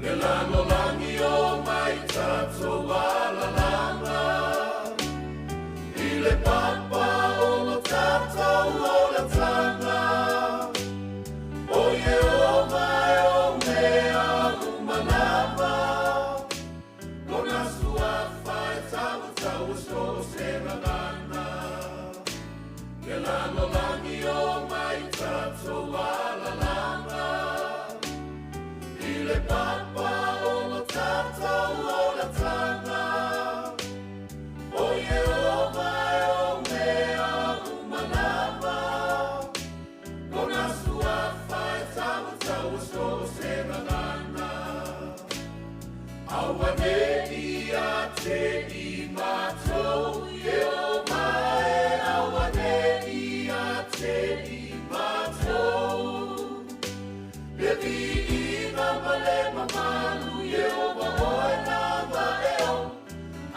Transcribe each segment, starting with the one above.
Le lalolagi o mai tatou alalaga I le papa o lo tatou olataga O Ieova e ou mea uma lava Lona suafa e tautau so o se gagana Le lalolagi o mai tatou alalaga I le papa o lo tatou olataga O Ieova e ou mea uma lava Lona suafa e tautau so o se gagana Auane'i ia te i matou Ieova e auane'i ia te i matou Le viiga ma le mamalu Ieova oe lava e ou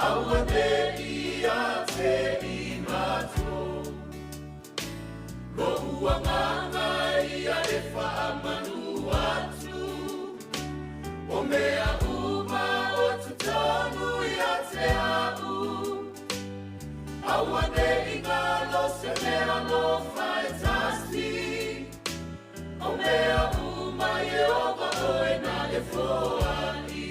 Auane'i ia te i matou Lo'u agaga ia e faamanu atu O mea uma o totonu ia te a'u Auane'i galo se mealofa e tasi O mea uma Ieova oe na e foa'i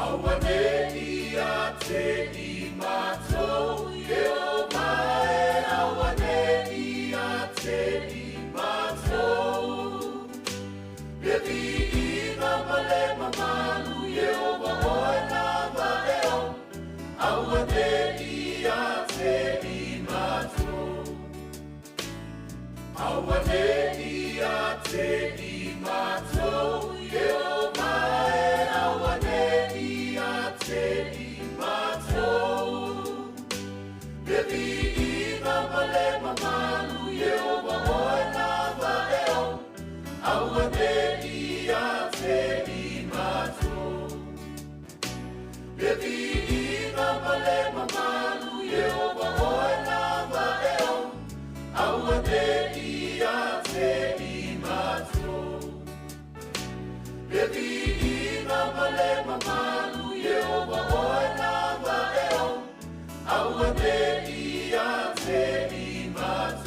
Auane'i ia te i matou Ieova e auane'i ia te i matou Le viiga ma le mamalu Ieova oe lava e ou Auane'i ia te i matou Auane'i ia te i matou Ieova e auane'i ia te i matou Le viiga ma le mamalu Ieova oe lava e ou Auane'i ia te i matou Le viiga ma le mamalu Ieova oe lava e ou Auane'i ia te i matou Le viiga ma le mamalu Ieova oe lava e ou Auane'i ia te i matou.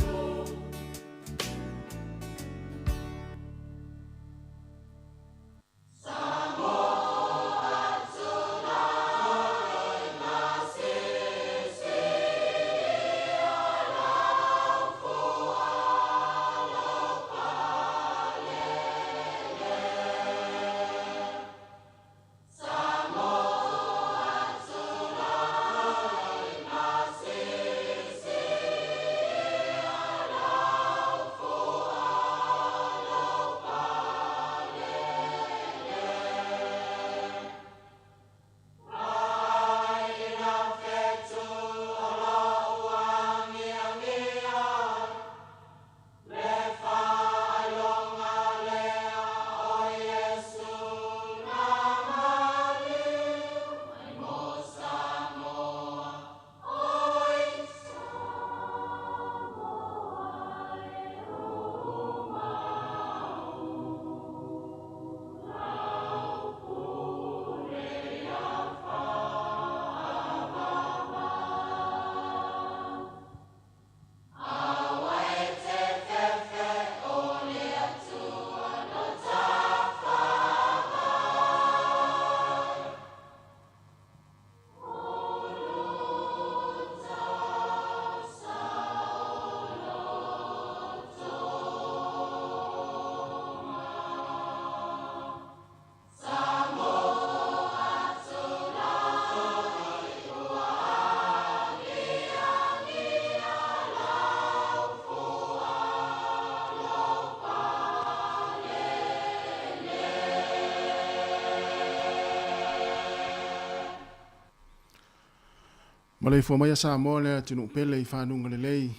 Maleifua mai a Samoa le atunuu pele i fanuga lelei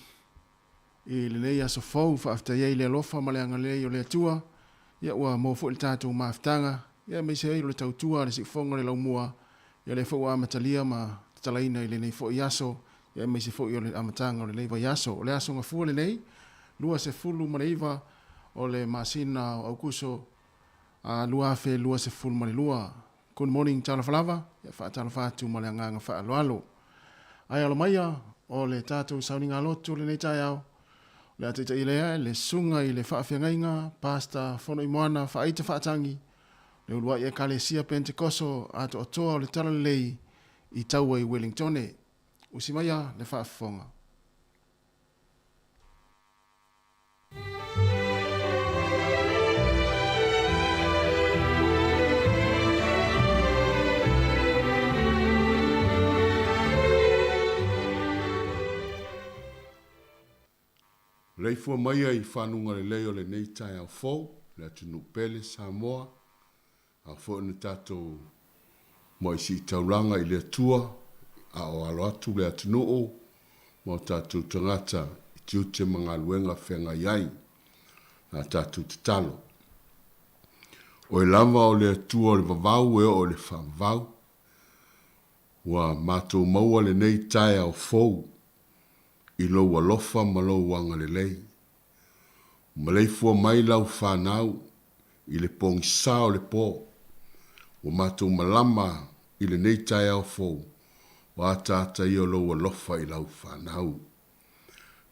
i lenei aso fou, faafetai ai i le alofa ma le agalelei o le Atua, ia ua maua foi le tatou mafutaga, ia aemaise ai o le tautua a le siufofoga o le laumua, ia lea foi ua amatalia ma tatalaina i lenei foi aso, ia aemaise foi o le amataga o lenei vaiaso. O le aso Gafua lenei, 29 o le masina o Aukuso. 2022. Good morning talofa lava, ia faatalofa atu ma le agaga faaaloalo. Ae alo maia o le tatou sauniga lotu lenei taeao, o le a taitaia lea e le Susuga i le Faafeagaiga Pastor Fonoimoana Faaita Faatagi, le uluai Ekalesia Pentekoso atoatoa o le Talalelei i Taua i Wellingtone. Usi maia le faafofoga. Leifua maia i fanuga lelei o lenei taeao fou, le atunuu pele Samoa, a foi ona tatou moai siitaulaga i le Atua, a o alo atu le atunuu ma o tatou tagata i tiute ma galuega feagai ai la tatou tatalo. Oe lava o le Atua o le vavau e oo i le faavavau, ua matou maua lenei taeao fou i lou alofa ma lou agalelei. Maleifua mai lau fanau i le pogisa o le po. Ua matou malama i lenei taeao fou, o ataata ia o lou alofa i lau fanau.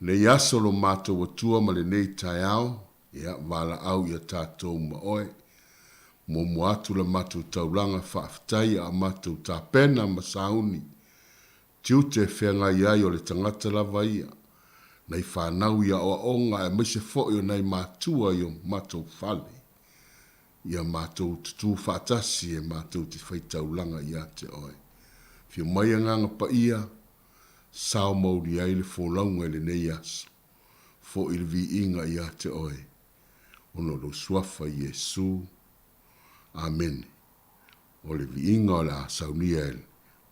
Lenei aso lo matou Atua ma lenei taeao, ia, valaau ia tatou ma oe. Muamua atu la matou taulaga faafetai a matou tapena ma sauni Tiute e feagai ai o le tagata lava ia, nai fanau i aoaoga aemaise foi o nai matua i o matou fale, ia matou tutū faatasi e matou te faitaulaga ia te oe. Afio mai Agaga Paia, sao mauli ai le folauga i lenei aso, foi le viiga ia te oe, ona o lou Suafa Iesu. Amene. O le viiga o le a saunia e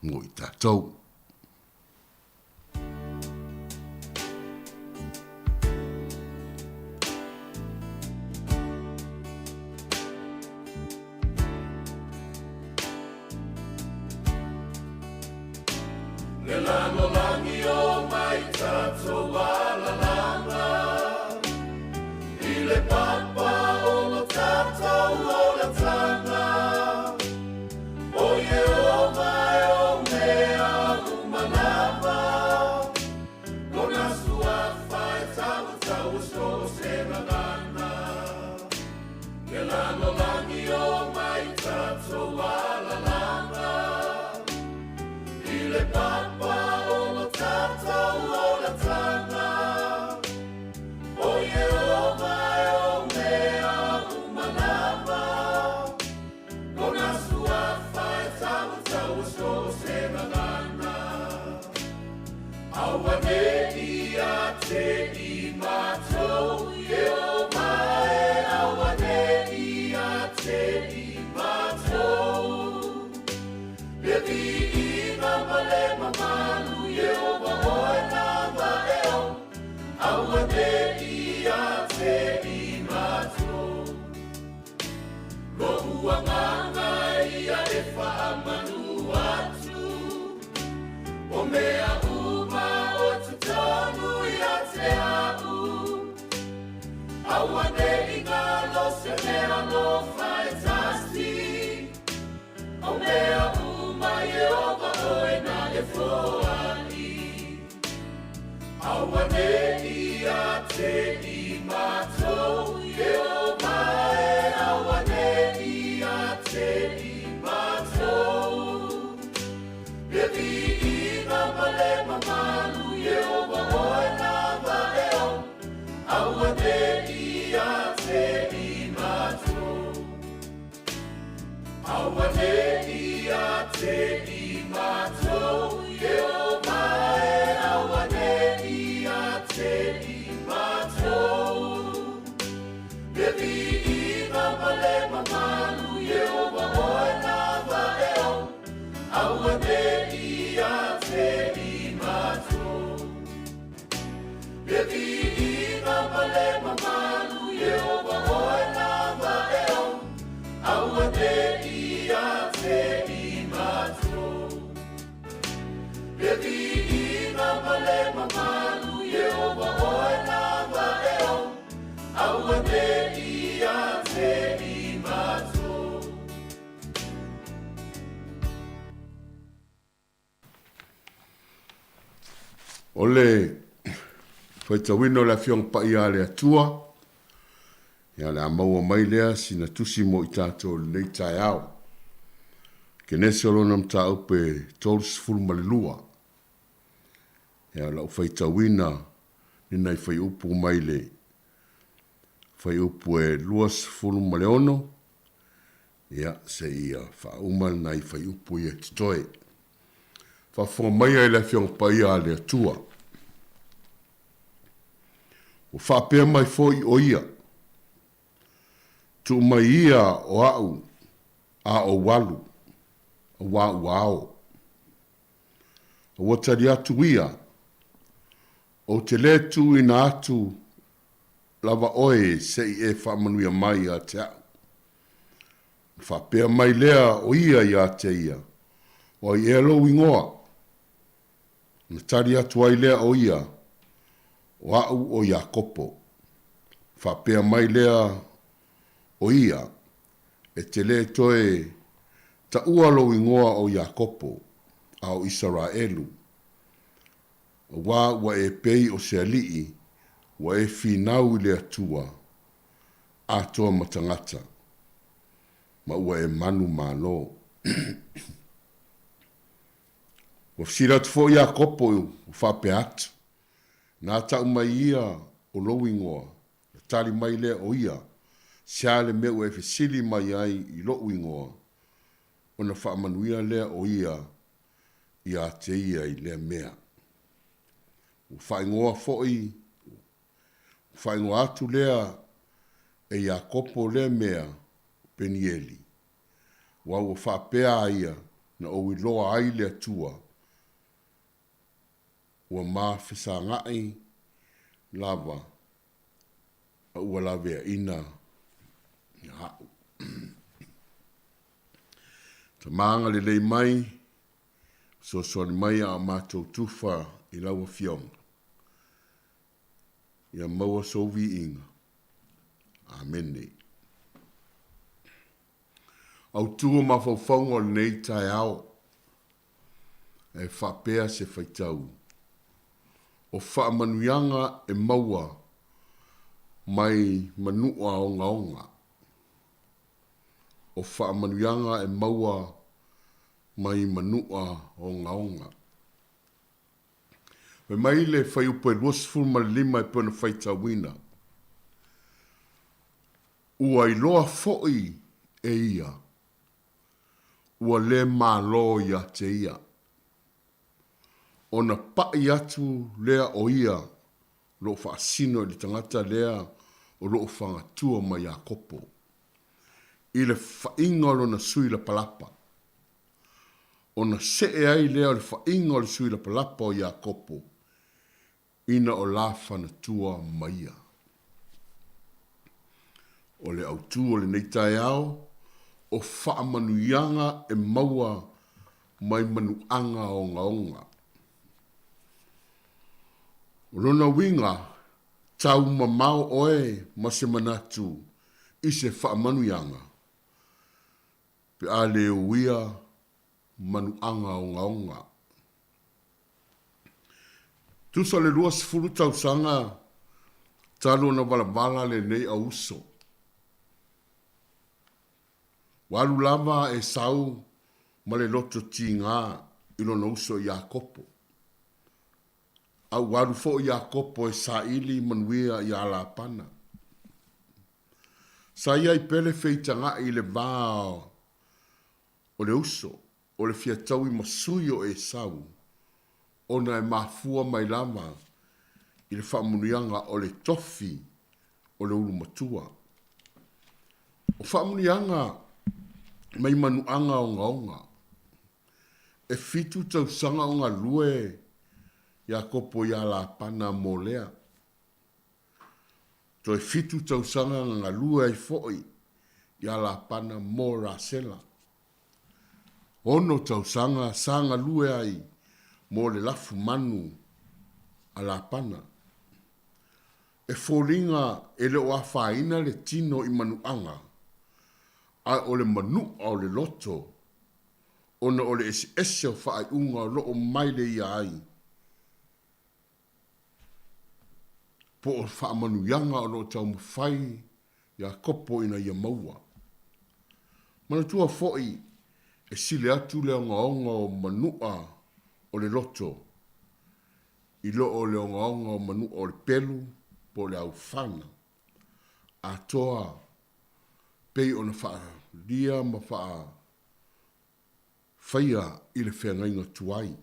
mo i tatou. Le lalolagi o mai tatou alalanga I le papa o lo tatou olatanga O Iehova e o mea uma lava Lona suafa e tauatau o so o se gagana Le lalolagi o mai tatou alalanga I le papa o lo tatou olatanga O Iehova e o mea uma lava Lona suafa e tauatau o so o se gagana Auanei ia te i matou Iehova e auanei ia te i matou Le viiga ma le mamalu Iehova oe lava e ou Auanei ia te i matou Lo'u agaga ia e faamanu atu O mea uma o totonu ia te a'u Auanei galo se mea lofa e tasi O mea uma Iehova oe na e foa'i Auanei ia te i matou Iehova e auanei ia te i matou Le viiga ma le mamalu Iehova oe lava e ou Auanei ia te i matou Auanei ia te i matou Iehova e auanei ia te i matou Le O le faitauina o le Afioga Paia a le Atua, ia o le a maua mai lea sina tusi mo i tatou i lenei taeao. Kenese o lona mataupu e 32. Ia o lau faitauina ni nai fuaiupu mai le fuaiupu e 26, ia seia faauma nai fuaiupu ia e totoe. Faafofoga maia i le Afioga Paia a le Atua. Ua faapea mai foi o ia, Tuu mai ia o a'u a ou alu, auā ua ao. A ua tali atu ia, Ou te lē tuuina atu lava oe se i e faamanuia mai ia te a'u. Ona faapea mai lea o ia iā te ia, O ai ea lou igoa? Ona tali atu ai lea o ia, O a'u o Iakopo. Faapea mai lea o ia, E te lē toe taʻua lou igoa o Iakopo, a o Isaraelu, auā ua e pei o se aliʻi, ua e finau i le Atua, atoa ma tagata, ma ua e manumalo. Ua fesili atu foi Iakopo, ua faapea atu, Na tau mai ia o lou igoa, na tali mai lea o ia, Sea le mea ua e fesili mai ai i loʻu igoa, ona faamanuia lea o ia iā te ia i lea mea. Ua faaigoa foi, ua faaigoa atu lea e Iakopo lea mea o Penieli, aua ua faapea a ia na ou iloa ai le Atua, ua ma fesagaʻi lava a ua laveaina ia aʻu. Tama agalelei mai, fesoasoani mai a o matou tufa i lau Afioga. Ia maua sou viiga. Amene. Autu o mafaufauga o lenei taeao, e faapea se faitau, o faamanuiaga e maua mai manua ogaoga. O faamanuiaga e maua mai manua ogaoga. Fai mai le fuaiupu e 25 e pei ona faitauina, Ua iloa foi e ia, ua le malo ia te ia. Ona paʻi atu lea o ia lo o faasino i le tagata lea o lo o fagatua ma Iakopo, i le faaiga o lona sui lapalapa, ona see ai lea o le faaiga o le sui lapalapa o Iakopo ina o la fanatua ma ia. O le autu o lenei taeao, o faamanuiaga e maua mai manuaga ogaoga. O lona uiga, tau mamao oe ma se manatu i se faamanuiaga, pe a le uia manuaga ogaoga. Tusa o le 20 tausaga talu ona valavala lenei auuso. Ua alu lava a Esau ma le loto tiga i lona uso Iakopo. A ua alu foi Iakopo e saili manuia iā Lapana. Sa i ai pea le feitagaʻi i le va o le uso, o le fia taui ma sui o Esau, ona e mafua mai lava i le faamanuiaga o le tofi o le ulu matua. O faamanuiaga mai manuaga ogaoga. E fitu tausaga o galue Iakopo iā Lapana mo Lea. Toe fitu tausaga na galue ai foi iā Lapana mo Rasela. Ono tausaga sa galue ai mo le lafu manu a Lapana. E foliga e le o afaina le tino i manuaga, ae o le manua o le loto ona o le eseese o faaiuga o lo o maile ia ai. Po o faamanuiaga o lo o taumafai Iakopo ina ia maua. Manatua foi, e sili atu le ogaoga o manua o le loto i lo o le ogaoga o manua o le pelu po o le aufana atoa pei ona faaalia ma faafaia i le feagaiga tuai.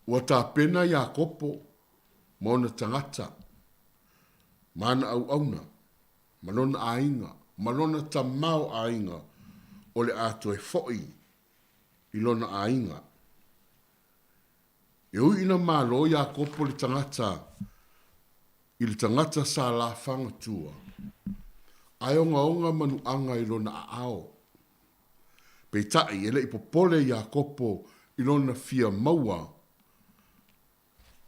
Ua tapena Iakopo ma ona tagata, ma ana auauna, ma lona aiga, ma lona tamaoaiga o le a toe foi i lona aiga. E ui ina malo Iakopo le tagata i le tagata sa lafagatua, ae ogaoga manuaga i lona aao. Peitai, e le i popole Iakopo i lona fia maua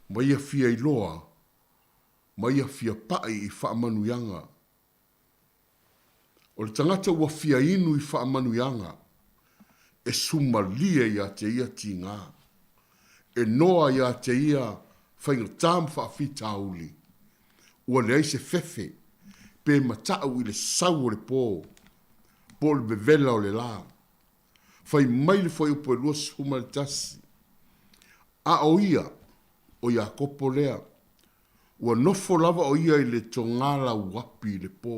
ma ia fia iloa ma ia fia paʻi i faamanuiaga. O le tagata ua fia inu i faamanuiaga, e sumalie ia te ia tigā, e noa ia te ia faigata ma faafitauli, ua leai se fefe pe mataʻu i le sau o le pō, po o le vevela o le lā. Fai mai le fuaiupu e 21, A o ia, o Iakopo lea, ua nofo lava o ia i le togalauapi i le pō.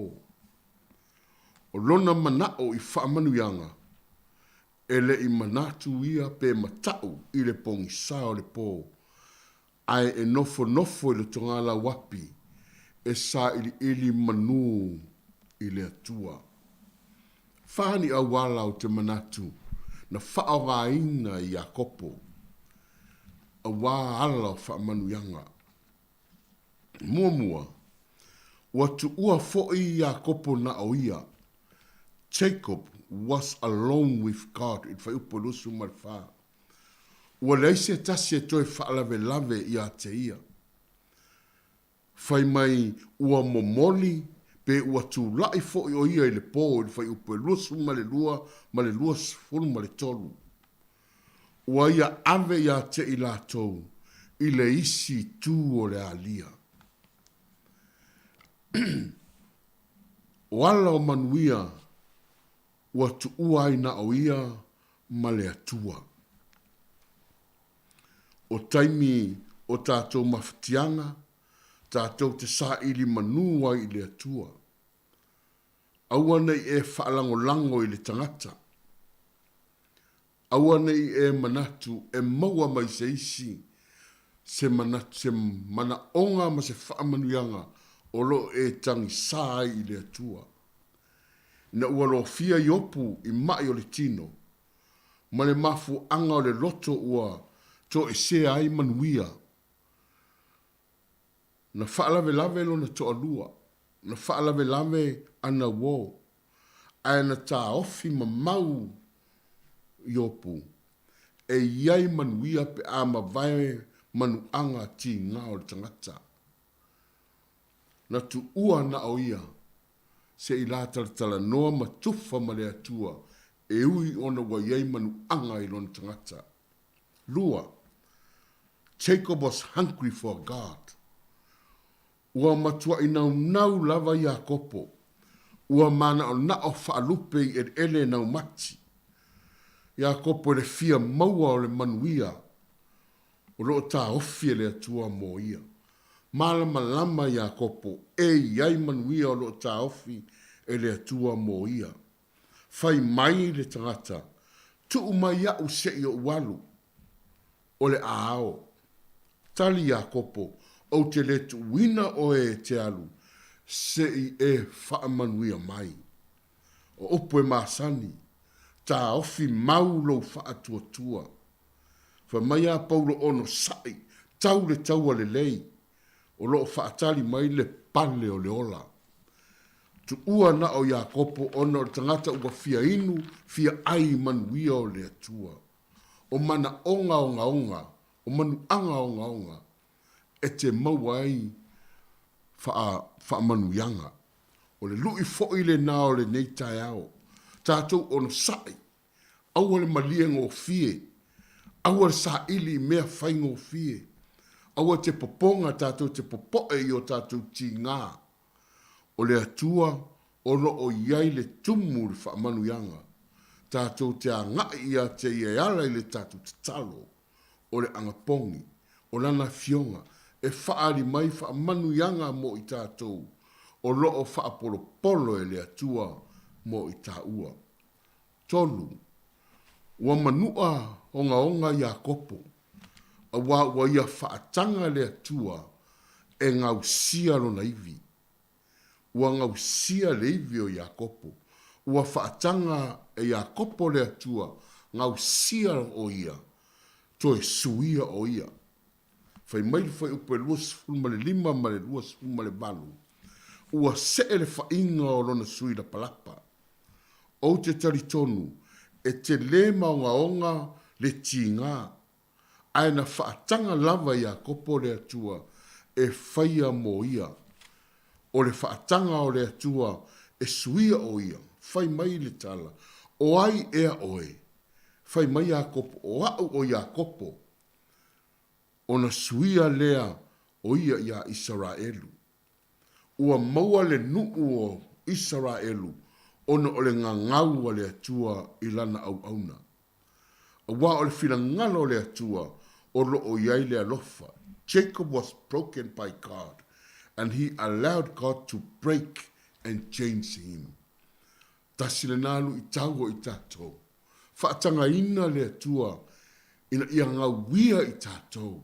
O lona manaʻo i faamanuiaga, e le i manatu ia pe mataʻu i le pogisa o le pō, ae e nofonofo i le togalauapi e sailiili manū i le Atua. Fa ni auala o te manatu na faaaogaina e Iakopo, auā ala o faamanuiaga. Muamua, ua tuua foi Iakopo na o ia, Jacob was alone with God i le fuaiupu e 24. Ua leai se tasi e toe faalavelave ia te ia. Fai mai ua momoli pe ua tulai foi o ia i le pō i le fuaiupu e 22 ma le 23. Ua ia ave ia te i latou i le isi itu o le alia. O ala o manuia ua tuua ai na o ia ma le Atua. O taimi o tatou mafatiaga, tatou te saili manū ai i le Atua. Aua ne i e faalagolago i le tagata. Aua ne i e manatu e maua mai se isi se manatu, se manaoga ma se faamanuiaga o lo o e tagisā ai i le Atua. Ina ua lofia Iopu i maʻi o le tino, ma le mafuaaga o le loto ua toesea ai manuia, na faalavelave lona toalua, na faalavelave ana uō, ae na taofi mamau Iopu, e i ai manuia pe a mavae manuaga tigā o le tagata. Na tuua na o ia se i lātalatalanoa ma tufa ma le Atua e ui ona ua i ai manuaga i lona tagata. Lua, Jacob was hungry for God. Ua matuaʻi naunau lava Iakopo, ua manaʻonaʻo faalupe i ʻeleʻele naumati. Iakopo i le fia maua o le manuia o lo o taofi e le Atua mo ia. Malamalama Iakopo e i ai manuia o lo o taofi e le Atua mo ia. Fai mai le tagata, Tuu mai iaʻu seʻi oʻu alu, o le a ao. Tali Iakopo, Ou te le tuuina oe e te alu, seʻi e faamanuia mai. O upu e masani, taofi mau lou faatuatua. Fai mai a Paulo onosai, tau le taua lelei, o lo o faatali mai le pale o le ola. Tuua na o Iakopo ona o le tagata ua fia inu, fia ai i manuia o le Atua. O manaoga ogaoga, o manuaga ogaoga, e te maua ai faa, faamanuiaga. O le lui foi lena o lenei taeao. Tatou onosai, Aua le malie gofie. Aua le saili i mea faigofie. Aua te popoga tātou te popoe i o tātou tīngā. O le Atua o lo o i ai le tumu le faamanuiaga. Tātou te agaʻi ia te ia e ala i le tātou tatalo o le agapogi, o lana afioga, e faaali mai faamanuiaga mo i tātou o lo o faapolopolo e le Atua mo i tāua. Tolu, ua manuʻa ogaoga Iakopo, auā ua ia faataga le Atua e gausia lona ivi. Ua gausia le ivi o Iakopo. Ua faataga e Iakopo le Atua, gausia o ia, toe suia o ia. Fai mai le fuaiupu e 25 ma le 28, ua see le faaiga o lona sui lapalapa. Ou te talitonu, e tele maogaoga le tiga, ae na faataga lava Iakopo le Atua e faia mo ia. O le faataga o le Atua e suia o ia. Fai mai le tala, O ai ea oe? Fai mai Iakopo, O aʻu o Iakopo. Ona suia lea o ia iā Isaraelu. Ua maua le nuu o Isaraelu ona o le gagau a le Atua i lana auauna. Auā o le finagalo o le Atua o lo o i ai le alofa, Jacob was broken by God and he allowed God to break and change him. Tasi lena luitau o i tatou. Faatagaina le Atua ina ia gauia i tatou.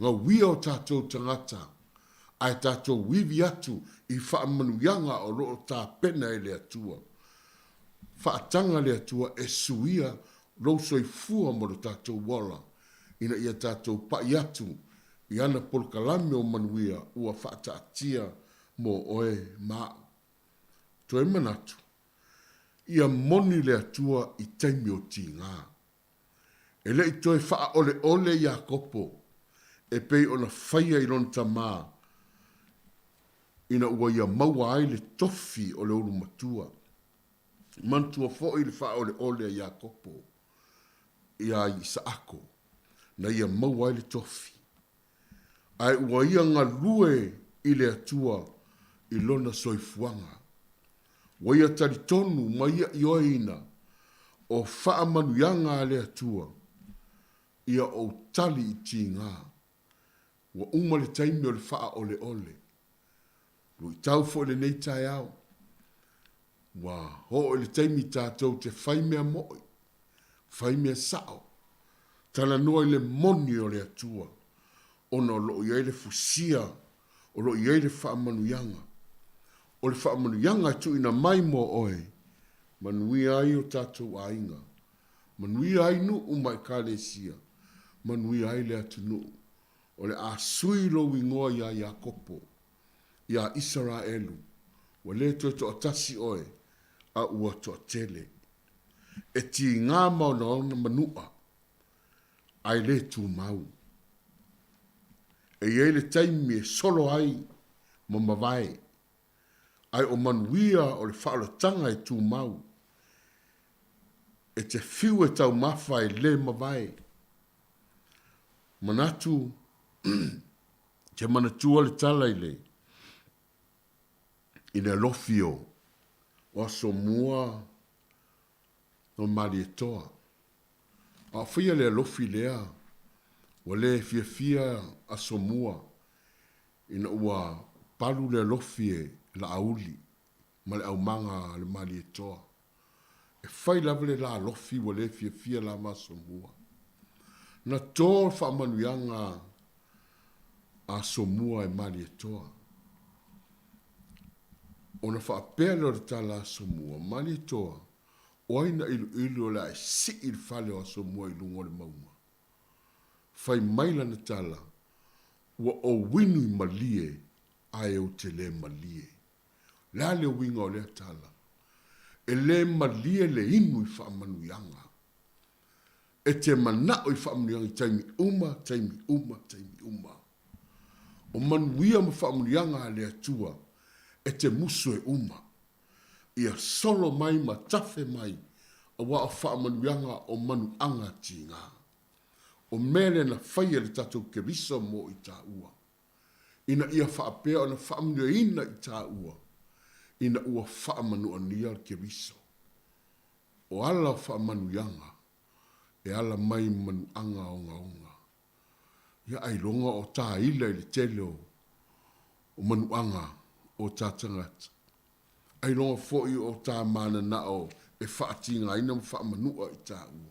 Gauia o tatou tagata, ae tatou ivi atu i faamanuiaga o lo o tapena e le Atua. Faataga le Atua e suia lou soifua ma lo tatou ola, ina ia tatou pai atu i ana polokalame o manuia ua faataatia mo oe ma aʻu. Toe manatu, ia moni le Atua i taimi o tiga. E le i toe faaoleole Iakopo e pei ona faia i lona tamā ina ua ia maua ai le tofi o le ulu matua. Manatua foi le faaoleole a Iakopo iā Isaako na ia maua ai le tofi, ae ua ia galue i le Atua i lona soifuaga. Ua ia talitonu ma ia ioeina o faamanuiaga a le Atua ia ou tali i tiga. Ua uma le taimi o le faaoleole. Luitau foi lenei taeao. Ua oo i le taimi tatou te fai mea moʻi, fai mea sao, talanoa i le moni o le Atua, ona o lo o i ai le fusia, o lo o i ai le faamanuiaga. O le faamanuiaga e tuuina mai mo oe, manuia ai o tatou aiga, manuia ai nuu ma ekalesia, manuia ai le atunuu. O le a sui lou igoa iā Iakopo, iā Isaraelu, ua le toe toatasi oe, a ua toatele. E tigā ma onaona manuʻa, ae le tumau. E i ai le taimi e solo ai ma mavae, ae o manuia o le faaolataga e tumau. E te fiu e taumafa e le mavae. Manatu, te manatua le tala i le i le alofi o o aso mua o Malietoa. A o faia le alofi lea, ua le fiafia aso mua ina ua palu le alofi e Laauli ma le aumaga a le Malietoa. E fai lava le la alofi ua le fiafia lava Asomua. Na to faamanuiaga a Asomua e Malietoa. Ona faapea lea o le tala a Asomua, Malietoa, o ai na iluilu o le a e sii le fale o Asomua i luga o le mauga? Fai mai lana tala, Ua ou inu i malie ae ou te le malie. O le a le uiga o lea tala? E le malie le inu i faamanuiaga. E te manao i faamanuiaga i taimi uma, taimi uma, taimi uma. O manuia ma faamanuiaga a le Atua e te musu e uma. Ia solo mai ma tafe mai, aua o faamanuiaga o manuaga tiga. O mea lea na faia e le tatou Keriso mo i tāua, ina ia faapea ona faamanuiaina i tāua ina ua faamanuania le Keriso. O ala o faamanuiaga e ala mai manuaga ogaoga. Ia ailoga o tāila i le tele o manuaga o tā tagata. Ailoga foi o tā mananao e faatigaina ma faamanua i tāua.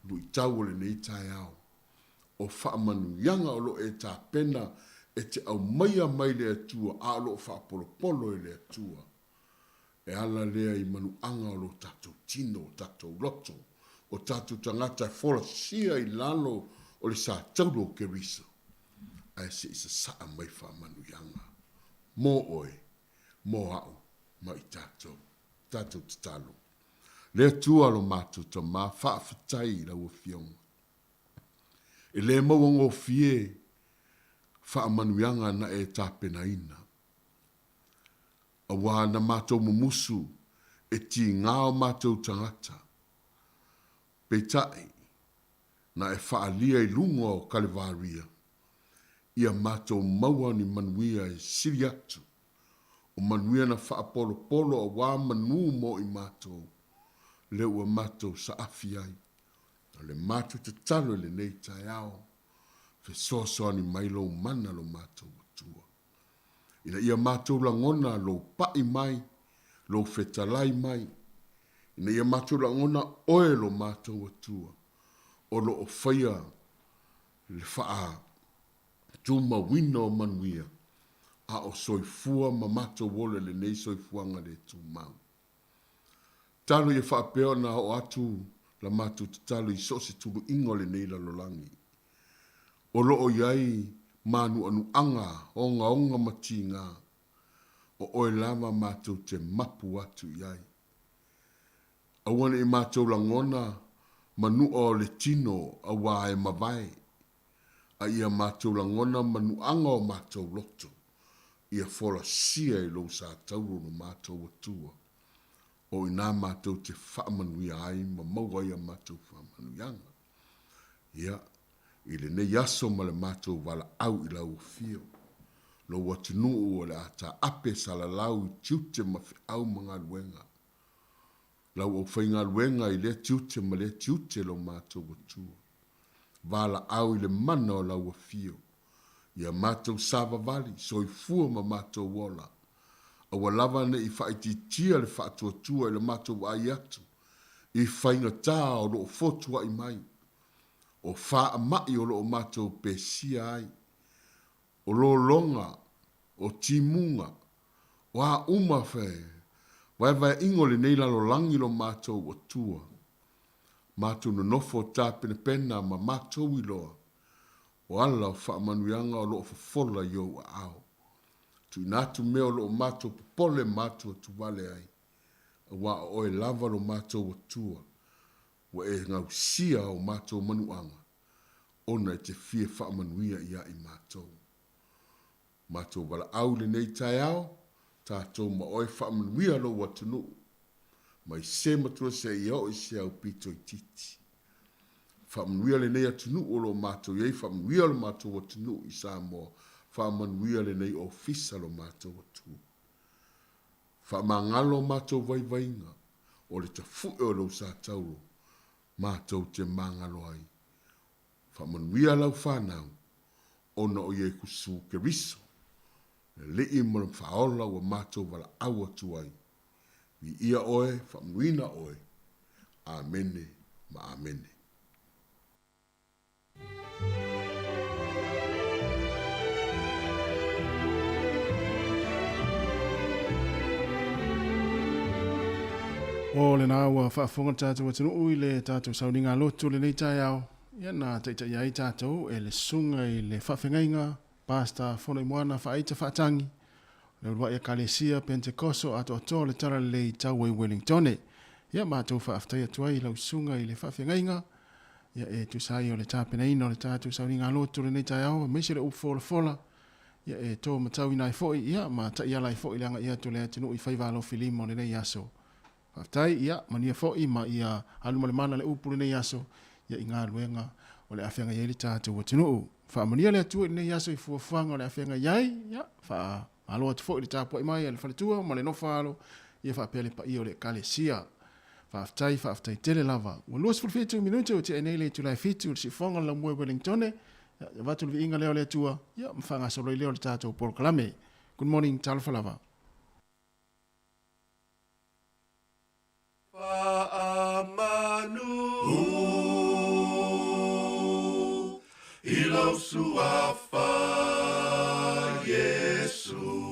Luitau o lenei taeao, o faamanuiaga o lo o e tapena e te aumaia mai le Atua a o lo o faapolopolo e le Atua. E ala lea i manuaga o lo tatou tino, o tatou loto, o tatou tagata e folasia i lalo o le satauro o Keriso, ae se i sasaa mai faamanuiaga mo oe, mo au, ma i tatou. Tatou tatalo. Le Atua lo matou Tama, faafetai i lau Afioga. E le mauagofie faamanuiaga na e tapenaina. Aua na matou mumusu e tiga o matou tagata. Peitai, na e faaalia i luga o Kalevaria, ia matou maua ni manuia e sili atu, o manuia na faapolopolo aua manu mo i matou, lea ua matou saafi ai. O le matou tatalo i lenei taeao, fesoasoani mai lou mana lo matou Atua. Ina ia matou lagona lou paʻi mai, lou fetalai mai, ina ia matou lagona oe lo matou Atua, o lo o faia le faatumauina o manuia, a o soifua ma matou ola i lenei soifuaga le tumau. Talo ia faapea ona oo atu la matou tatalo i so o se tuluiga o lenei lalolagi, o lo o i ai mānuanuaga ogaoga ma tiga, o oe lava matou te mapu atu i ai. Aua ne i matou lagona manuʻa o le tino auā e mavae, a ia matou lagona manuaga o matou loto, ia folasia i lou satauro lo matou Atua, o inā matou te faamanuia ai ma maua ai a matou faamanuiaga. Ia, i lenei aso ma le matou valaau i lau afio, lou atunuu o le a taape salalau i tiute ma feau ma galuega, Lau aufaigaluega i lea tiute ma lea tiute lo matou Atua. Valaau i le mana o lau afio, ia matou savavali, soifua ma matou ola. Aua lava ne i faaitiitia le faatuatua i le matou vaai atu i faigata o lo o fotuai mai, o faamai o lo o matou pesia ai, o lologa, o timuga, o a uma fe vaevaeaiga o lenei lalolagi lo matou Atua. Matou nonofo tapenapena ma matou iloa, o ala o faamanuiaga o lo o fofola i ou aao. Tuuina atu mea o lo o matou popole ma atuatuvale ai, aua o oe lava lo matou Atua, ua e gausia o matou manuaga, ona e te fia faamanuia ia i matou. Matou valaau i lenei taeao, tatou ma oe faamanuia lou atunuu, mai se matua seia oo i se aupito itiiti. Faamanuia lenei atunuu o lo o matou i ai, faamanuia lo matou atunuu i Samoa, faamanuia lenei ofisa lo matou atunuu. Faamagalo matou vaivaiga, o le tafue o lou satauro, matou te magalo ai. Faamanuia lau fanau, ona o Iesu Keriso, le Alii ma le Faaola ua matou valaau atu ai. Viia oe, faamanuina oe. Amene ma amene. O lena ua faafofoga le tatou atunuu i le tatou sauniga lotu lenei taeao. Ia na taitaia ai tatou e le susuga i le faafegaiga Pastor Fonoimoana Faaita Faatangi, le uluai Ekalesia Pentekoso atoatoa o le Talalelei tau ai Wellingtone. Ia matou faafetai atu ai i lau susuga i le faafegaiga, ia e tusa ai o le tapenaina o le tatou sauniga lotu lenei taeao, aemaise le upu folafola, ia e to matauina ai foi, ia ma taiala ai foi le agai atu o le atunuu i faiva alofilima o lenei aso. Faafetai, ia manuia foi ma ia alu ma le mana le upu lenei aso, ia i galuega o le. o le a feagai ai le tatou atunuu. Faamanuia le Atua i lenei aso i fuafuaga o le a feagai ai, ia, faamalo atu foi i le tapuai mai a le faletua ma le nofo-a-alo, ia faapea le paia o le Ekalesia. Faafetai, faafetai tele lava. Ua 27 minute ua tea nei le itula e 7 o le siufofoga o le laumua i Wellingtone. Ia, avatu le viiga lea o le Atua, ia, ma faagasolo ai lea o le tatou polokalame. Good morning, talofa lava. Faamanu i lou suafa Iesu.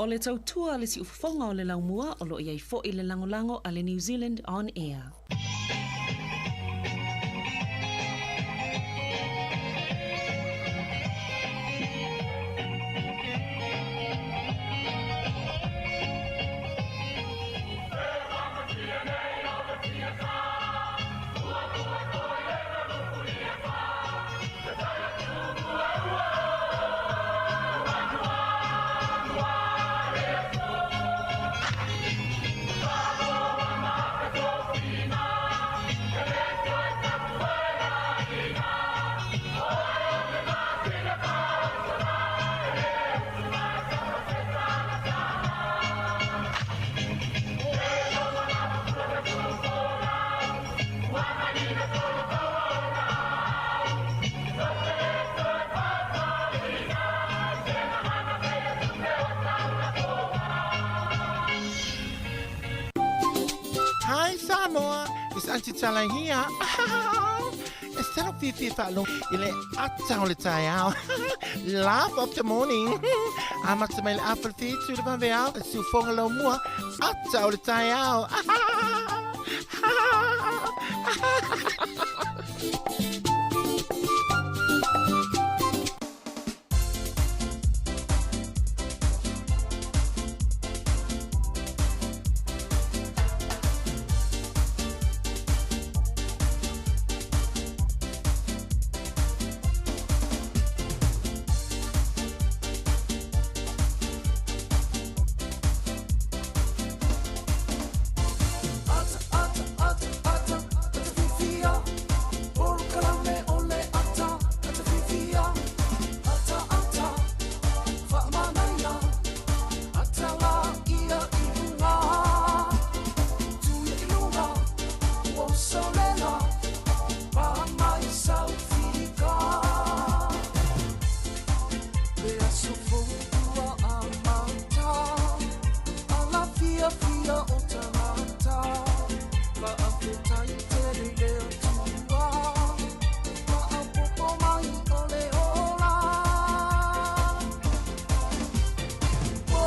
O le tautua a le siufofoga o le laumua o lo o i ai foi le lagolago a le New Zealand On Air. Hi Samoa, it's Auntie Tala here. E salo fiafia faalogo i le ata o le taeao. Laugh of the morning. Amata mai le afa le fitu le vaveao, le siufoga laumua, ata o le taeao. Ata, ata, ata, ata, ata fiafia. fiafia o tagata Faafetai tele i le Atua Faaopoopo mai o le ola Oh,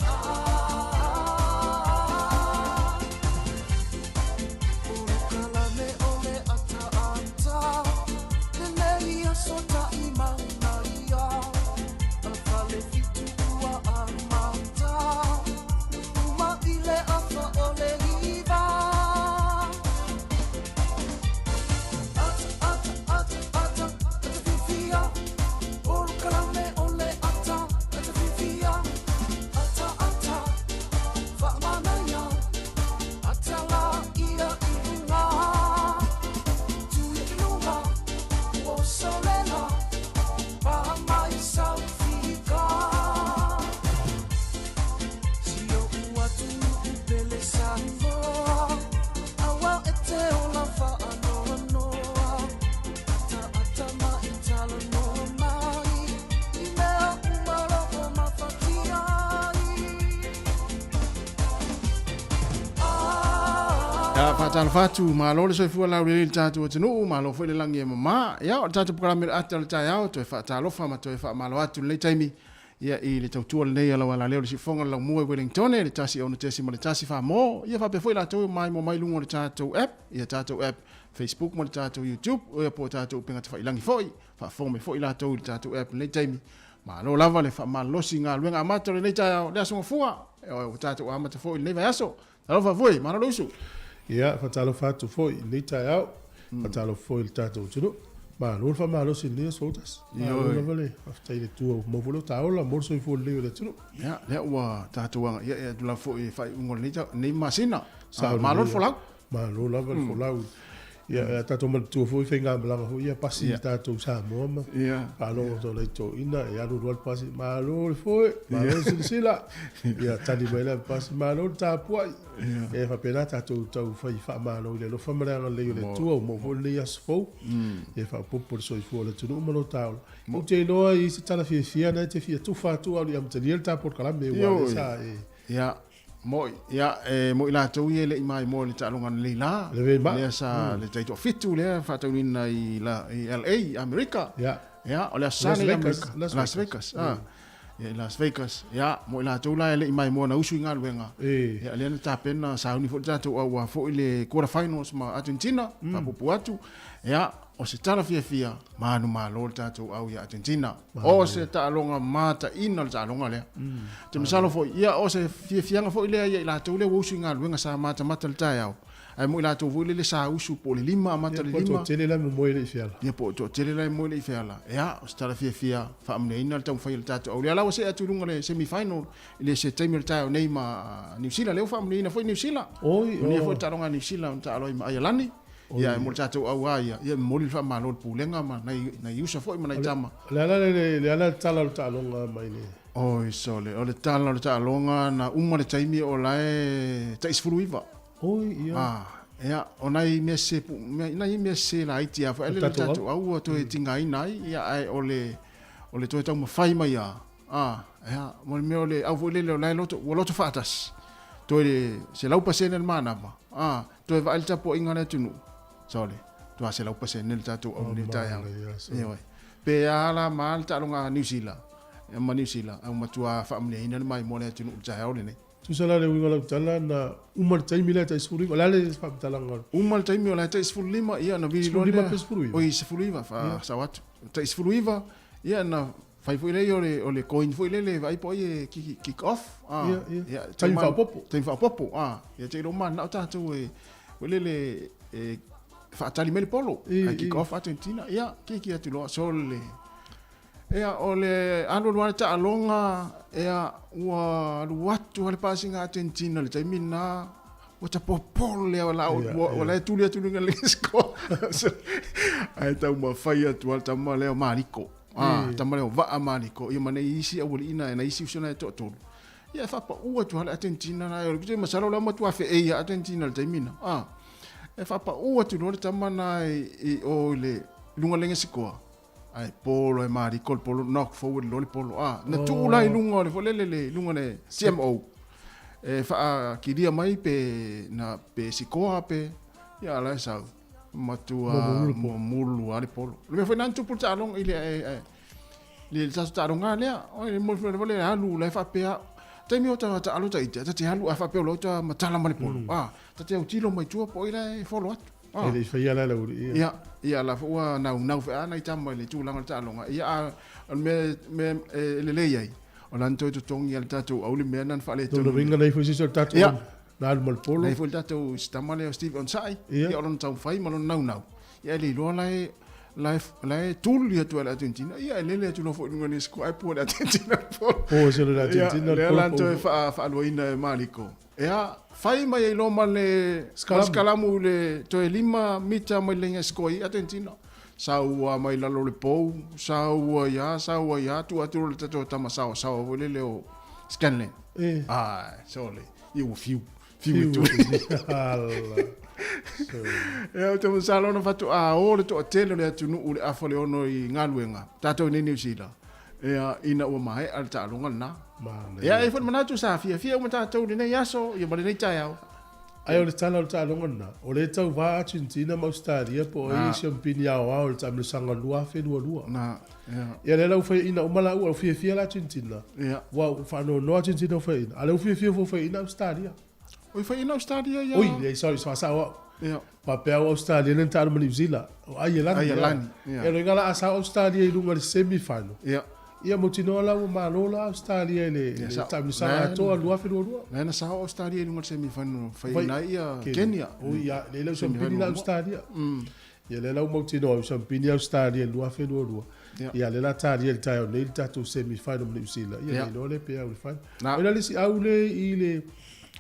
ah, Polokalame o le ataata Lenei aso taʻimauga ia A Falefitu ua amata Uma i le afa o le iva Ata, ata, ata, ata, ata fiafia Polokalame o le ata, ata fiafia Ata, ata, faamanaia Ata la ia i luga Tu ia i luga Ua solela Pa mai sau fika Si oʻu atunuu pele Samoa Aua e te ola faanoanoa Ataata mai talanoa mai I mea uma o lo o mafatia ai Ia, faatalofa atu, malo le soifua laulelei i le tatou atunuu, malo foi le lagi e mamā. Ia, o le tatou polokalame o le ata o le taeao, toe faatalofa ma toe faamalo atu i lenei taimi, ia, i le tautua lenei a lau alaleo i le siufofoga o le laumua i Wellingtone, le 1 6.1 Famo, ia faapea foi latou e maimoa mai i luga o le tatou app, ia tatou app Facebook ma le tatou YouTube, ia po o tatou upega tafailagi foi, faafofoga mai foi latou i le tatou app i lenei taimi. Malo lava le faamalolosi i galuega amata o lenei taeao, le Aso Gafua, ua tatou amata foi i lenei vaiaso. Talofa foi, malo le usu. Ia, faatalofa atu foi i lenei taeao, faatalofa foi i le tatou atunuu. Malo le faamalosi i lenei aso Autasi. Malo lava le faafetai i le Atua ua maua foi lou taola mo le soifua lelei o le atunuu. Ia, lea ua tatou agaia atu lava foi i faaiuga o lenei masina. Malo le folau. Malo lava le folau. Ia, a tatou manatua foi faigamalaga foi ia pasi i tatou Samoa ma faalogo atu nai toeaiina e alu alu lava le pasi, malo le foe, malo le silasila. Ia tali mai le pasi, malo le tapuai. E faapena tatou tau fai faamalo i le alofa ma le agalelei o le Atua ua maua foi lenei aso fou e faaopoopo le soifua o le atunuu ma lo ta ola. Ou te iloa i se tala fiafia na e te fia tufa atu a o le i amatalia le ta polokalame aua o lea sa e Ia, Moi, ia, e moi latou ia e le i maimoa i le taaloga ananei la, lea sa le taitoafitu lea faataunuina i la, i LA, i Amerika. Ia. Ia, o le Aso Sa nei i Amerika. Las Las Vegas. Ah. Ia, i Las Vegas. Ia, mo i latou la e le i maimoa na usu i galuega. Ia, lea na tapena sauni foi le tatou aua foi le quarter finals ma Argentina, faapuupuu atu. Ia, o se tala fiafia, manumalo le tatou au ia Argentina. O se taaloga mataina le taaloga lea. Ou te masalo foi, ia o se fiafiaga foi lea ia i latou lea ua usu i galuega sa matamata i le taeao, ae mo i latou foi lele sa usu po o le 5 amata le 5. Ia po o le toatele la e momoe e le i feala. Ia po o le toatele la e momoe e le i feala. Ia, o se tala fiafia faamanuiaina le taumafai a le tatou au. Lea la ua see atu i luga le semi final i le se taimi o le taeao nei ma Niu Sila. Lea ua faamanuiaina foi Niu Sila. Oi, Manuia foi le taaloga a Niu Sila na taalo ai ma Aialani. Ia, e mo le tatou au lava ia, ia e momoli le faamalo i le pulega ma nai, nai uso foi ma nai tama. O le a le, le a le tala o le taaloga mai le. Oi, sole, o le tala o le taaloga na uma le taimi o la e tai 19. Oi, ia. Ah, ia, o nai mea sese, pu, mea, nai mea sese laiti lava foi, ai le tatou au ua toe tigaina ai, ia, ae o le, o le toe taumafai mai lava, ah, ia, mo le mea o le au foi lele o la e loto, ua loto faatasi, toe le 100% le manava, ah, Toe vaai le tapuaiga a le atunuu, sole, matua 100% le tatou au i lenei taeao. Ioe. Pe a la ma le taaloga a Niu Sila, ma Niu Sila, a ua matua faamanuiaina le maimoa le atunuu i le taeao lenei. Tusa la le uiga o lau tala, na uma le taimi lea tai 15, o le a le faamatalaga o le. Uma le taimi o la e tai 15, ia ona vili loa lea. 15 pe 19? Oi, 19, faasao atu. Tai 19, ia na Fai foi lea o le, o le coin foi lele, vaai po o ai e kick, kick off. Ah, yeah, yeah. Yeah, taimi faaopoopo. Taimi faaopoopo, ah. Ia te iloa manao tatou e, foi lele, e faatali mai le polo. Ai kick off Argentina. Ia, kiki atu loa, sole. Ea, o le alu alu le taaloga, ea, ua alu atu le pasiga Argentina le taimi na, ua tapopolo lea la ua la e tuli atu luga le score. Ae taumafai atu le tama lea o Mariko. Ah, mm. tama lea o Vaa Mariko, ia ma nei isi auali'i na, nai isi uso na e toatolu. Ia e faapaʻu atu lava le Argentina na, o le masalo o la matua feʻei a Argentina i le taimi na. Ah, e faapaʻu atu loa le tama na i o i le luga lege sikoa. Ae po loa e Mariko le polo, knock forward loa le polo. A, na tuu la i luga o le foi lele le, i luga o le CMO e faakilia mai pe na pe sikoa pe, ia la e sau. Matua mumulu lava le polo. O le mea foi lena na tupu le taaloga i le, le tatou taaloga lea, oi le mea foi lea alu la e faapea, taimi o ta taalo ita, ta te alu a faapea o la ua matala ma le polo, a, ta te autilo mai tua po o ai la e follow atu. E le i faia la le aualii ia. Ia, ia la foi ua naunau foi lava nai tama i le tulaga o le taaloga. Ia, a o le mea, mea e lelei ai, o la na toe totogi lava e le tatou au le mea lena na faaletonu. Lona uiga na i ai foi se isi o le tatou Ia. na alu ma le polo. Na i ai foi le tatou si tama lea o Steve Onsai, Ia. ia o lona taumafai ma lona naunau. Ia e le iloa la e la e la e tuli atu e le Argentina. Ia e lele atu loa foi i luga o le score ae pua i le Argentina le polo. Po ese loa i le Argentina Ia, le lea polo la na pau toe foi. faa faaluaina e Maliko. Ea, fai mai ai loa ma le Skalamu i le toe 5 mita mai le laina e score ai Argentina. Sau lava mai lalo o le pou, sau ai lava, sau ai lava, tuu atu loa i le tatou tama saoasaoa foi lele o Scanlan. Eh. Ai, sole, ia ua fiu, fiu e tuu. Ea, ou te masalo ona faatoa o le toatele o le atunuu i le afa o le ono i galuega, tatou i nei Niu Sila. Ia, ina ua maea le taaloga lena. Manaia. Ia, e i ai foi le manatu sa fiafia uma tatou i lenei aso, ia ma lenei taeao. Ae o le tala o le taaloga lena, o lea e tauva Argentina ma Ausetalia po o ai e siampini aoao i le taamilosaga 2022. Na, ia. Ia lea la ua faiaina uma laua, ua fiafia la Argentina, Ia. ua faanoanoa Argentina ua faiaina, a o lea ua fiafia foi ua faiaina Ausetalia. Oi faiaina Ausetalia ia. Oi, leai, sorry, faasao au. Ia. Faapea au Ausetalia lea na taalo ma Niu Sila. O Aielani. Aielani, ia. Ia, loiga la a sao Ausetalia i luga i le semi final. Ia. Ia mautinoa la ua malo la Ausetalia i le Ia, sao. taamilosaga atoa 2022. Lea na sao Ausetalia i luga i le semi final faiaina ai ia Kenya. Oi, ia, lea la ua siampini la Ausetalia. Ia lea la ua mautinoa ua siampini Ausetalia i le 2022. Ia. Ia lea la talia i le taeao nei le tatou semi final ma Niu Sila. Ia Ia. le iloa lea pe au i le final. Na. Oi la le isi au le i le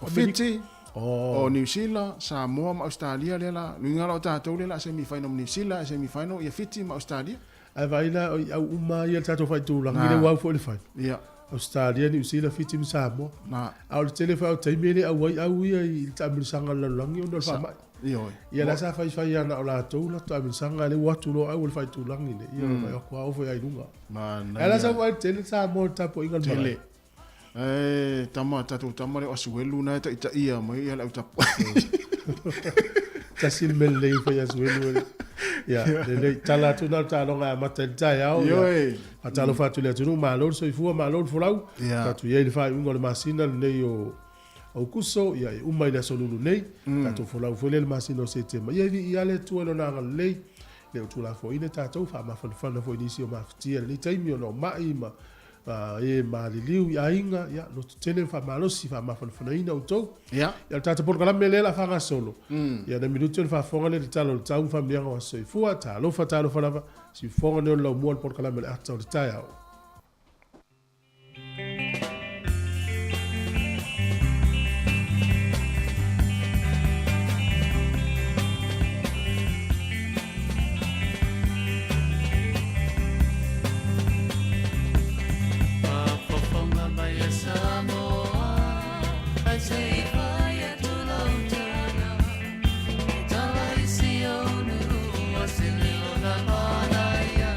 O Fiti, Oh. o Niu Sila, Samoa ma Ausetalia lea la, luiga la o tatou lea la semi final ma Niu Sila, e semi final ia Fiti ma Ausetalia. Ae vaai la i au uma ia le tatou faitulaga Na. lea ua au foi i le final. Ia. Ausetalia, Niu Sila, Fiti ma Samoa. Na. A o le tele foi o taimi e le auai au ia i le taamilosaga a le lalolagi ona o le faamai. Ioe. Ia la sa faifai lava na o latou latou taamilosaga lea ua atu loa au o le faitulagi nei. Ia vaai atu lava oo foi ai luga. Manaia. Ae la sa vaai tele Samoa i le tapuaiga a le Tele. malae. E tama, tatou tama lea o Asuelu na e taitaia mai ia le au tapuai. Tasi le mea lelei fai Asuelu e. Ia, lelei. Tala atu na o le taaloga e amata i le taeao. Ioe. Faatalofa atu i le atunuu, malo le soifua, malo le folau. Ia. Tatou i ai i le faaiuga o le masina lenei o Aukuso, ia e uma i le aso Lulu nei. Tatou folau foi lea i le masina o Setema. Ia e viia lava le Atua i Lona agalelei, le o tuulafoaina tatou, faamafanafana foi i nisi o mafatia i lenei taimi ona o mai ma e maliliu i aiga, ia, loto tele ma faamalosi, faamafanafanaina outou. Ia. Ia, o le tatou polokalame lea o le a faagasolo. Ia, na minute ona faafofoga lea i le Tala o le Tau ma Faamanuiaga o Aso Soifua. Talofa, talofa lava, siufofoga nei o le laumua o le polokalame o le Ata o le Taeao. Faafofoga mai e Samoa, ae se i fai atu lau tala. E tala i si ou nuu o se leo na manaia.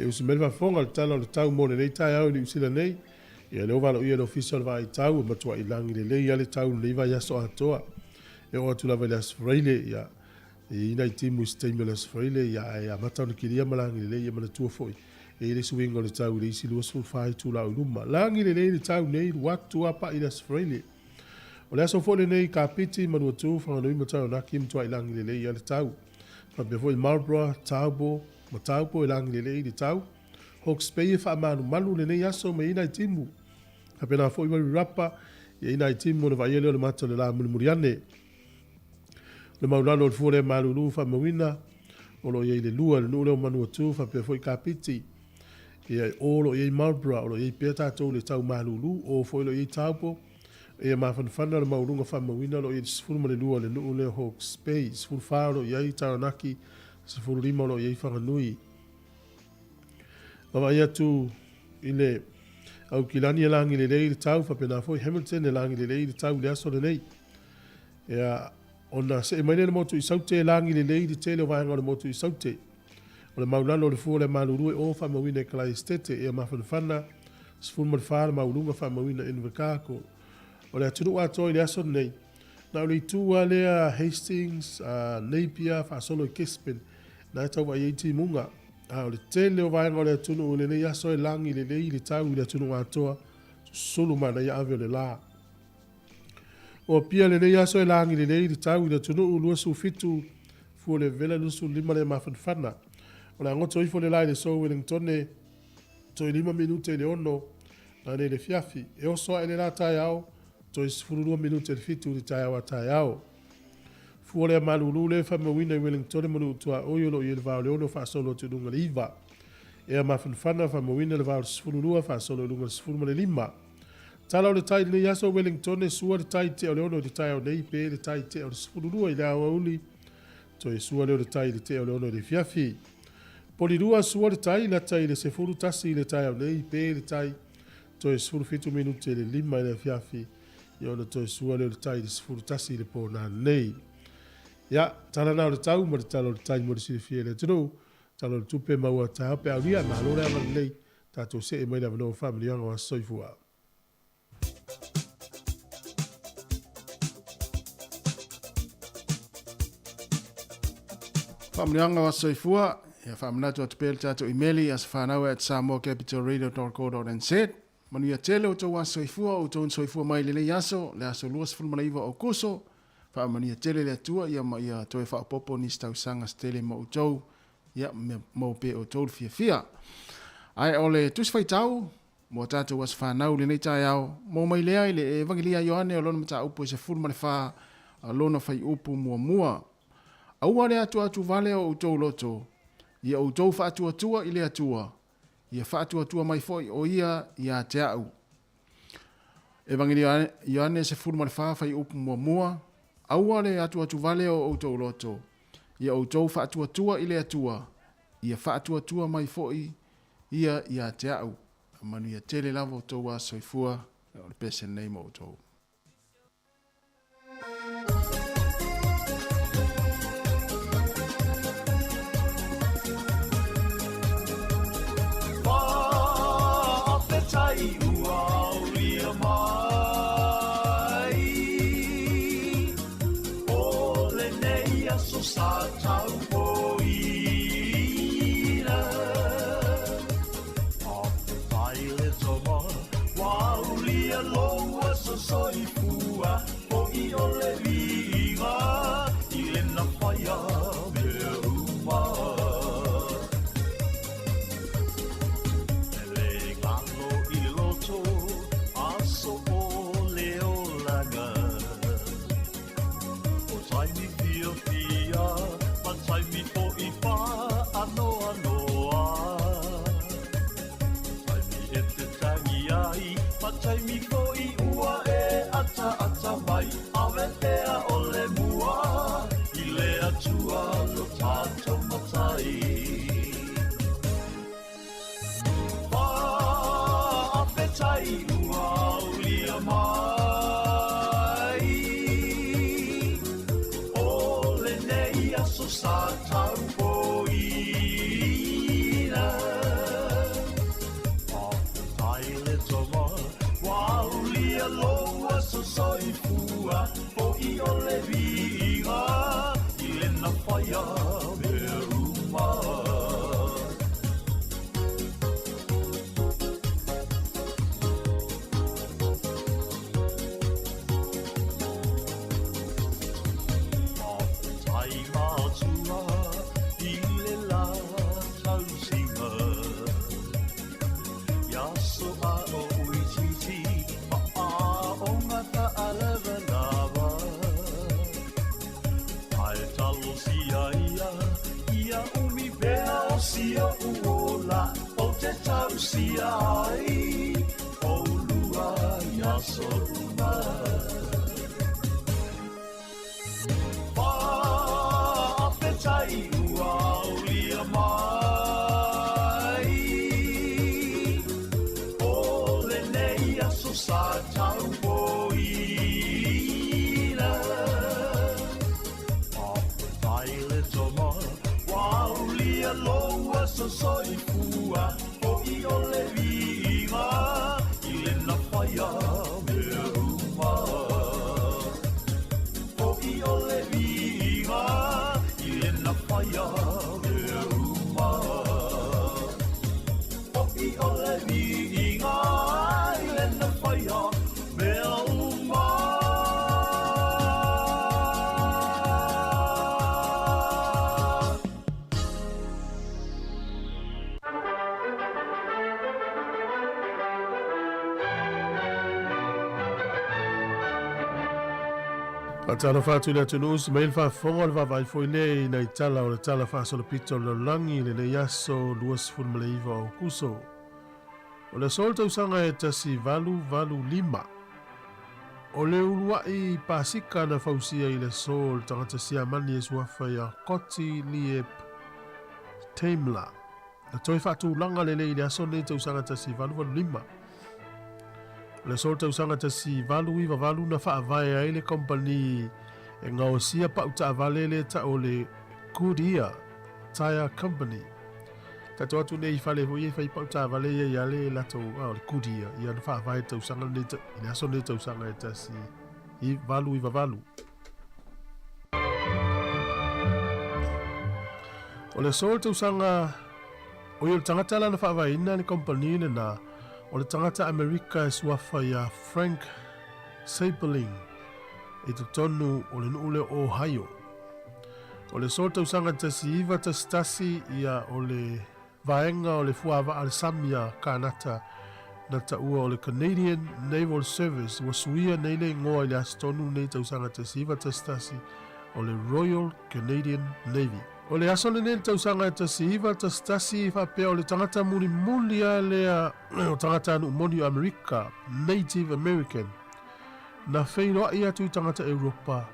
E usi mai le faafofoga i le Tala o le Tau mo lenei taeao i Niu Sila nei. Ia lea ua valoia e le Ofisa o le Vaai Tau e matuai lagi lelei lava le tau i lenei vaiaso atoa. E oo atu lava i le Aso Faraile, ia, e i ai nai timu i se taimi o le Aso Faraile, ia, ae amata ona kilia ma lagi lelei. Ia manatua foi, e i ai le suiga o le tau i le isi 24 itula o i luma. Lagi lelei le tau nei, alu atu lava pai i le Aso Faraile. O le aso foi lenei i Kapiti, Manuatu, Whanganui ma Taranaki e matuai lagi lelei ai le tau. Faapea foi Marlborough, Taupo ma Taupo e lagi lelei le tau. Hawke's Bay e faamalumalu lenei aso ma i ai nai timu. Faapena foi Wairarapa, i ai nai timu ona vaaia lea o le mata o le la mulimuli ane. O le maulalo o le fua lea malulu faamauina o lo o i ai le lua i le nuu lea o Manuatu faapea foi Kapiti. Ia, o lo o i ai Marlborough, o lo o i ai pea tatou i le tau malulu, o foi o lo o i ai Taupo, ia mafanafana le maualuga faamauina o lo o i ai le 12 i le nuu lea o Hawke's Bay, 14 o lo o i ai Taranaki, 15 o lo o i ai Whanganui. Vaavaai atu i le Aukilani e lagi lelei le tau, faapena foi Hamilton e lagi lelei le tau i le aso lenei. Ia, ona see mai lea i le motu i Saute e lagi lelei le tele o vaega o le motu i Saute. O le maulalo o le fua o le malulu e o faamauina e Kalaesetete, ia mafanafana, 14 le maualuga faamauina e Invercargill. O le atunuu atoa i le aso lenei, na o le itu lava lea Hastings, Napier faasolo i Gisborne, na e tau vaai ai timuga. A o le tele o vaega o le atunuu i lenei aso e lagi lelei le tau i le atunuu atoa, susulu manaia ave o le la. O Apia lenei aso e lagi lelei le tau i le atunuu 27 fua le vevela 25 le mafanafana. O le a goto ifo le la i le so Wellingtone toe 5 minute i le 6 nanei le afiafi. E oso ae le la taeao toe 12 minute i le 7 i le taeao a taeao. Fua lea malulu le faamauina i Wellingtone ma Nuu Tuaoi o lo o i ai le va o le 6 faasolo atu i luga le 9. Ea mafanafana faamauina le va o le 12 faasolo i luga le 15. Tala o le tai i lenei aso Wellingtone sua le tai tea o le 6 i le taeao nei pe le tai tea o le 12 i le aoauli toe sua lea o le tai i le tea o le 6 i le afiafi. Polilua sua le tai lata i le 11 i le taeao nei pe le tai toe 17 minute i le 5 i le afiafi ia ona toe sua lea o le tai i le 11 i le po nanei. Ia, tala na o le tau ma le tala o le tai mo le silafia e le atunuu. Tala o le tupe maua taeao pe aulia, malo le agalelei. Tatou see mai le avanoa o faamanuiaga o aso soifua. Faamanuiaga o aso soifua, ia faamanatu atu pea le tatou imeli asofanau@samoacapitalradio.co.nz. Manuia tele o outou aso soifua, o outou na soifua mai i lenei aso, le aso 29 o Aokuso. Faamanuia tele le Atua ia ma ia toe faaopoopo nisi tausaga se tele mo outou Ia, maua pea e outou le fiafia. Ae o le Tusi Faitau mo a tatou aso fanau i lenei taeao, maua mai lea i le Evagelia a Ioane o lona mataupu e 14 lona fuaiupu muamua. Aua le atuatuvale o outou loto, ia outou faatuatua i le Atua, ia faatuatua mai foi o Ia ia te au. Evagelia Ioane 14 fuaiupu muamua, Aua le atuatuvale o outou loto, ia outou faatuatua i le Atua, ia faatuatua mai foi Ia ia te au. Manuia tele lava outou aso soifua, o le pese lenei mo outou. Faafetai ua aulia mai O lenei aso sa taupoina Faafetai le tama ua aulia lou aso soifua Fo'i o le viiga i le na faia mea uma Ele galo i le loto aso o le olaga O taimi fiafia ma taimi fo'i faanoanoa O taimi e te tangi ai ma taimi fo'i ua e ataata mai Ave pea o le mua i le Atua lo tatou Matai Faafetai ua aulia mai O lenei aso sa taupoina. whaia mea uma. Faafetai matua i le la tausiga. Ia so a o uititi ma a o ngata alavalava. Ae talosia ia, ia umi pea o sia uola o te tausia ai o lua ia so uma. Faafetai ua aulia mai o lenei aso sa taupoina. Faafetai le tama ua aulia lou aso soifua o i o le viiga i le na whaia mea uma. O i o le viiga i le na whaia mea uma. O i o le viiga i le na whaia mea uma. Faatalofa atu i le atunuu se mai le faafofoga o le vaavaai foi lea i nai tala o le Tala Faasolopito o le Lalolagi i lenei aso 29 o Aokuso. O le aso o le tausaga e 1885. O le uluai pasika na fausia i le aso o le tagata Siamani e suafa ia Gottlieb Daimler. Na toe faatulaga lelei i le aso lenei tausaga 1885. O le aso o le tausaga 1898 na faavae ai le kompani e gaosia pau taavale le tau o le Goodyear Tire Company. Tatou atu nei i fale foi e fai pau taavale ia ia le latou o le Goodyear ia na faavae tausaga nei i le aso nei tausaga e 1898. O le aso o le tausaga o ia o le tagata la na faavaeina le kompani lena o le tagata Amerika e suafa ia Frank Seiberling i totonu o le nuu lea o Ohio. O le aso o le tausaga 1911 ia o le vaega o le fuavaa le sami a Kanata na taua o le Canadian Naval Service ua suia nei le igoa i le aso tonu nei tausaga 1911 o le Royal Canadian Navy. O le aso lenei le tausaga e 1911 faapea o le tagata mulimuli a lea o tagata nuu moni o Amerika, Native American, na feiloai atu i tagata Europa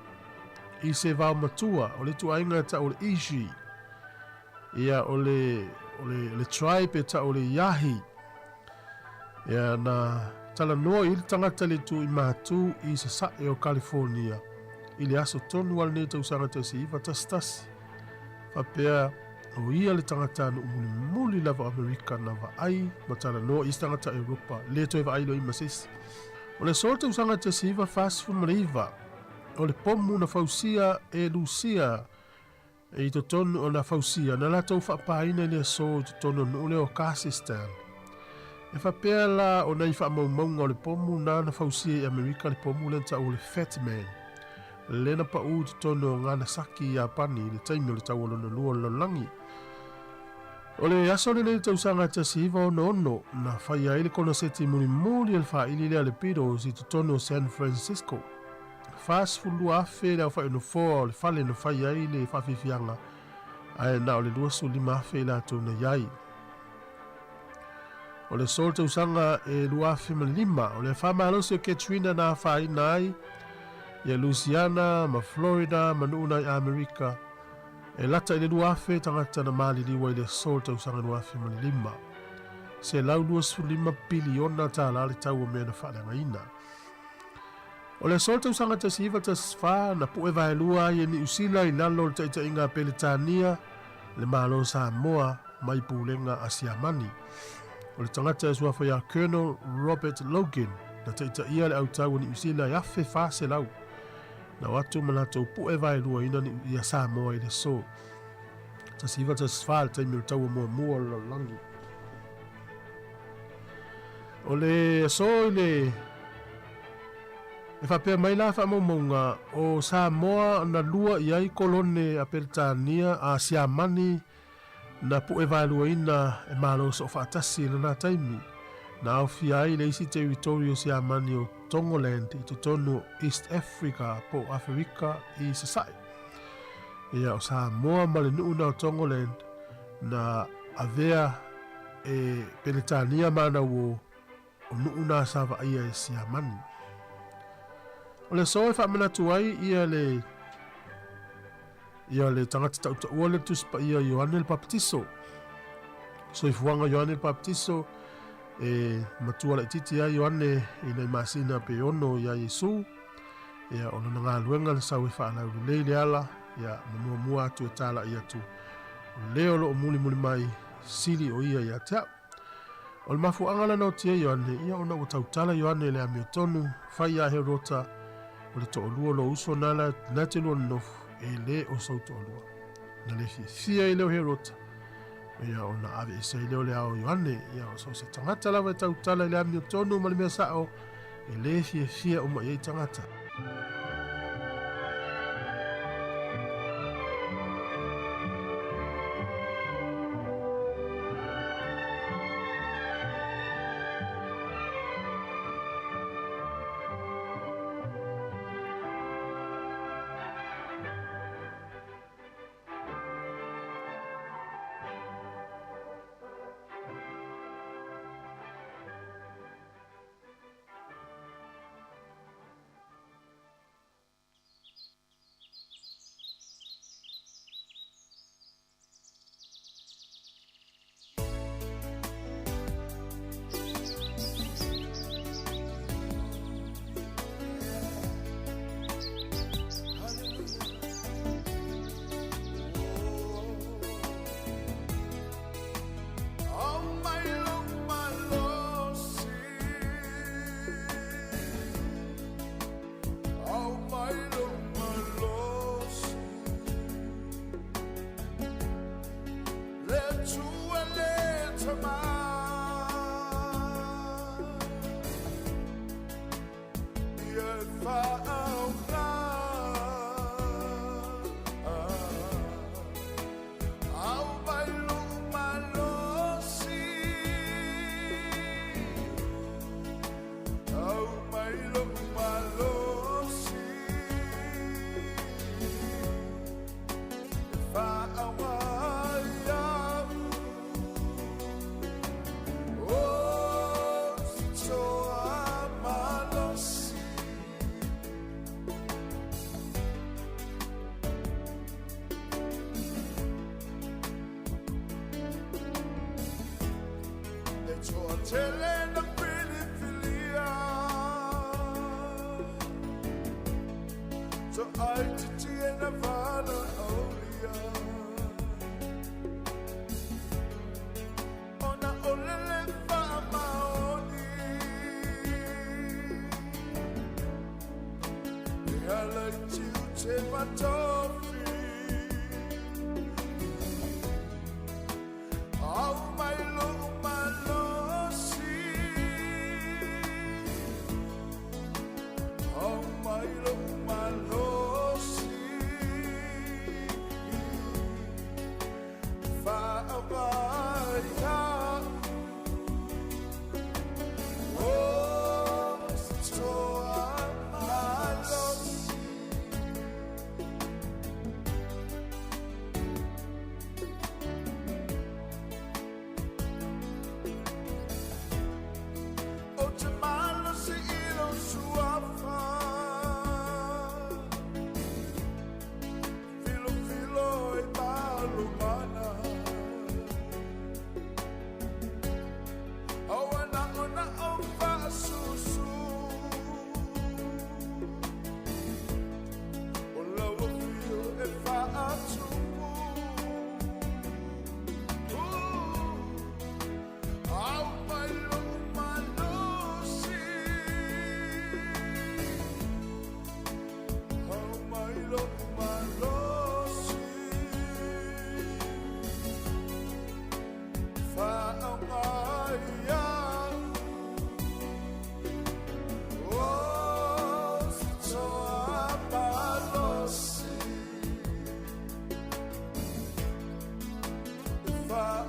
i se vaomatua o le ituaiga e tau o le Ishi. Ia o le, o le, le tribe e tau o le Yahi. Ia na talanoa i le tagata le tu i Matu i Sasae o California i le aso tonu a lenei tausaga 1911. Faapea o ia le tagata nuu mulimuli lava o Amerika na vaai ma talanoa i se tagata Europa le toe vaai loa i ma se isi. O le aso o le tausaga 1949 o le pomu na fausia e Lusia i totonu o na fausia na latou faapaina i le aso i totonu o le nuu lea o Kazakhstan. E faapea la o nai faamaumauga o le pomu na na fausia i Amerika le pomu lea na taua o le Fat Man, le na paʻu i totonu o Ganasaki i Iapani i le taimi o le taua lona lua o le lalolagi. O le aso lenei le tausaga 1966 na faia ai le konoseti mulimuli a le faaili lea a le Beatles i totonu o San Francisco. 42,000 le aofai o nofoa o le fale na fai ai le faafiafiaga, ae na o le 25,000 i latou na i ai. O le aso o le tausaga e 2005, o le afa malosi o Katrina na afaina ai ia Louisiana ma Florida ma nuu nai Amerika, e lata i le 2,000 tagata na maliliu ai i le aso o le tausaga 2005. 125 piliona tālā le tau o mea na faaleagaina. O le aso o le tausaga 1914 na pu'e vaelua ai e Niu Sila i lalo o le taitaiga a Peretania le Malo o Samoa mai pulega a Siamani. O le tagata e suafa ia Colonel Robert Logan na taitaia le autau o Niu Sila e 1,400. Na o atu ma latou pu'e vaeluaina ia Samoa i le aso 1914, le taimi o le taua muamua o le lalolagi. O le aso i le E faapea mai la faamaumauga, o Samoa na lua i ai kolone a Peretania a Siamani na pu'e vaeluaina e Malo Soofaatasi i lena taimi, na aofia ai le isi teritori o Siamani o Tongoland i totonu o East Africa po o Aferika i Sasae. Ia, o Samoa ma le nuu na o Tongoland na avea e Peretania ma na uo o nuu na sa vaaia e Siamani. O le aso e faamanatu ai ia le ia le tagata tautaua le Tusi Paia Ioane le Papatiso. Soifuaga Ioane le Papatiso e matua laitiiti ai Ioane i nai masina pe 6 iā Iesu. Ia, o lona galuega le sau e faalaulelei le ala, ia, ma muamua atu e tala'i atu, o le o loo mulimuli mai, sili o ia ia te a'u. O le mafuaaga lena o tia Ioane, ia ona ua tautala Ioane i le amiotonu, fai iā Herota, o le toalua o lou uso na la na te lua nonofo, e lē o sou toalua. Na le fiafia ai lea o Herota, ia ona aveese ai lea o le ao o Ioane, ia o so o se tagata lava e tautala i le amiotonu ma le mea sa'o, e lē fiafia uma i ai tagata.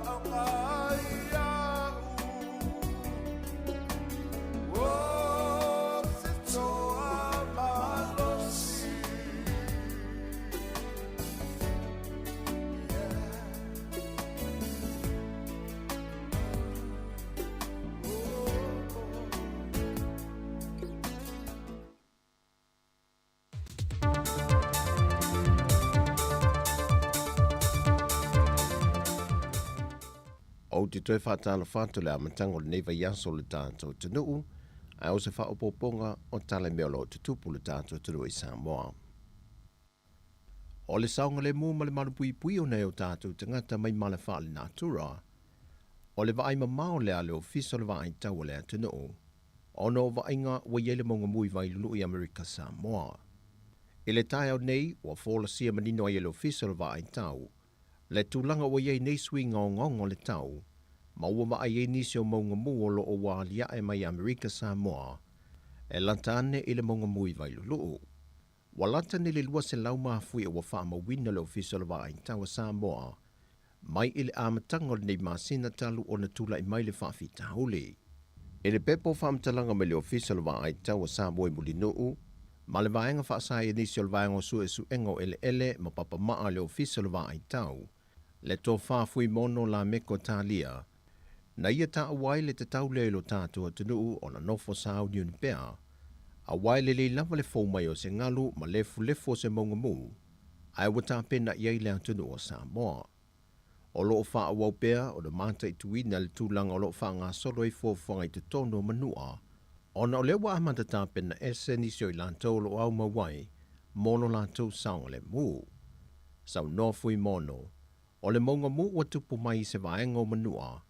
Aoga ai iaʻu O se toa malosi. Ou te toe faatalofa atu i le amataga o lenei vaiaso o le tatou atunuu, ae o se faaopoopoga o tala i mea o lo o tutupu i le tatou atunuu i Samoa. O le saogalemu ma le malupuipuia o nai o tatou tagata mai mala faalenatura, o le vaai mamao lea a le Ofisa o le Vaai Tau a le Atunuu, ona o vaaiga ua i ai le mauga mu i Vailulu'u i Amerika Samoa. I le taeao nei, ua folasia manino ai e le Ofisa o le Vaai Tau le tulaga ua i ai nei suiga ogaoga o le tau, ma ua vaai ai nisi o mauga mu o lo o ua aliae mai i Amerika Samoa e lata ane i le mauga mu i Vailulu'u. Ua lata nei le 200 mafuie ua faamauina le Ofisa o le Vaai Tau a Samoa mai i le amataga o lenei masina talu ona tulai mai le faafitauli. I le pepa o faamatalaga mai le Ofisa o le Vaai Tau a Samoa i Mulinuu ma le Vaega Faasaienisi o le Vaega o Suesuega o Eleele ma Papamaa a le Ofisa o le Vaai Tau, le Tofa Fuimono Lameko Talia, na ia taua ai le tatau lea i lo tatou atunuu ona nofo sauniuni pea, aua e lelei lava le fou mai o se galu ma lefulefu o se mauga mu, ae ua tapena i ai le atunuu o Samoa. O lo o faaauau pea ona mataituina le tulaga o lo o faagasolo ai fuafuaga i totonu o Manua, ona o lea ua amata tapena ese nisi o i latou o lo o aumau ai mo lo latou saogalemu. Saunoa Fuimono, O le mauga mu ua tupu mai i se vaega o Manua,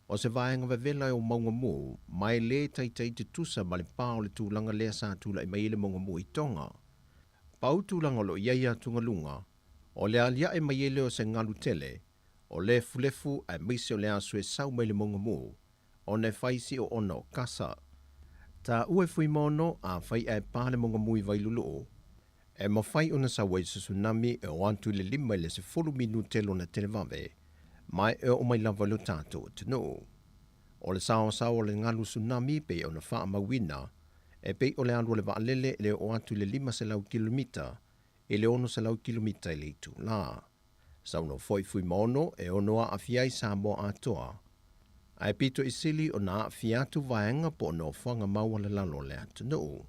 o se vaega vevela o mauga mu, ma e lē taitai tutusa ma le pa o le tulaga lea sa tulai mai ai le mauga mu i Tonga. Pau tulaga o lo o i ai atugaluga, o le aliae mai ai lea o se galu tele, o lefulefu aemaise o le aso e sau mai le mauga mu, ona e fai si oona o kasa. Taua e Fuimono, afai ae pa le mauga mu i Vailulu'u, E mafai ona sau ai se tsunami e oo atu i le 5 i le 10 minute lona televave, ma e oo mai lava i lo tatou atunuu. O le saoasao o le galu tsunami pei ona faamauina, e pei o le alu a le vaalele e le oo atu i le 500 kilomita i le 600 kilomita i le itula. Saunoa foi Fuimaono e ono aafia ai Samoa atoa, ae pito i sili ona aafia atu vaega po o nofoaga maualalalo o le atunuu.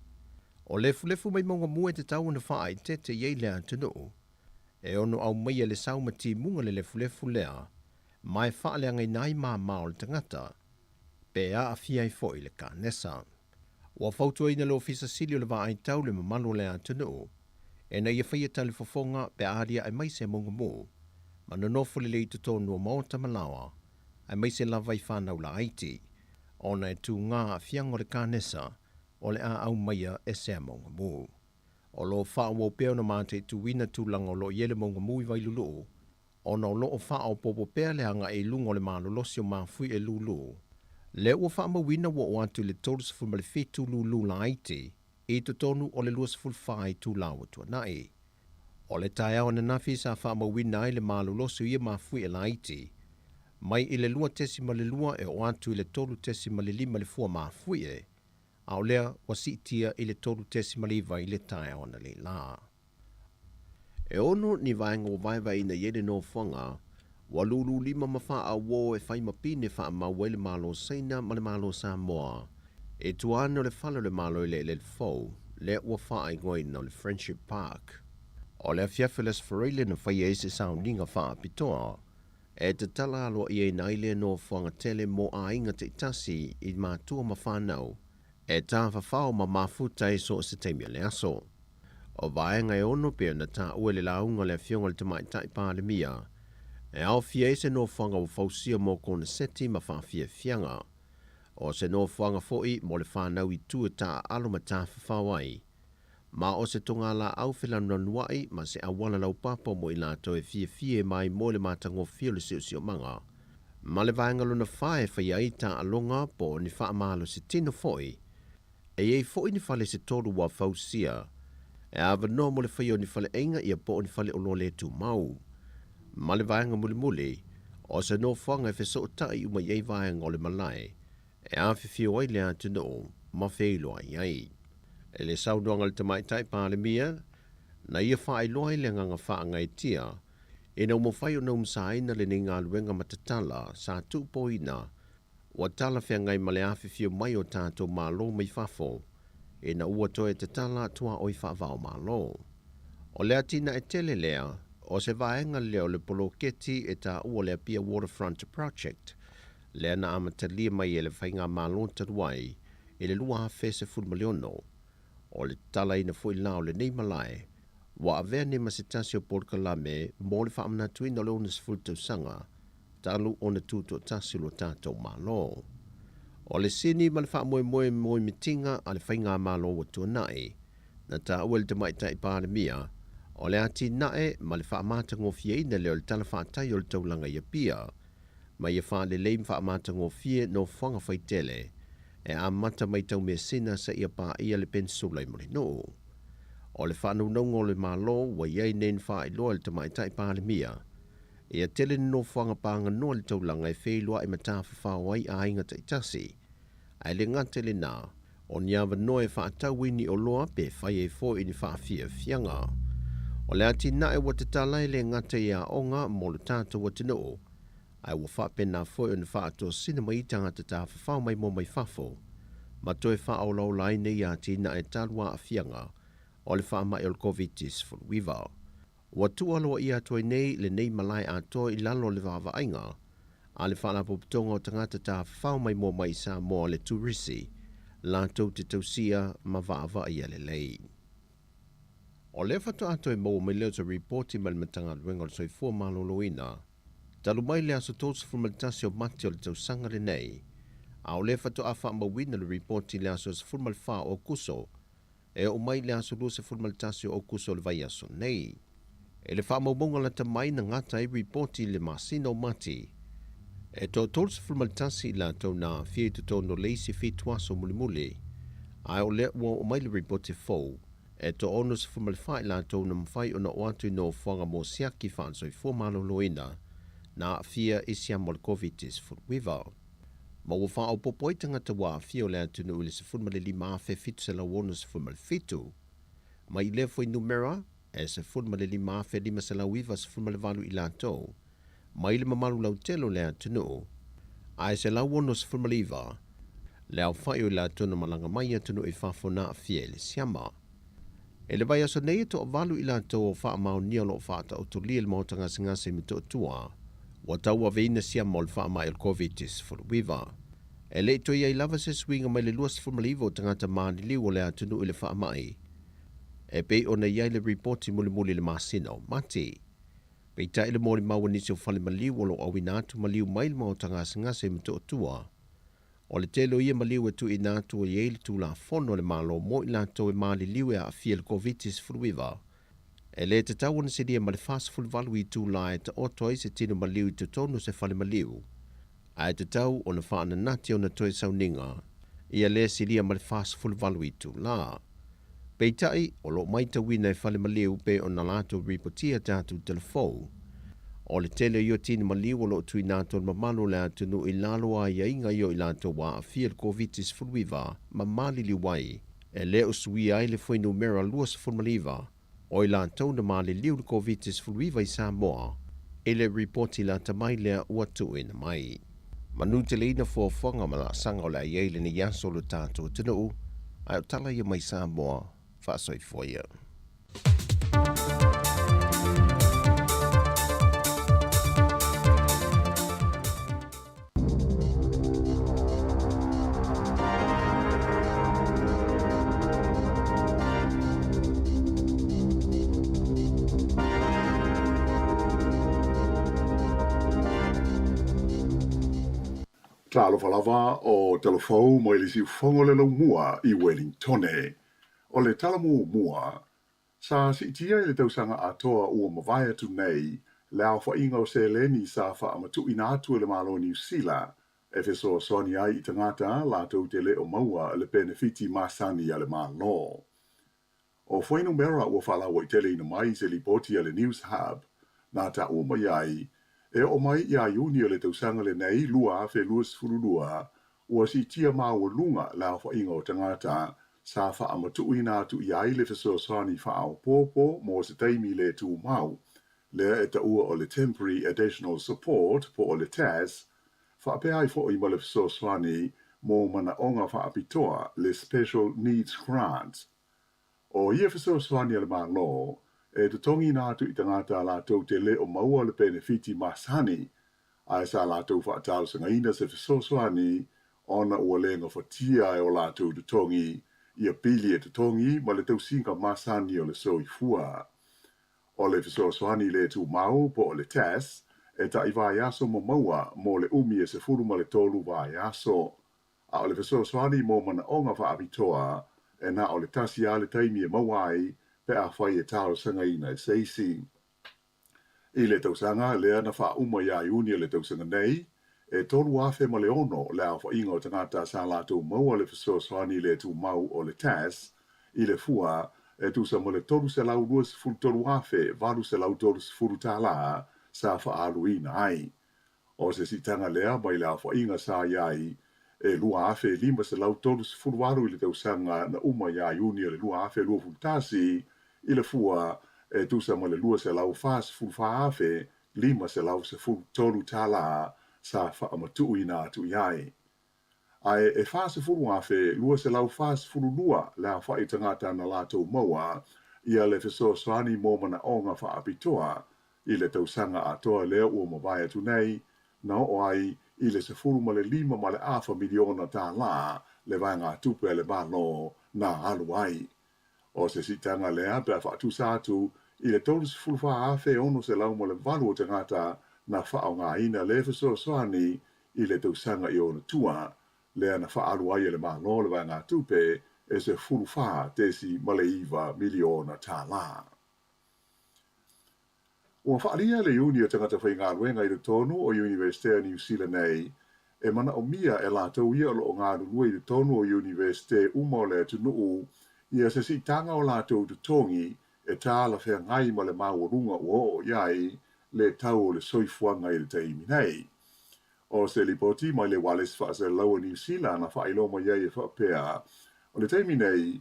O lefulefu mai mauga mua e tatau ona faaeteete i ai le atunuu, e ono aumaia le sau ma timuga le lefulefu lea ma e faaleagaina ai mama o le tagata, pe aafia ai foi le kanesa. Ua fautuaina le Ofisa Sili o le Vaai Tau le mamalu o le atunuu ina ia faia talifofoga pe a aliae mai se mauga mu ma nonofo lelei i totonu o maota ma laoa, aemaise lava i fanau laiti, ona e tū ngā aafiaga o le kanesa o le a aumaia e sea mauga mu. O lo o faaauau pea ona mataituina tulaga o lo o i ai le mauga mu i Vailulu'u, ona o lo o faaopoopo pea le agai i luga o le malolosi o mafui e lūlū. Lea ua faamauina ua oo atu i le 37 lūlū laiti i totonu o le 24 itula ua tuanai. O le taeao ananafi sa faamauina ai le malolosi o ia mafuie laiti, mai i le 2.2 e oo atu i le 3.5 le fua mafuie, a o lea ua siitia i le 3.9 i le taeao analeila. E ono ni vaega ua vaevaeina i ai le nofoaga, ua lūlū lima ma faaauō e fai ma pine faamau ai le Malo Saina ma le Malo Samoa i tua ane o le fale o le Malo i le eleele fou lea ua faaigoaina o le Friendship Park. O le afiafi o le Aso Faraile na faia ai se sauniga faapitoa e tatala aloaiaina ai lea nofoaga tele mo aiga taitasi i matua ma fanau e tafafao ma mafuta ai so o se taimi o le aso. O vaega e ono pei ona taua i le lauga a le Afioga i le Tamaitai Palemia, e aofia ai se nofoaga ua fausia mo koneseti ma faafiafiaga. O se nofoaga foi mo le fanau i tua e taaalo ma tafafao ai, ma o se togalaau felanulanuai ma se auala laupapa mo i latou e fiafia e maimoa i le matagofie o le siosiomaga ma le vaega lona fa e faia ai taaloga po o ni faamalositino foi. E i ai foi ni fale se tolu ua fausia e avanoa mo le faia o ni faleaiga ia po o ni faleoloa le tumau. Ma le vaega mulimuli, O se nofoaga e fesootai uma i ai vaega o le malae e afifio ai le atunuu ma feiloai ai. I le saunoaga a le Tamaitai Palemia, na ia faailoa ai le agaga faagaeetia ina ua mafai ona umusaina lenei galuega matatala sa tuupoina ua talafeagai ma le afifio mai o tatou Malo mai fafo ina ua toe tatala tuaoi faava-o-Malo. O le atinae tele lea, o se vaega lea o le poloketi e taua o le Apia Waterfront Project, lea na amatalia mai e le Faigamalo talu ai i le 2016. O le tatalaina foi la o lenei malae, ua avea nei ma se tasi o polokalame mo le faamanatuina o le 60 tausaga talu ona tutoatasi lo tatou Malo. O le sini ma le faamoemoe moemitiga a le Faigamalo ua tuanai, na taua e le Tamaitai Palemia, o le atinae ma le faamatagofieina lea o le tala faatai o le taulaga i Apia, ma ia faalelei ma faamatagofie nofoaga faitele e amata mai Taumeasina seia paia le Penisula i Mulinuu. O le faanaunauga o le Malo ua i ai nei na faailoa e le Tamaitai Palemia, Ia tele ni nofoaga paganoa i le taulaga e feiloai ma tafafao ai aiga taitasi. Ae le gata i lenā, o ni avanoa e faatau ai ni oloa pe fai ai foi ni faafiafiaga. O le atinae ua tatala e le gata i aoga mo lo tatou atunuu, ae ua faapena foi ona faatosina mai i tagata tafafao maimoa mai fafo, ma toe faaolaola ai nei atinae talu aafiaga o le faamai o le Koviti-19. Ua tuualoaia atu ai nei lenei malae atoa i lalo o le vaavaaiga a le Faalapotopotoga o Tagata Tafafao Maimoa Mai i Samoa le Turisi latou te tausia ma vaavaaia lelei. O lea faatoa toe maua mai lea o se ripoti mai le Matagaluega o le Soifua Maloloina talu mai le aso 31 o Mati o le tausaga lenei, a o lea faatoa faamauina le ripoti i le aso 14 o Aokuso e oo mai i le aso 21 o Aokuso o le vaiaso nei. I le faamaumauga lata mai na gata ai ripoti i le masina o Mati, e toa 31 i latou na aafia i totonu o le isi fitu aso mulimuli, ae o lea ua oo mai le ripoti fou, e toa 64 i latou na mafai ona oo atu i nofoaga mo siaki faale-soifua maloloina na aafia i siama o le Koviti-19. Ma ua faaopoopo ai tagata ua aafia o le atunuu i le 15,767, mai i lea fuainumera e 15,598 i latou mai le mamalu lautele o le atunuu, ae 169 le aofai o i latou na malaga mai i atunuu i fafo na aafia i le siama. I le vaiaso nei e toavalu i latou o faamaonia o lo o faataotolia i le Maota Gasegase i Motootua, ua tauaveina siama o le faamai o le Koviti-19. E le i toe i ai lava se suiga mai le 29 o tagata maliliu o le atunuu i le faamai, e pei ona i ai le ripoti mulimuli i le masina o Mati. Peitai le molimau a nisi o fale maliu o lo o auina atu maliu mai le Maota Gasegase i Motootua, O le tele o ia maliu e tuuina atu e i ai le Tulafono a le Malo mo i latou e maliliu e aafia i le Koviti-19. E le tatau ona silia ma le 48 itula e taoto ai se tino maliu i totonu o se fale maliu, ae tatau ona faananati ona toe sauniga ia le silia ma le 48 itula. Peitai, o lo o maitauina e fale maliu pei ona latou ripotia tatou telefou. O le tele o ia tino maliu o lo o tuuina atu e le mamalu o le atunuu i lalo o aiaiga ia o i latou ua aafia i le Koviti-19 ma maliliu ai, e le o suia ai le fuainumera 29 o i latou na maliliu i le Koviti-19 i Samoa i le ripoti lata mai lea ua tuuina mai. Manuteleina fuafuaga ma laasaga o le a i ai lenei aso o lo tatou atunuu, ae o tala ia mai Samoa, faasoifua ia. Talofa lava o Talafou mai le siufofoga o le Laumua i Wellingtone. O le tala muamua, Sa siitia i le tausaga atoa ua mavae atu nei le aofaiga o seleni sa faamatuuina atu e le Malo o Niu Sila e fesoasoani ai i tagata latou te le o maua le penefiti masani a le Malo. O fuainumera ua faalauaiteleina mai i se lipoti a le Newshub na taua mai ai E oo mai ia Iuni o le tausaga lenei 2022, ua siitia maualuga le aofaiga o tagata sa faamatuuina atu i ai le fesoasoani faaopoopo mo se taimi le tumau, lea e taua o le Temporary Additional Support po o le TAS, faapea ai foi ma le fesoasoani mo manaoga faapitoa, le Special Needs Grant. O ia fesoasoani a le Malo, e totogiina atu i tagata latou te le o maua le penefiti masani, ae sa latou faatalosagaina se fesoasoani ona ua le gafatia e o latou totogi ia pili e totogi ma le tausiga masani o le soifua. O le fesoasoani le tumau po o le TAS e tai vaiaso ma maua mo le umi e 13 vaiaso. A o le fesoasoani mo manaoga faapitoa e na o le tasi lava le taimi e maua ai pe afai e talosagaina e se isi. I le tausaga lea na faauma ia Iuni o le tausaga nei, e 3,006 le aofaiga o tagata sa latou maua le fesoasoani le tumau o le TAS i le fua e tusa ma le $323,830 tala sa faaaluina ai. O se siitaga lea mai le aofaiga sa i ai e 2,538 i le tausaga na uma ia Iuni o le 2021 i le fua e tusa ma le $244,513 tala sa faamatuuina atu i ai. Ae e 40,242 le aofai tagata na latou maua ia le fesoasoani mo manaoga faapitoa i le tausaga atoa lea ua mavae atu nei, na oo ai i le $15.5 miliona tala le vaegatupe a le Malo na alu ai. O se siitaga lea pe a faatusa atu i le 34,608 o tagata na faaaogaina le fesoasoani i le tausaga i ona tua, lea na faaalu ai e le Malo le vaegatupe e $14.9 miliona tala. Ua faaalia le Iuni o Tagata Faigaluega i totonu o Iunivesite a Niu Sila nei, e manaomia e latou ia o lo o galulue i totonu o Iunivesite uma o le atunuu ia se siitaga o latou totogi e talafeagai ma le maualuga ua oo i ai le tau o le soifuaga i le taimi nei. O se lipoti mai le Ualesi Faasalalau o Niu Sila na faailoa mai ai e faapea, o le taimi nei,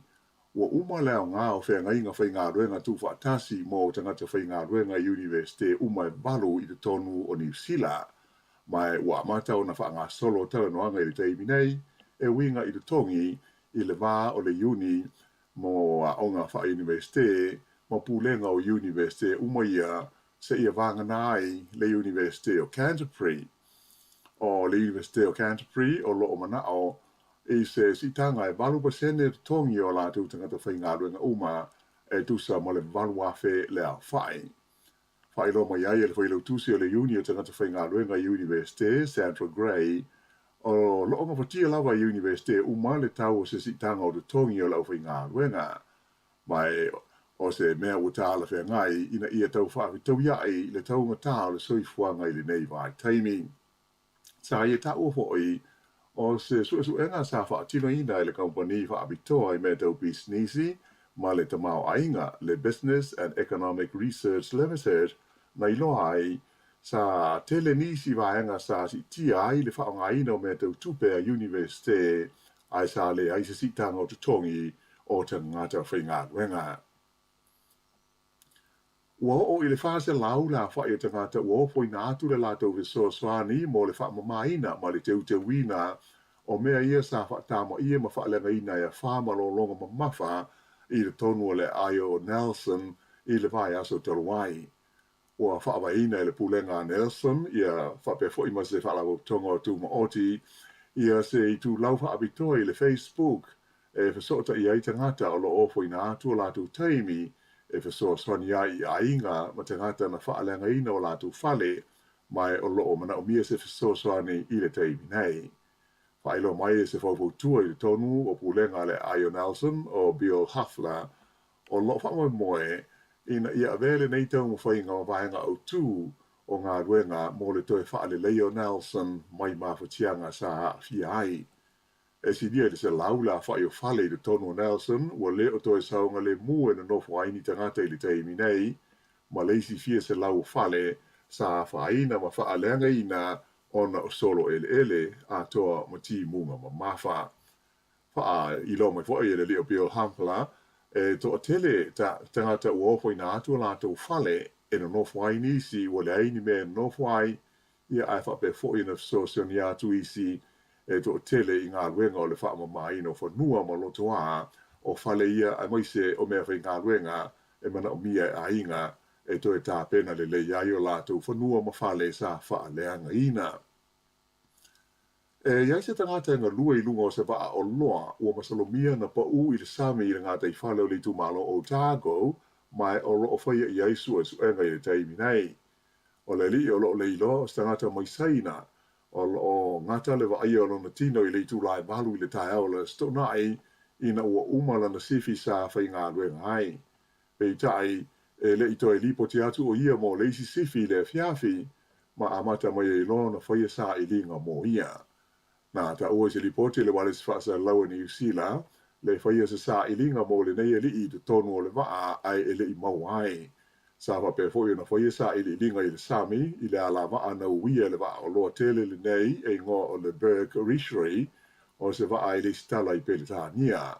ua uma le aoga o feagaiga faigaluega tuufaatasi mo tagata faigaluega i Iunivesite uma e valu i totonu o Niu Sila, ma ua amata ona faagasolo talanoaga i le taimi nei e uiga i totogi i le va o le Iuni mo aoga faa-Iunivesite ma pulega o Iunivesite uma ia seia vagana ai le Iunivesite o Canterbury. O le Iunivesite o Canterbury o lo o manao i se siitaga e 8% totogi o latou tagata faigaluega uma e tusa ma le 8,000 le aofai. Faailoa mai ai e le Failautusi o le Iuni o Tagata Faigaluega i Iunivesite, Sandra Gray, o lo o gafatia lava e Iunivesite uma le tau o se siitaga o totogi o le aufaigaluega. Ma o se mea ua talafeagai ina ia tau faafetauia'i le taugata o le soifuaga i lenei vaitaimi. Sa ia taua foi o se suesuega sa faatinoina e le kamupani faapitoa i mea tau pisinisi ma le tamaoaiga, le Business and Economic Research Limited, na iloa ai, sa tele nisi vaega sa siitia ai le faaaogaina o mea tau tupe a Iunivesite ae sa leai se siitaga o totogi o tagata faigaluega. Ua oo i le 400 le aofai o tagata ua ofoina atu le latou fesoasoani mo le faamamaina ma le teuteuina o mea ia sa faatamaia ma faaleagaina e afa ma lologa mamafa i totonu o le aai o Nelson i le vaiaso talu ai. Ua faavaeina e le Pulega a Nelson ia faapea foi ma se Faalapotopotoga o Tumaoti ia se itulau faapitoa i le Facebook e fesootai ai tagata o lo o ofoina atu o latou taimi e fesoasoani ai i aiga ma tagata na faaleagaina o latou fale ma o lo o manaomia se fesoasoani i le taimi nei. Faailoa mai e se faufautua i totonu o Pulega a le Aai o Nelson o Bill Hafler o lo o faamoemoe ina ia avea lenei taumafaiga ma vaega autū o galuega mo le toe faaleleia o Nelson mai mafatiaga sa aafia ai. E silia i le 100 le aofai o fale i totonu o Nelson ua le o toe saogalemu e nonofo ai ni tagata i le taimi nei, ma le isi fia selau o fale sa afaina ma faaleagaina ona o solo eleele atoa ma timuga mamafa. Faailoa mai foi e le alii o Bill Humpler, e toatele tagata ua ofoina atu o latou fale e nonofo ai nisi ua leai ni mea e nonofo ai, ia ae faapea foi ona fesoasoani atu isi e toatele i galuega o le faamamaina o fanua ma lotoā o fale ia aemaise o mea faigaluega e manaomia e aiga e toe tapena lelei ai o latou fanua ma fale sa faaleagaina. E i ai se tagata e galue i luga o se vaa oloa ua masalomia na paʻū i le sami i le gataifale o le itumalo o Otago ma o lo o faia i ai suesuega i le taimi nei. O le alii o lo o le iloa o se tagata mai Saina o lo o gata le vaaia o lona tino i le itula e 8 i le taeao o le Aso Toonai ina ua uma lana sifi sa faigaluega ai. Peitai, e le i toe lipoti atu o ia mo le isi sifi i le afiafi, ma amata mai ai loa ona faia sailiga mo ia. Na taua i se lipoti a le Ualesi Faasalalau a Niu Sila, le faia se sailiga mo lenei alii i totonu o le vaa ae e le i maua ai. Sa faapea foi ona faia sailiiliga i le sami i le alavaa na uia e le vaa oloa tele lenei e igoa o le Berg Rishri, o se vaa e lesitala i Peletania.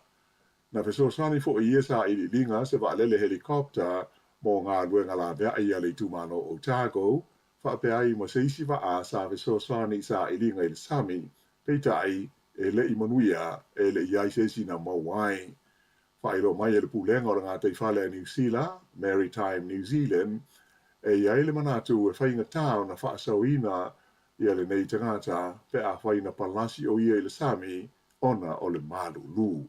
Na fesoasoani foi i ia sailiiliga se vaalele helicopter mo galuega laveai a le itumalo o Otago, faapea ai ma se isi vaa sa fesoasoani i sailiga i le sami, peitai, e le i manuia, e le i ai se isi na maua ai. Faailoa mai e le Pulega o le Gataifale a Niu Sila, Maritime New Zealand, e i ai le manatu e faigata ona faasaoina ia lenei tagata pe afai na palasi o ia i le sami ona o le malulu.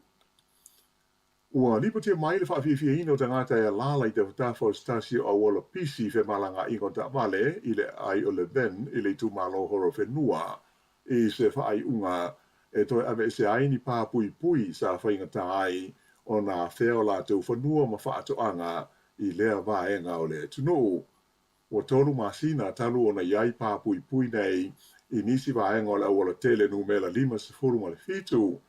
Ua lipotia mai le faafiafiaina o tagata e alaala i tafatafa o se tasi o auala pisi femalagaaiga o taavale i le aai o Levin i le itumalo Horowhenua i se faaiuga e toe aveese ai ni pā puipui sa faigata ai ona afea o latou fanua ma faatoaga i lea vaega o le atunuu. Ua tolu masina talu ona i ai pā puipui nei i nisi vaega o le aualatele numera 57,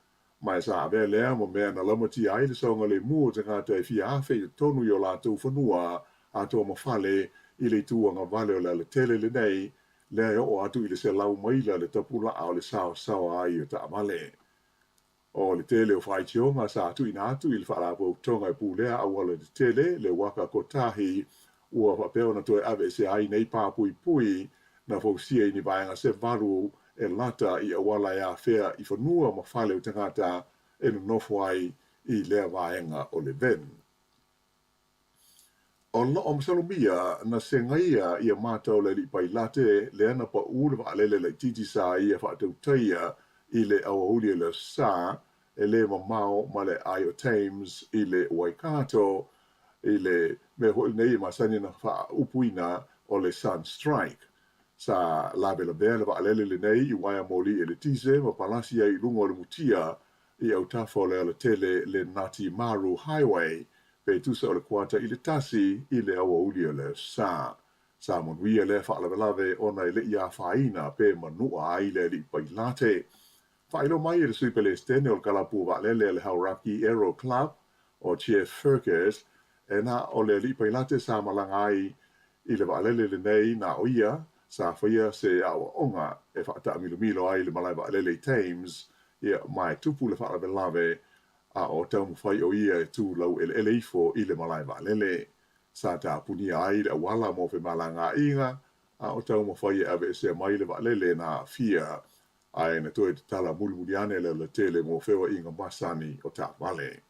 ma e sa avea lea ma mea na laumatia ai le saogalemu o tagata e fia afe i totonu i o latou fanua atoa ma fale i le itu agavale o le alatele lenei, lea e oo atu i le 100 maila le tapulaa o le saosaoa ai o taavale. O le tele o faitioga sa tuuina atu i le Faalapotopotoga e pulea auala tetele, le Waka Kotahi, ua faapea ona toe aveesea ai nei pā puipui na fausia i ni vaega se valu e lata i auala e afea i fanua ma fale o tagata e nonofo ai i lea vaega o Levin. O lo o masalomia na segaia ia mata o le alii pailate lea na paʻū le vaalele laitiiti sa ia faatautaia i le aoauli o le Aso Sa e le mamao ma le aai o Thames i le Waikato i le mea foi lenei e masani ona faaupuina o le Sun Strike. Sa lavelavea le vaalele lenei i uaea moli eletise ma palasi ai i luga o le mutia i autafa o le alatele le Ngāti Maru Highway pe tusa o le kuata i le 1 i le aoauli o le Aso Sa. Sa manuia lea faalavelave ona e le i afaina pe manua ai le alii pailate. Faailoa mai e le Sui Pelesitene o le Kalapu Vaalele a le Hauraki Aero Club, o Jeff Fergus, e na o le alii pailate sa malaga ai i le vaalele lenei na o ia sa faia se aoaoga e faataamilomilo ai le malae vaalele i Thames, ia, ma e tupu le faalavelave a o taumafai o ia e tu laueleele ifo i le malae vaalele. Sa tapunia ai le auala mo femalagaaiga a o taumafai e aveesea mai le vaalele na aafia, ae na toe tatala mulimuli ane le alatele mo feoaiga masani o taavale.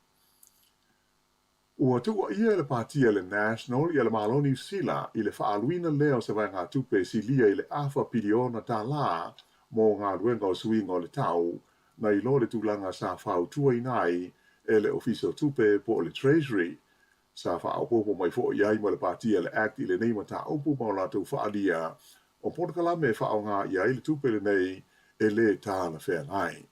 Ua tuuaia e le Pāti a le National ia le Malo Niu Sila i le faaaluina lea o se vaegatupe e silia i le afa piliona tālā mo galuega o suiga o le tau, na i lo le tulaga sa fautuaina ai e le Ofisa o Tupe po o le Treasury. Sa faaopoopo mai foi i ai ma le Pāti a le Act i lenei mataupu ma o latou faaalia o polokalame e faaaoga i ai le tupe lenei e lē talafeagai.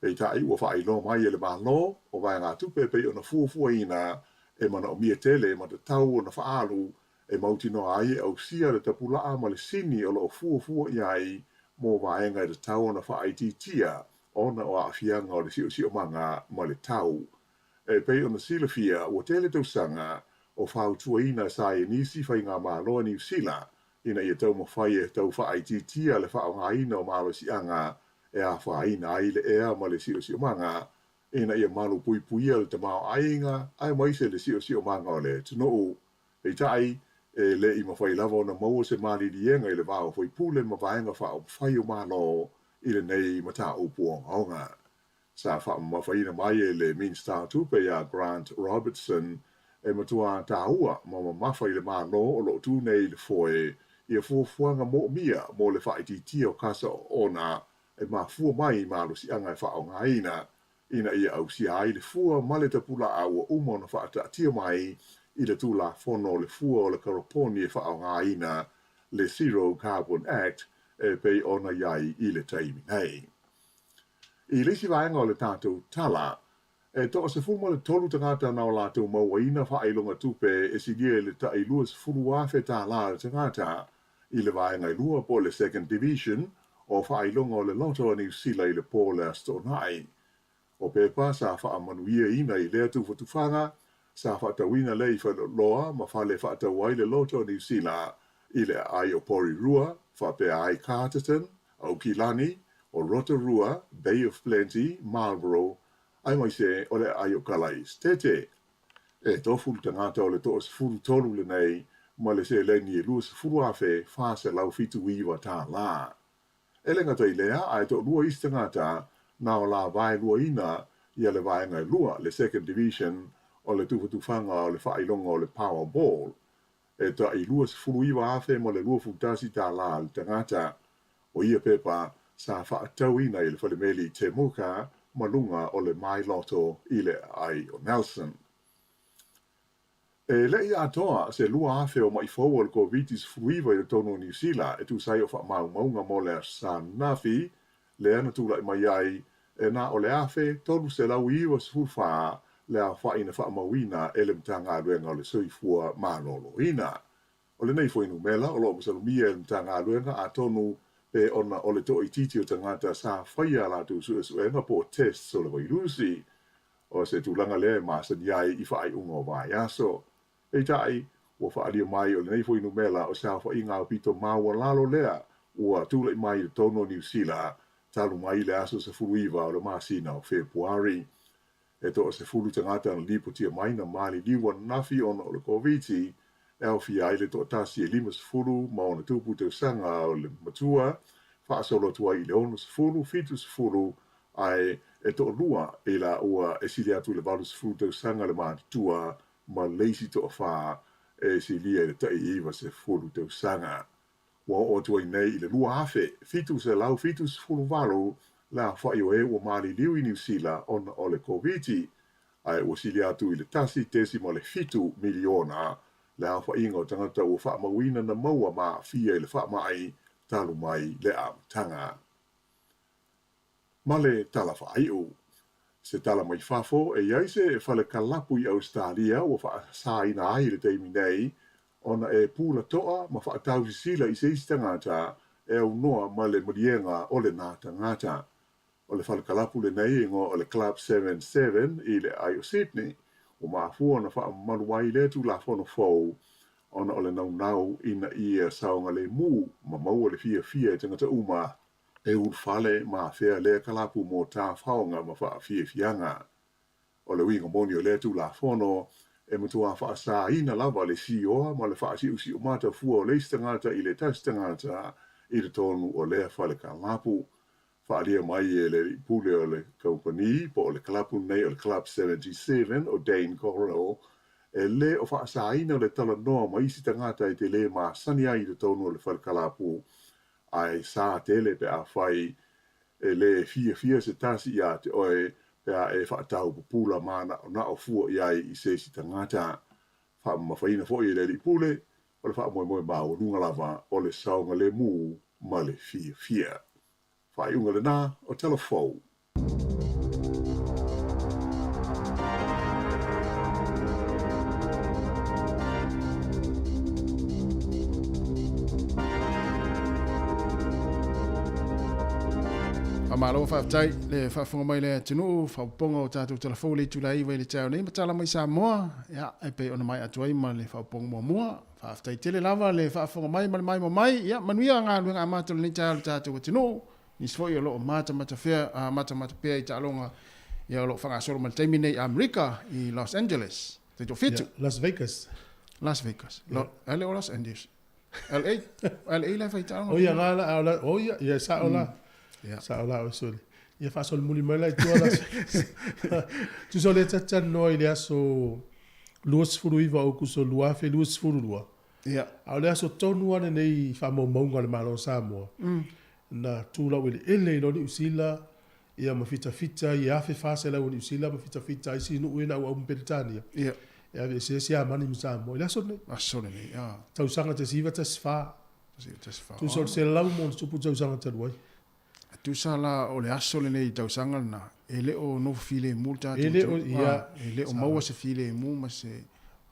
Peitai ua faailoa mai e le Malo o vaegatupe e pei ona fuafuaina e manaomia tele ma tatau ona faaalu e mautinoa ai e ausia le tapulaa ma le sini o lo o fuafua i ai mo vaega e tatau ona faaitiitia ona o aafiaga o le siosiomaga ma le tau. E pei ona silafia, ua tele tausaga o fautuaina saienisi faigamalo a Niu Sila. ina ia taumafai e tau faaitiitia le faaaogaina o malosiaga e afaina ai le ea ma le siosiomaga ina ia malupuipuia le tamaoaiga aemaise le siosiomaga o le atunuu. Peitai, e le i mafai lava ona maua se maliliega i le va o faipule ma vaega faaupufai o Malo i lenei mataupu ogaoga. Sa faamamafaina mai e le Minisita o Tupe ia Grant Robertson e matua taua ma mamafa i le Malo o lo o tu nei i le foe ia fuafuaga moomia mo le faaitiitia o kasa oona e mafua mai i malosiaga e faaaogaina ina ia ausia ai le fua ma le tapulaa ua uma ona faataatia mai i le Tulafono o le Fua o le Karaponi e faaaogaina, le Zero Carbon Act, e pei ona i ai i le taimi nei. I le isi vaega o le tatou tala, e toa-13 tagata na o latou mauaina faailoga tupe e silia i le tai $20,000 tālā le tagata i le vaega e lua po o le Second Division o faailoga o le Loto a Niu Sila i le po o le Aso Toonai. O pepa sa faamanuiaina i lea tufatufaga, sa faatauina lea i faleoloa ma fale e faatau ai le Loto a Niu Sila i le aai o Porirua, faapea ai Carterton, Aukilani, o Rotorua, Bay of Plenty, Marlborough, aemaise o le aai o Kalaesetete. E tofu le tagata o le toa-13 lenei ma le seleni e $20,479 tālā. E le gata i lea, ae toalua isi tagata na o la vaeluaina ia le vaega e lua, le Second Division, o le tufatufaga o le faailoga o le Powerball. E tai $29,000 ma le $21 tālā le tagata. O ia pepa sa faatauina i le falemeli Temuka ma luga o le My Lotto i le aai o Nelson. E le i atoa se 2,000 o maʻi fou o le Koviti-19 i totonu o Niu Sila e tusa ai o faamaumauga mo le Aso Sa ananafi, lea na tulai mai ai e na o le 1,394 le aofai na faamauina e le Matagaluega o le Soifua Maloloina. O lenei fuainumera o lo o masalomia e le Matagaluega atonu pe ona o le toaitiiti o tagata sa faia a latou suesuega po o tests o le vairusi. O se tulaga lea e masani ai i faaiuga o vaiaso. Peitai, ua faaalia mai o lenei fuainumera o se aofaiga aupito maualalo lea ua tulai mai i totonu o Niu Sila talu mai le aso 19 o le masina o Fepuari. E toa-10 tagata na lipotia mai na maliliu ananafi ona o le Koviti, e aofia ai le toatasi e 50 ma ona tupu tausaga o le matua, faasolo atu ai i le 60, 70 ae e toalua i laua e sili atu i le 80 tausaga le matutua ma le isi toafa e silia i le tai 90 tausaga. Ua oo atu ai nei i le 2,778 le aofai o e ua maliliu i Niu Sila ona o le Koviti, ae ua sili atu i le 1.7 miliona le aofaiga o tagata ua faamauina na maua ma aafia i le faamai talu mai le amataga. Ma le tala faaiu. Se tala mai fafo, e i ai se fale kalapu i Ausetalia ua faasaina ai i le taimi nei ona e pula toa ma faatausisila i se isi tagata e aunoa ma le maliega o lena tagata. O le fale kalapu lenei e igoa o le Club Seven Seven i le aai o Sydney, ua mafua ona faamamalu ai lea Tulafono fou ona o le naunau ina ia saogalemu ma maua le fiafia e tagata uma e ulufale ma afea lea kalapu mo tafaoga ma faafiafiaga. O le uiga moni o lea Tulafono, e matua faasaina lava le sioa ma le faasiusiumata fua o le isi tagata i le tasi tagata i totonu o lea fale kalapu. Faaalia mai e le alii pule o le kamupani po o le kalapu lenei o le Club 77 o Dane Gorrell, e le o faasaina le talanoa ma isi tagata e te le masani ai i totonu o le fale kalapu Ae sa tele pe afai e le fiafia se tasi iā te oe pe a e faatau pupula mānaʻonaʻo fua i ai i se isi tagata. Faamamafaina foi e le Alii Pule, o le faamoemoe maualuga lava o le saogalemu ma le fiafia. Faaiuga lena o Tala Fou. Faamalo faafetai le faafofoga mai le atunuu, faaopoopoga o tatou tala fou i le itula e 9 i le taeao nei ma tala mai Samoa, ia, e pei ona maea atu ai ma le faaopoopoga muamua. Faafetai tele lava le faafofoga mai ma le maimoa mai. Ia, manuia galuega amata o lenei taeao i le tatou atunuu. Nisi foi o lo o matamata matamata pea i taaloga ia o lo o faagasolo mai le taimi nei i Amerika i Los Angeles. Taitoafitu. Ia, Las Vegas. Las Vegas. Ia. A le o Los Angeles. LA. LA la e fai taaloga. O ia nga la, o la, o ia, ia sao la. Ia. Sao la o sole. Ia faasolomuli mai la i tua Las Vegas. Tusa o lea ta te talanoa i le aso 29 o Aokuso 2022. Ia. A o le aso tonu lava lenei i faamaumauga a le Malo o Samoa, na tu laueleele ai loa Niu Sila, ia ma fitafita i 1400 o Niu Sila ma fitafita ai isi nuu ia na auau ma Peretania. Ia. E aveesea Siamani ma Samoa i le aso lenei. Aso lenei, ia. Tausaga 1914. 1914. Tusa o le 100 ma ono tupu tausaga talu ai. E tusa la o le aso lenei i tausaga lena, e le o nofo filemu le tatou E le o, atunuu, ia, e le o sa. maua se filemu ma se,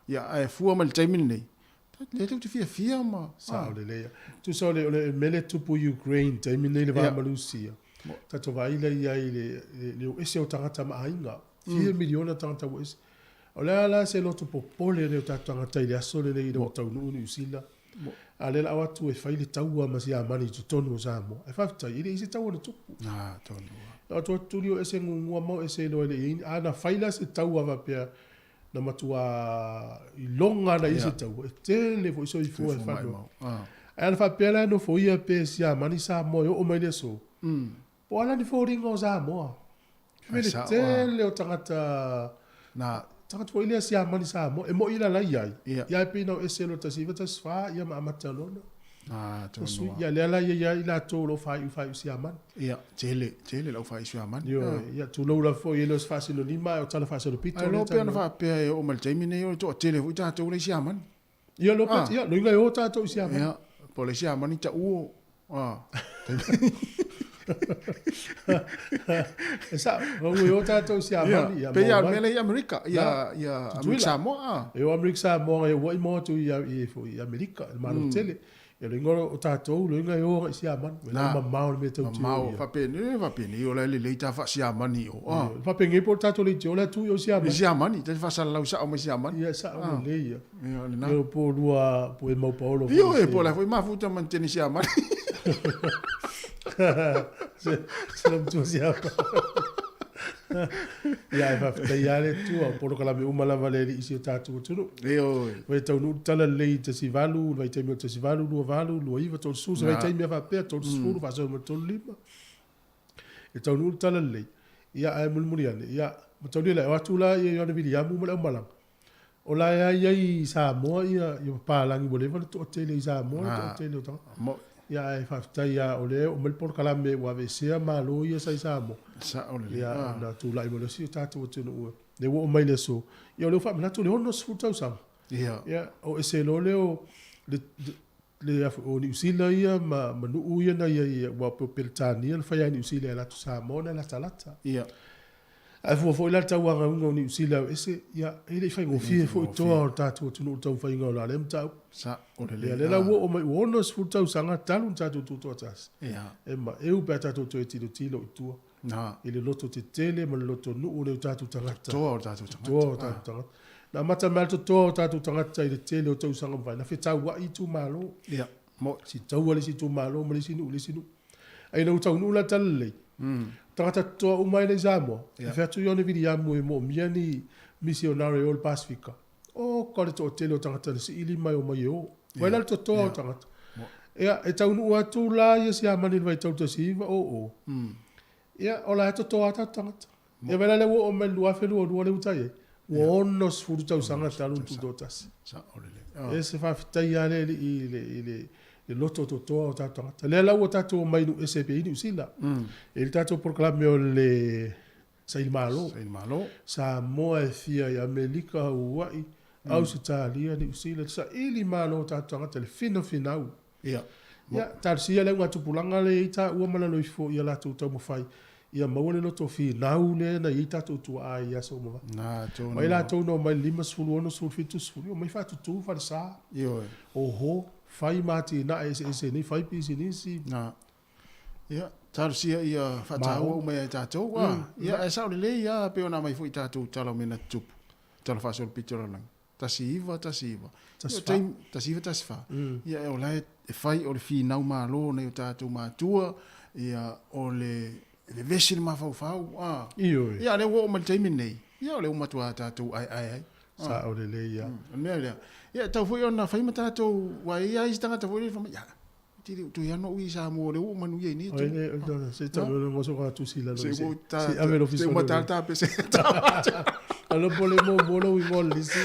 ia, ae fua mai le taimi lenei, lea tou te fiafia ma, Sao lelei. Tusa o le, o le mea lea e tupu i Ukraine i taimi nei i le va ma Rusia, tatou vaai lea i ai i le, le, le o ese o tagata ma aiga. Fia miliona tagata ua ese. O le a la se loto popole nei o tatou tagata i le aso lenei ina ua taunuu Niu Sila, A o lea la o atu e fai le taua ma Siamani i totonu o Samoa. Ae faafetai, e le i se taua na tupu. Na, tonu lava. Na o atu tuli o ese gugua ma o ese iloa e le i ai ni. A na fai la se taua faapea na matua iloga na i ai se taua, e tele foi soifua e fano. Ae ana faapea la e nofoia pe Siamani Samoa e oo mai le aso, po o a la ni foliga o Samoa. Fai le tele o tagata na tagata foi lea Siamani Samoa e moi la la iai. Ia. Ia e pei na o ese loa 1914 ia ma amata loa na. Ah, Na sui. tonu. Ia lea la ia ia i latou o lo o faaiu faaiu Siamani. Ia, tele, tele lau faaiu Siamani. Ioe, ia tulou lava foi e le o se faasinolima ae o tala faasolopito Ae lea loa pei ona talanoa. faapea e oo mai le taimi nei o le toatele foi tatou lea i Siamani. Ia lo ah. Ia loiga e o tatou i Siamani. Ia, po o le Siamani tauo. Ah. E sao, ua e o tatou i Siamani. Ia, pei lava o le mea lea i Amerika, ia ia Amerika Samoa. Ah. E o Amerika Samoa e ua'i mo atu i i i Amerika, i le Malo tele. Ia loiga o tatou, loiga e o agai i Siamani. Ua Na. mamao le mea tau tio. Mamao, faapenei, faapenei o la e lelei ta faa-Siamani i o. Ah. Faapenei po o le tatou leitio la e tu i o Siamani. I Siamani, ta te faasalalau sao mai Siamani. Ia sao lelei ia. Ia, lena. Ia po o lua, po e mau paolo foi. Ioe, po o le a foi mafuta ma ni tene Siamani. Se, se le matua Siamani. Ia, e faafetai lava le Atua, o polokalame uma lava a le Alii i si o tatou atunuu. Ioe. Ua e taunuu le tala lelei i 18, le vaitaimi o le 18, 28, 29, 30, se vaitaimi lava faapea, 30, faasolo mai le 35. E taunuu le tala lelei, ia ae mulimuli ane, ia, mataulia la, e o atu la ia Ioane Viliamu ma le aumalaga, o la e ai ai i Samoa ia, ia papalagi ua leva ona toatele i Samoa le toatele o tagata. Ia ae faafetai lava o lea e oo mai le polokalame ua aveesea Malo ia sa i Samoa. Sao lelei. Ia, ona tulai mai loa si o tatou atunuu lea ua oo mai le aso. Ia o lea ua faamanatu le 60 tausaga. Ia. Ia, o ese loa lea o le, le, o Niu Sila ia ma, ma nuu ia na i ai, aua o Peretania na fai lava e Niu Sila e alu atu Samoa na latalata. Ia. Ae fua foi la le tauagauga o Niu Sila o ese, ia, e le i faigofie foi toa o le tatou atunuu le taumafaiga o la lea mataupu. Sao lelei. Ia, lea la ua oo mai ua 60 tausaga talu ona tatou tutoatasi. Ia. E maeu pe a tatou toe tilotilo i tua. Na. I le loto tetele ma le loto nuu o lea o tatou tagata. Totoa o tatou tagata. Totoa o tatou tagata. Na amata mai lava le totoa o tatou tagata i le tele o tausaga mavae, na fetauai itumalo. Ia. Mo. Si taua le isi itumalo ma le isi nuu le isi nuu. Ae ina ua taunuu la le talalelei, tagata totoa uma ai lea i Samoa, e fai atu Ione Viliamu e moomia ni misionare e o i le Pasefika. Oka le toatele o tagata na siili mai omai e o. Wai la le totoa o tagata. Ia, e taunuu atu la ia Siamani i le vaitau 1900. Ia, o la e totoa lava tatou tagata. Ia vai la lea ua oo mai i le 2022 lea ua tai ai, ua 60 tausaga talu ona tutoatasi. E se faafetai lava le Alii i le, i le, le loto totoa o tatou tagata. Lea la ua tatou omai i nuu ese pei Niu Sila. E i ai le tatou polokalame o le Saili Malo. Saili Malo. Samoa e fia i Amerika, Haua'i, Ausetalia, Niu Sila, saili malo o tatou tagata i le finafinau. Ia. Ia, talosia le augatupulaga lea e i ai taua ma lalo ifo i a latou taumafai ia maua le loto finau lea na i ai tatou tuaa i aso ua mavae. Na, tonu. Mai latou na omai i le 50, 60, 70, ia omai faatutu falesa. Ioe. Oho, fai ma atinae eseese nei, fai pisinisi. Na. Ia, talosia ia faataua uma ia i tatou. Ah, ia, ae sao lelei lava pei ona aumai foi i tatou tala o mea na tutupu, tala faasolopito o le lalolagi. 1919. Ia, taimi, 1914. Ia, o la e fai o le finau malo o nai o tatou matua, ia, o le vevesi le mafaufau, a. Ioe. Ia, a o lea ua oo mai le taimi lenei, ia, o lea ua matua tatou aeae ai. Sao lelei ia. O le mea lea, ia, e tatau foi ona fai ma tatou, aua e i ai lava isi tagata foi lea e fai mai, ia, Te le toe ano ui sa mo le u manuia i nei tu. Oi se tau le ngoso ka tu sila lo. Se se ave lo fiso. Se uma tal pe se. Alo pole mo mo lo i mo lisi.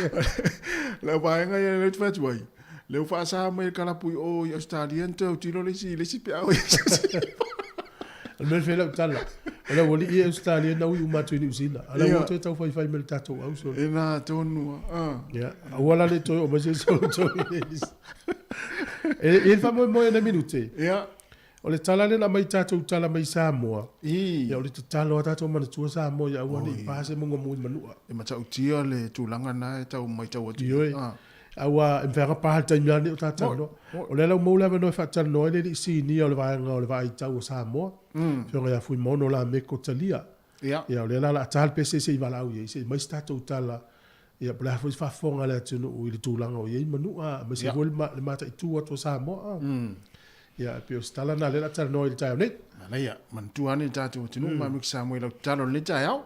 Le vaenga ia le tu ai. Le u faasa mai kala pui o i Australia te au tilo le si le si pe au. O le mea lau tala. O le wali i Australia na ui uma atu i New Zealand. Ala ua toe tau whai me le tatou au so. E nā tonu. Ia, aua la le toe o mai se so toe. E e fa moe moe na minute. Ia. O le tala le na mai tatou tala mai Samoa. I. Ia o le tatalo a tatou manatua Samoa ia aua nei pa se monga mui manua. E matautia le tulaga na e tau matau atu. Ioe. Aua e mawhanga paha le taimi ane o tātou no. O le lau mau le avanoa e faatalanoa ai le alii sinia o le vaega o le vaai tau o Samoa. Afioga ia Fuimaono Lameko Talia. Ia. Ia o lea la o le a ta le pese se i valaau i ai, se i mai se tatou tala, ia po o le a foi se faafofoga a le atunuu i le tulaga o i ai manua, aemaise foi le mataitu atu o Samoa. Ia e pei o se tala lena lea o le a talanoa ai i le taeao nei. Manaia, manatua ane le tatou atunuu ma Mike Samoa i lau tatalo i lenei taeao.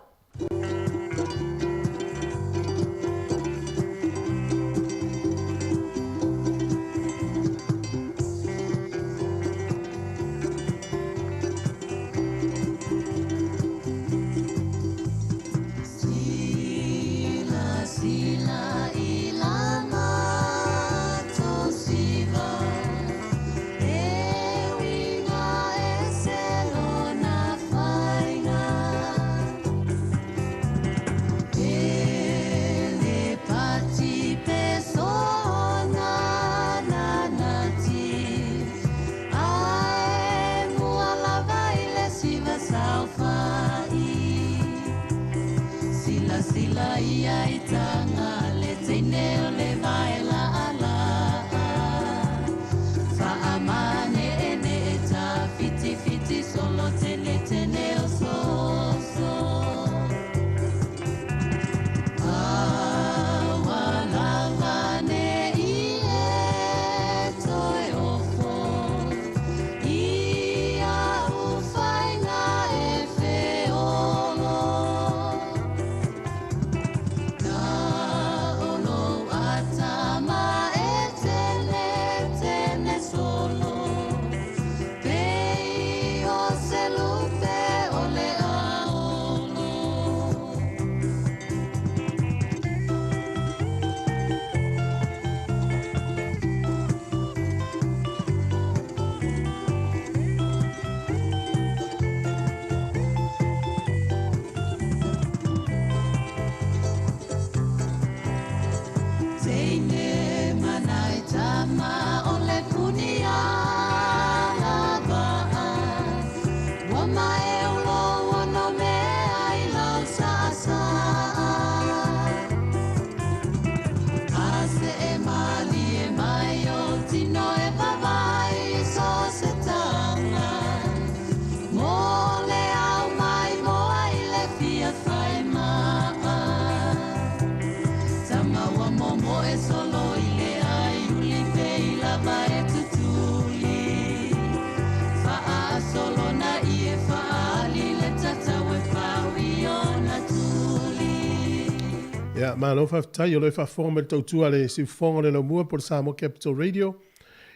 Ia, malo faafetai o lo o faafofoga mai le tautua a le Siufofoga o le Laumua po o le Samoa Capital Radio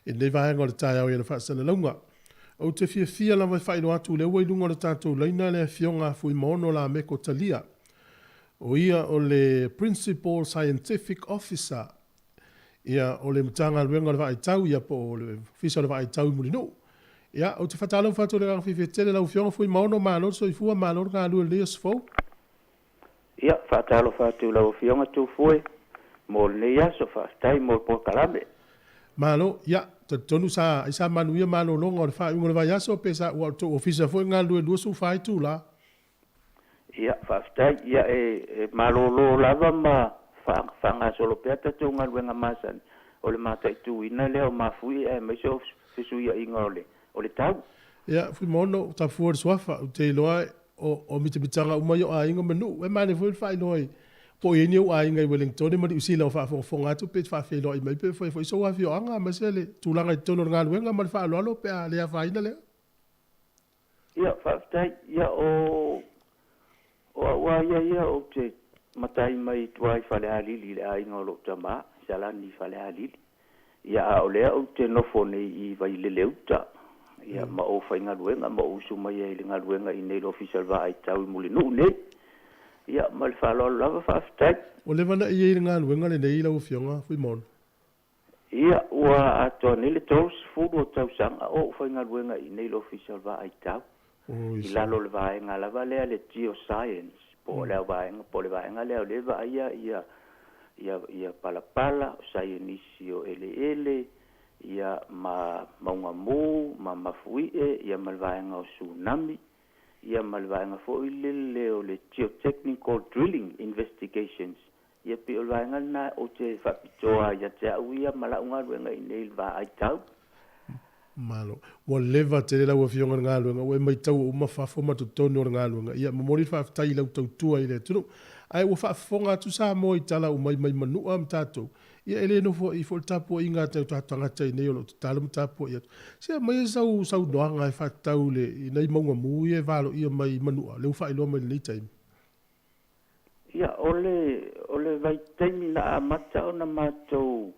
i lenei vaega o le taeao i ana faasalalauga. Ou te fiafia lava e faailoa atu o lea ua i luga o le tatou laina le Afioga a Fuimaono Lameko Talia. O ia o le Principal Scientific Officer ia, o le Matagaluega o le Vaaitau ia po o le Ofisa o le Vaaitau i Mulinuu. Ia, ou te faatalofa atu i le agaga fiafia tele lau Afioga Fuimaono, malo le soifua, malo le galue i lenei aso fou. Ia, faatalofa atu i lau Afioga Tufue mo lenei aso, faafetai mo le polokalame. Malo, ia, talitonu sa, ai sa manuia malologa o le faaiuga o le vaiaso pe sa ua o le tou ofisa foi galulue 24 itula. Ia, faafetai. Ia, e, e malolo lava ma faagasolo pea tatou galuega masani o le mataituina lea o mafuie aemaise o fesuiaiga o le, o le tau. Ia, Fuimaono, tafua le suafa, ou te iloa o, o mitamitaga uma ia o aiga ma nuu. E manaia foi le faailoa i Po o i ai ni ou aiga i Wellingtone ma Niu Sila o faafogafoga atu pe faafeiloai mai pe fai foi sou afioaga aemaise le tulaga i totonu o le galuega ma le faaaloalo pe a le afaina lea. Ia, faafetai. Ia, o, o au lava ia ia ou te matai mai i tua i Falealili i le aiga o lou tama, Salani i Falealili. Ia, a o lea ou te nofo nei i Vaileleuta, ia, ma ou faigaluega ma ou usu mai ai i le galuega i inei i le Ofisa o le Vaaitau i Mulinuu nei. Ia, ma le faaaloalo lava, faafetai. Ua leva ona e i ai i le galuega lenei lau Afioga Fuimaono? Ia, ua atoa nei le 30 o tausaga o ou faigaluega i inei i le Ofisa o le Vaaitau, i lalo o le vaega lava lea le Geoscience, po o le vaega, po o le vaega lea o lea e vaaia ia, ia, ia palapala, o saienisi o eleele, ia, ma mauga mu, ma mafuie, ia ma le vaega o tsunami, ia ma le vaega foi lele o le Geotechnical Drilling Investigations. Ia pei o le vaega lena ou te faapitoa ia te au ia ma lau galuega i inei i le vaai tau. Malo. Ua leva tele lau Afioga i le galuega, ua e maitaua uma fafo ma totonu o le galuega. Ia, momoli le faafetai i lau tautua i le atunuu. Ae ua faafofoga atu Samoa i tala uma mai Manua ma tatou. Ia, e le nofoai foi le tapuaiga a o tatou tagata i inei o lo o tatalo ma tapuai atu. Se aumaia sau saunoaga e faatatau i le, i nai mauga mu ia e valoia mai Manua, lea ua faailoa mai i lenei taimi. Ia, o le, o le vaitaimi na amata ona matou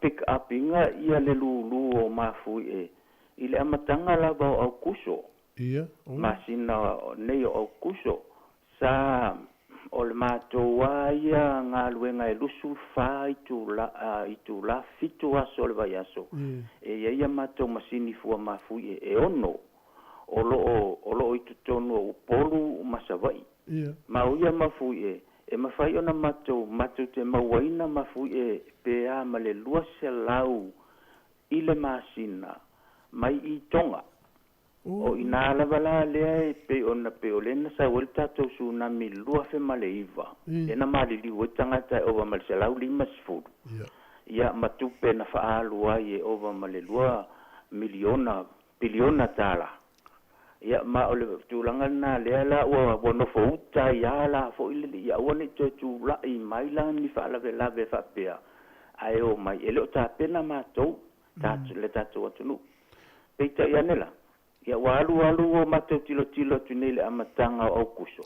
pick up ina ia le lulu o Mafuie i le amataga lava o Aukuso, Ia, o. masina nei o Aukuso, sa o le matou lava ia galuega e 24 itula, itula, fitu aso o le vaiaso, e i ai a matou masini fua mafuie e ono o lo o, o lo o i totonu o Upolu ma Savaii. Ma o ia mafuie, e mafai ona matou, matou te mauaina mafuie pe a ma le 200 i le masina mai i Tonga. O i ina lava la lea e pei ona pei o lea na sau ai le tatou tsunami i le 2009, lea na maliliu ai tagata e ova ma le 150. Ia, ma tupe na faaalu ai e ova ma le 2 miliona piliona tala. Ia, ma o le tulaga lena lea la ua ua nofo uta ai lava la foi le ia aua ne i toe tulai mai la ni faalavelave faapea ae o mai e le o tapena matou ta le tatou atunuu. Peitai ane la, ia ua alu alu ua matou tilotilo atu nei i le amataga o Aukuso,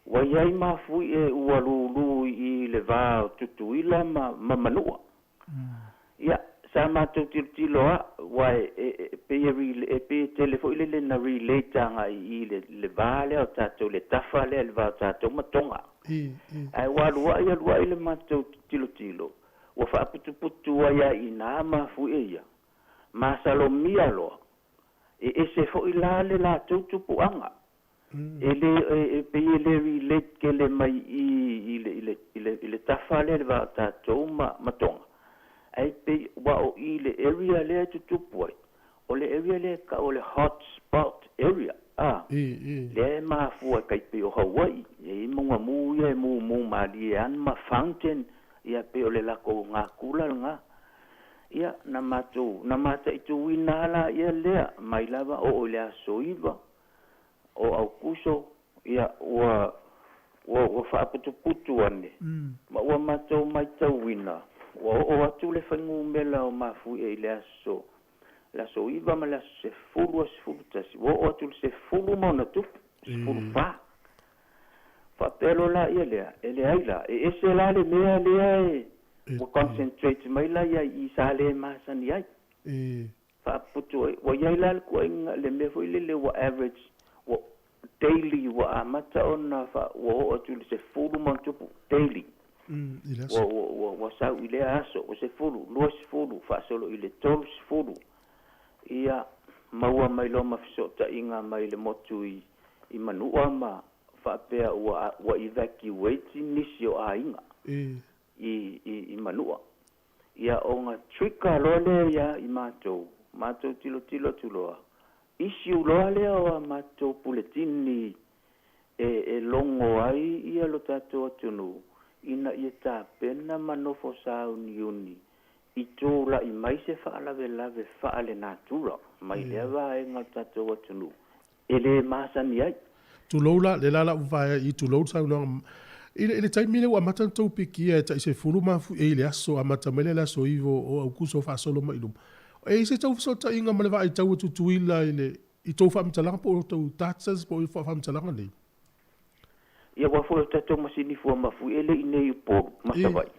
ua i ai mafuie ua lulu i i le va o Tutuila ma ma Manua. Ia, sa matou tilotilo a, aua e, e, e pei e, e pei e tele foi lele na relate agai i le, le va lea o tatou, le tafa lea i le va o tatou ma Tonga. Ae ua aluai aluai le matou tilotilo, ua faaputuputu ai lava i ina mafuie ia, masalomia loa, e ese foi la le latou tupuaga. E le, e, e pei e le relate tele mai i i le, i le, i le, i le tafa lea i le va o tatou ma, ma Tonga. Ae pei, aua o i le area lea e tutupu ai, o le area lea e tau o le hot spot area, a, lea e mafua tai pei o Hawaii, e i ai mauga mu ia e mumu malie lava ma fountain, ia pei o le latou natura lena. Ia, na matou, na mataituina lava laia lea, mai lava oo i le aso 9 o Aukuso, ia, ua, ua, ua faaputuputu ane, ma ua matou matauina, ua oo atu le fuainumera o mafuie i le aso, le aso 9 ma le aso 10, 11, ua oo atu i le 10 ma ona tupu, 14. Faapea loa laia lea, e leai la, e ese la le mea lea e, ua concentrate mai la ia i i sa le masani ai. Faaputu ai, ua i ai la le tuuaiga, le mea foi lele ua average, ua daily ua amata ona faa, ua oo atu i le 10 ma ona tupu daily. Ua, ua, ua, ua sau i lea aso, ua 10, 20, faasolo i le 30. Ia, maua mai loa ma fesootaiga mai le motu i, i Manua ma faapea ua, ua evacuate nisi o aiga i, i, i Manua. Ia ona trigger loa lea ia i matou, matou tilotilo atu loa, issue loa lea o a matou puletini e, e logo ai ia lo tatou atunuu ina ia tapena ma nofo sauniuni i tulai mai se faalavelave faalenatura mai lea vaega o le tatou atunuu e le masani ai. Tulou la, lea la o le a ou vaea i i, tulou le saunoaga. I le, i le taimi lea ua amata ona tou pikia e tai 10 mafuie i le aso, amata mai lea i le aso 9 o Aukuso faasolo mai i luma. E i ai se tou fesootaiga ma le vaai tau a Tutuila i le, i tou faamatalaga po o tou datas po o faamatalaga nei? Ia aua foi o tatou masini fua mafuie le i nei i Upolu ma Savaii.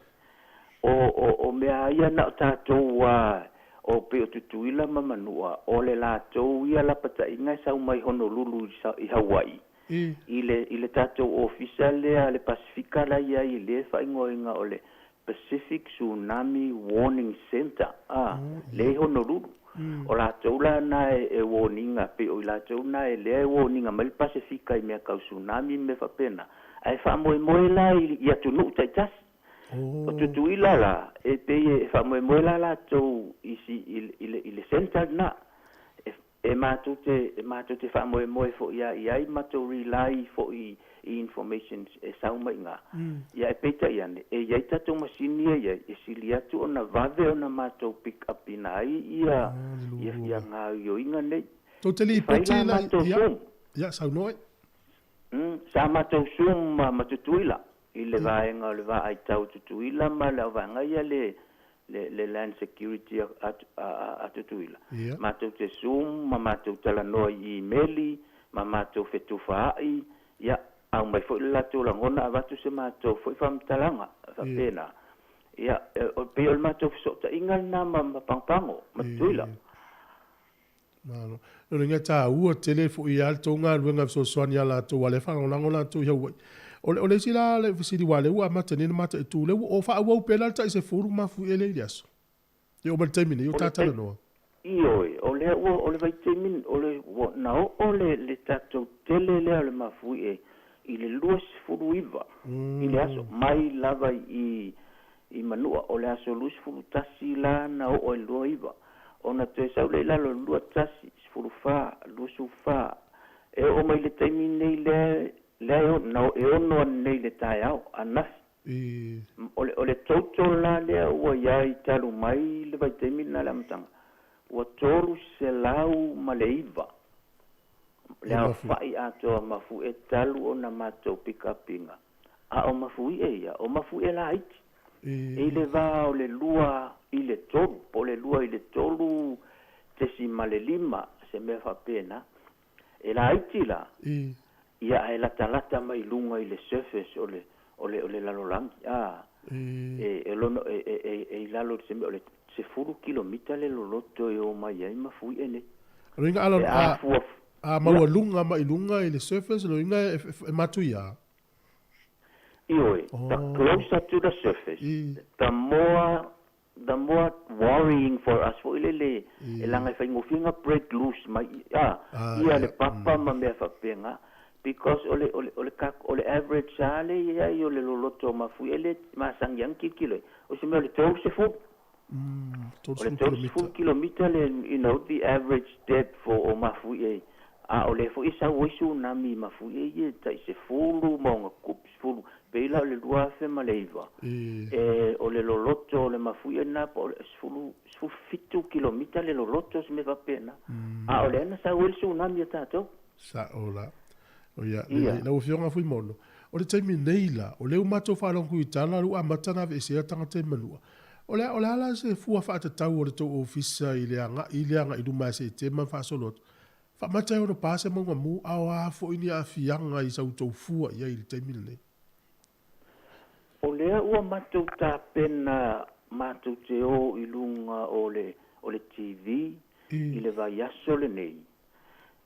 O, o, o mea ia na o tatou a o pei o Tutuila ma Manua, o le latou ia lapataiga e sau mai Honolulu i, i Hawaii. I le, i le tatou ofisa lea le Pasifika la i ai le faaigoaina o le Pacific Tsunami Warning Center, a, lea i Honolulu. O latou la na e, e warning-a, pei o i latou na e lea e warning-a mai le Pasefika i mea tau tsunami ma mea faapena, ae faamoemoe la i, i atunuu taitasi. O Tutuila la, e pei e faamoemoe la latou i, si, i, i, le, i le center lena. E, E matou te, e matou te faamoemoe foi a i ai matou rely foi i informations e sau mai iga. Ia ae peitai ane, e i ai tatou masini ia i ai e sili atu ona vave ona matou pick up ina ai ia, ia, ia gaoioiga nei. Tou te E fai lipoti la la, matou ia, Zoom. ia, saunoa. Sa matou Zoom ma, ma Tutuila i le vaega o le vaai tau Tutuila ma le vaega ia le le, le Land Security a, a, a, a Tutuila. Matou te Zoom ma matou talanoa i imeli ma matou fetufaai, ia, aumai foi le latou lagona avatu se matou foi faamatalaga faapena. Ia, e pei o le matou fesootaiga lena ma, ma Pagopago ma Tutuila. Malo. Lona uiga e taua tele foi a le tou galuega e fesoasoani ia latou aua lea e faalagolago latou i Hawaii. O le, o le isi la le fesili aua lea ua amata nei ona mataitu lea ua o faaauau pea la le tai 10 mafuie lea i le aso. E oo mai le taimi nei o O le ta tai, talanoa. ioe, o lea ua, o le vaitaimi, o le, ua na oo le, le tatou tele lea o le mafuie i le 29 i le aso, mai lava i, i Manua, o le aso 21 la na oo ai le 29, ona toe sau lea i lalo i le 21, 14, 24, e oo mai le taimi nei lea, lea e, na, e ono ane nei le taeao, ananafi. O le, o le total la lea ua i ai talu mai le vaitaimi lena i le amataga, ua 309 le aofai atoa mafuie talu ona matou pick up ina. A o mafuie ia, o mafuie laiti. I le va o le 2 i le 3, po o le 2 i le 3.5, se mea faapena. E laiti la, ia ae latalata mai luga i le surface o le, o le, o le lalolagi. A, e, e lono, e, e, e, e i lalo i se mea o le 10 kilomita le loloto e o mai ai mafuie nei. O lona uiga a, E a, afua, a ia. maualuga mai luga i le surface, o lona uiga e, e, e matuia. Ioe, the closer to the surface, the more, the more worrying for us foi lele, e leaga e faigofie ona break loose mai a, ia le papa ma mea faapena, because o le, o le, o le, o le average lava lea e i ai o le loloto o mafuie lea e masani lava ona tilotilo ai, o se mea o le 30. O le 30 kilomita le, you know, the average depth for o mafuie, a o lea foi e sau ai tsunami i mafuie ia e tai 10 ma ona tupu, 10, pei la o le 2009, e, o le loloto o le mafuie lena po o le 10, 17 kilomita le loloto se mea faapena, a o lea na sau ai le tsunami a tatou. Sao la. O ia, lelei. Lau Afioga Fuimaono, o le taimi nei la, o lea ua matou faalogo i tala, ua amata ona aveesea tagata i Manua. O le a, o le a la se fua faatatau o le tou ofisa i le agai i le agai i luma ia Setema ma faasolo atu? Faamata e ono pa se mauga mu, a o a foi ni aafiaga i sa outou fua i ai i le taimi lenei? O lea ua matou tapena matou te o i luga o le, o le TV i le vaiaso lenei,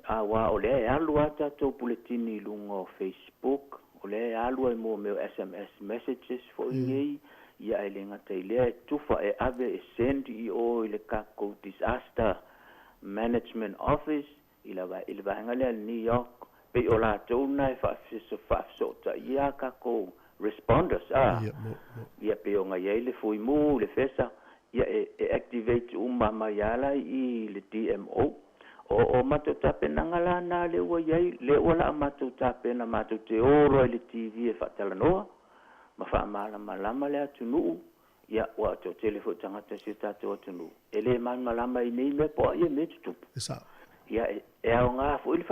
Aua o lea e alu a tatou puletini i luga o Facebook, o lea e alu ai mo mea o sms messages foi nei, ia ae le gata i lea e tufa e ave e send i o i le tatou Disaster Management Office i le i le vaega lea New York, pei o latou na e faafesootaia a tatou responders a, ia pei ona i ai le Fuimu, le FESA, ia e e activate uma mai a la i le DMO. O o matou tapenaga la na lea ua i ai, lea ua laa matou tapena matou te o loa i le TV e faatalanoa ma faamalamalama le atunuu, ia ua toatele foi tagata o si o tatou atunuu e le malamalama i nei mea po o a ia mea e tutupu. E sao. Ia e aoga foi le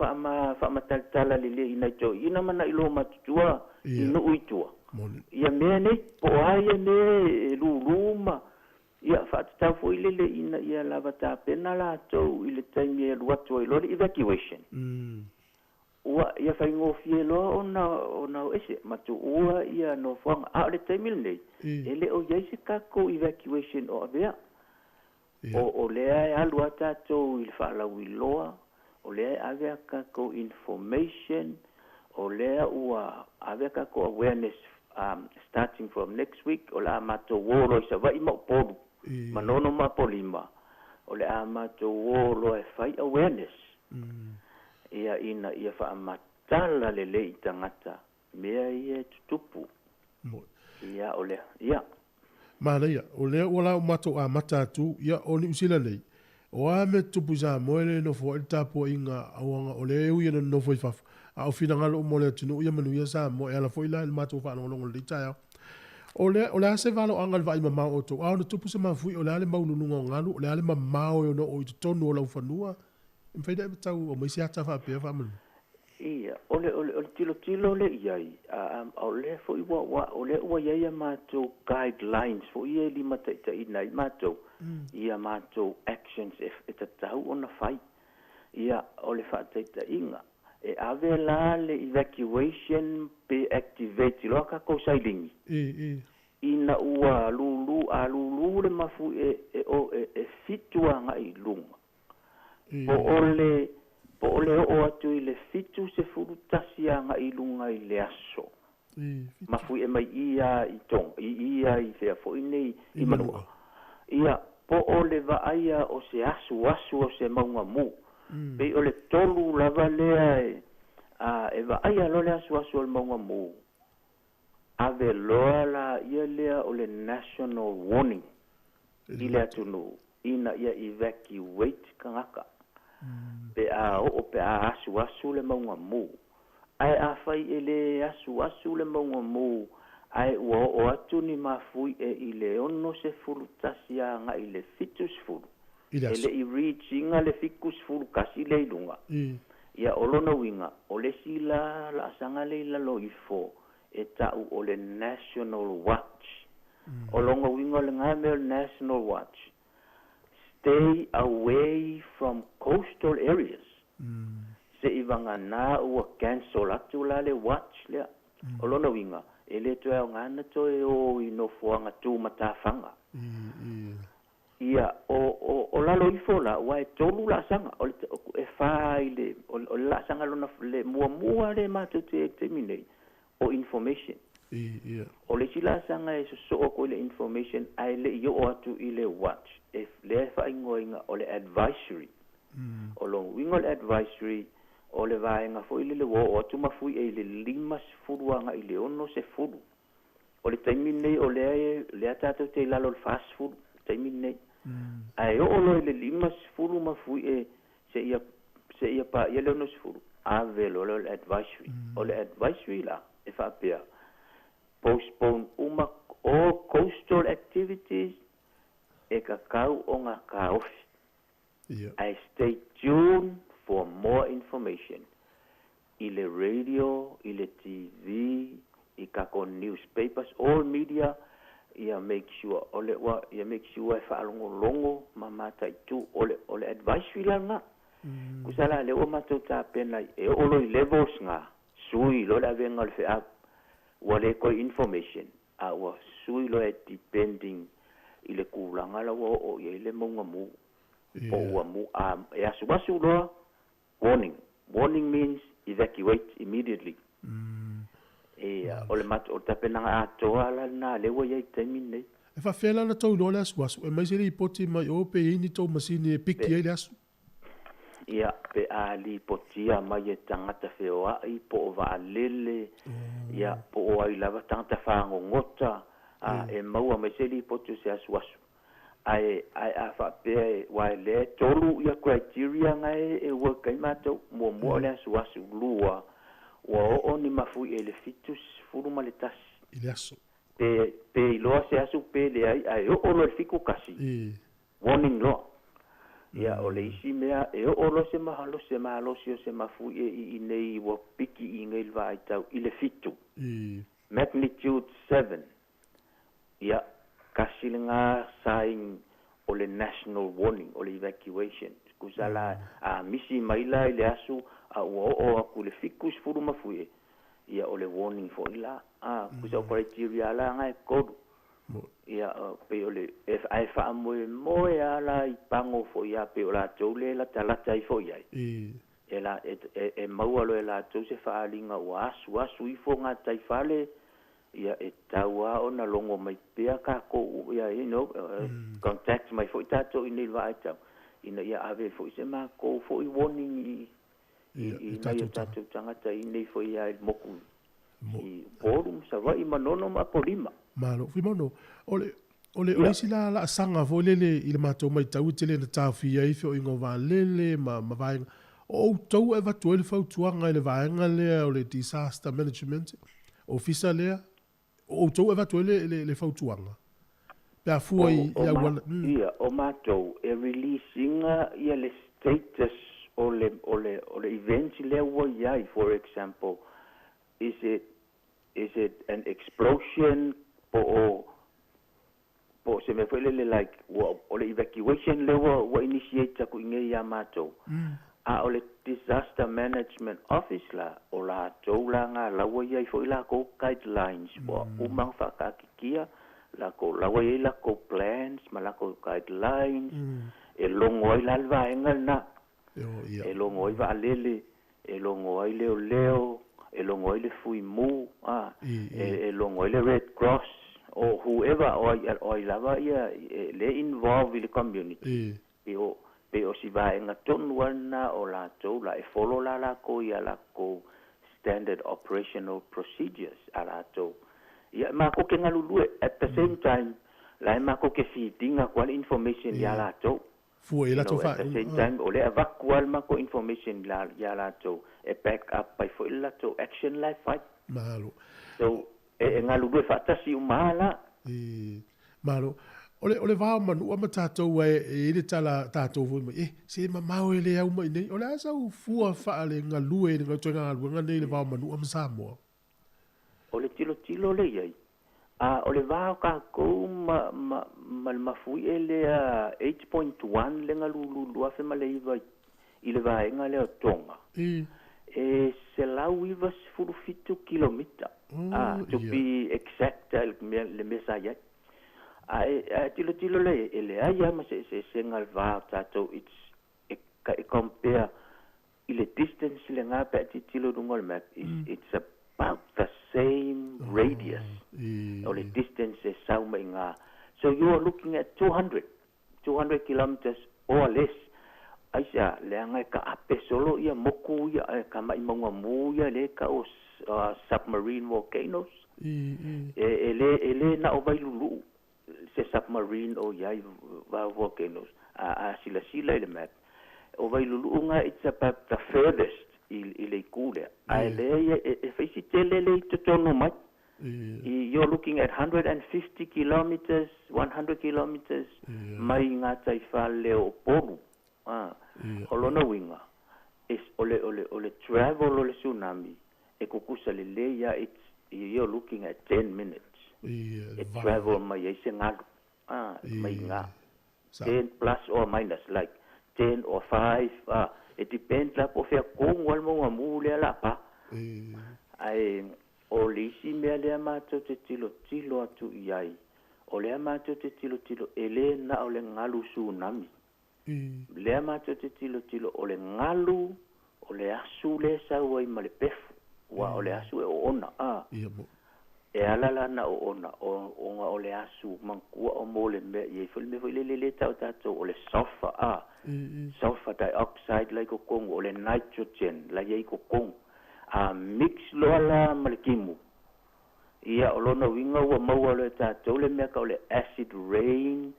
Faama, faamatalatala lelei i nai toeaiina ma nai lomatutua i nuu i tua. Ia mea nei, po o a ia mea e lūlū ma, ia, faatatau foi lele ina ia lava tapena latou i le taimi e alu atu ai loa le evacuation. Ua, ia faigofie loa ona, ona o ese ma tuua ia nofoaga. A o le taimi lenei, e le o i ai se tatou evacuation o avea. O, o lea e alu a tatou i le faalauiloa, o lea e ave a tatou information, o lea ua ave a tatou awareness um, starting from next week, o le a matou o loa i Savaii ma Upolu, Manono ma Apolima, o le a matou o loa e fai awareness, ia ina ia faamatala lelei i tagata mea ia e tutupu. Ia, o lea, ia. Manaia, o lea ua la ua matou amata atu, ia, o Niu Sila nei, o a mea tutupu i Samoa e le nofo ai le tapuaiga auaga o lea e ui e nonofo i fafo, a o finagalo uma o le atunuu ia manuia Samoa e ala foi la i le matou faalogologo i lenei taeao. O le, o le a se valoaga i le vaai mamao o outou? A ono tupu se mafuie, o le a le maululuga o galu, o le a le mamao e ono oo i totonu o laufanua? E mafai ona e tau aumai se ata faapea faamolemole? Ia, o le, o le, o le tilotilo lea i ai, a, a, o lea foi ua, ua, o lea ua i ai a matou guidelines foi ia e limataitaiina ai matou i a matou actions e, e tatau ona fai. Ia, o le faataitaiga, e ave la le evacuation pe activate loa tatou sailini, ina ua lulu, a lulu le mafuie e, e, e, e fitu agai i luga. Po o le, po o le oo atu i le 71 agai i luga i le aso. Mafuie mai i a i Tonga, i i a i fea foi nei i Manua. Ia, po o le vaaia o se asuasu o se mauga mu. Pei o le tolu lava lea e, a, e vaaia loa le asuasu o le mauga mu, ave loa laia lea o le national warning i le atunuu ina ia evacuate tagata pe a oo pe a asuasu le mauga mu. Ae afai e le asuasu le mauga mu ae ua oo atu ni mafuie i le 61 agai i le 70, I le e aso. le i reach ina le 71 lea i luga, ia o lona uiga o le isi la laasaga lea i lalo ifo e tau o le National Watch. O lona uiga o lena mea o le National Watch, stay away from coastal areas, seivagana ua cancel atu la le watch lea. O lona uiga, e le toe aoga ona toe o i nofoaga tumatafaga. Ia, o, o, o lalo ifo la, aua e tolu laasaga, o le, e fa i le, o le laasaga lona, le muamua lea matou te i ai i le taimi nei, o information. O le isi laasaga e sosoo atu i le information ae le i oo atu i le watch, e, lea e faaigoaina o le advisory. O lona uiga o le advisory, o le vaega foi lele ua oo atu mafuie i le 50 agai i le 60. O le taimi lenei o lea e, lea tatou te i lalo o le 40 i le taimi lenei. Ae oo loa i le 50 mafuie seia, seia paia le 60, ave loa lea o le advisory. O le advisory la, e faapea, postpone uma all coastal activities e tatau ona taofi. Ae stay tuned for more information i le radio, i le TV, i tatou newspapers, all media, ia make sure o le ua, ia make sure e faalogologo ma mataitu, o le, o le advisory la lena. Tusa la lea ua matou tapena e oo loa i levels na, sui loa le avega o le feau, ua le toe information, a ua sui loa e depending i le tulaga la ua oo i ai le mauga mu, po ua mu, a e asuasu loa, warning. Warning means evacuate immediately. Ia, o le o le tapenaga atoa la lena lea ua i ai i le taimi lenei. E faafefea la ona tou iloa le asuasu? E aumai se lipoti mai o pe i ai ni tou masini e piki ai le asu? Ia, pe a lipotia mai e tagata feoai po o vaalele, ia, po o ai lava tagata fagogota, a, e maua mai se lipoti o se asuasu. Ae, ae a faapea e, aua e lea e tolu ia criteria na e, e work ai matou, muamua o le asuasu, lua, ua oo ni mafuie i le 71. I le aso. Pe, pe iloa se aso pe leai, ae oo loa i le 71, warning loa. Ia, o le isi mea, e oo loa se mahalo se malosi o se mafuie i inei ua piki i nei le vaitau i le 7. Magnitude 7. Ia, kasi lena sign o le national warning, o le evacuation. Kusa la, a misi mai la i le asu, a ua oo aku le 70 mafuie. Ia, o le warning foi la. A, kusa o criteria la ngai kodu. Ia, pe o le, e ai wha moe moe ala i pango foi a pe o la tau le la talata i foi ai. E la, e maua lo e la tau se whaalinga ua asu asu ifo ngā taifale, ia e taua ona longo mai pea kākou, ia, you know, contact mai foi tātou i nei vaai tau. Ina ia ave foi se mākou foi warning i nai o tātou tangata i nei foi ia i moku. I Upolu, Savaii, Manono ma Apolima. Malo. Fuimaono, o le isi la laasaga foi lele i le matou maitau e tele na taofia ai feoaiga o vaalele ma vaega. O outou e avatu ai le fautuaga i le vaega lea o le disaster management ofisa lea, o outou e avatu ai le fautuaga pe a fua i auala. Ia, o matou e release ina ia le status o le event lea ua iai. For example, is it an explosion po o se mea foi lele like ua o le evacuation lea ua initiate aku i nei ia matou. A o le disaster management office la, o latou la ngā laua iai foi lakou guidelines ua uma ona faakaatitia lakou laua iai lakou plans ma lakou guidelines e logo ai la le vaega lena. E logo ai vaalele, e logo ai leoleo, e logo ai le fuimu, a e logo ai le Red Cross o whoever o ai lava ia e, le involve i le community. Pe o si vaega tonu ana o latou la e follow la lakou ia lakou standard operational procedures a latou. Ia makou ke galulue at the same time la e makou ke feedinga kwa le information ia latou. Fua i latou At the same time o le avaku al makou information la ia latou e back up ai foi le latou action la e fai. Malo. So e galulue faatasi uma la. E, malo. O le vao manua ma tātou e i le tala tātou foi mai, e, se mamao e le au mai nei. O le asa u fua wha le ngalue le ngau toenga ngaluenga nei le vao manua ma Samoa. O le tilotilo le iai. A o le va o kākou ma le mafui e lea 8.1 le galulu 2009 i le vaega lea o Tonga. E 197 kilomita. Ah, to be exact le mea sa iai. A e tilotilo le e leai a ma se eseesega le va o tatou it's e, e compare i le distance le ngā pe a tilotilo luga o le map is it's about the same radius o le distance e sau mai ngā. So you are looking at 200 kilometers or less. Aisa, leaga e ka ape solo ia moku ia e ka mai maunga mu ia le ka o submarine volcanoes. E le na o Vailulu'u se submarine o iai va volcanoes. A silasila i le map. O Vailulu'u nga it's about the furthest i le iku lea. Ae lea ia e faisi tele le i totonu mai. You're looking at 150 kilometers, 100 kilometers mai ngā taifale o Upolu. Ah, o lona uiga, is o le travel o le tsunami, e kukusa le le ia, it's, you're looking at 10 minutes. E travel mai ai se ngalu. Ah, mai ngā. 10 plus or minus, like 10 or 5. Ah, it depends la po fea kongu al maunga mu lea la pa. Ae, o le isi mea lea matou te tilotilo atu i ai, o lea matou te tilotilo, e le na o le galu tsunami. Lea matou te tilotilo o le galu, o le asu le sau ai ma le pefu. Ua o le asu e oona. Ah. Ia mo. E ala la na oona, o nga o le asu mangkua o mo le mea, i foi le mea foi le le le tau tātou, o le sulfur, ah. Sulfur dioxide la i kokongu, o le nitrogen la i kokongu. A mix loa la ma le timu. Ia o lona uiga ua maua loa e tatou le mea ka o le acid rain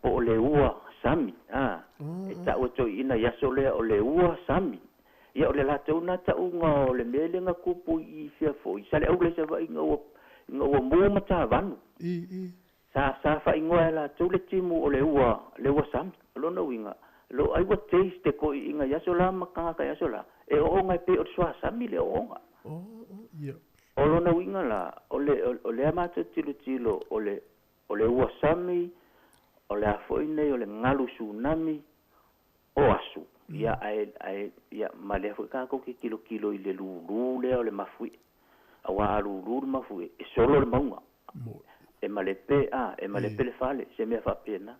po o le ua sami. Ah, e tau e toeaiina i aso lea o le ua sami. Ia o le latou na tauga o le mea lea na tupu i fia foi. Sa le aula i Savaii ina ua mu matavanu. Sa faaigoa e latou le timu o le ua sami. O lona uiga Lo ai ua taste toeaiina i aso la ma tagata i aso la, e ooga e pei o le suasami le ooga. O lona uiga la, o le o lea matou te tilotilo o le o le ua sami, o le a foi nei o le galu tsunami, o asu, ia ae ae ia ma lea foi tatou te tilotilo i le lulu lea o le mafuie. Aua a lulu le mafuie, e solo le mauga. E malepe, a, e malepe le fale, se mea faapena.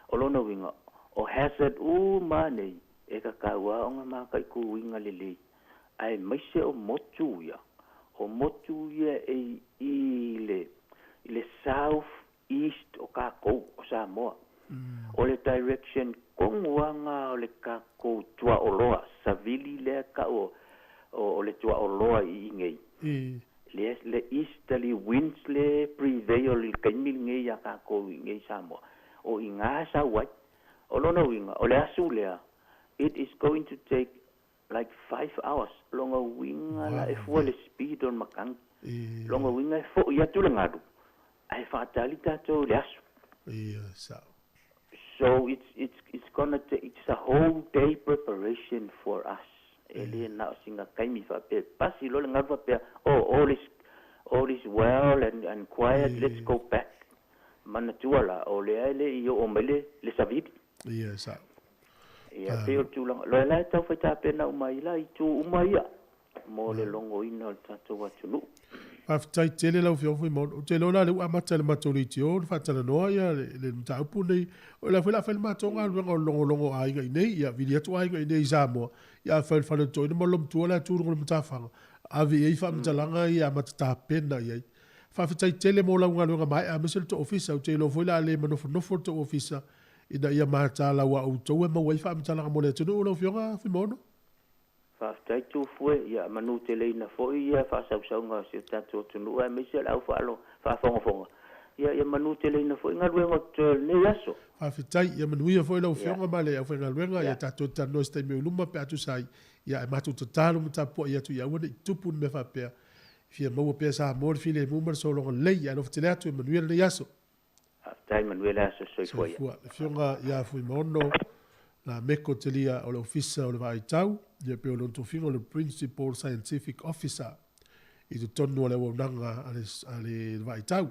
O lona uiga, o hazard uma nei, e tatau lava ona mataituina lelei, aemaise o motu ia, o motu ia e i i le, i le south east o tatou, o Samoa. O le direction tonu lava lena o le tatou tuaoloa, savili lea e tau o, o le tuaoloa i inei. Le, le easterly winds lea e prevail i le taimi lenei ia tatou i inei i Samoa, o i ina e sau ai. O lona uiga, o le asu lea, it is going to take like 5 hours. Lona uiga la e fua i le speed o le matagi. Lona uiga e fo'i atu le galu, ae faatali tatou i le asu. So it's, it's, it's gonna take, it's a whole day preparation for us. E le na o sina taimi faapea, pasi loa le galu faapea, oh, all is well and quiet, let's go back. Manatua la, o lea e le i oo mai le, le savili. Ia, sao. Ia, pei o le tulaga. Loa la e taufai tapena uma ai la itu uma ia mo le logoina o le tatou atunuu. Faafetai tele lau Afioga Fuimaono. Ou te iloa la lea ua amata e le matou leitio ona faatalanoa ia le, le mataupu lenei. O le a foi o le a fai le matou galuega o le logologo o aiga i inei, ia vili atu aiga i inei i Samoa, ia afai o le fale o le toeaina ma le loomatua la e tu i luga o le matafaga, ave i ai faamatalaga ia e amata tapena i ai. Faafetai tele mo lau galuega maea aemaise le tou ofisa. Ou te iloa foi o le a le manofonofo le tou ofisa ina ia mataala aua o outou e maua ai faamatalaga mo le atunuu lau Afioga Fuimaono. Faafetai Tufue, ia manuteleina foi ia faasausauga o si o tatou atunuu aemaise le au faafogafoga. Ia ia manuteleina foi galuega o totoe o lenei aso. Faafetai, ia manuia foi lau Afioga ma le aufaigaluega, ia tatou talanoa i se taimi o i luma pe a tusa ai, ia ae matou tatalo ma tapuai atu ia aua ne i tupu ni mea faapea. E fia maua pea Samoa le filemu ma le sologa lelei, ia alofa tele atu e manuia lenei aso. Faafetai, manuia le aso, soifua ia. Soifua. Le Afioga ia Fuimaono Lameko Telia o le Ofisa o le Vaai Tau, ia pei o lona tofiga o le Principal Scientific Officer i totonu o le auaunaga a le, a le Vaai Tau.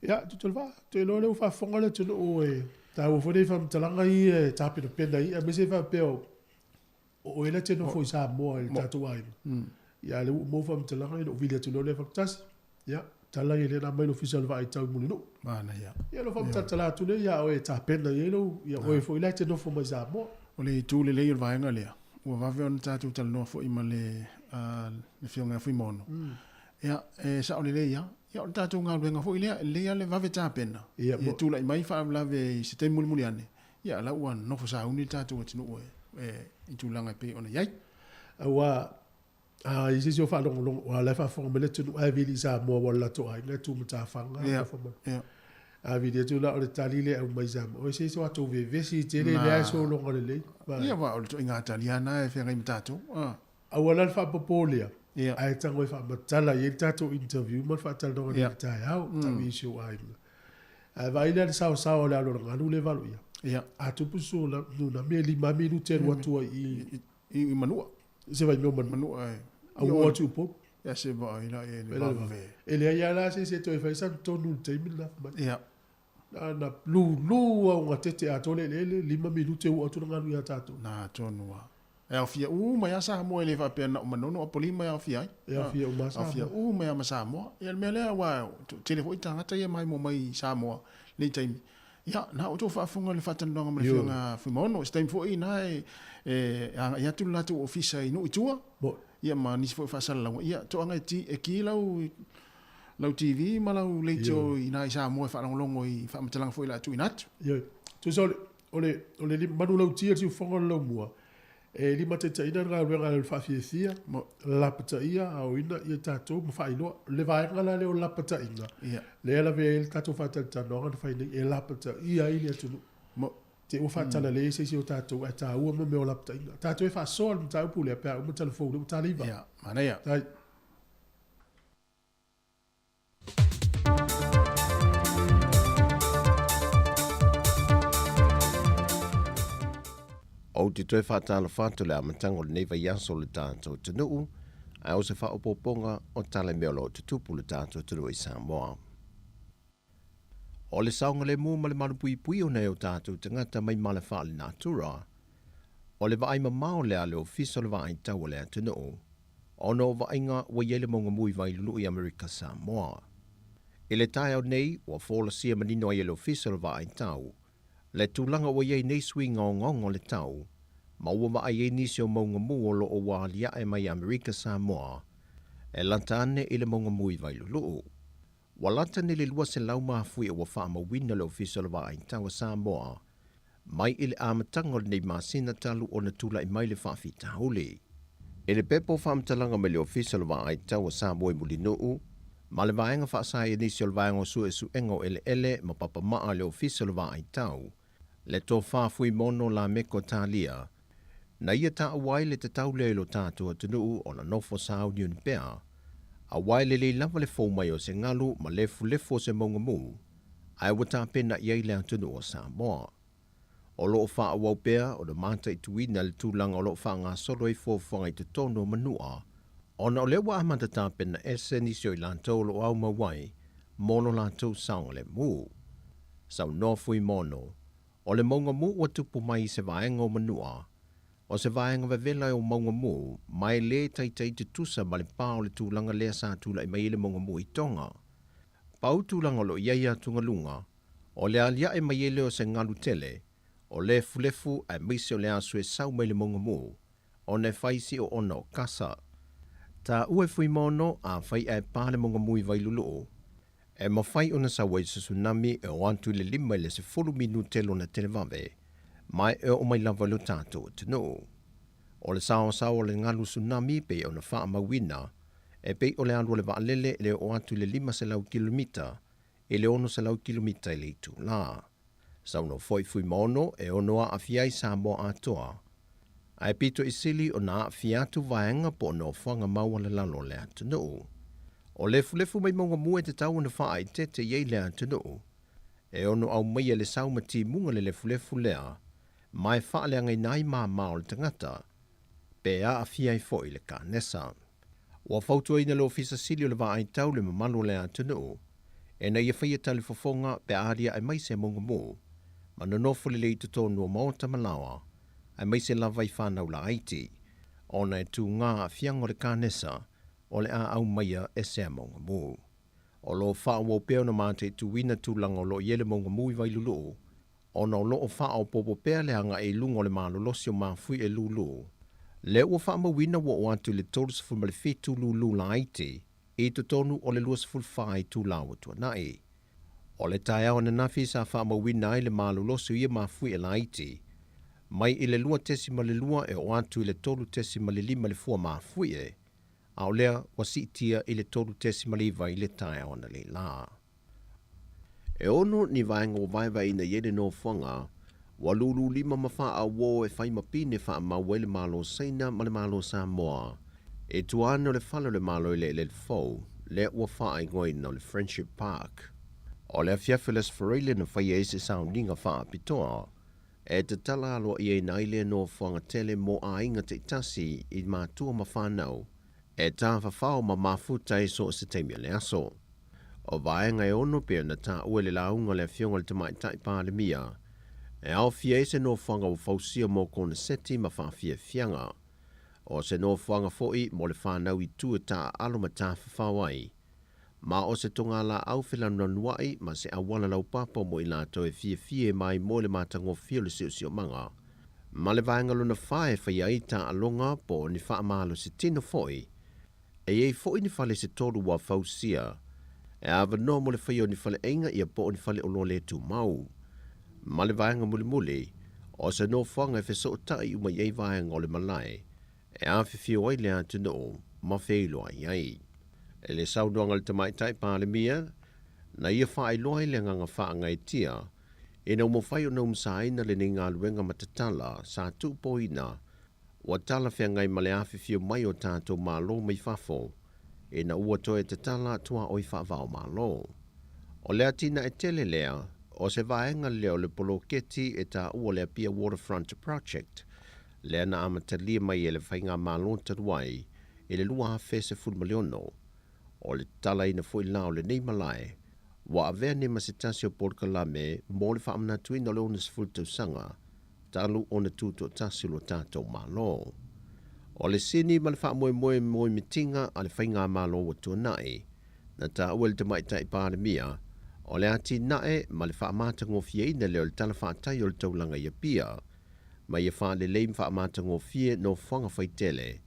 Ia, Tutalevaa, ou te iloa o lea ua faafofoga le atunuu e taua foi nei faamatalaga ia e tapenapena ai, aemaise faapea o O oe la te nofo i Samoa i le tatou aiga. Ia a lea ua ou maua faamatalaga ia ona ou vili atu loa lea faatasi. Ia, tala ia lea na aumai le Ofisa o le Vaai Tau i Mulinuu. Manaia. Ia lou faamatalatala atu lea ia oe e tapena i ai lou, ia oe foi la e te nofo mai Samoa. O le itu lelei o le vaega lea, ua vave ona tatou talanoa foi ma le Afioga ia Fuimaono. Ia, e sao lelei lava. Ia, o le tatou galuega foi lea, e lelei lava le vave tapena, ia tulai mai faalavelave i se taimi mulimuli ane, Ia, o la ua nofo sauni le tatou atunuu i tulaga e pei ona i ai. Aua a i ai se isi o faalogologo, aua o la e faafofoga mai le atunuu, ae vili i Samoa aua o le latou aiga e tu matafaga. Ia, ia. A vili atu la o le tali lea e aumai i Samoa, oi se i so atou vevesi tele lea e sologa lelei. Ia, aua o le ituaiga tali lava lena e feagai ma tatou. Aua la le faapopo lea, ae tago e faamatala i ai le tatou interview ma le faatalanoaga nei i le taeao, tau i si ou aiga. Ae vaai lea i le saosaoa o le alo o le galu lea e valo ia. A tupu se tsunami e 5 minute e alu atu ai i i Manua. Se vaimea o Manua. Manua e. A ua oo atu i Upolu. Ia se vaai la i le vave. E leai lava la se isi e toe fai sana tonu i le taimi lena. Na na lulu au gatete atoa le eleele, 5 minute ua oo atu le galu ia tatou. Na tonu lava. E aofia uma ai lava Samoa e le faapea na o Manono Apolima e aofia ai. E aofia uma lava Samoa. Aofia uma ai ma Samoa. Ia le mea lea aua e tele foi tagata ia e maimoa mai i Samoa i lenei taimi. Ia, na outou faafofoga i le faatalanoaga ma le Afioga Fuimaono. Se taimi foi ina e agai atu le latou ofisa i nuu i tua. Ia ma nisi foi o faasalalauga. Ia, toaga e ki lau lau TV ma lau leitio ina i Samoa e faalogologo i faamatalaga foi o le a tuuina atu. Ioe. Tusa o le, o le, o le manulauti a le siufofoga o le laumua, e limataitaiina le galuega o le faafiafia, lapataia, aoina ia tatou ma faailoa. Le vaega la lea o lapataiga, lea e lavea ai le tatou faatalatalanoaga na fai nei, e lapataia ai le atunuu. Te i ua faatalalei ai se isi o tatou, ae taua mo mea o lapataiga. Tatou e faasoa le mataupu lea pe a uma tala fou lea ua tala 9. Ia, manaia. Tai. Ou te toe faatalofa atu i le amataga o lenei vaiaso o le tatou atunuu, ae o se faaopoopoga o tala i mea o lo o tutupu i le tatou atunuu i Samoa. O le saogalemu ma le malupuipuia o nai o tatou tagata mai mala faalenatura, o le vaai mamao lea a le Ofisa o le Vaai Tau a le Atunuu, ona o vaaiga ua i ai le mauga mui vailulu'u i Amerika Samoa. I le taeao nei, ua folasia manino ai e le Ofisa o le Vaai Tau le tulaga ua i ai nei suiga ogaoga o le tau, ma ua vaai ai nisi o mauga mu o lo o ua aliae mai i Amerika Samoa e lata ane i le mauga mui vailulu'u. Ua lata nei le 200 mafuie ua faamauina le Ofisa o le Vaai Tau a Samoa mai i le amataga o lenei masina talu ona tulai mai le faafitauli. I le pepa o faamatalaga mai le Ofisa o le Vaai Tau a Samoa i Mulinuu ma le Vaega Faasaienisi o le Vaega o Suesuega o Eleele ma Papamaa i le Ofisa o le Vaai Tau, le Tofa Fuimono Lameko Talia, na ia taua ai le tatau lea i lo tatou atunuu ona nofo sauniuni pea, aua e lelei lava le fou mai o se galu ma lefulefu o se mauga mu, ae ua tapena i ai le atunuu o Samoa. O lo o faaauau pea ona mataituina le tulaga o lo o faagasolo ai fuafuaga i totonu o Manua, ona o lea ua amata tapena ese nisi o i latou o lo o aumau ai mo lo latou saogalemu. Saunoa Fuimono, O le mauga mu ua tupu mai i se vaega o Manua, o se vaega vevela o mauga mu, ma e lē taitai tutusa ma le pa o le tulaga lea sa tulai mai ai le mauga mu i Tonga. Pau tulaga o lo o i ai atugaluga, o le aliae mai ai lea o se galu tele, o lefulefu aemaise o le aso e sau mai le mauga mu, ona e fai si oona o kasa. Taua e Fuimono, afai ae pa le mauga mu i Vailulu'u, E mafai ona sau ai se tsunami e o atu i le 5 i le 10 minute lona televave, ma e oo mai lava i lo tatou atunuu. O le saoasao o le galu tsunami pei ona faamauina, e pei o le alu o le vaalele e le oo atu i le 500 kilomita i le 600 kilomita i le itulā. Saunoa foi Fuimaono e ono aafia ai Samoa atoa, ae pito i sili ona aafia atu vaega po o nofoaga maualalalo o le atunuu. O lefulefu mai mauga mua e tatau ona faaeteete i ai le atunuu, e ono aumaia le sau ma timuga le lefulefu lea ma e faaleagaina ai mama o le tagata, pe aafia ai foi le kanesa. Ua fautuaina le Ofisa Sili o le Vaai Tau le mamalu o le atunuu ina ia faia talifofoga pe a aliae mai se mauga mu ma nonofo lelei i totonu o maota ma laoa, aemaise lava i fanau laiti, ona e tū ngā aafiaga o le kanesa o le a aumaia e sea mauga mu. O lo o faaauau pea ona mataituina tulaga o lo o i ai le mauga mu i Vailulu'u, ona o lo o faaopoopo pea le agai i luga o le malolosi o mafuie lūlū. Lea ua faamauina ua oo atu i le 37 lūlū laiti i totonu o le 24 itula ua tuanai. O le taeao ananafi sa faamauina ai le malolosi o ia mafuie laiti, mai i le 2.2 e oo atu i le 3.5 le fua mafuie, a o lea ua siitia i le 3.9 i le taeao analeila. E ono ni vaega ua vaevaeina i ai le nofoaga, ua lūlū lima ma faauo e fai ma pine faamau ai le Malo Saina ma le Malo Samoa. I tua ane o le fale o le Malo i le eleele fou, lea ua faaigoaina o le Friendship Park. O le afiafi o le Aso Faraile na faia ai se sauniga faapitoa e tatala aloaiaina ai lea nofoaga tele mo aiga taitasi i matua ma fanau e tafafao ma mafuta ai so o se taimi o le aso. O vaega e ono pei ona taua i le lauga a le Afioga i le Tamaitai Palemia, e aofia ai se nofoaga ua fausia mo koneseti ma faafiafiaga. O se nofoaga foi mo le fanau i tua taaalo ma tafafao ai, ma o se togalaau felanulanuai ma se auala laupapa mo i latou e fiafia e maimoa i le matagofie o le siosiomaga. Ma le vaega lona fa e faia ai taaloga po o ni faamalosi tino foi. E i ai foi ni fale se tolu ua fausia e avanoa mo le faia o ni faleaiga ia po o ni faleoloa le tumau. Ma le vaega mulimuli, o se nofoaga e fesootai uma i ai vaega o le malae e afifio ai le atunuu ma feiloai ai. I le saunoaga a le Tamaitai Palemia, na ia faailoa ai le agaga faagaeetia ina ua mafai ona umusaina lenei galuega matatala sa tuupoina ua talafeagai ma le afifio mai o tatou Malo mai fafo ina ua toe tatala tuaoi faava-o-Malo. O le atinae tele lea o se vaega lea o le poloketi e taua o le Apia Waterfront Project. lea na amatalia mai e le Faigamalo talu ai i le 2016. O le tatalaina foi la o lenei malae, ua avea nei ma se tasi o polokalame mo le faamanatuina o le 60 tausaga talu ona tutoatasi lo tatou Malo. O le sini ma le faamoemoe moemitiga a le Faigamalo ua tuanai, na taua e le Tamaitai Palemia, o le atinae ma le faamatagofieina lea o le tala faatai o le taulaga i Apia, ma ia faalelei ma faamatagofie nofoaga faitele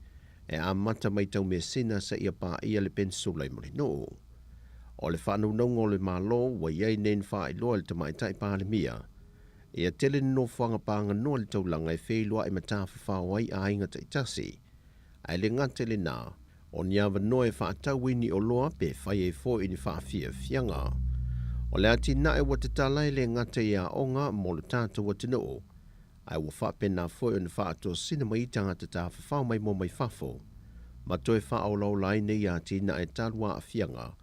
e amata mai Taumeasina seia paia le Penisula i Mulinuu. O le faanaunauga o le Malo ua i ai nei na faailoa e le Tamaitai Palemia, ia tele ni nofoaga paganoa i le taulaga e feiloai ma tafafao ai aiga taitasi, ae le gata i lena, o ni avanoa e faatau ai ni oloa pe fai ai foi ni faafiafiaga. O le atinae ua tatala e le gata i aoga mo lo tatou atunuu, ae ua faapena foi ona faatosina mai tagata tafafao maimoa mai fafo, ma toe faaolaola ai nei atinae talu aafiaga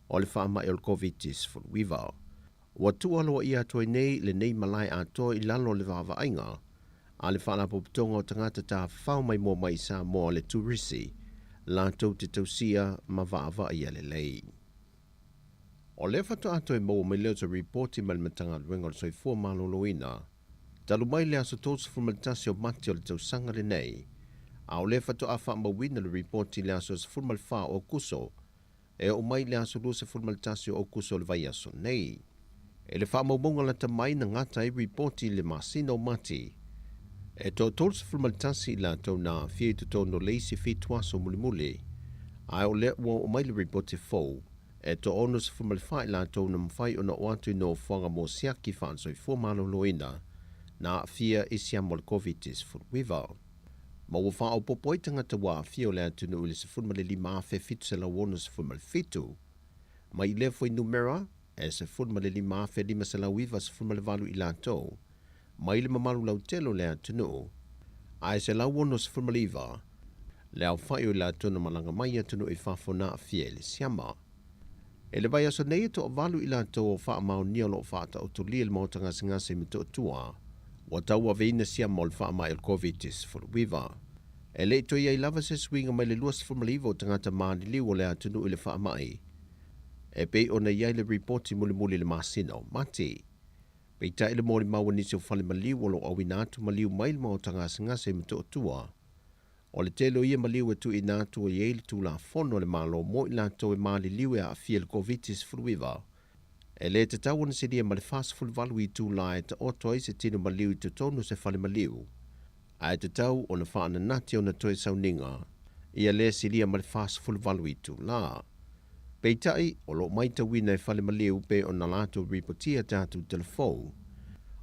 o le faamai o le Koviti-19. Ua tuualoaia atu ai nei lenei malae atoa i lalo o le vaavaaiga a le Faalapotopotoga o Tagata Tafafao Maimoa Mai i Samoa le Turisi, latou te tausia ma vaavaaia lelei. O lea faatoa toe maua mai lea o se ripoti mai le Matagaluega o le Soifua Maloloina talu mai le aso 31 o Mati o le tausaga lenei, a o lea faatoa faamauina le ripoti i le aso 14 o Aokuso e oo mai i le aso 21 o Aokuso o le vaiaso nei. I le faamaumauga lata mai na gata ai ripoti i le masina o Mati, e toa 31 i latou na aafia i totonu o le isi fitu aso mulimuli, ae o lea ua oo mai le ripoti fou, e toa 64 i latou na mafai ona oo atu i nofoaga mo siaki faale-soifua maloloina na aafia i siama o le Koviti-19. Ma ua faaopoopo ai tagata ua aafia o le atunuu i le 15,767, mai i lea fuainumera e 15,598 i latou mai le mamalu lautele o le atunuu, ae 169 le aofai o i latou na malaga mai i atunuu i fafo na aafia i le siama. I le vaiaso nei e toavalu i latou o faamaonia o lo o faataotolia i le Maota Gasegase i Motootua, ua tauaveina siama o le faamai o le Koviti-19. E le i toe i ai lava se suiga mai le 29 o tagata maliliu o le atunuu i le faamai, e pei ona i ai le ripoti mulimuli i le masina o Mati. Peitai i le molimau a nisi o fale maliu o lo o auina atu maliu mai le Maota Gasegase i Motootua, O le tele o ia maliu e tuuina atu e i ai le Tulafono a le Malo mo i latou e maliliu e aafia i le Koviti-19. E le tatau ona silia ma le 48 itula e taoto ai se tino maliu i totonu o se fale maliu, ae tatau ona faananati ona toe sauniga ia le silia ma le 48 itula. Peitai, o lo o maitauina e fale maliu pei ona latou ripotia tatou telefou.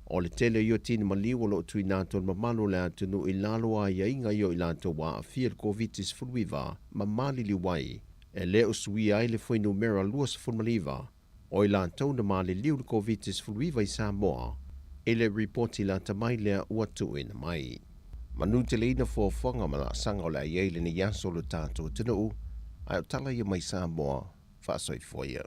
O le tele o ia tino maliu o lo o tuuina atu e le mamalu o le atunuu i lalo o aiaiga ia o i latou ua aafia i le Koviti-19 ma maliliu ai, e le o suia ai le fuainumera 29 o i latou na maliliu i le Koviti-19 i Samoa i le ripoti lata mai lea ua tuuina mai. Manuteleina fuafuaga ma laasaga o le a i ai lenei aso o le tatou atunuu, ae o tala ia mai Samoa, faasoifua ia.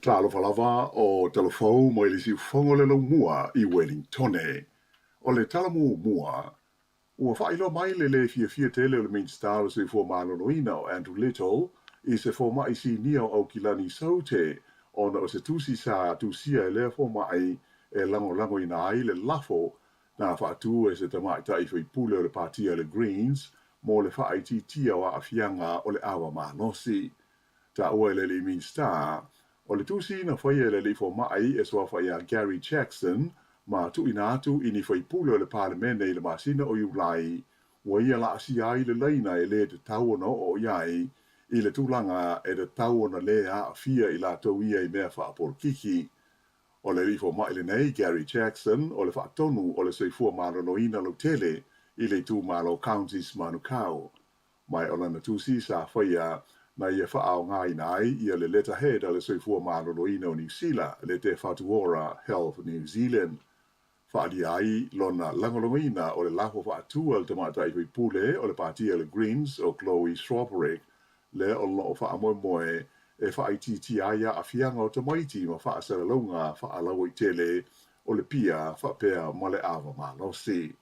Talofa lava o Talafou mai le siufofoga o le Laumua i Welingtone. O le tala muamua, Ua faailoa mai le lē fiafia tele o le Minisita o le Soifua Maloloina o Andrew Little i se fomai sinia o Aukilani Saute ona o se tusi sa tusia e lea fomai e lagolagoina ai le lafo na faatu e se tamaitai faipule o le Patia le Greens mo le faaitiitia o aafiaga o le ava malosi. Taua e le alii Minisita, o le tusi na faia e le alii fomai e suafa iā Gary Jackson ma tuuina atu i ni faipule o le Palemene i le masina o Iulai, ua ia laasia ai le laina e lē tatau ona oo i ai i le tulaga e tatau ona lē aafia i latou ia i mea faapolokiki. O le alii fomai lenei, Gary Jackson, o le faatonu o le soifua maloloina lautele i le itumalo Counties Manukau. Mai o lana tusi sa faia na ia faaaogaina ai ia le letterhead a le Soifua Maloloina o Niu Sila, le Te Whatu Ora Health New Zealand. Faaalia ai lona lagolagoina o le lafo faatu a le tamaitai faipule o le Pāti a le Greens o Chloe Swarbrick, lea o lo o faamoemoe e faaitiitia ai aafiaga o tamaiti ma faasalalauga faalauaitele o le pia faapea ma le ava malosi.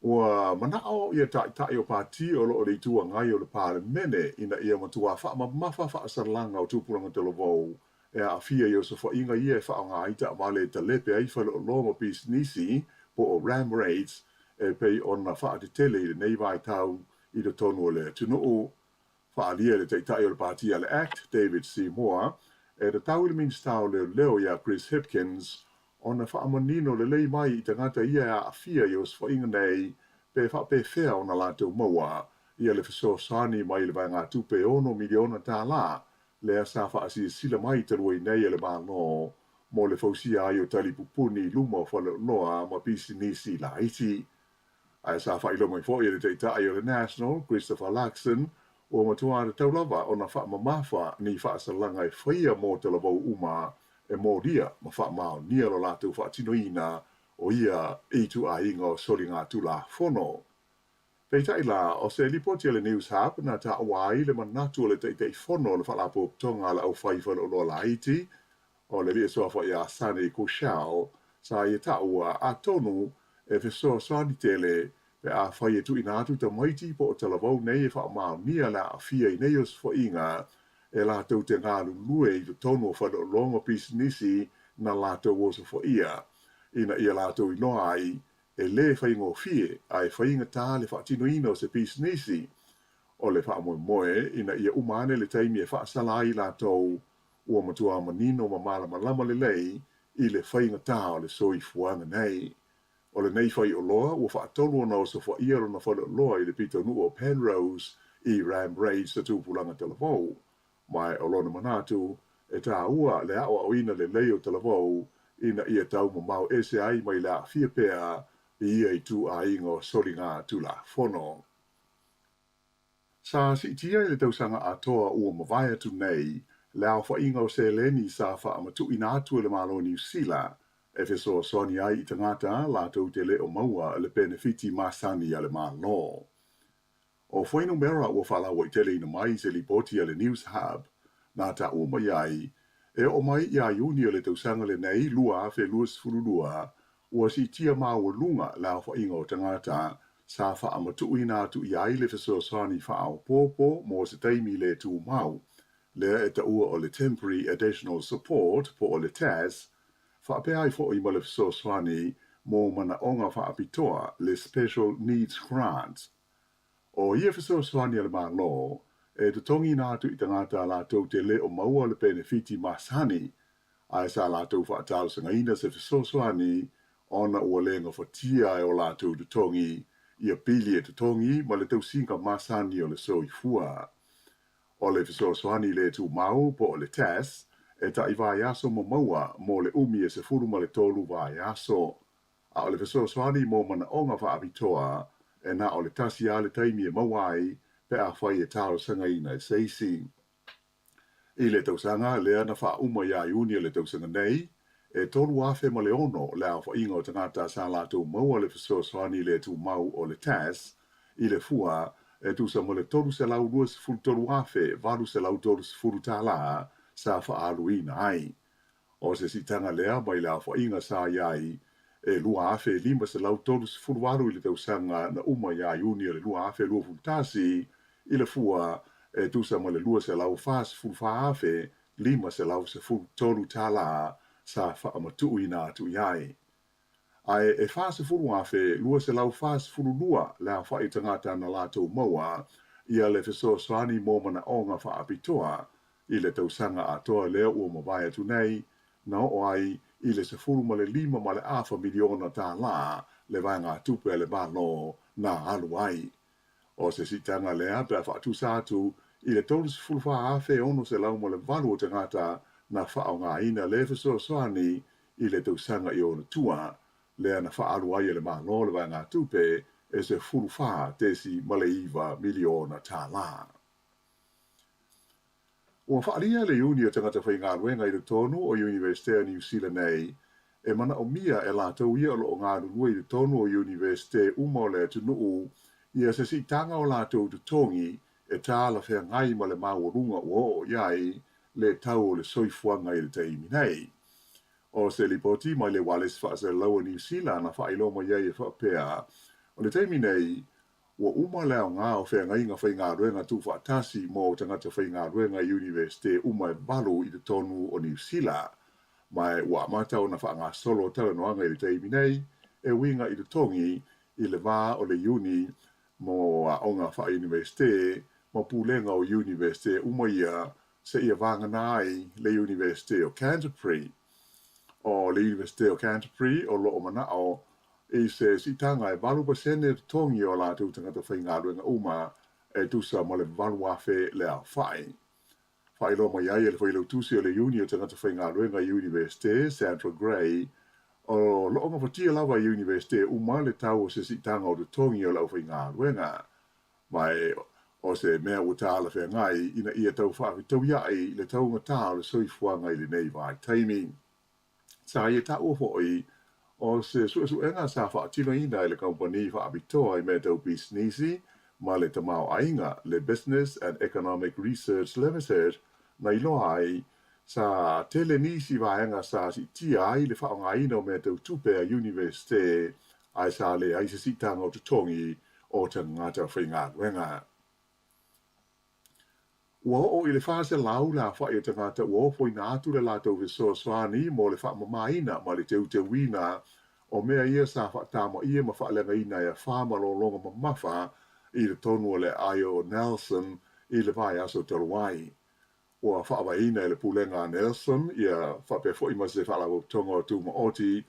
Ua manao ia taitai o pati o lo o i le Itu Agai o le Palemene ina ia matua faamamafa faasalaga o tupulaga talavou e aafia i osofaiga ia e faaaoga ai taavale e talepe ai faleoloa ma pisinisi po o ram raids e pei ona faatetele i lenei vaitau i totonu o le atunuu. Faaalia e le Taitai o le Pati a le act, David Seymour, e tatau i le Minisita o Leoleo iā Chris Hipkins ona faamanino lelei mai i tagata ia e aafia i osofaiga nei pe faapefea ona latou maua ia le fesoasoani mai le vaegatupe e $6 miliona lea sa faasilasila mai talu ai nei e le Malo mo le fausia ai o talipupuni i luma o faleoloa ma pisinisi laiti. Ae sa faailoa mai foi e le Taitai o le National, Christopher Luxon, ua matua tatau lava ona faamamafa ni faasalaga e faia mo talavou uma e molia ma faamaonia lo latou faatinoina o ia ituaiga o soligatulafono. Peitai la, o se lipoti a le Newshub na taua ai le manatu o le Taitaifono o le Faalapotopotoga a le Aufai Faleoloa Laiti, O le alii suafa iā Sonny Kaushal, sa ia taua, atonu e fesoasoani tele pe afai e tuuina atu tamaiti po o talavou nei e faamaonia le aafia i nei osofaiga e latou te galulue i totonu o faleoloa ma pisinisi na latou osofaia, ina ia latou iloa ai e lē faigofie a e faigata le faatinoina o se pisinisi. O le faamoemoe ina ia uma ane le taimi e faasala ai latou Ua matua manino ma malamalama lelei i le faigata o le soifuaga nei. O lenei faioloa ua faatolu ona osofaia lona faleoloa i le pitonuu o Penrose i Ram Raids sa tupulaga talavou. Ma o lona manatu, e taua le aoaoina lelei o talavou ina ia taumamao ese ai mai le aafia pea i ia ituaiga o soligatulafono. Sa siitia i le tausaga atoa ua mavae atu nei le aofaiga o seleni sa faamatuuina atu e le Malo o Niu Sila e fesoasoani ai i tagata latou te le o maua le penefiti masani a le Malo. O fuainumera ua faalauaiteleina mai i se lipoti a le Newshub na taua mai ai, e oo mai iā Iuni o le tausaga lenei 2022, ua siitia maualuga le aofaiga o tagata sa faamatuuina atu i ai le fesoasoani faaopoopo mo se taimi le tumau, lea e taua o le Temporary Additional Support po o le TAS, faapea ai foi ma le fesoasoani mo manaoga faapitoa, le Special Needs Grant. O ia fesoasoani a le Malo, e totogiina atu i tagata latou te le o maua le penefiti masani, ae sa latou faatalosagaina se fesoasoani ona ua le gafatia e o latou totogi ia pili e totogi ma le tausiga masani o le soifua. O le fesoasoani le tumau po o le TAS e tai vaiaso ma maua mo le umi e 13 vaiaso. A o le fesoasoani mo manaoga faapitoa e na o le tasi lava le taimi e maua ai pe afai e talosagaina e se isi. I le tausaga lea na faauma iā Iuni o le tausaga nei, e 3,006 le aofaiga o tagata sa latou maua le fesoasoani le tumau o le TAS i le fua e tusa ma le $323,830 tālā sa faaaluina ai. O se siitaga lea mai le aofaiga sa i ai e 2,538 i le tausaga na uma iā Iuni o le 2021 i le fua e tusa ma le $244,513 tālā sa faamatuuina atu i ai. Ae e 40,242 le aofai tagata na latou maua ia le fesoasoani mo manaoga faapitoa i le tausaga atoa lea ua mavae atu nei, na oo ai i le $15.5 miliona tālā le vaegatupe a le Malo na alu ai. O se siitaga lea pe a faatusa atu i le 34,608 o tagata na faaaogaina le fesoasoani i le tausaga i ona tua, lea na faaalu ai e le Malo le vaegatupe e $14.9 miliona tālā. Ua faaalia le Iuni o Tagata Faigaluega i totonu o Iunivesite a Niu Sila nei e manaomia e latou ia o lo o galulue i totonu o Iunivesite uma o le atunuu ia se siitaga o latou totogi e talafeagai ma le maualuga ua oo i ai le tau o le soifuaga i le taimi nei. O se lipoti mai le Ualesi Faasalalau a Niu Sila na faailoa mai ai e faapea, o le taimi nei, Ua uma le aoga o feagaiga faigaluega tuufaatasi mo tagata faigaluega i Iunivesite uma e valu i totonu o Niu Sila, ma ua amata ona faagasolo talanoaga i le taimi nei e uiga i totogi i le va o le Iuni mo aoga faa-Iunivesite ma pulega o Iunivesite uma ia seia vagana ai le Iunivesite o Canterbury. O le Iunivesite o Canterbury o lo o manao i se siitaga e 8% totogi o latou tagata faigaluega uma e tusa ma le 8,000 le aofai. Faailoa mai ai e le Failautusi o le Iuni o Tagata Faigaluega i Iunivesite, Sandra Gray, o lo o gafatia lava e Iunivesite uma le tau o se siitaga o totogi o le aufaigaluega. Ma o se mea ua talafeagai ina ia tau faafetauiaʻi le taugata o le soifuaga i lenei vaitaimi. Sa ia taua foi, o se suesuega sa faatinoina e le kamupani faapitoa i mea tau pisinisi ma le tamaoaiga, le Business and Economic Research Limited, na iloa ai, sa tele nisi vaega sa siitia ai le faaaogaina o mea tau tupe a Iunivesite ae sa leai se siitaga o totogi o tagata faigaluega. Ua oo i le 400 le aofai o tagata ua ofoina atu le latou fesoasoani mo le faamamaina ma le teuteuina o mea ia sa faatamaia ma faaleagaina e afa ma lologa mamafa i totonu o le aai o Nelson i le vaiaso talu ai. Ua faavaeina e le Pulega a Nelson ia faapea foi ma se Faalapotopotoga o Tumaoti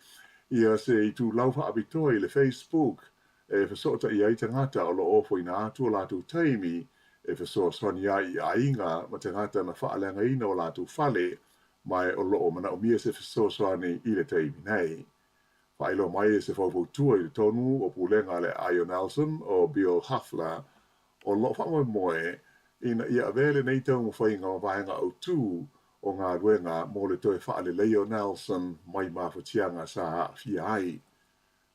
ia se itulau faapitoa i le Facebook e fesootai ai tagata o lo o ofoina atu o latou taimi e fesoasoani ai i aiga ma tagata na faaleagaina o latou fale ma o lo o manaomia se fesoasoani i le taimi nei. Faailoa mai e se faufautua i totonu o Pulega a le aai o Nelson o Bill Hafler O lo o faamoemoe ina ia avea lenei taumafaiga ma vaega autū o galuega mo le toe faaleleia o Nelson mai mafatiaga sa aafia ai.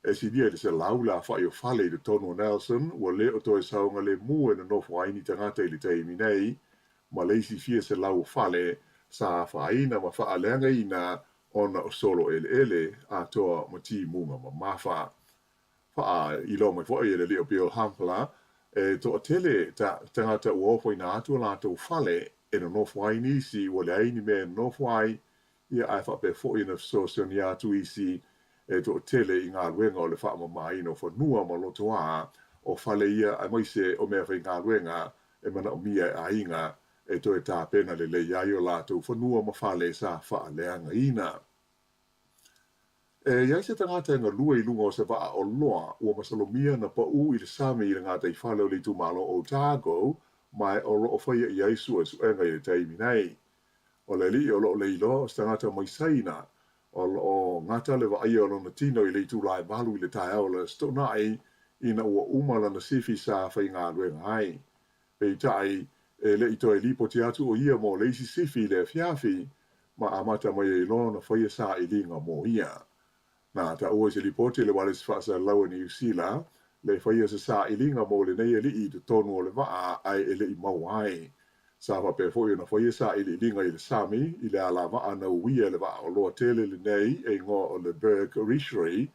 E silia i le 100 le aofai o fale i totonu o Nelson ua le o toe saogalemu e nonofo ai ni tagata i le taimi nei, ma le isi fia selau o fale sa afaina ma faaleagaina ona o solo eleele atoa ma timuga mamafa. Faailoa mai foi e le alii o Bill Humpler, e toatele tagata ua ofoina atu o latou fale e nonofo ai nisi ua leai ni mea e nonofo ai, ia ae faapea foi ona fesoasoani atu isi e toatele i galuega o le faamamaina o fanua ma lotoā o fale ia aemaise o mea faigaluega e manaomia e aiga e toe tapena lelei ai o latou fanua ma fale sa faaleagaina. E i ai se tagata e galue i luga o se vaa oloa ua masalomia na paʻū i le sami i le gataifale o le itumalo o Otago ma o lo o faia i ai suesuega i le taimi nei. O le alii o lo o le iloa o se tagata mai Saina o lo o gata le vaaia o lona tino i le itula e 8 i le taeao o le Aso Toonai ina ua uma lana sifi sa faigaluega ai. Peitai, e le i toe lipoti atu ʻo ia mo le isi sifi i le afiafi, ma amata mai ai loa ona faia sailiga mo ia. Na taua i se lipoti a le Ualesi Faasalalau a Niu Sila, le faia se sailiga mo lenei alii i totonu o le vaa ae e le i maua ai. Sa faapea foi ona faia sailiiliga i le sami i le alavaa na uia e le vaa oloa tele lenei e igoa o le Berg Richery,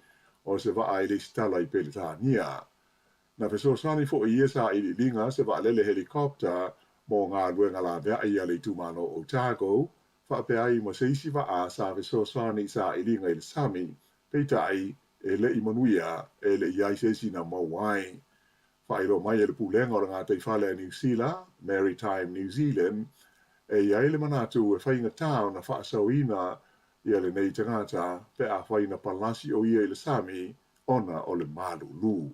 o se vaa e lesitala i Peletania. Na fesoasoani foi i ia sailiiliga se vaalele helicopter mo galuega laveai a le itumalo o Otago, faapea ai ma se isi vaa sa fesoasoani i sailiga i le sami, peitai, e le i manuia, e le i ai se isi na maua ai. Faailoa mai e le Pulega o le Gataifale a Niu Sila, Maritime New Zealand, e i ai le manatu e faigata ona faasaoina ia lenei tagata pe afai na palasi ʻo ia i le sami ona o le malulu.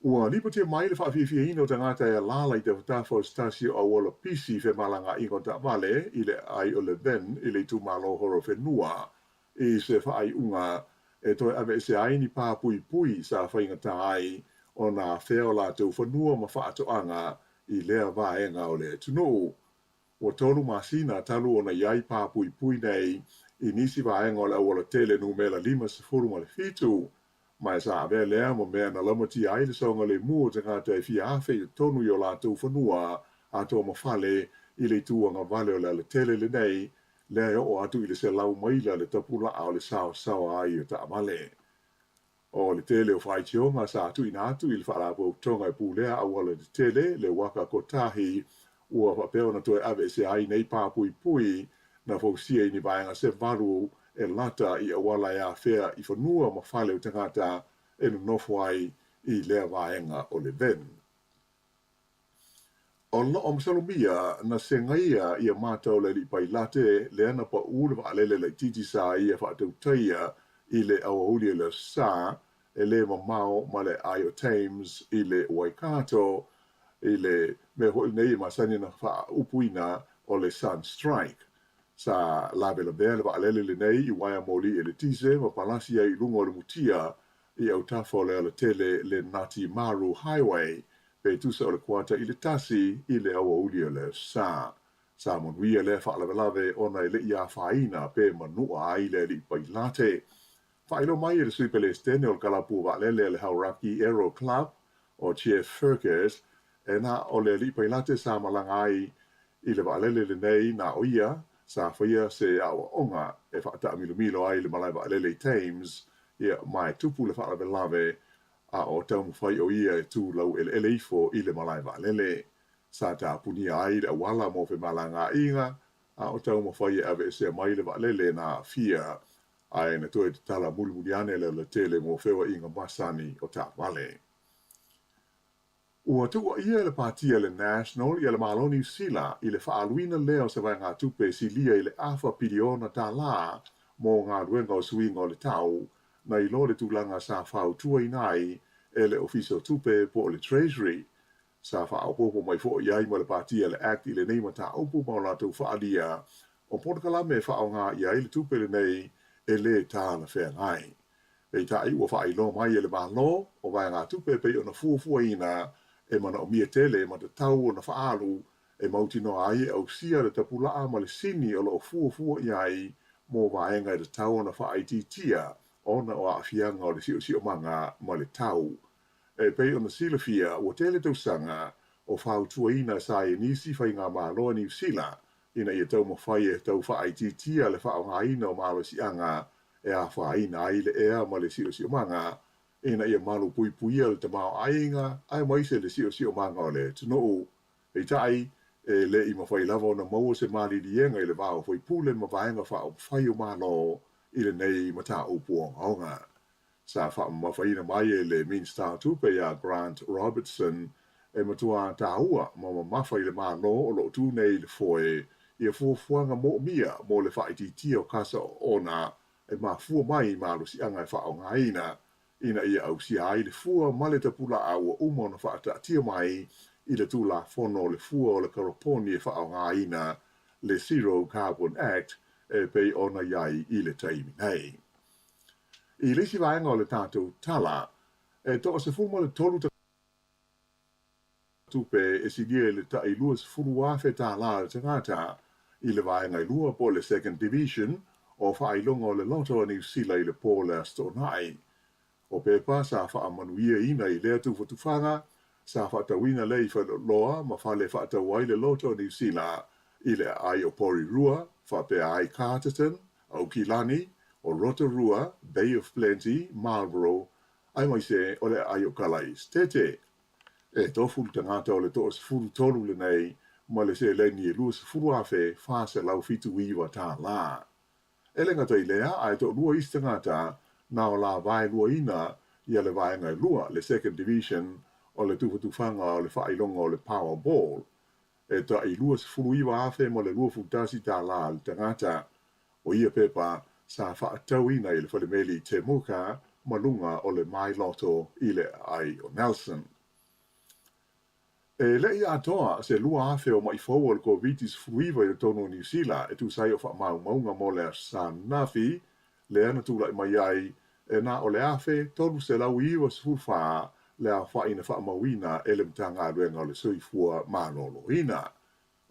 Ua lipotia mai le faafiafiaina o tagata e alaala i tafatafa o se tasi o auala pisi femalagaaiga o taavale i le aai o Levin i le itumalo Horowhenua i se faaiuga e toe aveese ai ni pā puipui sa faigata ai ona afea o latou fanua ma faatoaga i lea vaega o le atunuu. Ua tolu masina talu ona i ai pā puipui nei i nisi vaega o le aualatele numera 57, ma e sa avea lea ma mea na laumatia ai le saogalemu o tagata e fia afe i totonu i o latou fanua atoa ma fale i le itu agavale o le alatele lenei, lea e oo atu i le 100 maila le tapulaa o le saosaoa ai o taavale. O le tele o faitioga sa tuuina atu i le Faalapotopotoga e pulea auala tetele, le Waka Kotahi, ua faapea ona toe aveesea ai nei pā puipui na fausia i ni vaega se valu e lata i auala e afea i fanua ma fale o tagata e nonofo ai i lea vaega o Levin. O lo o masalomia na segaia ia mata o le alii pailate lea na paʻū le vaalele laitiiti sa ia faatautaia i le aoauli o le Aso Sa e le mamao ma le aai o Thames i le Waikato i le mea foi lenei e masani ona faaupuina o le Sun Strike. Sa lavelavea le vaalele lenei i uaea moli eletise ma palasi ai i luga o le mutia i autafa o le alatele le Ngāti Maru Highway pe tusa o le kuata i le tasi i le aoauli o le Aso Sa. Sa manuia lea faalavelave ona e le i afaina pe manua ai le alii pailate. Faailoa mai e le Sui Pelesitene o le Kalapu Vaalele a le Hauraki Aero Club, o Jeff Fergus, e na o le alii pailate sa malaga ai i le vaalele lenei na o ia sa faia se aoaoga e faataamilomilo ai le malae vaalele i Thames, ia, ma e tupu le faalavelave a o taumafai o ia e tu laueleele ifo i le malae vaalele. Sa tapunia ai le auala mo femalagaaiga a o taumafai e aveesea mai le vaalele na aafia, ae na toe tatala mulimuli ane le alatele mo feoaiga masani o taavale. Ua tuuaia e le Pāti a le National ia le Malo Niu Sila i le faaaluina lea o se vaegatupe e silia i le afa piliona tālā mō galuega o suiga o le tau, nai lo le tulaga sa fautuaina ai e le Ofisa o Tupe po o le Treasury. Sa faaopoopo mai foi i ai ma le Pāti a le Act i lenei mataupu ma o latou faaalia o polokalame e faaaoga i ai le tupe lenei e lē talafeagai. Peitai ua faailoa mai e le Malo o vaegatupe e pei ona fuafuaina e manaomia tele ma tatau ona faaalu e mautinoa ai e ausia le tapulaa ma le sini o lo o fuafua i ai mo vaega e tatau ona faaitiitia ona o aafiaga o le siosiomaga ma le tau. E pei ona silafia, ua tele tausaga o fautuaina saienisi faigamalo a Niu Sila ina ia taumafai e tau faaitiitia le faaaogaina o malosiaga e afaina ai le ea ma le siosiomaga ina ia malupuipuia le tamaoaiga aemaise le siosiomaga o le atunuu. Peitai, e le i mafai lava ona maua se maliliega i le va o faipule ma vaega faaupufai o Malo i lenei mataupu ogaoga. Sa faamamafaina mai e le Minisita o Tupe ia Grant Robertson e matua tāua ma mamafa i le Malo o lo o tū nei i le foe ia fuafuaga moomia mo le faaitiitia o kasa oona e mafua mai i malosiaga e faaaogaina ina ia ausia ai le fua ma le tapulaa ua uma ona faataatia mai i le Tulafono o le Fua o le Karoponi e faaaogaina le Zero Carbon Act e pei ona i ai i le taimi nei. I le isi vaega o le tatou tala, e toa-13 tupe e silia i le tai $20,000 tālā le tagata i le vaega e lua po o le Second Division o faailoga o le Loto a Niu Sila i le po o le Aso Toonai. O pepa sa faamanuiaina i lea tufatufaga sa faatauina lea i Faleoloa ma fale faatau ai le Loto a Niu Sila i le aai o Porirua faapea ai Carterton, Aukilani, o Rotorua, Bay of Plenty, Marlborough, aemaise o le aai o Kalaesetete. E tofu le tagata o le toa-13 lenei ma le seleni e $20,479 tālā. E le gata i lea, ae toalua isi tagata na o la vaeluaina ia le vaega e lua, le Second Division, o le tufatufaga o le faailoga o le Powerball. E tai $29,000 ma le $21 tālā le tagata. O ia pepa sa faatauina i le falemeli i Temuka ma luga o le My Lotto i le aai o Nelson. E le i atoa se 2,000 o maʻi fou o le Koviti-19 i totonu o Niu Sila e tusa ai o faamaumauga mo le Aso Sa ananafi, lea na tulai mai ai e na o le 1,394 le aofai na faamauina e le Matagaluega o le Soifua Maloloina.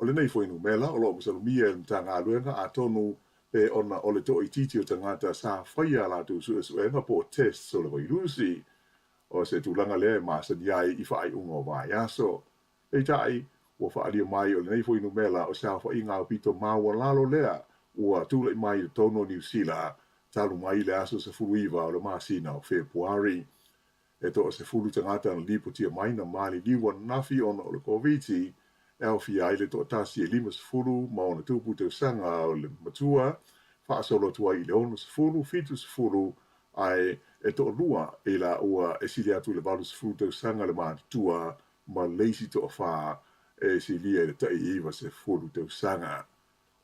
O lenei fuainumera o lo o masalomia e le Matagaluega atonu pe ona o le toaitiiti o tagata sa faia a latou suesuega po o tests o le vairusi. O se tulaga lea e masani ai i faaiuga o vaiaso. Peitai, ua faaalia mai o lenei fuainumera o se aofaiga aupito maualalo lea ua tulai mai i totonu o Niu Sila talu mai le aso 19 o le masina o Fepuari. E toa-10 tagata na lipotia mai na maliliu ananafi ona o le Koviti, e aofia ai le toatasi e 50 ma ona tupu tausaga o le matua, faasolo atu ai i le 60, 70 ae e toalua i laua e sili atu i le 80 tausaga le matutua ma le isi toafa e silia i le tai 90 tausaga.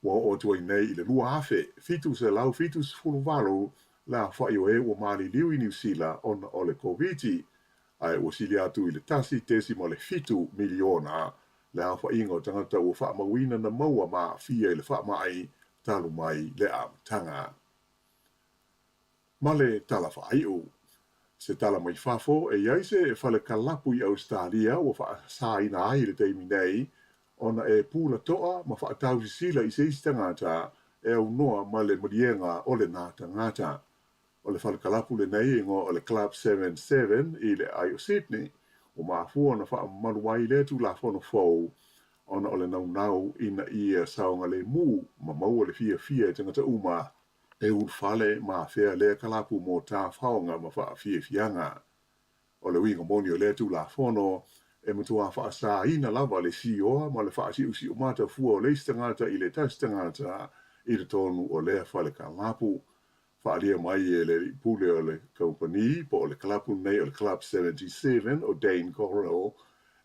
Ua oo atu ai nei i le 2,778 le aofai o e ua maliliu i Niu Sila ona o le Koviti, ae ua sili atu i le 1.7 miliona le aofaiga o tagata ua faamauina na maua ma aafia i le faamai talu mai le amataga. Ma le tala faaiu. Se tala mai fafo, e i ai se fale kalapu i Ausetalia ua faasaina ai i le taimi nei ona e pula toa ma faatausisila i se isi tagata e aunoa ma le maliega o lena tagata. O le fale kalapu lenei e igoa o le Club Seven Seven i le aai o Sydney, ua mafua ona faamamalu ai lea Tulafono fou ona o le naunau ina ia saogalemu ma maua le fiafia e tagata uma e ulufale ma afea lea kalapu mo tafaoga ma faafiafiaga. O le uiga moni o lea Tulafono, e matuā faasaina lava le sioa ma le faasiusiumata fua o le isi tagata i le tasi tagata i totonu o lea fale kalapu. Faaalia mai e le alii pule o le kamupani po o le kalapu lenei o le Club 77 o Dane Gorrell,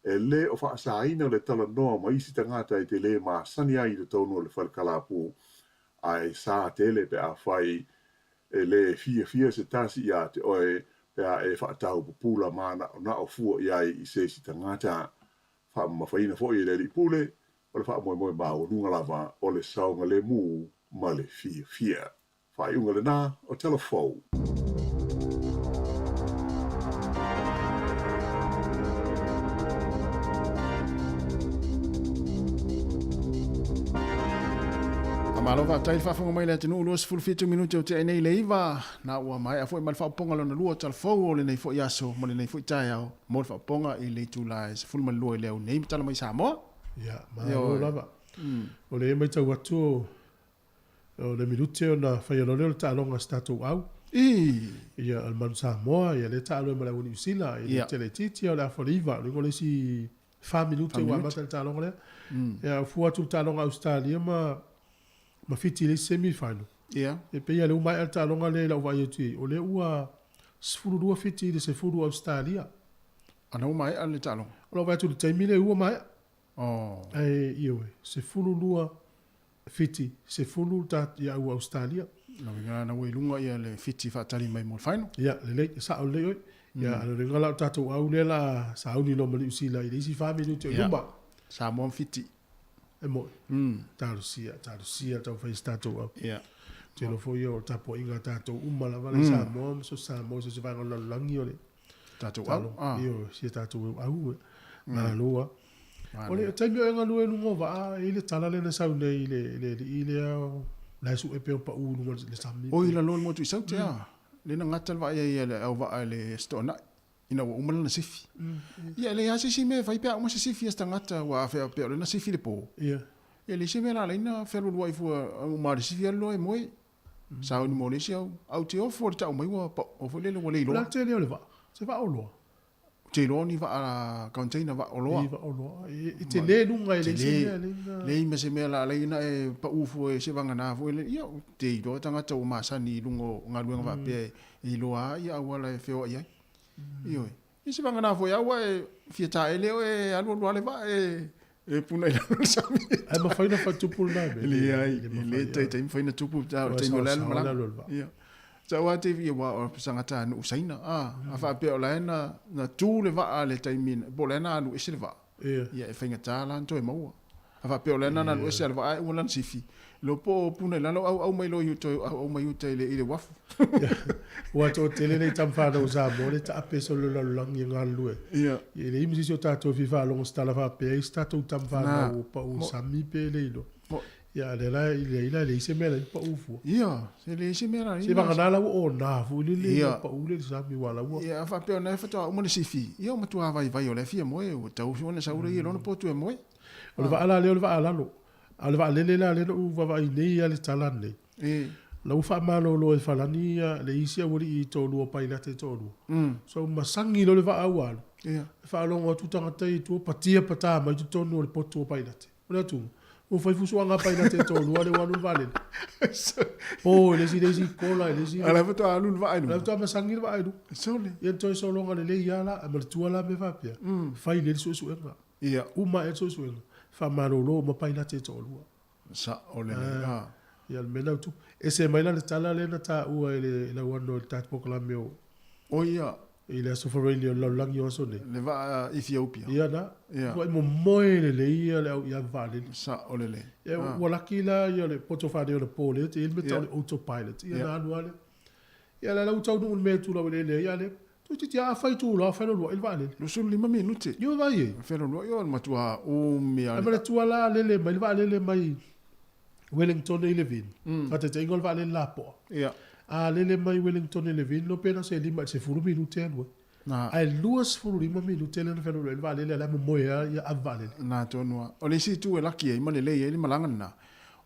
e lē o faasaina le talanoa ma isi tagata e te lē masani ai i totonu o le fale kalapu Ae sa tele pe afai e lē fiafia se tasi iā te oe pe a e faatau pupula mānaʻonaʻo fua i ai i se isi tagata. Faamamafaina foi e le Alii Pule, o le faamoemoe maualuga lava o le saogalemu ma le fiafia. Faaiuga lena o Tala Fou. Faamalo faafetai le faafofoga mai le atunuu 27 minute o tea nei le iva na ua maea foi ma le faaopoopoga lona lua o tala fou o lenei foi aso ma lenei foi taeao mo le faaopoopoga i le itula e 12 i le au nei ma tala mai Samoa. Ia, malo lava. O lea e matau atu O le minute ona faia loa lea o le taaloga a se tatou au. Ia, o le Manu Samoa, ia lea e taalo ai ma le au Niu Sila, e le tele itiiti lava o le afa o le 9, lona uiga o le isi fa minute ua amata le taaloga lea. Ia, fua atu i le taaloga a Ausetalia ma ma Fiti i le isi semi final. E pei lava o lea ua maea le taaloga lea i lau vaai atu i ai, o lea ua 12 Fiti i le 10 Ausetalia. A na ua maea le taaloga? O lau vaai atu i le taimi lea ua maea. Ae, ioe, 12 Fiti, 10 ta ia ua Ausetalia. Lona uiga na ua i luga ia le Fiti faatali mai mo le final. Ia, lelei, e sao lelei oe. Ia, a lona uiga la o le tatou au lea la sauni loa ma Niu Sila i le isi fa minute o i luma. Samoa ma Fiti. E moi. Talosia, talosia le taumafai e se tatou au. Ia. Ou te iloa foi o le tapuaiga a tatou uma lava la i Samoa ma so o se Samoa i so o se vaega o le lalolagi o le Tatou au. Ioe, si a tatou au, malo lava. O le taimi o e galue i luga o vaa, e i ai le tala lea na sau nei i le alii lea la e sue pea o pau i luga o le sami. Oi, i lalo o le motu i Saute a. Lea na gata le vaai ai a le au vaa i le Aso Toonai, ina ua uma lana sifi. Ia, e leai lava se isi mea e fai pe a uma se sifi a se tagata, aua a faapea o lea na sifi i le po. Ia, e leai se mea la ala ai ona fealualuai fua, uma lava le sifi alu loa e moe. Sauni mo le isi au. Au te ofo le tau mai ua pao foi lele ua le iloa. O le a le tele o le vaa? Se vaa oloa? Ou te iloa o ni vaa container vaa oloa. I vaa oloa. E tele luga e leai se mea lea na. Leai ma se mea la alai na e pau fua e se vagana foi lele. Ia ou te iloa tagata ua masani i luga o galuega faapea e iloa lava ia auala e feoai ai. Ioe. Ia se vagana foi au ua e fia taele oe e alualu lava le vaa e E puna i lalo le sami. Ae mafai ona faatupu lena mea. Leai, e le taitai mafai ona tupu o le taimi o le alu malaga. Ia. Sa ua te ia ua o sangata nuu Saina. A, a faapea o la e na na tu le vaa le taimi po o la e na alu ese le vaa. Ia. Ia e faigata la ona toe maua. A faapea o lea na alu ese a le vaa ae uma lana sifi. Lo po o puna i lalo auau mai loa i uta auau mai uta i le i le uafu. Ua toatele nei tama fanau o Samoa le taape solo i le lalolagi e galulue. Ia. E leai ma se isi o tatou e fia faalogo i se tala faapea i se tatou tama fanau ua pau i le sami pe le iloa. Ia a o lea la e leai la e leai se mea la e pau fua. Ia, e leai se mea la e. Seivagana la ua ona foi lele ua pau le sami aua la ua. Ia a faapea o lena faatoa uma le sifi, ia ua matua vaivai o la e fia moe, ua tau ona sau lea i lona potu e moe. O le vaa la lea o le vaa lalo. A o le vaalele la lea na ou vaavaai nei lava i le tala lenei, la ua faamalolo e Falani le isi aualii toalua o pailate e toalua. So masagi loa le vaa ua alu, e faalogo atu tagata ia i tua patia pata mai totonu o le potu o pailate. O le atuga, ua fai fusuaga a pailate e toalua lea ua alu le vaalele. Po i le isi le isi kola i le isi. A o la e faatoa alu le vaa i luga. O la e faatoa masagi le vaa i luga. Sole. Ia na toe sologa lelei lava la, manatua la mea faapea, fai lelei le suesuega. Ia. Uma ea le suesuega, faamalolo uma pailate e toalua. Sao lelei. Ah. Ia, le mea lena ua tupu. Ese mai la le tala lea na taua e le Lauano i le tatou polokalame o. O ia. I le Aso Faraile o le lalolagi o aso nei. Le vaa Ethiopia. Ia na. Ia. Ua momoe lelei ia le au i ave vaalele. Sao lelei. Ia, ua laki la ia le poto faaneionapo lea e i ai le mea tau o le autopilot. Ia na alu lava lea. Ia la la ua taunuu i le mea e tulaueleele ai, a lea, toeitiiti lava a fai tulao feloluai le vaalele. 25 minute. Ioe vai e. Feloluai, o le matua umi lava. Ae manatua la lele mai le vaalele mai Wellington i Levin, faataitaiga o le vaalele lapoa. Ia. A lele mai Wellington i Levin, no pe na o se 5 i le 10 minute e alu ai. Na. Ae 25 minute lea na feloluai ai le vaalele, a o la e momoe lava ia ave vaalele. Na tonu lava. O le isi itu e laki ai ma lelei ai le malaga lena,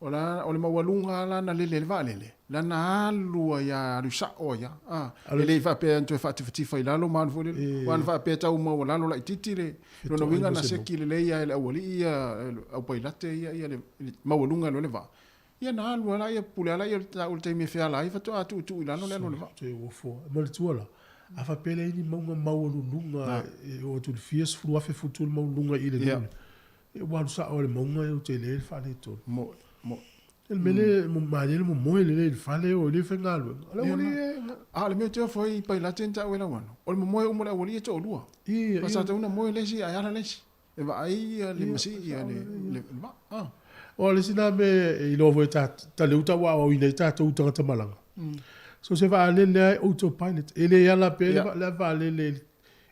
O la, o le maualuga lava la na lele ai le vaalele, la na alu ai lava, alu sao ai lava. A, e le i faapea na toe faatifatifa i lalo ma alu foi lele. Aua na faapea tau maualalo laitiiti le, lona uiga na seki lelei lava e le aualii ia, le au pailate ia, ia le maualuga e alu ai le vaa. Ia na alu lava laia, pule lava laia i le taimi e feala ai faatoa tuutuu i lalo le alu o le vaa. Toe uafo lava. Manatua la, a faapea e leai ni mauga maualuluga e oo atu i le fia 10,000 futu le maualuluga i le nuu lea. E ua alu sao i le mauga e ou te le faaletonu. Moe, moe. Le mea lea, malie le momoe lelei i le fale o i le faigaluega. O le aualii e... A o le mea ou te ofo ai i Pailate na taua e Lauano, o le momoe uma o le aualii e toalua. Ia, ia. Sa tatau ona moe le isi ae ala le isi. E vaai le masii le vaa. A. O le isi lena mea e iloa foi e tatou, ta lea ua tauaoaoina ai tatou tagata malaga. So se vaalele lava e autopilot, e le ala pea le vaalele i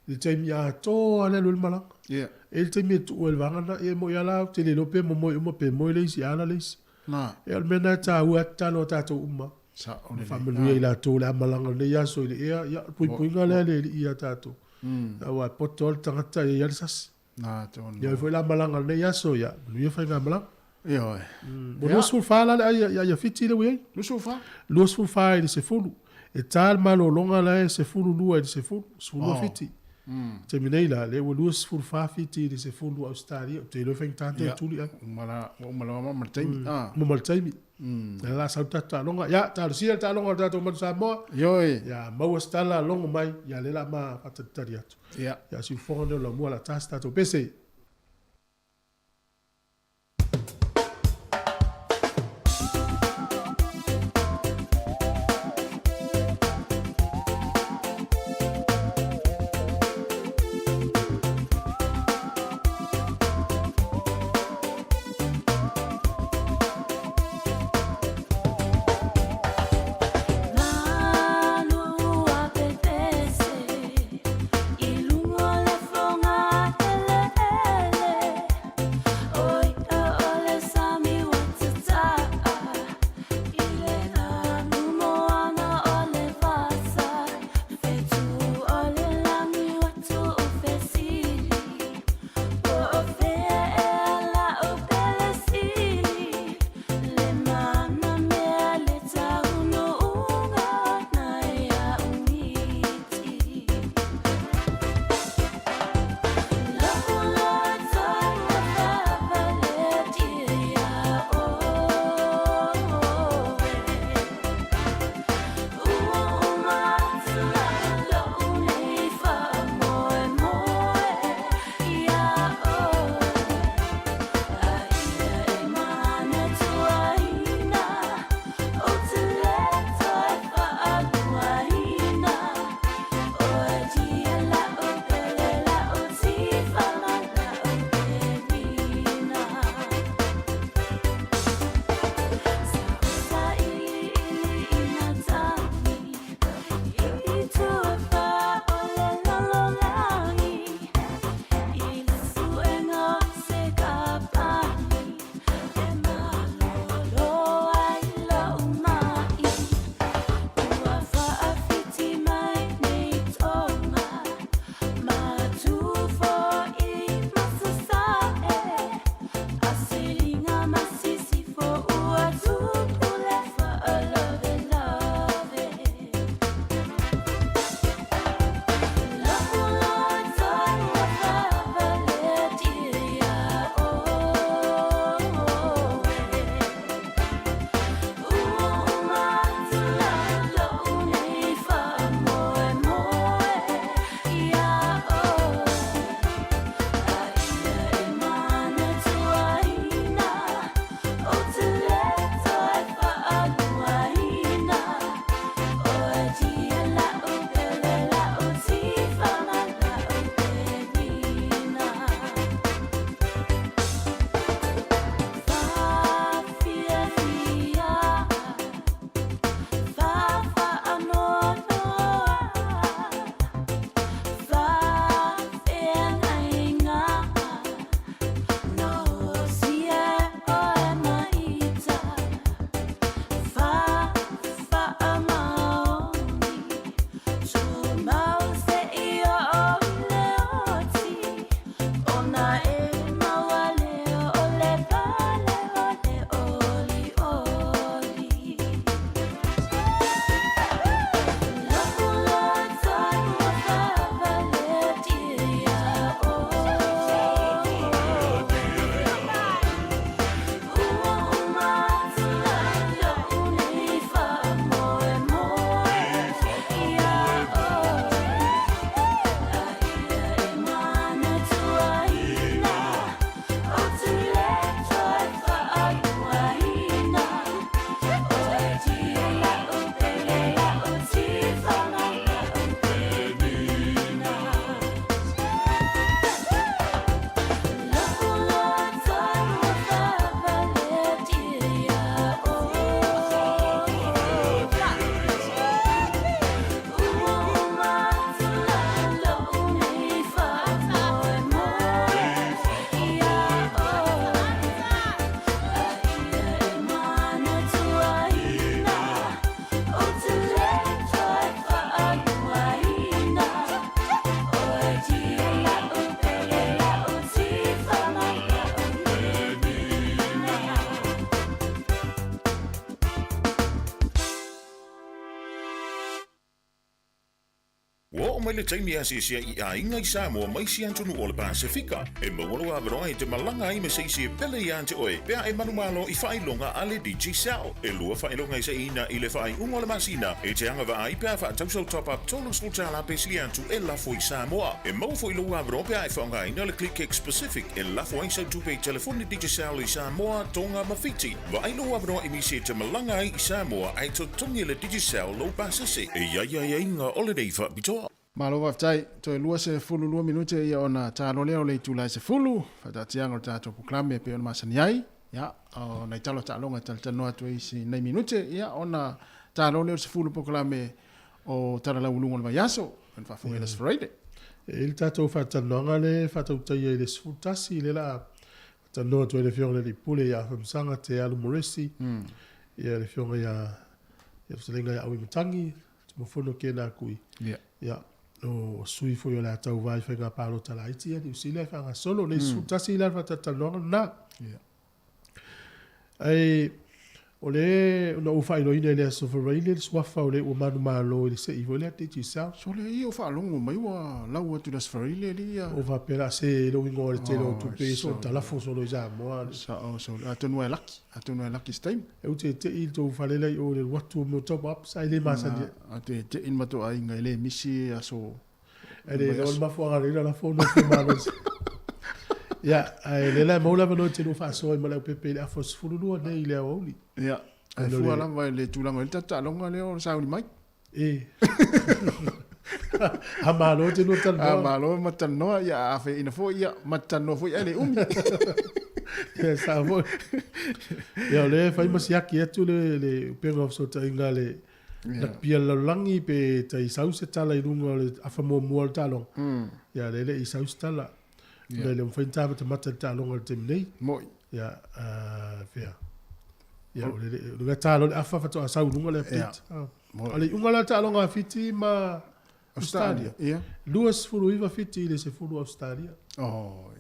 I le taimi atoa lea e alu ai le malaga. Ia. E i ai le taimi e tuu ai le vaega lena, ia e moni lava la ou te le iloa pe momoe uma pe moe le isi ala le isi. Na. Ia o le mea lena e taua ai tatalo a tatou uma. Sao lelei. Faamanuia i latou o le a malaga i lenei aso i le ea, ia o le puipuiga lea a le Alii ia tatou. Aua e poto lava le tagata e i ai lava le sasi. Na tonu. Ia foi la malaga i lenei aso, ia manuia faigamalaga. Ioe. Ua 24 la le ai ia ia Fiti lea ua i ai. 24? 24 i le 10. E ta le malologa la e 12 i le 10, 12 Fiti. Taimi nei la, lea ua 24 Fiti i le 10 Ausetalia, ou te iloa e faigata ona toe tuli ai. Uma la, ua uma lava ma le taimi. Uma ma le taimi. Lea la sau le tatou taaloga. Ia, talosia le taaloga a le tatou Manu Samoa. Ioe. Ia maua se tala logo mai, ia lea la ma faatalitali atu. Ia. Ia siufofoga nei o Laumua la ta se tatou pese. Ua oo mai le taimi e asiasi ai i aiga i Samoa ma isi atunuu o le Pasefika. E maua lou avanoa e te malaga ai ma se isi e pele ia te oe pe a e manumalo i faailoga a le Digicel. E lua faailoga e seiina i le faaiuga o le masina e te agavaa ai pe a faatau sau top-up $30 pe sili atu e lafo i Samoa. E maua foi lou avanoa pe a e faaaogaina le ClickX Pacific e lafo ai sau tupe i telefoni Digicel i Samoa, Tonga ma Fiti. Vaai lou avanoa i nisi e te malaga ai i Samoa ae totogi e le Digicel lou pasese. E i ai aiaiga o lenei faapitoa. Malo faafetai. Toe 22 minute ia ona talo lea o le itula e 10, faataatiaga o le tatou polokalame e pei ona masani ai. Ia, o nai talo taaloga e talatalanoa atu ai i si nai minute, ia ona talo lea o le 10 polokalame o Tala Lauuluga o le Vaiaso, ona faafofoga i le Aso Faraile. E i ai le tatou faatalanoaga lea e faatautaia i le 11, lea o le a Talanoa atu ai le Afioga i le Alii Pule ia Afamasaga Te Alu Moresi, ia le Afioga ia ia Fetalaiga ia Auimatagi, Tumafono Kena Kui. Ia, o sui foi o le a tauva i faiga palota laiti ia Niu Sila e faagasolo. Nei 11 la le faatalatalanoaga lena. Ae o le na ou faailoaina i le Aso Faraile le suafa o le ua manumalo i le sei foi lea Digicel. Sole ia o faalogo mai ua lau atu i le Aso Faraile alii ia. O faapea la se lou igoa o le tele o tupe ia so talafo solo i Samoa. Sao sole atonu e laki atonu e laki se taimi. E u te tei i le tou fale la i o le alu atu o mea top up sa e le masani ai. A te tei le matou aiga e le misi aso E le iloa le mafuaaga lelei la lafo ona fia malosi. Ia, ae lea la e maua le avanoa e te lua faasoa ai ma le aupepe i le afa o le 12 nei i le aoauli. Ia, ae fua lava i le tulaga o i ai le tatou taaloga lea o le sauni mai. E. A malo te lua talanoa. A malo ma talanoa, ia a feina foi, ia ma talanoa foi ae le umi. Ia, sao foi. Ia, o lea e fai ma siaki atu le, le upega o fesootaiga a le Rugby a le lalolagi pe tai sau se tala i luga o le afa muamua o le taaloga. Ia lea e le i sau se tala. Ona e le o mafai ona tamatamata i le taaloga i le taimi nei. Moi. Ia, fea. Ia, o le, o le talo le afa faatoa sau i luga le update. Yeah. O le iuga la le taaloga a Fiti ma Australia. Ia. 29 Fiti i le 10 Australia. Oh,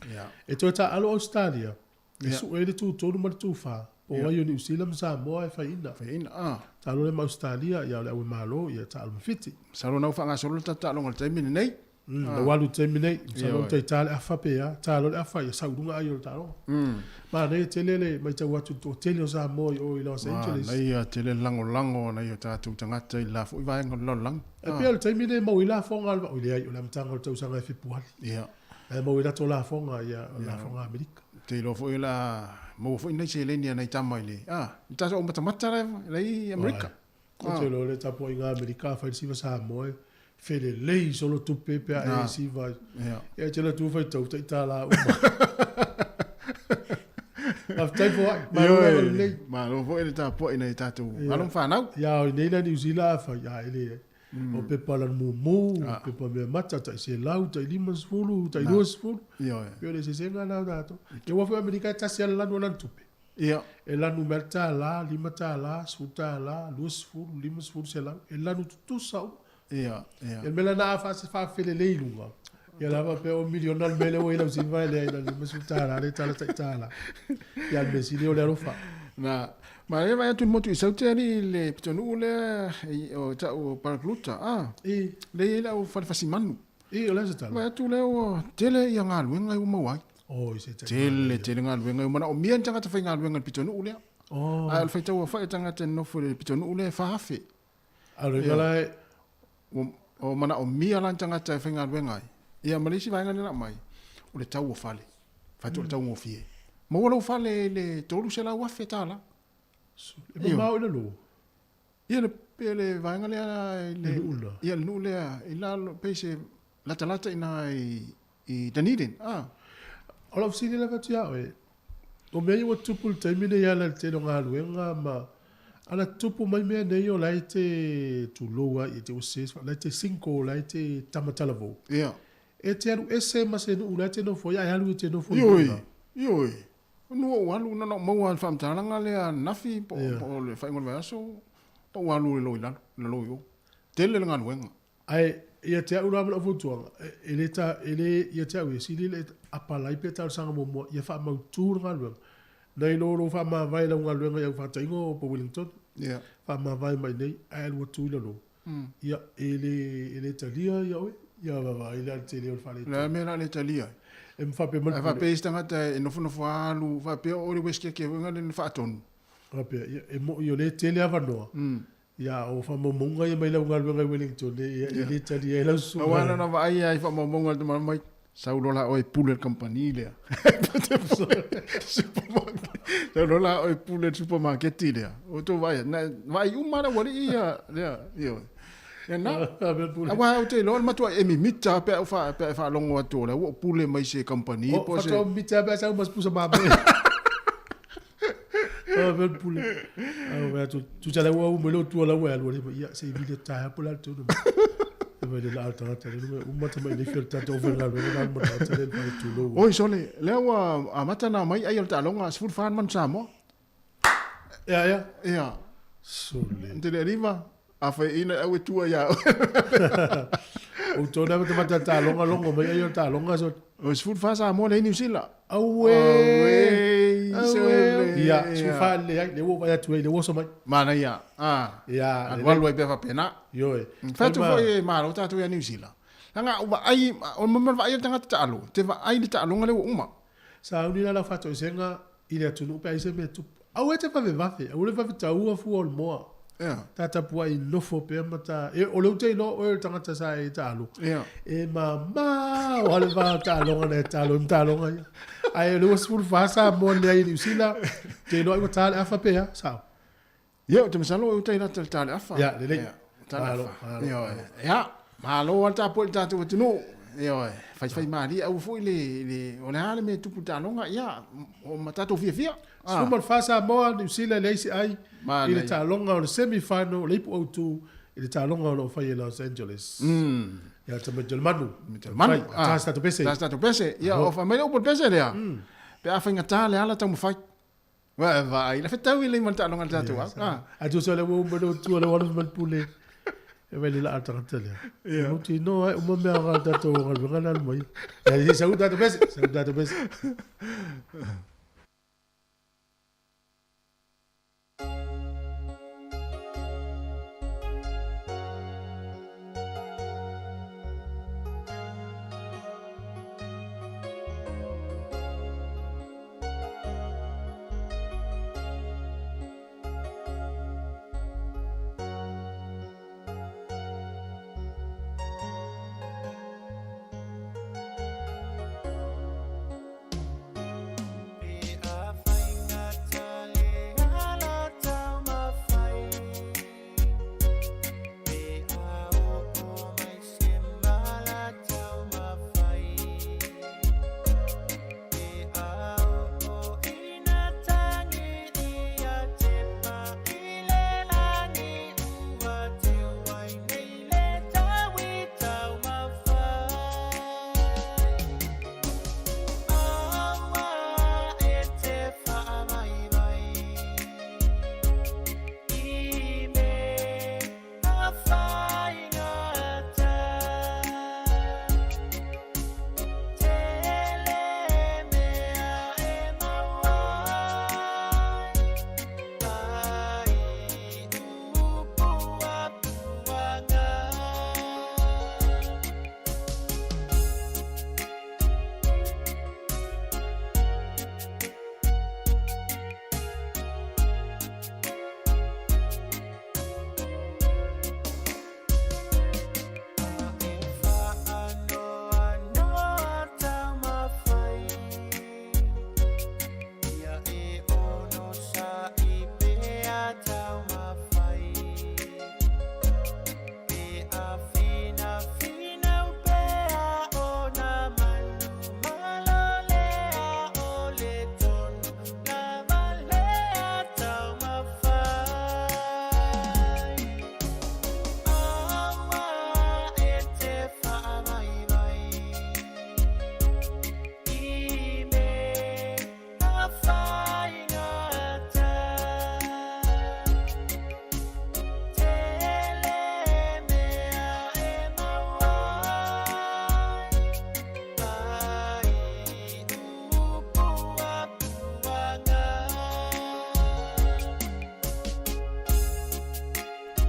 ia. E toe taaalo Australia. E sue ai le tu tolu ma le tu fa, po o ai o Niu Sila ma Samoa e faiina. Faiina, ah. Taalo lea ma Ausetalia, ia o le au e malo, ia taalo ma Fiti. Masalo na ua faagasolo le tatou taaloga i le taimi lenei. Na ua alu i le taimi nei, masalo tai ta le afa pe a, ta loa le afa ia sau i luga ai o le taaloga. Manaia tele le matau atu i le toatele o Samoa i o i Los Angeles. Manaia tele le lagolago a nai o tatou tagata i le la foi vaega o le lalolagi. E pei o le taimi lenei e maua ai lafoga a le vaa, oi leai, o le amataga o le tausaga e Fepuari. Ia. Ae maua i latou lafoga, ia, lafoga Amerika. Ou te iloa foi o le a maua foi nai seleni a nai tama i le, a, i le tatou aumatamata la e i Amerika. Ou te iloa le tapuaiga Amerika a fai le siva Samoa e felelei solo tupe pe a e siva ai. Ia, e te alu atu faitau tai $1 uma. Faafetai Foai, malo le agalelei. Malo foi le tapuai nai tatou alo ma fanau. Ia, o i nei la Niu Sila a fai, a e leai. O pepa lanu mumu, o pepa mea mata, tai 100, tai 50, tai 20. Ioe. Pei o le eseesega lena o tatou. Ia aua foi Amerika e tasi lava le lanu o lana tupe. Ia. E lanu mai lava le $1, $5, $10, 20, 50, 100. E lanu tutusa uma. Ia, ia. Ia le mea lena a faafelelei i luga, ia la faapea o miliona le mea lea ua i lau siva e leai na o le $50 lea e tala tai $1. Ia a o le mea sili o le alofa. Na, ma lea vaai atu i le motu i Saute alii i le pitonuu lea o tau o Balclutha, a, I. lea e i ai lau fale fasimanu. I, o le a se tala? Vaai atu lea ua tele ia galuega ua maua ai. Oi, se tai Tele, tele galuega. Ua manaomia ni tagata faigaluega i le pitonuu lea. Oh. Ae o le faitau aofai o tagata e nonofo i le pitonuu lea e 4,000. A o le uiga la e... Ua manaomia la ni tagata e faigaluega ai. Ia ma le isi vaega lea na aumai, o le tau o fale. Fai atu o le taugofie. Maua lou fale i le $300,000. E mamao i le nuu? Ia le, pe le vaega lea i le... Le nuu lena? Ia le nuu lea i lalo, pei se latalata i ina i Dunedin. Ah. O lau fesili lava atu ia oe, o mea ia ua tupu i le taimi nei e ala i le tele o galuega ma ala tupu mai mea nei o la e te tulou lava ia te ua sese, la e te single, la e te tamatalavou. Ia. E te alu ese ma se nuu la e te nofo ai, ae alu e te nofo i Ioe, luga. ioe. Nuu ou alu, na ona ou maua lava i le faamatalaga lea ananafi po o le faaiuga o le vaiaso, ou alu i lalo i lalo, i lalo i o. Tele le galuega. Ae ia te au la ma lau fautuaga, e le ta, e le, ia te au ia, sili le apalai pe talosaga muamua ia faamautu le galuega. Nai lo lou faamavae i lau galuega i au faataiga o Wellington, Ia. faamavae mai nei, ae alu atu i lalo. Ia, e le, e le talia ia oe, ia vaavaai la i le tele o le faaletonu. O le a le mea o le a le talia ai? E ma faapea mai le Ae faapea isi tagata e nofonofo alu, faapea o le Westgate foi na le faatonu. Faapea, ia, e moi o lea e tele avanoa, ia, o faamaumauga ia mai lau galuega i Wellington, ia, e le talia ai lau susuga. Aua na ona vaai lava i faamaumauga a le tama mai, sau loa la oe e pule le kamupani lea. Supermarket. Sau loa la oe e pule le supermarket lea. O tou vaai, na vaai uma lava le aualii ia, lea, ioe. Ia na, aua ou te iloa o le matuai e mimita lava pe a ou pe a e faalogo atu o lea ua ou pule mai se kamupani po o se. Faatoa mimita lava pe a sau ma se pusa mamoe. Oh, me pule. Au mea tu tu tala ua ume lo tua la ua alu ale ia se i vile tae po la tu no. E vai le la alta ta le uma ta mai le fio ta to venga le na mo ta le fai tu lo. Oi sole, lea ua amata na mai ai o le taaloga 14 manu Samoa. Ia ia. Ia. Sole. Te le riva. A fai ina au e tua ia. O tona ma tamata taaloga longo mai ai o taaloga so. O 14 Samoa le New Zealand. Auē. Auē. Ia, 14 le ai, le ua vai atu ai, le ua oso mai. Manaia. Ah. Ia. Alualu ai pea faapena. Ioe. Fai atu foi e malo tatou ia New Zealand. Leaga o vaai, o le mea o le vaai a le tagata taalo, te vaai i le taaloga lea ua uma. Sauni la lau faatoesega i le atunuu pe a i ai se mea e tupu. Aua e te vavevave, aua le vave taua fua o le moa. Ta tapuai nofo pea ma ta, e, o lea ou te iloa oe o le tagata sa e taalo. E mamao lava le va o taaloga na e taalo ai ma taaloga ia. Ae o lea ua 14 Samoa leai i Niu Sila, ou te iloa ai ua ta le afa pe a, sao? Ia, ou te masalo e uta i lata i le ta le afa. Ia, lelei. Ia, ta le Malo, afa. malo, Ioe. malo. Ia, malo lava le tapuai i le tatou atunuu. Ioe, faifai malie aua foi le, le, o le a le mea e tupu i le taaloga, ia, o ma tatou fiafia. Ah. 14 Samoa, Niu Sila e leai se ai i le Manaia. taaloga o le semi final o le ipu autu i le taaloga o lo o fai i Los Angeles. Ia, tamaiti o le manu. Manu. Fai, ta se tatou pese. Ta se tatou pese. Ia, o fai mai le upu o le pese lea. Pe a faigata le ala taumafai. Ua vaai, la fetau i le ma le taaloga a le tatou au. Ah. A tusa le ua uma le tua le wala mai pule. E vai le la tagata lea. Yeah. Mo ti no ai uma mea ga tatou galuega na alu mai. Ia sau tatou pese, sau tatou pese.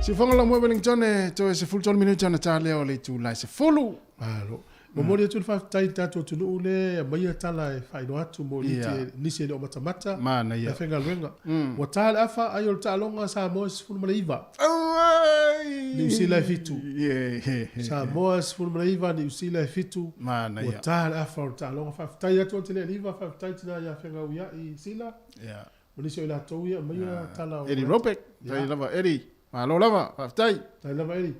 Siufoga la moe Wellington e toe 13 minute ona ta lea o le itula e 10. Malo. Momoli atu le faafetai i le tatou atunuu lea e aumaia tala e faailoa atu mo nisi e le o matamata Manaia. le faigaluega. Ua ta le afa ai o le taaloga a Samoa e 19. Auai! Niu Sila e 7. Samoa e 19, Niu Sila e 7. Manaia. Ua ta le afa o le taaloga. Faafetai atu Autele-Aliva, faafetai tina ia Fegauiai Sila. Ma nisi o i latou ia aumaia tala o Eddie Robeck, faafetai lava Eddie. Malo lava, faafetai. Faafetai lava Eddie.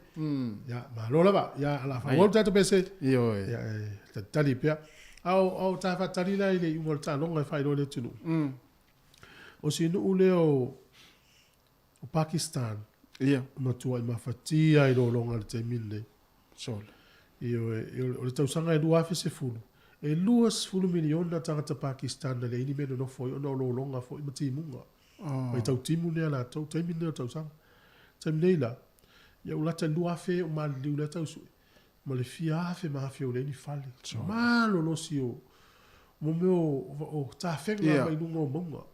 Ia, malo lava. Ia, o le a faaauau le tatou pese. Ioe. Ia, e talitali pea. A o, a o ta faatali la i le iuga o le taaloga e faailoa i le atunuu. O si nuu lea o, o Pakistan. Ia. Matuai mafatia i lologa i le taimi lenei. Sole. Ioe, o le tausaga e 2010, e 20 miliona tagata Pakistan na leai ni mea e nonofo ai ona o lologa foi ma timuga. Oh. Mai tau timu lea latou, taimi lenei o le tausaga. Taimi nei la, ia ua lata i le 2,000 o maliliu lea tau sue, ma le fia afe ma afe o leai ni fale. Malolosi o mo mea o tafega mai luga o mauga.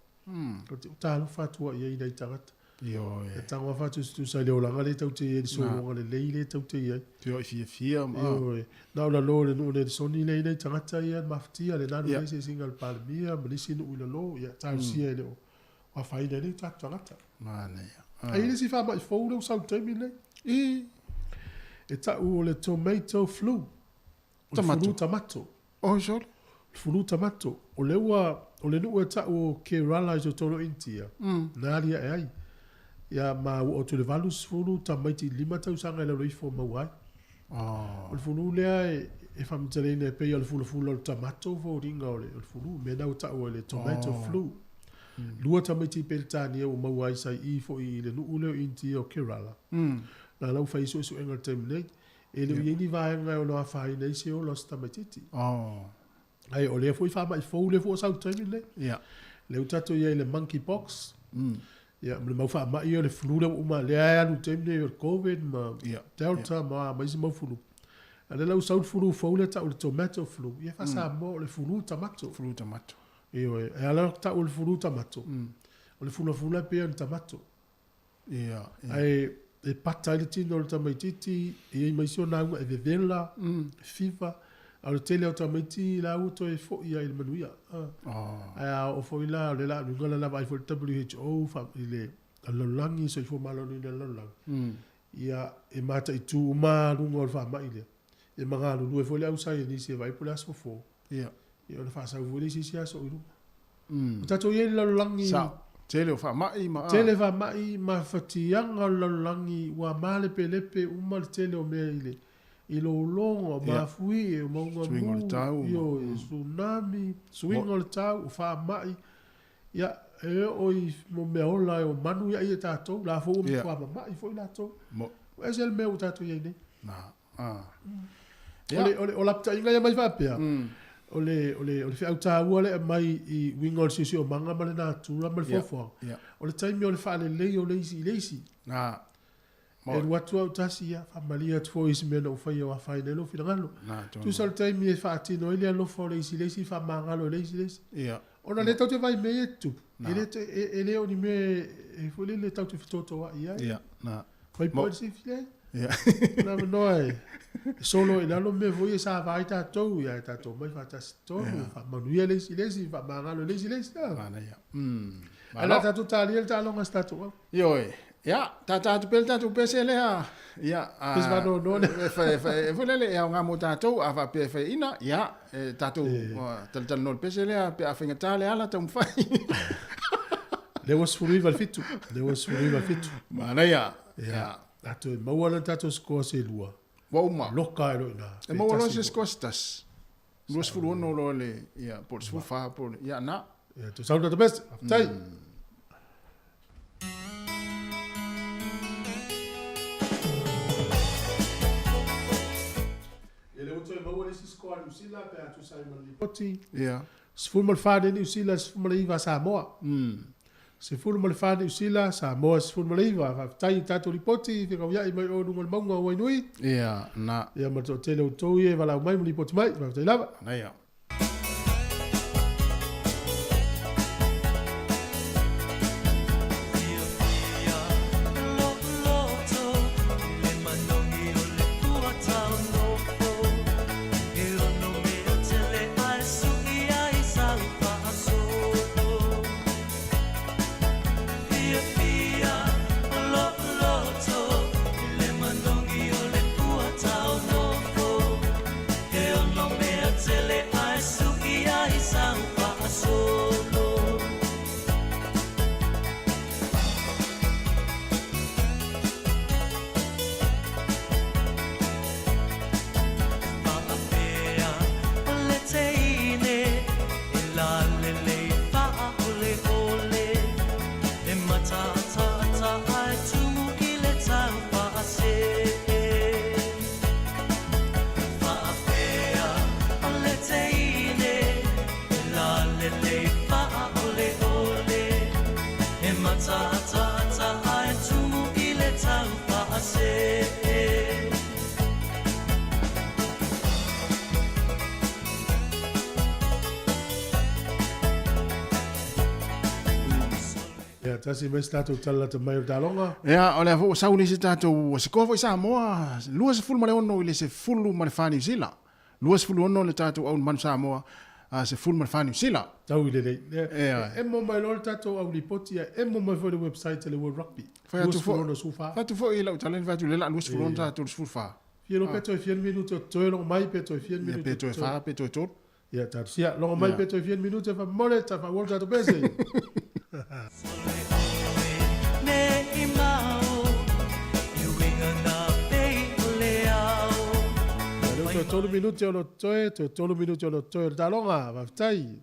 O te talofa atu ai i ai nai tagata. Ioe. E tago afa tusitusa i le olaga le tau te i ai, le sologa lelei le tau te i ai. Te oi fiafia ma. Ioe. Na o lalo le nuu o Nelisoni lea i nai tagata ia mafatia le nalu nei seisinga le Palemia ma nisi nuu i lalo, ia talosia e le o afaina ai nei tatou tagata. Manaia. Ai le isi faamai fou lea ua sau i le taimi lenei. I. E tau o le tomato flu. O le Tamato. fulu tamato. Oh, sole. Le fulu tamato. O lea ua, o le nuu e tau o Kerala i totonu o Initia, na aliae ai. Ia, ma ua oo atu i le 80 tamaiti 5 tausaga i lalo ifo o maua ai. Oh. O le fulu lea e faamatalaina e pei o le fulafula o le tamato foliga o le fulu. Mea na ua tau ai le tomato flu. Lua tamaiti i Peretania ua maua ai sai i foi i le nuu lea o Initia o Kerala. Na lau fai suesuega i le taimi nei. E le o i ai ni vaega e ono afaina ai se ola o se tamaitiiti. Oh. Ae o lea foi faamai fou lea foi ua sau i le taimi lenei. Lea ua tatou i ai i le monkey pox. Ia, ma le mau faamai o le flu lea ua uma, lea e alu i le taimi lenei o le Covid ma Delta ma ma isi mau flu. A o lea la ua sau le flu fou lea tau o le tomato flu. Ia faa-Samoa o le fulu tamato. Fulu tamato. Ioe, e ala ona tau o le fulu tamato, o le fulafula e pei o ni tamato. Ia, ia. Ae e pata ai le tino o le tamaitiiti, e i ai ma isi ona auga e vevela, e fiva, a o le tele o tamaiti la ua toe foi ai i le manuia. Oh. Ae a oo foi la, o le la luga la la vaai foi le WHO fa, i le lalolagi, soifua maloloina o le lalolagi. Ia, e mataitu uma luga o le faamai lea. E magalulue foi le au saienisi e vaai po o le aso fofo. Ia. Ia ona faasau foi le isi isi aso i luma. O tatou i ai i le lalolagi. Sao. Tele o faamai ma. Tele faamai ma fatiaga o le lalolagi ua malepelepe uma le tele o mea i le i lologa, o mafuie, o mauga Suiga o le mu, tau. ioe, tsunami, suiga o le tau, o faamai. Ia, e oo i mo mea ola e o manu ia ai e tatou, la foi ua matua mamai foi latou. Ua ese le mea ua tatou i ai nei. Na. Ah. O le, o le, o lapataiga ia mai faapea, o le, o le, o le feau taua lea e aumai i uiga o le siosiomaga ma le natura ma le fuafuaga, o le taimi o le faalelei o le isi i le isi. Na. E alu atu au tasi, ia, faamalie atu foi i isi mea na ou faia ua afaina ai lou finagalo. Na, tonu. Tusa o le taimi e faatino ai le alofa o le isi i le isi, faamagalo e le isi i le isi. Ia. Ona lea tatou te vaai i mea ia e tutupu, Na. e le, e, e le o ni mea e foi lele tatou te fetotoai ai. Ia, na. Fai po i le sifi ai. Ia. Na avanoa e solo i lalo mea foi e sa vaai tatou, ia e tatou mai faatasi tonu, faamanuia le isi i le isi, faamagalo le isi i le isi. Manaia. Ae la tatou talia le taaloga a se tatou au. Ioe. Ia, tata atu pea le tatou pese lea. Ia, a Pese faanoanoa lea. E fai, fai, e foi lele e aoga mo tatou, a faapea e faiaina, ia, e tatou talatalanoa le pese lea, pe a faigata le ala taumafai. Lea ua 19 i le 7. Lea ua 19 i le 7. Manaia. Ia. Tatou e maua loa le tatou score se lua. Ua uma. Loka ai loa i ina. E maua loa se score se tasi. 26 loa le, ia, po o le 14, po o le, ia, na. Ia, toe sau le tatou pese. Faafetai. Ia lea ua toe maua le isi score a Niu Sila pe a tusa ai ma le lipoti. Ia. 14 Niu Sila, 19 Samoa. 14 Niu Sila, Samoa 19. Faafetai i tatou lipoti, fekauiai mai o luga o le mauga o Wainui. Ia, na. Ia ma le toatele o outou ia e valaau mai ma lipoti mai. Faafetai lava. Manaia. faasee. Ia, tasi mai se tatou tala lata mai o le taaloga. Ia, o lea foi ua sau nei se tatou, ua sikoa foi Samoa, 26 i le 14 Niu Sila. 26 le tatou au manu Samoa, a 14 Niu Sila. Tau i lelei. Ia, e emo mai loa le tatou au lipoti, a emo mai foi le website a le World Rugby. Fai atu foi, 26, 14. Fai atu foi i lau tala, fai atu le la 26 tatou 14. Fia loa pe toe fia ni minute o totoe logo mai, pe toe fia ni minute. Pe toe 4, pe toe 3. Ia, talosia, logo mai pe toe fia ni minute, faamomole, ta faaauau le tatou pese. Ia, lea ua toe tolu minute o lo totoe, toe tolu minute o lo totoe o le taaloga. Faafetai.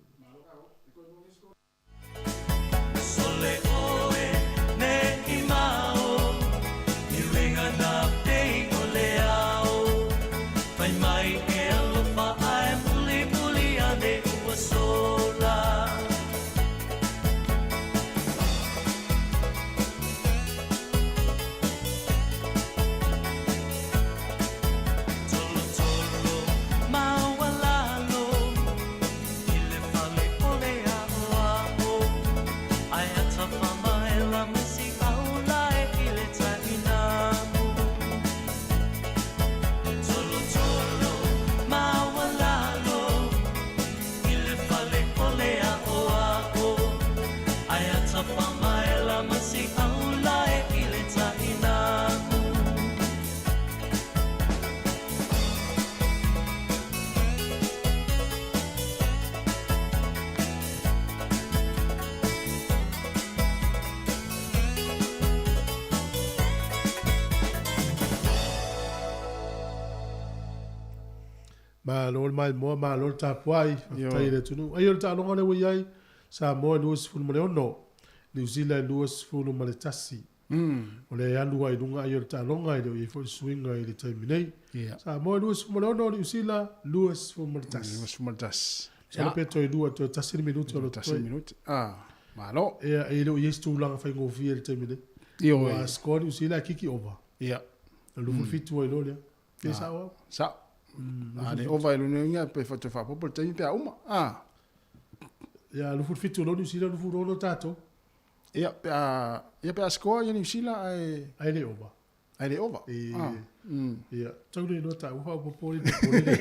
I le fale o le aʻoaʻo, ae atafamaela mai si aulae i le tainamu. Tolotolo maualalo i le fale o le aʻoaʻo, ae atafamaela mai si aulae i le tainamu. Malo le maimoa, malo le tapuai, faafetai i le atunuu. Ai o le taaloga lea ua i ai, Samoa e 26, Niu Sila e 21. O lea e alu lava i luga ai o le taaloga, e le o i ai foi le suiga i le taimi nei. Samoa e 26, Niu Sila 21. 21. Masalo pe toe lua, toe tasi le minute o lo totoe. Tasi minute. Ah, malo. Ia, e le o i ai se tulaga faigofie i le taimi nei. Ioe. Ua score Niu Sila e kiki over. Ia. Na 27 ai loa lea. Pe sao au? Sao. A le ova e luna inga pe fa toe faaopoopo le taimi pe a uma. Ah. Ia, 27 loa Niu Sila, 26 tatou. Ia, pe a, ia pe a score ia Niu Sila ae... Ae le ova. Ae le ova. E, ah. Ia, tau le iloa taua faaopoopo le popole le.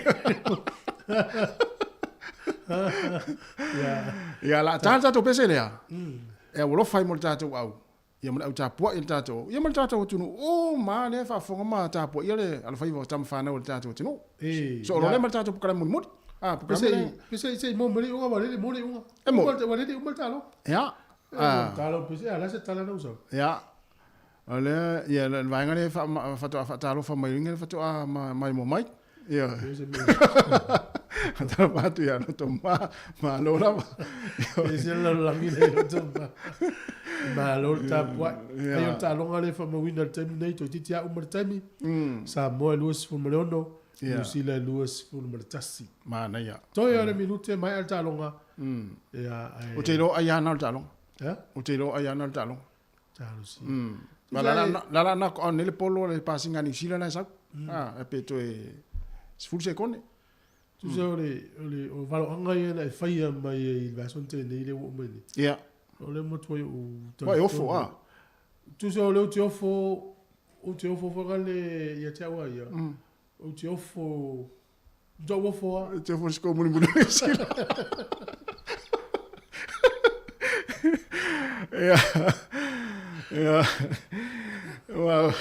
Ia. Ia, la ta le tatou pese lea. E ua alofa ai mo le tatou au. Ia ma le au tapuai i le tatou, ia ma le tatou atunuu uma lea e faafofoga ma tapuaia le alofaiva o tama fanau a le tatou atunuu. E, So o lo lea ma le tatou pukalamu mulimuli. Ah, pukalamu lea. Pe se se mo mele unga walele mo le unga. E mo. Walele uma le talo. Ia. Ah. Talo pe se ala se tala na usau. Ia. O lea, ia, le vaega lea faatoa faatalofa mai le faatoa mai mo mai. Ia. Faatalofa atu ia Loto ma, malo lava. E se lalolagi le Loto ma. Malo le tapuai. Ai o le taaloga lea e faamauina i le taimi nei, toeitiiti lava uma le taimi. Samoa e 26, Niu Sila e 21. Manaia. Toe o le minute maea le taaloga. Ia, ae... Ou te iloa ai lava na o le taaloga. Ou te iloa ai lava na o le taaloga. Talosia. Ma la la la na ko nei le polo le pasinga Niu Sila la e sau. Ah, e pe toe 10 sekone. Tusa o le o le o valoaga ia na e faia mai ai i le vaiaso na tea nei lea ua oo mai nei. Ia. O lea matua ou Ua e ofo ah. Tusa o lea ou te ofo ou te ofo foi le ia te au a ia. Ou te ofo Matua ofo a. E te ofo score mulimuli o Niu Sila. Ia. Ia. Ua,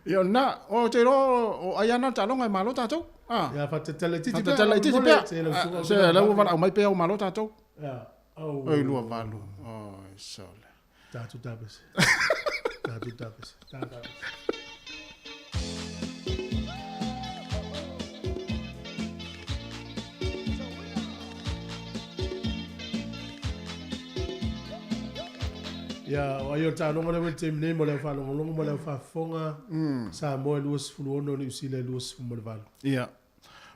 ia o na, o te iloa o ai ana le taaloga e malo tatou. Ah. Ia faatatala itiiti pea. Faatatala itiiti pea. Se la ua valaau mai pea ua malo tatou. Ia. Au. Oi 28. Oi sole. Tatou tapese. Tatou tapese. Tatou tapese. Ia, o ai o le taaloga lea ua i le taimi nei mo le au faalogologo ma le au faafofoga, Samoa e 26, Niu Sila e 28. Ia.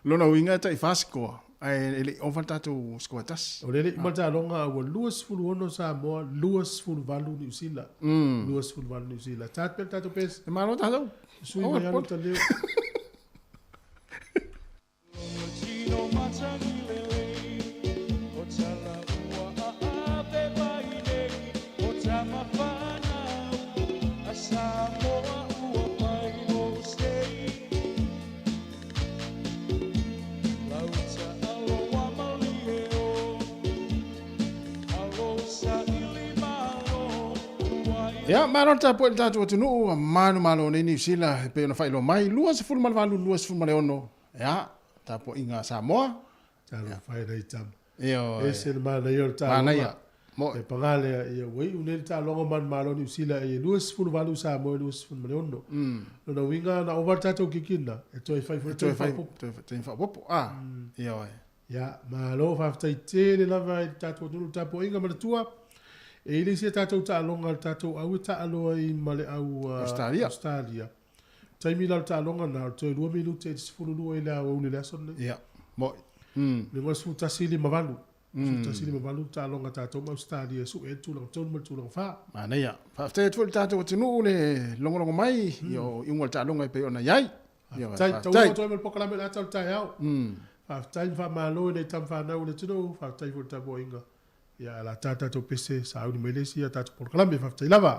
Lona uiga e tai 4 sikoa. Ae e le i ova le tatou score e tasi. O lea e le i uma le taaloga a ua 26 Samoa, 28 Niu Sila. 28 Niu Sila. Start pea le tatou pese. E malo tatou. Sui mai lava lo ta leo. Ia, malo le tapuai i le tatou atunuu, manumalo nei Niu Sila e pei ona faailoa mai, 28, 26, ia, tapuaiga a Samoa. Talofa e nai tama. Ioe. Ese le manaia o le taaloga. Manaia. Moe. E paga lea, ia ua iu nei le taaloga manumalo Niu Sila e 28 Samoa e 26. Lona uiga na ova le tatou kikina, e toe fai foi le taimi faaopoopo. Toe taimi faaopoopo, a, ioe. Ia, malo faafetai tele lava i le tatou atunuu i le tapuaiga manatua. E i ai le isi a tatou taaloga a le tatou au e taalo ai ma le au Australia. Australia. Taimi la o le taaloga lena, o le toe lua minute i le 12 i le aoauli o le aso lenei. Ia, mo'i. Le 11:58. 11:58 le taaloga a tatou ma Ausetalia e sue ai le tulaga tolu ma le tulaga fa. Manaia. Faafetai atu foi i le tatou atunuu le logologo mai i o iuga o le taaloga e pei ona i ai. Faafetai. Taunuu atu ai ma le polokalame o le ata o le taeao. Faafetai ma faamalo i nai tama fanau o le atunuu, faafetai foi i le tapuaiga. Ia, ae o le a ta le tatou pese, sauni mai le isi a tatou polokalame. Faafetai lava.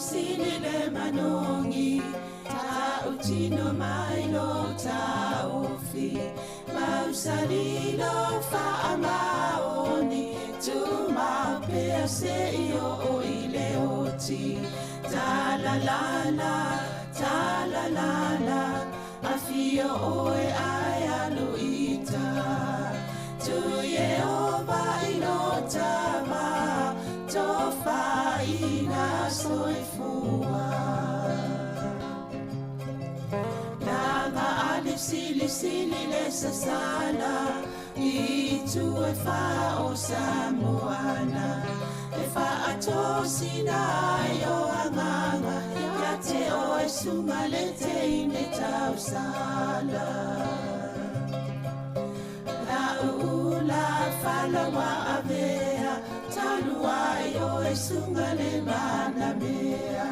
sili le manogi Tautino mai lo taofi Mausali lo faamaoni Tumau pea seia oo i le oti Talalala, talalala Afio oe ae alu i uta Tu Ieova i lo tava Tofaina soifua Laga ale silisili le sasala I itu e fa o Samoana E faatosina ai o agaga Ia te oe suga le teine tausala La uula fala ua avea Talu ai oe suga le manamea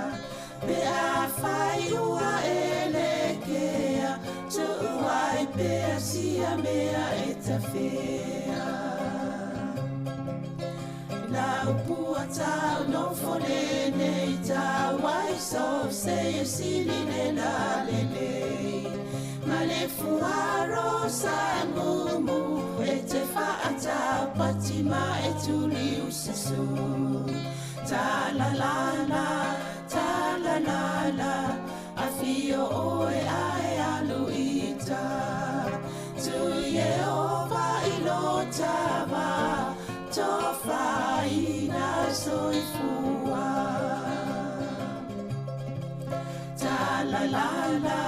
Pe afai ua e lekea Tuu ai pea sia mea e tafea La upu a tau nofo lenei tau ai so se e sili le la lelei Ma le fuaro sa mumu e te faatau pati ma e tuli ususu Ta la la la, ta la la la Afio oe ae alu i uta Tu Ieova i lo tava Tofaina soifua Ta la la la,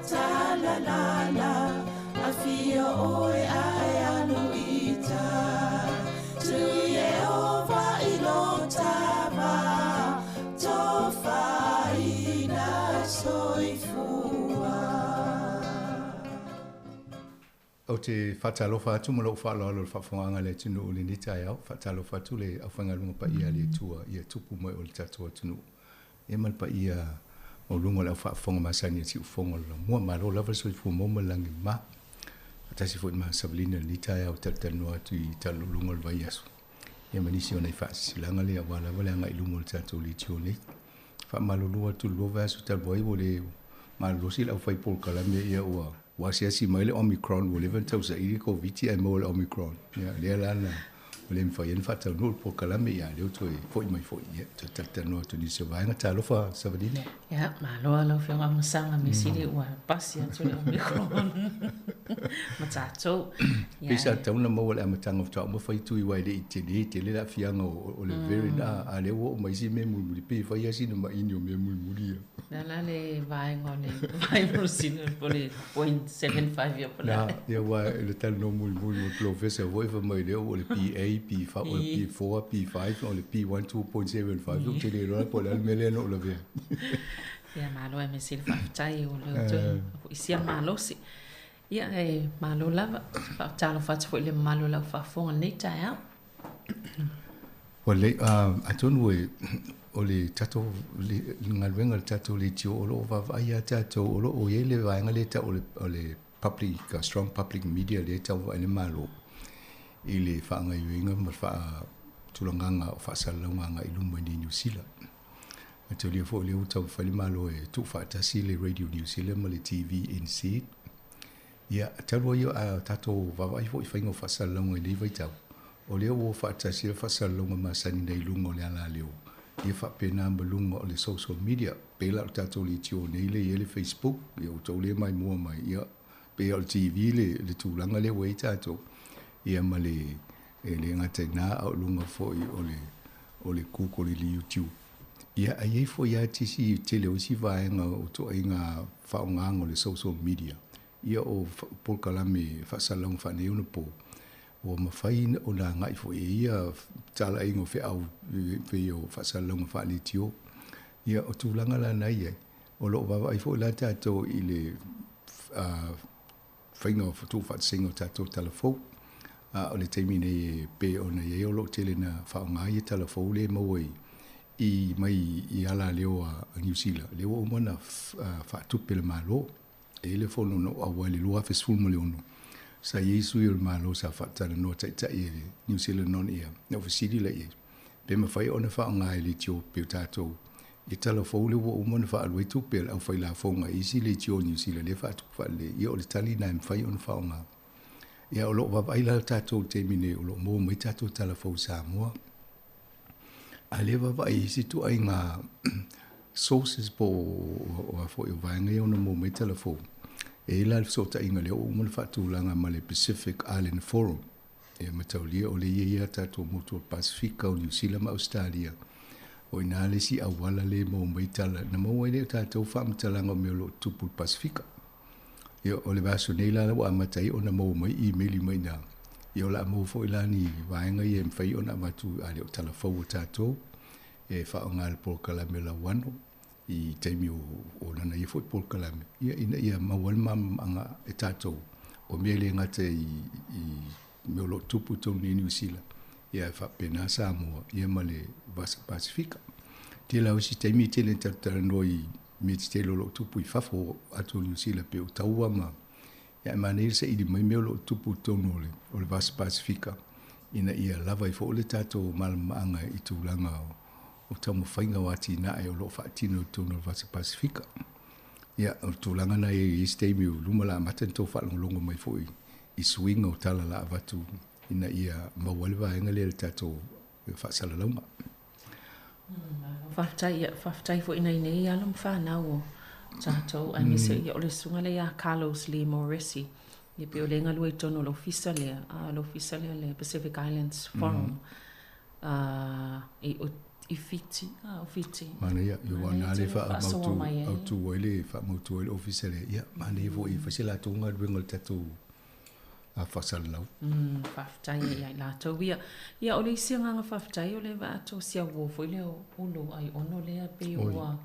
ta la la la Afio oe ae alu i uta Tu Ieova i lo tava Tofaina soifua. Ou te faatalofa atu ma lou faaaloalo i le faafofogaaga a le atunuu i lenei taeao. Faatalofa atu le aufaigaluega paia a le Atua ia tupu mai o le tatou atunuu ia ma le paia maualuga o le au faafofoga masani a Siufofoga o le Laumua. Malo lava le soifua maua ma le lagi mama. Faatasi foi ma Savalina i lenei taeao e talatalanoa atu i taluluga o le vaiaso ia ma nisi o nai faasilasilaga lea aua lava le agai i luma o le tatou leitio nei. Faamalulu atu i le lua vaiaso talu ai ua le malolosi le aufai polokalame ia ua ua asiasi mai le Omicron ua leva ona tausaili le Koviti ae maua le Omicron. Ia lea la na ua le mafai ai ona faataunuu le polokalame ia lea ua toe foi mai foi ia toe talatalanoa atu i nisi o vaega. Talofa Savalina. Ia, malo lava lau Afioga Masaga, mea sili ua pasi atu le Omicron ma tatou. Ia, Pei sa tatau ona maua i le amataga faatoa uma fai tui aua e le i tele tele le aafiaga o le variant a a lea ua oo mai isi mea mulimuli pei e fai lava sina maini o mea mulimuli ia. Le a la le vaega o le vaimolosina po o le 0.75 ia po o le a? Ia aua i le talanoa mulimuli ma le polofesa foi fai mai lea ua o le PA, P4, o le P4, P5, o le P12.75, ou te le iloa la po o le a le mea lea na ou lavea ai. Ia malo e mea sili faafetai o lea ua toe foisia le malosi. Ia e malo lava, faatalofa atu foi i le mamalu o lau faafofoga i lenei taeao. Ua lelei, atonu e, o le tatou galuega a le tatou leitio o lo o vaavaai ia tatou, o lo o i ai le vaega lea e tau o le public, strong public media lea e tau vaai le Malo i le faagaoioiga ma le faatulagaga o faasalalauga agai i luma i inei i Niu Sila. Mataulia foi o lea ua taumafai le Malo e tuufaatasi le Radio New Zealand ma le TVNZ. Ia, talu ai a tatou vaavaai foi i faiga o faasalalauga i lenei vaitau, o lea ua faatasi ai le faasalalauga masani nei i luga o le alaleo, ia faapena ma luga o le social media. Pei la o le tatou leitio nei lea e i ai le Facebook, ia ua outou le maimoa mai, ia, pei lava o le TV le, le tulaga lea ua i ai tatou, ia ma le, e le gata i ina, a o luga foi o le, o le Google i le YouTube. Ia, a i ai foi lava tisi, tele o isi vaega o ituaiga faaaogaga o le social media, Ia o polokalame faasalalauga faaneionapo, ua mafai ona agai foi e ia talaiga o feau pei o faasalalauga faaleitio. Ia o tulaga la na i ai, o lo o vaavaai foi la tatou i le faiga o tuufaatasiga o tatou tala fou. A o le taimi nei e pei ona i ai o lo o tele na faaaoga ia tala fou lea e maua i mai i alaleo a Niu Sila, lea ua uma ona faatupe e le Malo. E i ai le fono na ou auai i le 2016, sa i ai sui o le Malo sa faatalanoa taitai e le New Zealand On Air. Na ou fesili la i ai, pe mafai ona faaaoga e leitio pei o tatou Ia tala fou lea ua uma ona faaalu ai tupe a le aufailafoga i isi leitio o Niu Sila lea e faatupu faalelei, ia o le tali lena e mafai ona faaaoga. Ia o lo o vaavaai la tatou i le taimi nei o lo o maua mai tatou tala fou i Samoa. A lea vaavaai i isi ituaiga sources po o a foi o vaega ia ona maua mai tala fou. E i ai la le fesootaiga lea ua uma ona faatulaga ma le Pacific Island Forum. E mataulia o lea e i ai a tatou motu o le Pasefika, o Niu Sila ma Ausetalia. O i ina le isi auala lea e maua mai tala, na maua ai lea e tatou faamatalaga o mea o lo o tutupu i le Pasefika. Ia, o le vaiaso nei la ua amata ai ona maua mai imeli mai i ina. Ia, o le a maua foi la ni vaega ia e mafai ona avatu a le o tala fou a tatou e faaaoga i le polokalame Lauano i taimi o lana ia foi polokalame, ia, ina ia maua ai le malamalamaaga e tatou o mea e le gata i mea o lo o tupu i totonu nei i Niu Sila, ia ae faapena Samoa ia ma le Vasa Pasefika. Tele lava o isi taimi e tele ina tatou talanoa i mea tetele o lo o tupu i fafo atu o Niu Sila pei o taua ma ia ae manaia le saili mai mea o lo o tupu i totonu o le o le Vasa Pasefika ina ia lava ai foi le tatou malamalamaaga i tulaga o taumafaiga o atinae o lo o faatino i totonu o le Vasa Pasefika. Ia, o le tulaga lena e i ai se taimi o luma o le a amata ona tou faalogologo mai foi i suiga o tala o le a avatu ina ia maua ai le vaega lea i le tatou faasalalauga. Faafetai, ia, faafetai foi i nai nei alo ma fanau o tatou, aemaise ia o le susuga lea ia Carlos Lee Moresi, ia pei o lea e galue i totonu o le ofisa lea, a o le ofisa lea o le Pacific Islands Forum, i Fiti, a o Fiti. Manaia, ia aua o lena le faamautu autu ai le faamautu ai le ofisa lea, ia manaia foi e fai se latou galuega i le tatou faasalalau. Faafetai ai ia i latou ia. Ia o le isi agaga faafetai o le vaai atu o si au uo foi lea o Ulu Aiono lea pei ua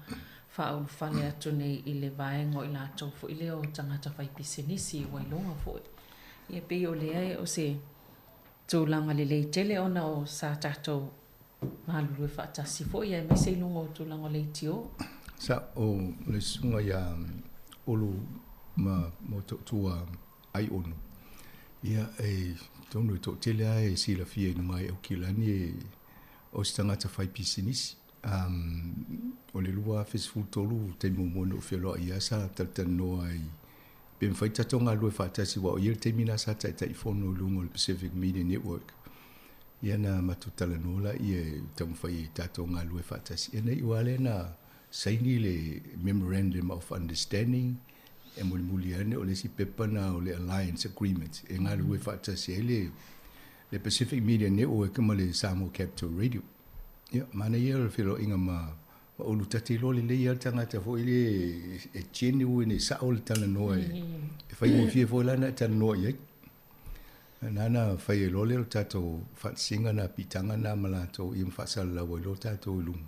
faaulufale atu nei i le vaega o i latou foi lea o tagata faipisinisi ua iloga foi. Ia pei o lea o se tulaga lelei tele ona o sa tatou galulue faatasi foi aemaise i luga o tulaga o leitio. Sa o le susuga ia Ulu ma Motootua Aiono, ia e tonu e toatele lava e silafia i luga i Aukilani e o se tagata fai pisinisi. O le 2013 taimi muamua na ou feloai ai sa talatalanoa ai pe mafai tatou galulue faatasi aua o ia le taimi lena sa Taitaifono i luga o le Pacific Media Network. Ia na matou talanoa laia e taumafai e tatou galulue faatasi. Ia na iu lava lea na saini le Memorandum of Understanding e mulimuli ane o le isi pepa lena o le Alliance Agreement e galulue faatasi ai le le Pacific Media Network ma le Samoa Capital Radio. Ia, manaia le feiloaiga ma ma Ulu ta te iloa lelei lava le tagata foi lea e genuine, e sao le talanoa e faigofie foi la ona e talanoa i ai. Na na fai ai loa lea o le tatou faatasiga na, piitaga na ma latou ia ma faasalalau ai loa tatou i luga.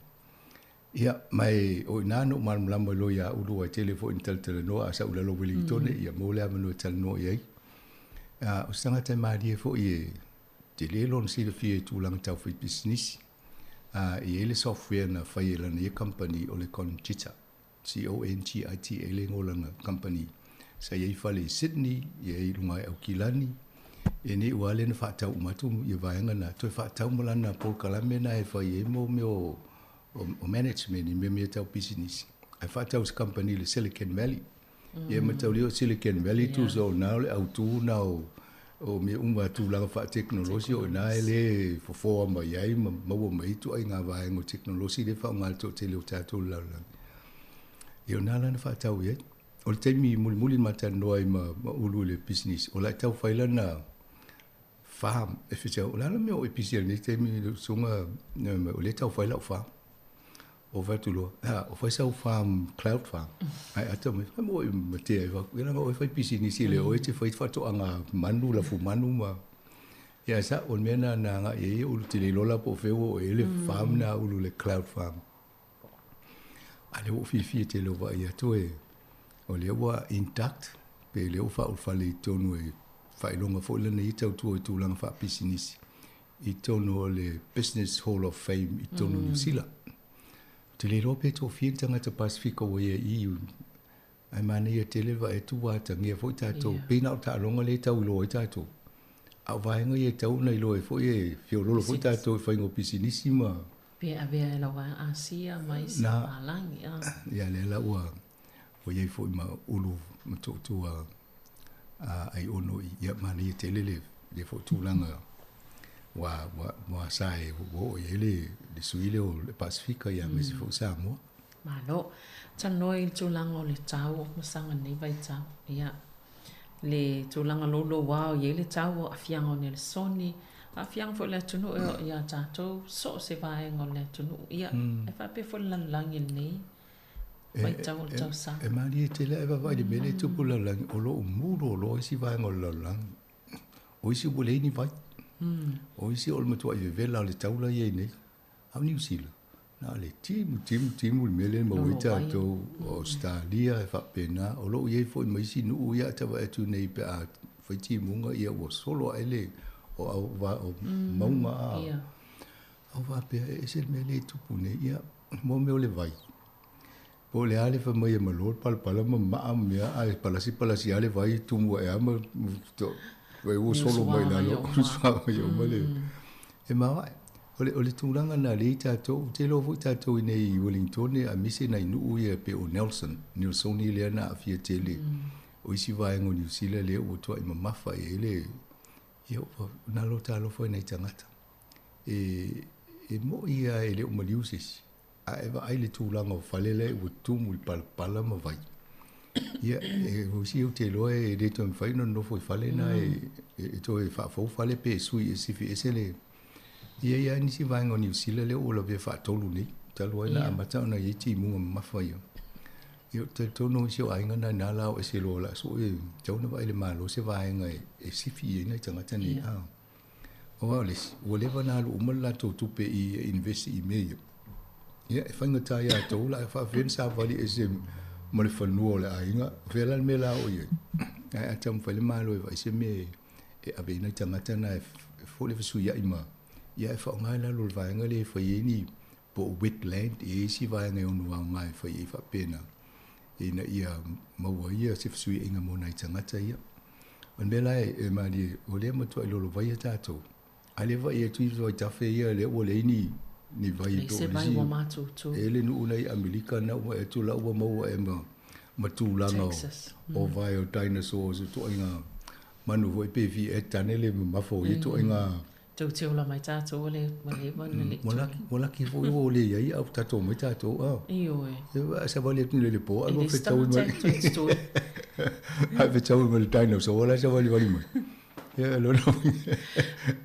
Ia, ma e, o i ina na ou malamalama ai loa ia Ulu aua e tele foi ina talatalanoa a sau i lalo o Welingitone, ia maua le avanoa e talanoa i ai. O se tagata e malie foi e tele lona silafia i tulaga tau faipisinisi. E i ai le software na fai e lana ia kamupani o le Congita. C-O-N-G-I-T-A le igoa o lana kamupani. Sa i ai fale i Sydney, i ai i luga i Aukilani. Ia nei ua lea na faatau uma atu ia vaega na, toe faatau ma lana polokalame na e fai ai mo mea o, o management i mea mea tau pisinisi. Ae faatau i se kamupani i le Silicon Valley. Ia mataulia o Silicon Valley tusa o ina o le autu na o o mea uma tulaga faatekonolosi o ina e le fofoa mai ai ma maua mai ai ituaiga vaega o tekonolosi lea e faaaoga e le toatele o tatou i le lalolagi. Ia o ina la na faatau i ai. O le taimi mulimuli na ma talanoa ai ma ma Ulu i le pisinisi, o la e tau fai lana farm e fetau, o le a le mea o e pisi ai i lenei taimi lau susuga, o lea e tau fai lau farm. Ou fai atu loa, a, o fai sau farm, cloud farm. Ae ata mai, fai mo e matea ai fai, ia leaga oe fai pisinisi le oe e te fai faatoaga manu, lafu manu ma... Ia sa, o le mea na na agai ai e Ulu, te le iloa la po o fea ua oo i ai le farm na a Ulu, le cloud farm. A lea ua ou fiafia tele o vaai atu e, o lea ua intact, pe lea ua faaulufale i totonu e faailoga foi lana ia tautua i tulaga faapisinisi i totonu o le Business Hall of Fame i totonu o Niu Sila. Ou te le iloa pe toafia ni tagata Pasefika ua ia i i, ae manaia tele le vaai atu ua atagia foi tatou, pei na o taaloga lea e tau iloa ai tatou. A o vaega ia e tatau ona iloa ai foi e feoloolo foi tatou i faiga o pisinisi ma... Pe avea e lau vaega Asia ma isi palagi a. Ia lea la ua ua i ai foi ma ulu matuatua aiono i ia manaia tele le le foi tulaga ua ua ua sa e ua oo i ai le le sui lea o le Pasefika ia aemaise foi Samoa. Malo. Talanoa i le tulaga o le tau o masaga lenei vaitau. Ia, le tulaga louloua o i ai le tau o aafiaga o Nelesoni, aafiaga foi o le atunuu e oo ia tatou, so o se vaega o le atunuu. Ia, e faapea foi le lalolagi i lenei vaitau o le tausaga. E malie tele ae vaavaai i le mea lea e tupu i le lalolagi, o lo o mu loaloa isi vaega o le lalolagi. O isi ua leai ni vai. O isi o le matuai vevela o le tau la e i ai nei. A o Niu Sila, na o le timu, timu, timu le mea lea e maua ai tatou. O Ausetalia e faapena. O lo o i ai foi ma isi nuu ia a tau vaai atu nei pe a fai timuga ia ua solo ae le o au o mauga a. A ua faapea e ese le mea lea e tupu nei. Ia, mo mea o le vai. Po o le a le fai mai e malo le palapala ma maa ma mea ae palasi palasi lava le vai tumu ae lava ma vai ua solo mai lalo mai uma le e maoae. O le, o le tulaga lena lea i tatou, ou te iloa foi tatou i nei i Wellingtone aemaise nai nuu ia pei o Nelson, Nelsoni lea na aafia tele o isi vaega o Niu Sila lea ua tuai mamafa i ai le, ia ua nalo talofa i nai tagata. E, e moi lava e le o maliu se isi. A e vaai i le tulaga o fale la ua tumu i palapala ma vai, ia, e o isi ou te iloa e le toe mafai ona nonofo i fale na e toe faafou fale pe sui e sifi ese le. Ia i ai nisi vaega o Niu Sila lea ua lavea faatolu nei, talu ai na amata ona i ai timuga mamafa ia. Ia, ou te talitonu o isi o aiga na ina la o ese loa o le a sue, e tatau ona vaai e le Malo se vaega e sifi i ai nai tagata nei. Aua o le isi, ua leva ona alu uma le latou tupe i invest i mea ia. Ia, e faigata ia tou la e faafefea ona savali ese ma le fanua o le aiga. O fea la le mea la o i ai? Ae a taumafai le Malo e vaai se mea e ave ai nai tagata na e foi le fesuiai ma, ia e faaaoga i lalo o le vaega lea e fai ai ni po o wetland, e i ai isi vaega e ono aoga e fai ai faapena ina ia maua ai se fesuiaiga mo nai tagata ia. O le mea la e malie, o lea e matuai lolovaia tatou. A lea vaai atu i vaitafe ia lea ua leai ni ni vai Leai se vai ua matutu. E le nuu na i Amerika na ua atu la ua maua e ma ma tulaga o, o vai o dinosaurs o toaiga manu foi pe fi e tane le mamafa o ia toaiga. Tou te ola mai tatou ua le ua leva ona le Ua laki ua laki foi ua le i ai a ua tatou omai tatou a. Ioe. A savali atu nei i le po a ua fetaui mai. A fetaui ma le dinosaur la e savalivali mai. Ia lona uiga.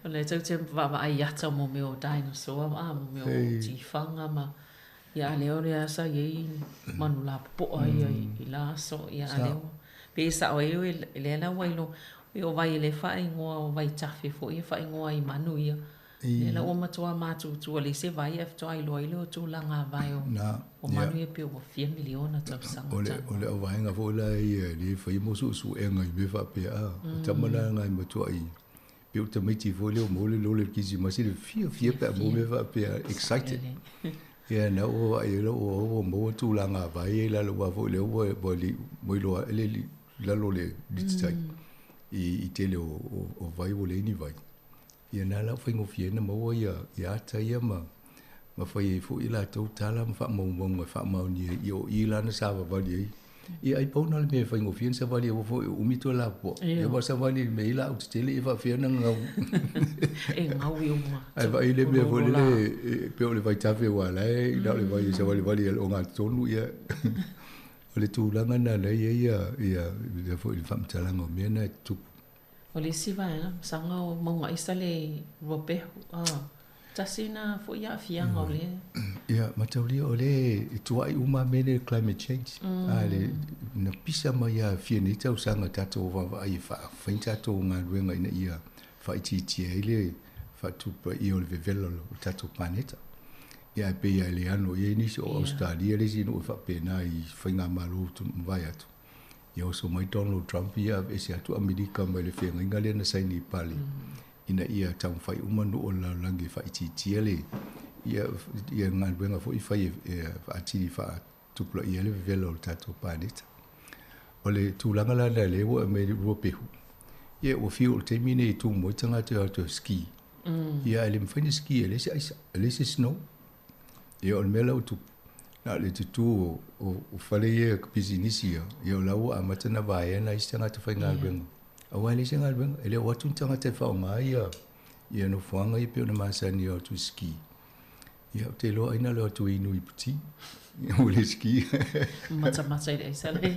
O lea tou te vaavaai i ata mo mea o dinosaur a mo mea o tifaga ma ia a lea o lea sa i ai manu lapopoa ia i la aso ia a lea ua pe sao ai lea la ua iloa O vai e le faaigoa o vaitafe foi e faaigoa ai manu ia. Lea la ua matua matutua leai se vai ae faatoa iloa ai lea o tulaga vae o o manu ia pe ua fia miliona tausaga O le o le auvaega foi la ia e le faia mo suesuega i mea faapea a. O tama la na e matuai pei o tamaiti foi lea ua maua le lole i le Kerisimasi le fiafia pe a maua mea faapea excited. Ia na ua vaai ai ua ua maua tulaga vae ia i lalo aua foi lea ua ua iloa ae le lalo o le lititai i tele o vai ua leai ni vai. Ia na la ua faigofie ai ona maua ia ia ata ia ma ma fai ai foi latou tala ma faamaumauga e faamaonia ai, ia o i la na savavali ai. Ia ai pau na o le mea e faigofie ona savali aua foi ua umi toe lapopoa. Ia ua savali i le mea e i ai laau tetele ia faapefea ona gau. E gau i uma. Ae vaai le mea foi lele e pei o le vaitafe aua la e na o le vai e savalivali i le ogatotonu ia O le tulaga lena la e i ai ia ia foi le faamatalaga o mea na e tutupu. O le isi vaega, masaga o mauga aisa le ruapehu, a, tasi na foi aafiaga o le. Ia, mataulia o lea e tuai uma mea nei o le climate change. A le, na pisa mai lava fia nei tausaga tatou vaavaai e fai ni tatou galuega ina ia faaitiitia ai le faatupaia o le vevela o le tatou paneta. Ia ae pei lava e le ano i ai nisi o Ausetalia le isi nuu e faapena i faigamalo ua mavae atu. Ia oso mai Donald Trump ia aveese atu Amerika mai le feagaiga lea na saini i Pali ina ia taumafai uma nuu o le lalolagi e faaitiitia le ia ia galuega foi fai e faatini faatupulaia ai le vevela o le tatou paneta. O le tulaga la lea lea ua aumai le ruapehu, ia ua fiu o le taimi lenei e tumu ai tagata e o atu e ski. Ia ae le mafai ona ski e leai se aisa, e leai se snow. Ia o le mea la ua tupu, na o le tutū o, o, o fale ia pisinisi ia, ia o la ua amata ona vaea nai isi tagata faigaluega. Aua e leai se galuega, e le o atu ni tagata e faaaoga ia, ia nofoaga ia pei ona masani e o atu i ski. Ia ou te iloa ai na o le o atu e inu i puti, ua le ski. Matamata i le aisa le.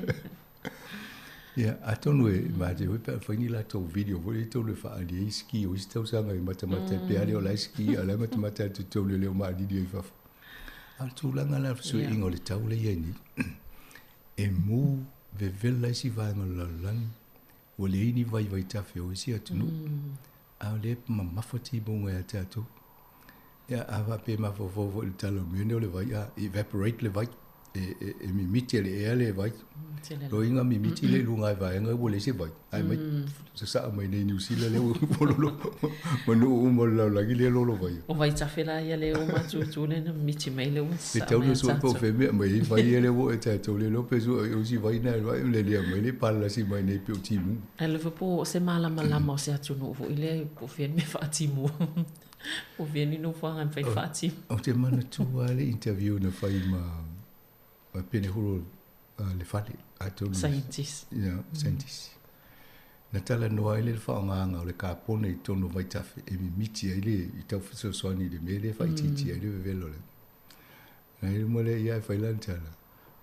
Ia, atonu e mate foi pe a fai ni latou video foi lea tonu e faaali ai ski o isi tausaga e matamata ai pe a le o la e ski a o la e matamata atu i totonu e le o maalili ai i fafo. A o le tulaga la o le fesuiaiga o le tau lea e i ai nei, e mu vevela isi vaega o le lalolagi, ua leai ni vai vaitafe o isi atunuu, a o lea e mamafa timuga ia tatou. Ia, a faapea e mafaufau foi i le tala o mea nei o le vai, a evaporate le vai, e, e, e mimiti e le ea le vai. Loiga mimiti le i luga i vaega ua leai se vai. Ae mai sasaa mai nei Niu Sila lea ua lolo ma nuu uma o le lalolagi lea lolo vai. O vaitafe la ia lea ua matutu lea na mimiti mai lea ua sasaa mai. E tau na sue po o fea mea aumai ai vai ia lea ua oo ia tatou le iloa pe sue ai isi vai na vai le lea mai le palalasi mai nei pei o timu. Ae leva po o se malamalama o se atunuu foi lea po o fea le mea faatimu. Po o fea ni nofoaga e mafai ona faatimu. Ou te manatua lava le interview na fai ma Penehuro Lefale, atonu. Scientist. Yeah, scientist. Na talanoa ai le faaaogaina o le kapone i totonu o vaitafe e mimiti ai le i tau fesoasoani i le mea lea e faaitiitia ai le vevela o le. Na i luma lea ia e fai lana tala,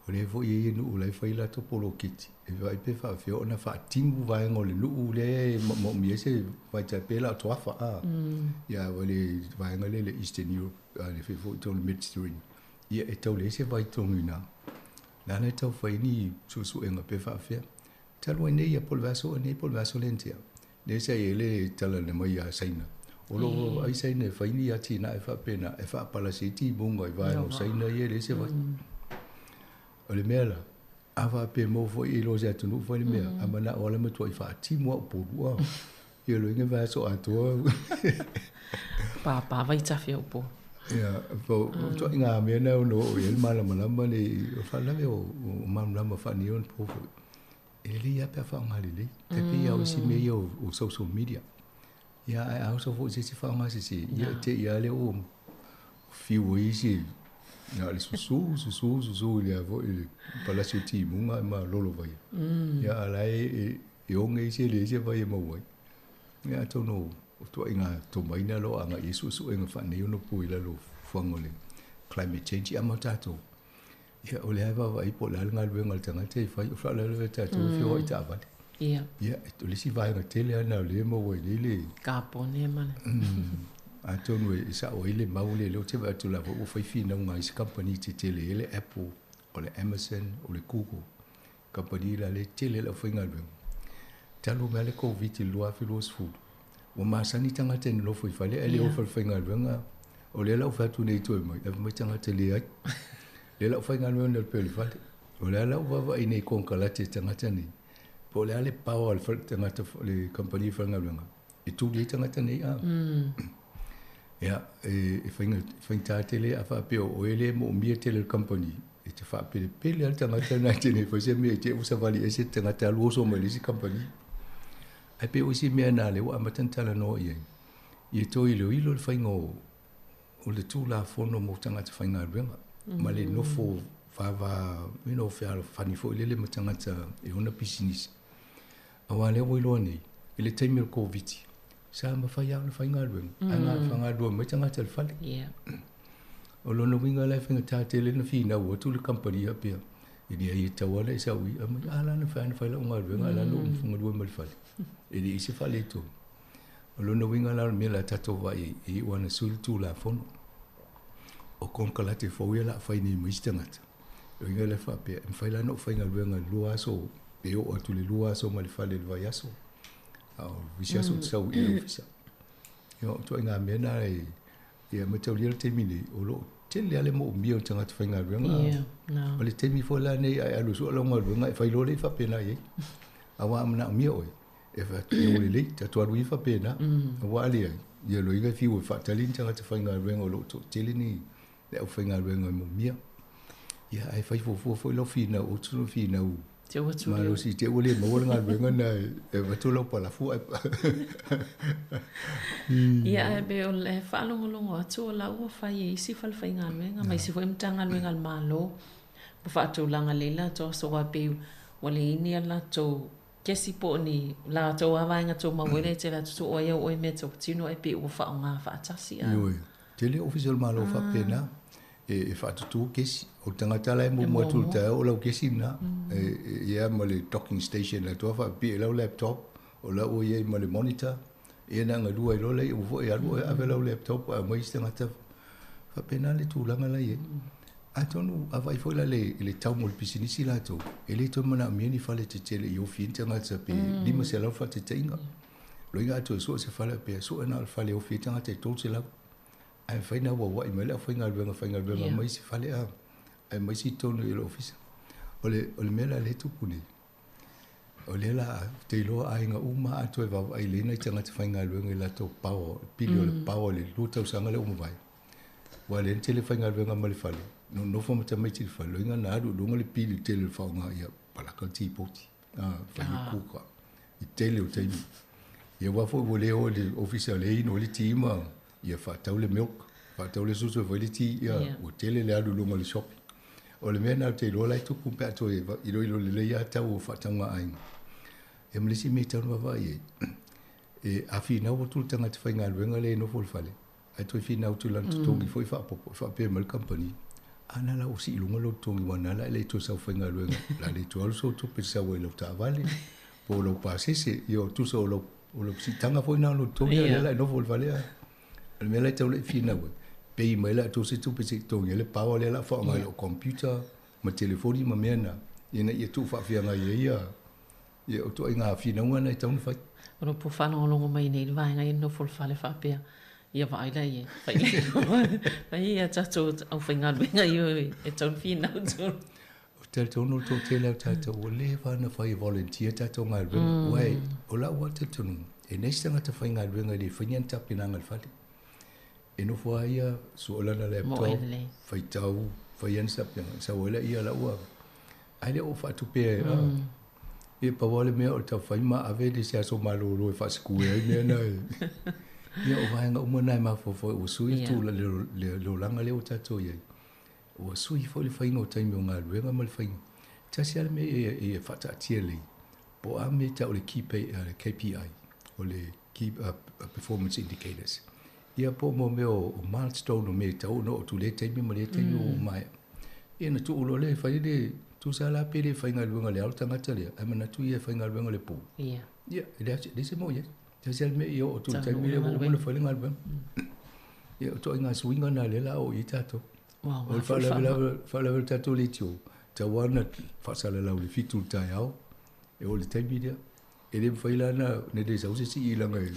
o lea foi e i ai nuu la e fai latou poloketi e vaai pe faafefea ona faatimu vaega o le nuu lea e maomia ai se vaitafe pe la o Toafa a. Ia o le vaega lea le Eastern Europe le fea foi totonu o le Mediterranean. Ia e tau leai se vai i totonu i ina. La la e tau fai ni suesuega pe faafefea. Talu ai nei ia po o le vaiaso nei po o le vaiaso lea na tea, lea sa i ai le tala na mai ia Saina. O lo o vaai Saina e fai ni atinae faapena e faapalasi ai timuga i vaega o Saina ia e leai se vai. O le mea la, a faapea e maua foi i lo se atunuu fai le mea, a manao lava le matuai faatimu lava Upolu a. Ia loiga vaiaso atoa. Pāpā vaitafe o Upolu. Ia, po o ituaiga mea na e ono oo i ai le malamalama nei, o le faalavelave o malamalama faaneionapo foi. E lelei lava pe a faaaoga lelei. Tai pei lava o isi mea ia o social media. Ia ae a oso foi i se isi faaaoga sese, ia e te i lava lea ua fiu ai isi na o le susu, susu, susu i le a foi le palasi o timuga ma lolo vai. Ia a o la e e oge isi e leai se vai e maua ai. Ia atonu o ituaiga tomai na o lo o agai i ai suesuega faaneionapo i lalo o fuafuaga o le climate change. Ia ma tatou, ia o lea lava e vaavaai po o le a le galuega a le tagata e fai, o le faalavelave ia tatou e feoai i taavale. Ia. Ia, o le isi vaega tele lava lena o lea e maua ai nei le Kapone ma le. Atonu e sao ai le mau lea, lea ou te vaai atu lava ua fai finauga a isi kamupani tetele e le Apple, o le Amazon, o le Google. Kamupani la lea e tele le aufaigaluega. Talu mai lava le Koviti i le 2020, ua masani tagata e nonofo i fale ae le o i falefaigaluega. O lea la ua fai atu nei toe mai, ave mai tagata leai. Lea la ua faigaluega nei pea i le fale. O lea la ua vaavaai nei i konekarate a tagata nei, po o le a le power a le fale tagata le kamupani faigaluega e tuli ai tagata nei a. Ia, e faigata tele a faapea o oe lea e moomia tele e le kamupani, e te faapelepele lava le tagata lena e te le fai se mea i te i ua savali ese le tagata alu oso mai le isi kamupani. Ae pei o isi mea na lea ua amata ona talanoa i ai, ia toe iloilo le faiga o le Tulafono mo tagata faigaluega ma le nofo vava, you know, fealofani foi lele ma tagata e ona pisinisi. Aua lea ua iloa nei, i le taimi o le Koviti, sa mafai lava ona faigaluega, ae galulue mai tagata i le fale. O lona uiga la e faigata tele ona finau atu le kamupani faapea, e leai e tatau lava ona e sau i, aumai, a la na fai lava ona fai lau galuega ae la na ou galue mai le fale. E leai se faaletonu. O lona uiga la o le mea o le a tatou vaai ai, e iu lava ina sui le Tulafono. O konekarate fou ia o le a fai nei ma isi tagata. O lona uiga lea faapea, e mafai la ona ou faigaluega i le 2 aso, pe oo atu i le 2 aso mai le fale i le vaiaso, a o isi aso ou te sau i le ofisa. Ia, o ituaiga mea na e, ia mataulia le taimi nei, o lo o tele lava le moomia o tagata faigaluega. Yeah, no. O le taimi foi la nei a e alu sue lau galuega, e fai loa lea faapena i ai. Aua a manaomia oe, e fai atu, ua lelei, tatou alu ia faapena. Aua a leai, ia loiga e fiu e faatali ni tagata faigaluega o lo o toatele ni le aufaigaluega e moomia. Ia, ae fai fuafua foi lau finau, ou te finau. Te ua tuli. Malosi te ua le maua le galuega na e avatu lau palafu ae Ia ae pei o le faalogologo atu o la ua fai e isi falefaigaluega ma isi foi Matagaluega a le Malo ua faatulaga lelei latou aso aua pei ua leai ni a latou kesi po o ni latou lava vaega tumau ai lea e te alu atu soo ai au oe i mea tau tino ae pei ua faaaoga faatasi a. Ioe, tele ofisa o le Malo faapena e faatutu kesi. O le tagata la e muamua atu i le taeao o lau kesi lena. E ia ma le docking station latou a faapipii ai lau laptop, o la ua i ai ma le monitor. Ia na galue ai loa lea, ua foi e alu oe ave lau laptop ae aumai isi tagata. Faapena le tulaga la e i ai. Atonu a vaai foi la i le tau mo le pisinisi latou, e le toe manaomia ni fale tetele i ofi ai ni tagata pe 500 le faataitaiga. Loiga a toe sue se fale pe sue na o le fale e ofi ai tagata e 300. Ae mafai ona auauai mai le aufaigaluega faigaluega mai isi fale a aumai isi i totonu i le ofisa. O le, o le mea la lea e tupu nei, o lea la ou te iloa aiga uma a toe vaavaai lelei nai tagata faigaluega i latou power, pili o le power i le 2 tausaga lea ua mavae. Aua o lea na tele faigaluega ma le fale, nonofo ma tamaiti i le fale, loiga na alu i luga le pili i le tele o le faaaoga ia palaka le tipoti, fai le kuka i tele o taimi. Ia aua foi ua le o i le ofisa o lea e inu ai le ti ma ia faatau le milk, faatau le susu e fai le ti, ia ua tele le alu i luga o le shopping. O le mea lena ou te iloa la e tupu pe a toe iloilo lelei lava tau o faatauga a aiga. Ia ma le isi mea e tatau ona vaavaai i ai, e a finau atu le tagata faigaluega lea e nofo i le fale, ae toe finau atu i lana totogi foi faaopoopo, e faapea mai le kamupani, a na la ua sii i luga lou totogi aua na la e le toe sau faigaluega, o le a le toe alu sou tupe e sau ai i lau taavale po o lou pasese, ia tusa o lau O lau siitaga foi na o lou totogi a o lea la e nofo i le fale a. O le mea la e tatau ona e finau ai, pay mai la outou se tupe se i totogi ai le power lea o le a faaaoga i lau computer ma telefoni ma mea na, ina ia tuufaafeagai ai ia, ia o ituaiga finauga na e tatau ona fai. O lo o faalogologo mai nei le vaega ia nofo i le fale faapea, ia vaai la i ai, fai fai ia tatou aufaigaluega ia e tatau ona finau tonu. Ou te talitonu o le toatele o tatou ua leva ona fai e volunteer tatou galuega. Aua o lau lava talitonuga, e leai se tagata faigaluega e le faia ni tapenaga i le fale. E nofo lava ia, sue lana laptop, faitau, fai ana tapenaga, sau ai lea la ua... Ae le o faatupea e... Ia pau lava le mea o le taumafai ma ave le isi aso malolo e faasekue ai mea na e... Ia o vaega uma na e mafaufau ai, ua sui le olaga lea ua tatou i ai. Ua sui foi le faiga o taimi o galuega ma le faiga. Tasi lava le mea e ia faataatia lelei, po o a mea e tau o le KPI, o le Key Performance Indicators. Ia po o mea o milestone o mea e tatau ona oo atu i lea taimi ma lea taimi ua maea. Ia ona tuu loa lea e fai le, tusa la pe le faigaluega i le ao le tagata lea, ae manatu ia e faigaluega i le po. Ia. Ia, e leai se mea o i ai. Tasi lava le mea ia oo atu i le taimi lea ua uma ona fai le galuega. Ia, o ituaiga suiga na lea o le a oo i ai tatou. O le faalavelave o le tatou leitio, tatau lava ona faasalalau i le 7 i le taeao, e oo i le taimi lea. E le mafai la ona le sau se isi i laga e...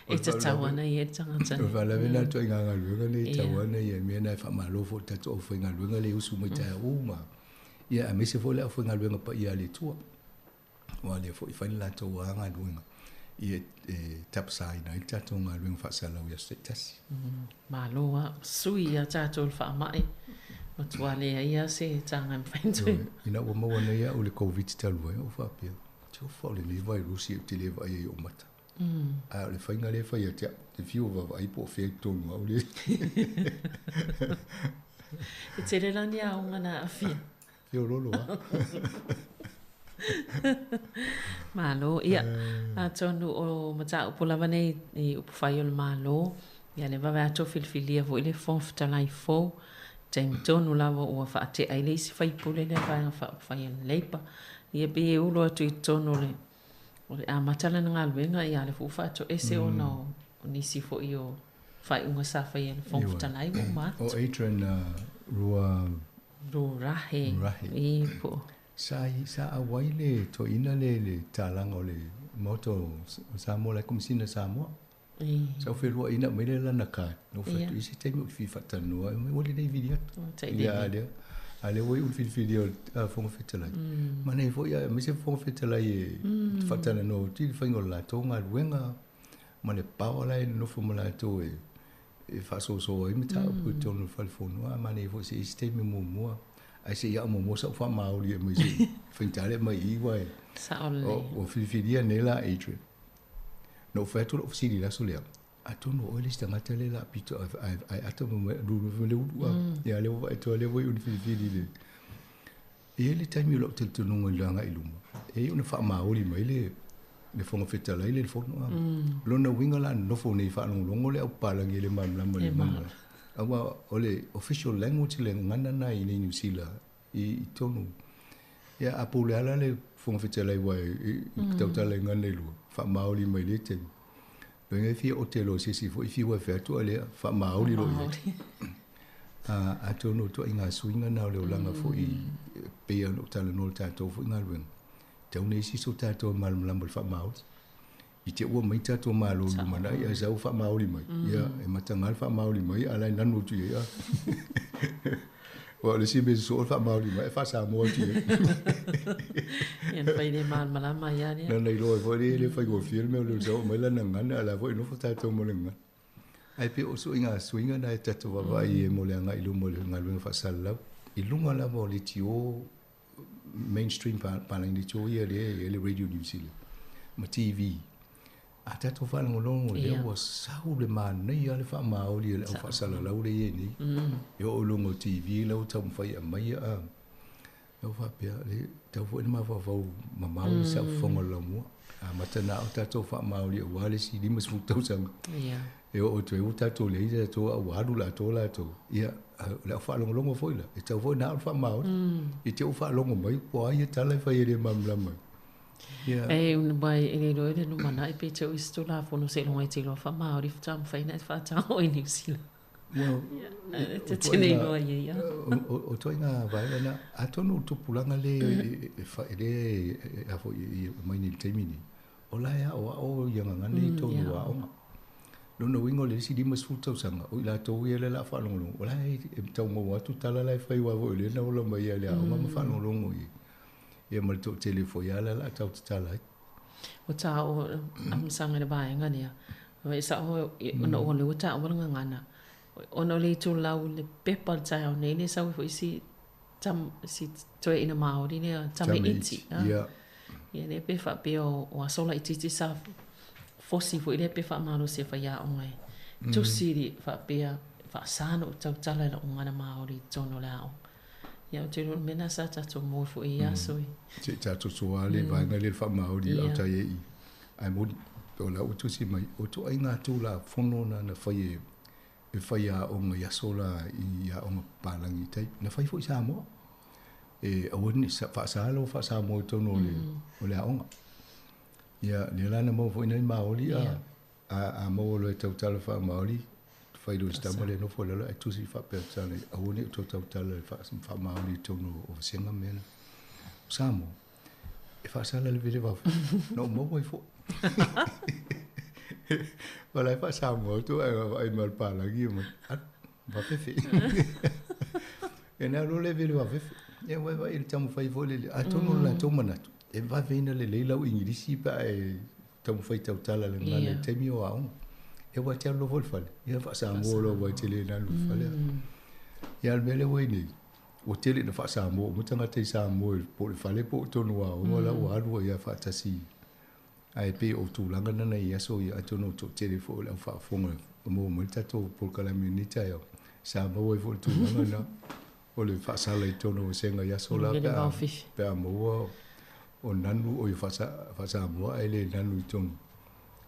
E tatau ana ia i le tagata. O le faalavelave lena o le ituaiga galuega lea e tatau lava ona i ai mea na e faamalo foi i le tatou aufaigaluega lea e usu mai taeao uma. Ia aemaise foi le aufaigaluega paia a le Atua. Aua o lea foi e fai le latou lava galuega ia e tapasaina ai le tatou galuega faasalalau i aso taitasi. Malo lava, sui ia tatou i le faamai, matua leai lava se taga e mafai ona toe. Ina ua maua nei au i le Koviti talu ai, ou faapea, tiofa o lenei vairusi ou te le vaai ai i ou mata. Ae o le faiga lea e fai ia te au, ou te fiu e vaavaai po o fea i totonu o au lea. E tele la ni aoga na aafia? Feololo lava. Malo, ia, atonu o mataupu lava nei i upufai o le Malo, ia le vave atu o filifilia foi le Fofoga Fetalai fou, taimi tonu lava ua faatea ai le isi faipule lea Vaega Faaupufai a le Labour. Ia pei e ulo atu i totonu o le o le amata lana galuega, ia lea foi ua faatoese ona o nisi foi o faaiuga sa faia e le Fofoga Fetalai ua uma atu. O Adrian Rua Rurahe. Rurahe. I po. Sa sa auai le toeaina le le talaga o le Maota o Samoa la e Komesina Samoa. I. Sa ou feluai ina aumai lea lana card. Na ou fai atu, i se taimi ou te fia faatalanoa ai, ua lelei vili atu. Ia a lea, a lea ua iu le filifilia o le Fofoga Fetalai. Manaia foi aemaise Fofoga Fetalai e faatalanoa atu i le faiga o le latou galuega ma le power la e nonofo ma latou e faasoasoa ai mataupu i totonu o le fale fono. A manaia foi se isi taimi muamua. Ae se i a'o muamua sa'u faamaoli e aumai se i faigata le aumai i i uae Sao lelei. Ua filifilia nei la Adrian. Na ou fai atu la'u fesili i le aso lea, atonu o oe le isi tagata lea o le a pito ae ata mai mai le ulu a. Ia lea ua vaai atu lava lea ua iu ina filifili i le E i ai le taimi o la'u talitonuga i le agai i luma, e iu ina faamaoli mai le le Fofoga Fetalai le Fono a. Lona uiga la nonofo nei faalogologo le au papalagi e le malamalama i le gagana. Aua o le official language le gagana na i Niu Sila i totonu. Ia a pule lava la le Fofoga Fetalai aua e tautala i gagana e lua, faamaoli mai lea taimi. Loiga e fia ote loa i se isi foi fiu e fai atu a lea, faamaoli loa i ai. Atonu o ituaiga suiga na o le olaga foi e pei ona ou talanoa i le tatou foi galuega, tau nei isi so tatou e malamalama i le faamaoli. I te ua mai tatou malo i lumanai ae sau faamaoli mai, ia e mataga le faamaoli mai a o la e nanu atu i ai a. Aua o le isi mea sosoo le faamaoli mai ae faa-Samoa atu i ai. Ia na fai le malamalama ai lava lea. Lana iloa ai foi lea e le faigofie le mea o le sau aumai lana gagana a o la foi e nofo tatou ma le gagana. Ae pei o ituaiga suiga na e tatou vaavaai i ai mo le agai i luma o le galuega faasalalau i luga lava o leitio mainstream palagi leitio ia lea e i ai le Radio New Zealand ma TV. A tatou faalogologo lea ua sau le manaia le faamaoli a le au faasalalau lea e i ai nei. E oo i luga o TV la ua taumafai e aumai a ua faapea e tatau foi ona mafaufau mamao le saofofoga o le laumua. Amata ona ao tatou faamaoli aua le isi 50 tausaga. E oo atu ai ua tatou leai tatou a ua alu le atoa latou. Ia, o le au faalogologo foi la, e tatau foi ona ao le faamaoli. I te i ua faalogo mai po o a ia tala e fai e le malamalama ai. Ia. E aua e le iloa i le lumanai pe te i se Tulafono seiloga e te iloa faamaoli faatoa mafai ona e faatao i Niu Sila. Well, e te le iloa i ai. O ituaiga vaega na, atonu o le tupulaga lea e a foi e aumai nei i le taimi nei, o la e aoao ia gagana i totonu o aoga. Lona uiga o le isi 50 tausaga, o i latou ia lea o le a faalogologo, o la e tau maua atu tala la e fai aua foi o lea na ola mai i le aoga ma faalogologo i ai. Ia ma le toatele foi lava lea o le a tau tatala ai. Ua taua amasaga i le vaega lea. E sao ona o lea ua taua le gagana. Ona o le itulau i le pepa i le taeao nei lea e sau ai foi si tam, si toeaina Māori lea, Tame Iti. Ia. Ia lea pe faapea o aso laitiiti sa fosi foi lea pe faamalosi e faiaoga e tusi li faapea faasa ona ou tautala i lau gagana Māori i totonu o le aoga. Ia ou te iloa o le mea lena sa tatou moe foi i ia aso i. Se i tatou soa le vaega lea i le faamaoli i uta i Ae moni, o la ua tusi mai, o ituaiga Tulafono na na fai e e faiaoga i aso la i aoga papalagi i tai. Na fai foi i Samoa. E aua ne i faasa lou faa-Samoa i totonu o le, o le aoga. Ia, lea la na maua foi nai Maoli a, a, a maua loa e tautala faa-Maoli, fai loa i si tama lea e nofo i lalo ae tusi faapea tala, aua ne i tou tautala i faa-Maoli i totonu o vasega ma mea na. O Samoa, e faasala le vele vave. Na ou maua ai foi. Ua la e faasamoa atu ae vaai mai le palagi mai. Alu, vafefe. E na alu le vele vafefe. E wai wai le taumafai foi lele. Atonu o le latou manatu, e vaveina lelei lau Igilisi pe a e taumafai tautala le gagana i le taimi o aoga. E ua te alu loa foi i le fale. Ia faasamoa loa aua e te le nanu i le fale. Ia a o le mea lea ua i ai nei, Ua tele ina faa-Samoa uma tagata i Samoa po o le fale po o totonu o aoga la ua alu ai lava faatasi. Ae pei o tulaga na i aso ia atonu o le toatele foi o le au faafofoga e maua mai le tatou polokalame i lenei taeao, sa maua ai foi le tulaga na o le faasala i totonu o vasega i aso la pe a maua o nanu o faa-Samoa ae le nanu i totonu.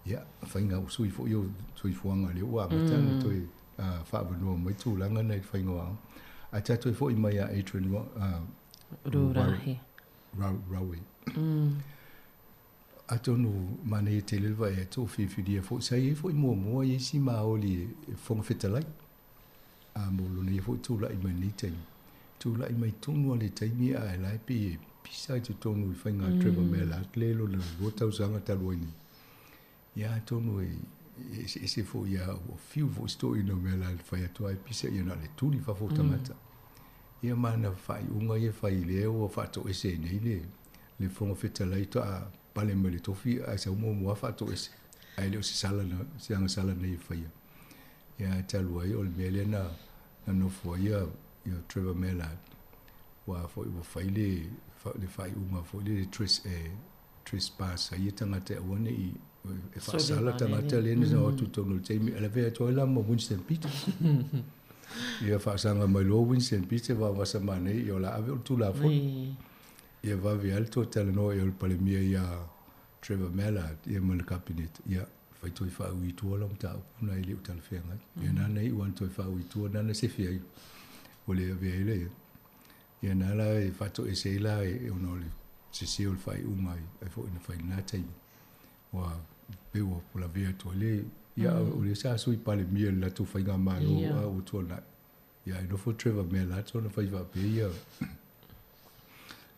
Ia, faiga ua sui foi o soifuaga lea ua amata ona toe faaavanoa mai tulaga na i le faiga o aoga. Ae tatou e foi mai ia Adrian Rurahe. Rawe. Atonu manaia tele le vaai atu o filifilia foi. Sa i ai foi muamua i isi Māori e Fofoga Fetalai. A mo lona ia foi tulai mai lenei taimi. Tulai mai tonu lava le taimi ae la e pei e pisa i totonu i faiga a Trevor Mallard lea lona 2 tausaga talu ai nei. Ia atonu e eseese foi ia ua fiu foi si toeaina o Mallard e fai atu ai pisa ia na o le tuli i fafo o tagata. Ia ma ana faaiuga ia e fai lea ua faatoese ai nei le le Fofoga Fetalai toa pale mai le tofi ae sau muamua faatoese ae le o se sala na se agasala na ia faia. Ia ae talu ai o le mea lea na nofo ai ia Trevor Mallard. Ua foi ua fai le le faaiuga foi lele e trespass ai ia tagata e aua ne i e faasala tagata lea na o atu i totonu o le taimi e lavea atu ai la ma Winston Peters. Ia faasaga mai loa Winston Peters vavasa manei ia o le a ave o le Tulafono. Ia vave lava le toe talanoa i o le Palemia ia Trevor Mallard ia ma le Kapeneta, ia fai toe faaui i tua lau mataupu na e le o talafeagai. Ia nana iu lava ona toe faaui i tua nana sefe ai ua le avea ai le ia. Ia na la e faatoese ai la e ona o le sese o le faaiuga ai foi na fai i lena taimi. Ua pei ua lavea atu ai le ia o lea sa Sui Palemia i le latou faigamalo a ua tuanai. Ia ae nofo Trevor Mallard ona fai faapea ia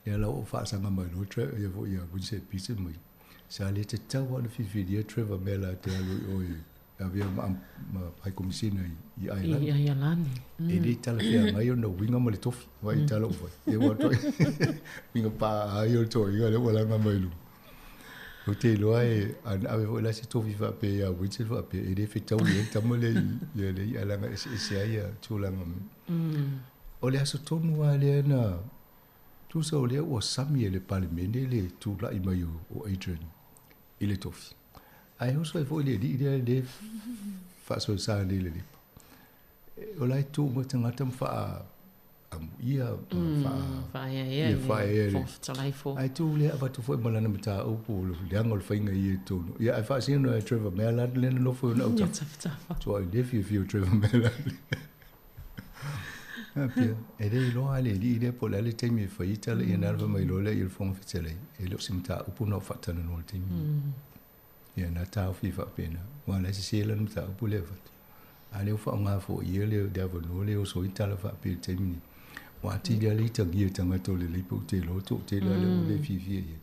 ia la ua faasaga mai loa Trevor ia foi ia Winston Peters mai. Sa le tatau lava ona filifilia Trevor Mallard e alu i o i avea ma, ma High Commissioner i, i Ireland. I Ireland. E le talafeagai ona uiga ma le tofi. Vai mm. tala ua. E ua toi. Uiga pa ai o le toiga le ua langa mai luga. Ou te iloa e ana ave foi la se tofi faapea ia Winston faapea e le fetau i ai le tama lea i ia le i'a leaga eseese ai ia tulaga. O le aso tonu lava lea na tusa o lea ua sami e le Palemene le tulai mai o Adrian i le tofi. Ae oso ai foi le alii lea le faasoesa nei i le Lepa. O la e tu uma tagata ma faa amuia ma faaeaea i le Fofoga Fetalai fo. Ae tu lea avatu foi ma lana mataupu o le leaga o le faiga ia i totonu. Ia ae faasino e Trevor Mallard lea na nofo i ona autafa. Tuai le fiafia o Trevor Mallard. Pia, e le iloa lava le alii lea po o le a le taimi e fai ai tala ia na fai mai loa lea i le Fofoga Fetalai, e le o se mataupu na o faatalanoa i le taimi lenei. Ia na taofi faapena, aua o la e sese lana mataupu lea e avatu. A lea ua faaaoga foi ia le avanoa lea e oso ai tala faapea i le taimi lenei. Ua atili lava le itagia e tagata o le Labour ou te iloa toatele lava lea ua le fiafia i ai.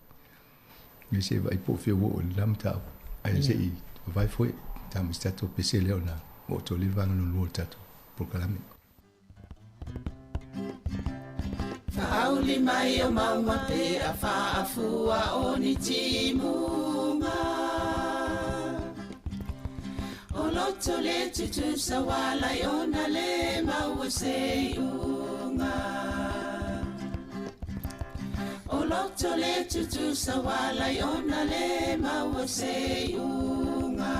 Ia se i vaai po o fea ua oo i lena mataupu. Ae se i vavae foi ta ma se tatou pese lea ona oo atu ai le vaega lona lua o le tatou polokalame. Faauli mai o mauga pe a faafua o ni timuga. O loto le tutusa walai ona le maua se iuga. O loto le tutusa walai ona le maua se iuga.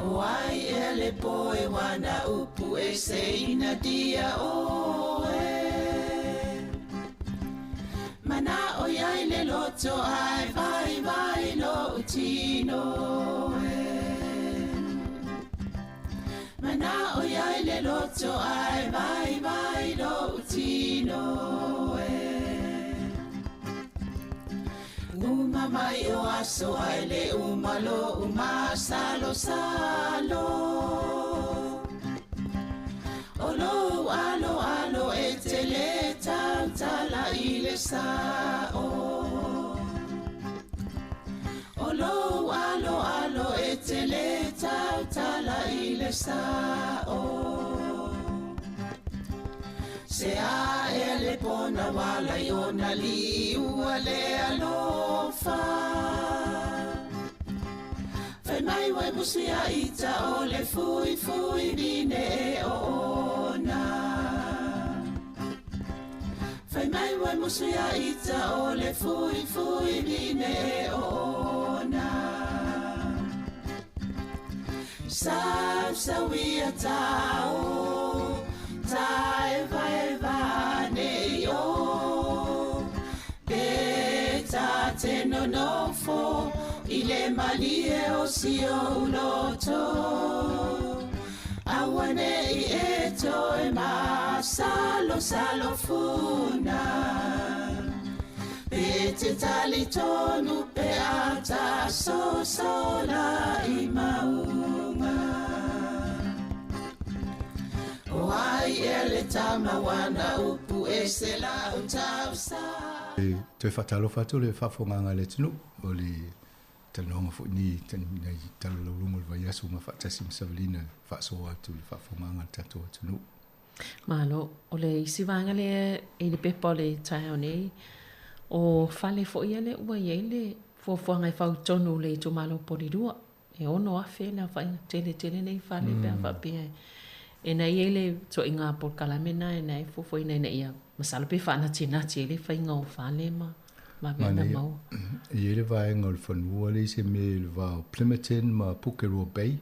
O ai ea le poe wana upu e se ina dia oe. Mana o iai le loto ai vai vai lo tino e. Mana o iai le loto ai vai vai lo tino e. Uma mai o aso ai le uma lo uma salo salo. O lou alo alo e te le tautala i le sao. O lou alo alo e te le tautala i le sao. Se a ea le pona wala i ona liua le alofa. Fai mai wai musi a ita o le fui fui vine e o ona. Fai mai wai musi a ita o le fui fui vine e o ona. Sau sau ia tau, tai vai va nei o. Pe ta te nonofo i le malie o si o uloto. Aua nei e toe ma salo salo funa. Pe te tali tonu pe ata so sola i maunga. O ai e le tama wana upu e se la o tausa. E toe faatalofa atu le faafofogaaga a le atunuu o le talanoaga foi nei nei talalauluga o le vaiaso ma faatasi ma Savalina e faasoa atu le faafofogaaga a le tatou atunuu. Malo, o le isi vaega lea i le pepa o le taeao nei, o fale foi ia lea ua i ai le fuafuaga e fau tonu i le itumalo o Polilua. E 6,000 le aofaiga tele tele nei fale pe a faapea E na i ai le ituaiga polokalame lena e na e fuafuaina ina ia masalo pe faanatinati ai le faiga o fale ma vave ona Manaia. maua. E i ai le vaega o le fanua le i se mea i le va o Plimmerton ma Pukeroa Bay,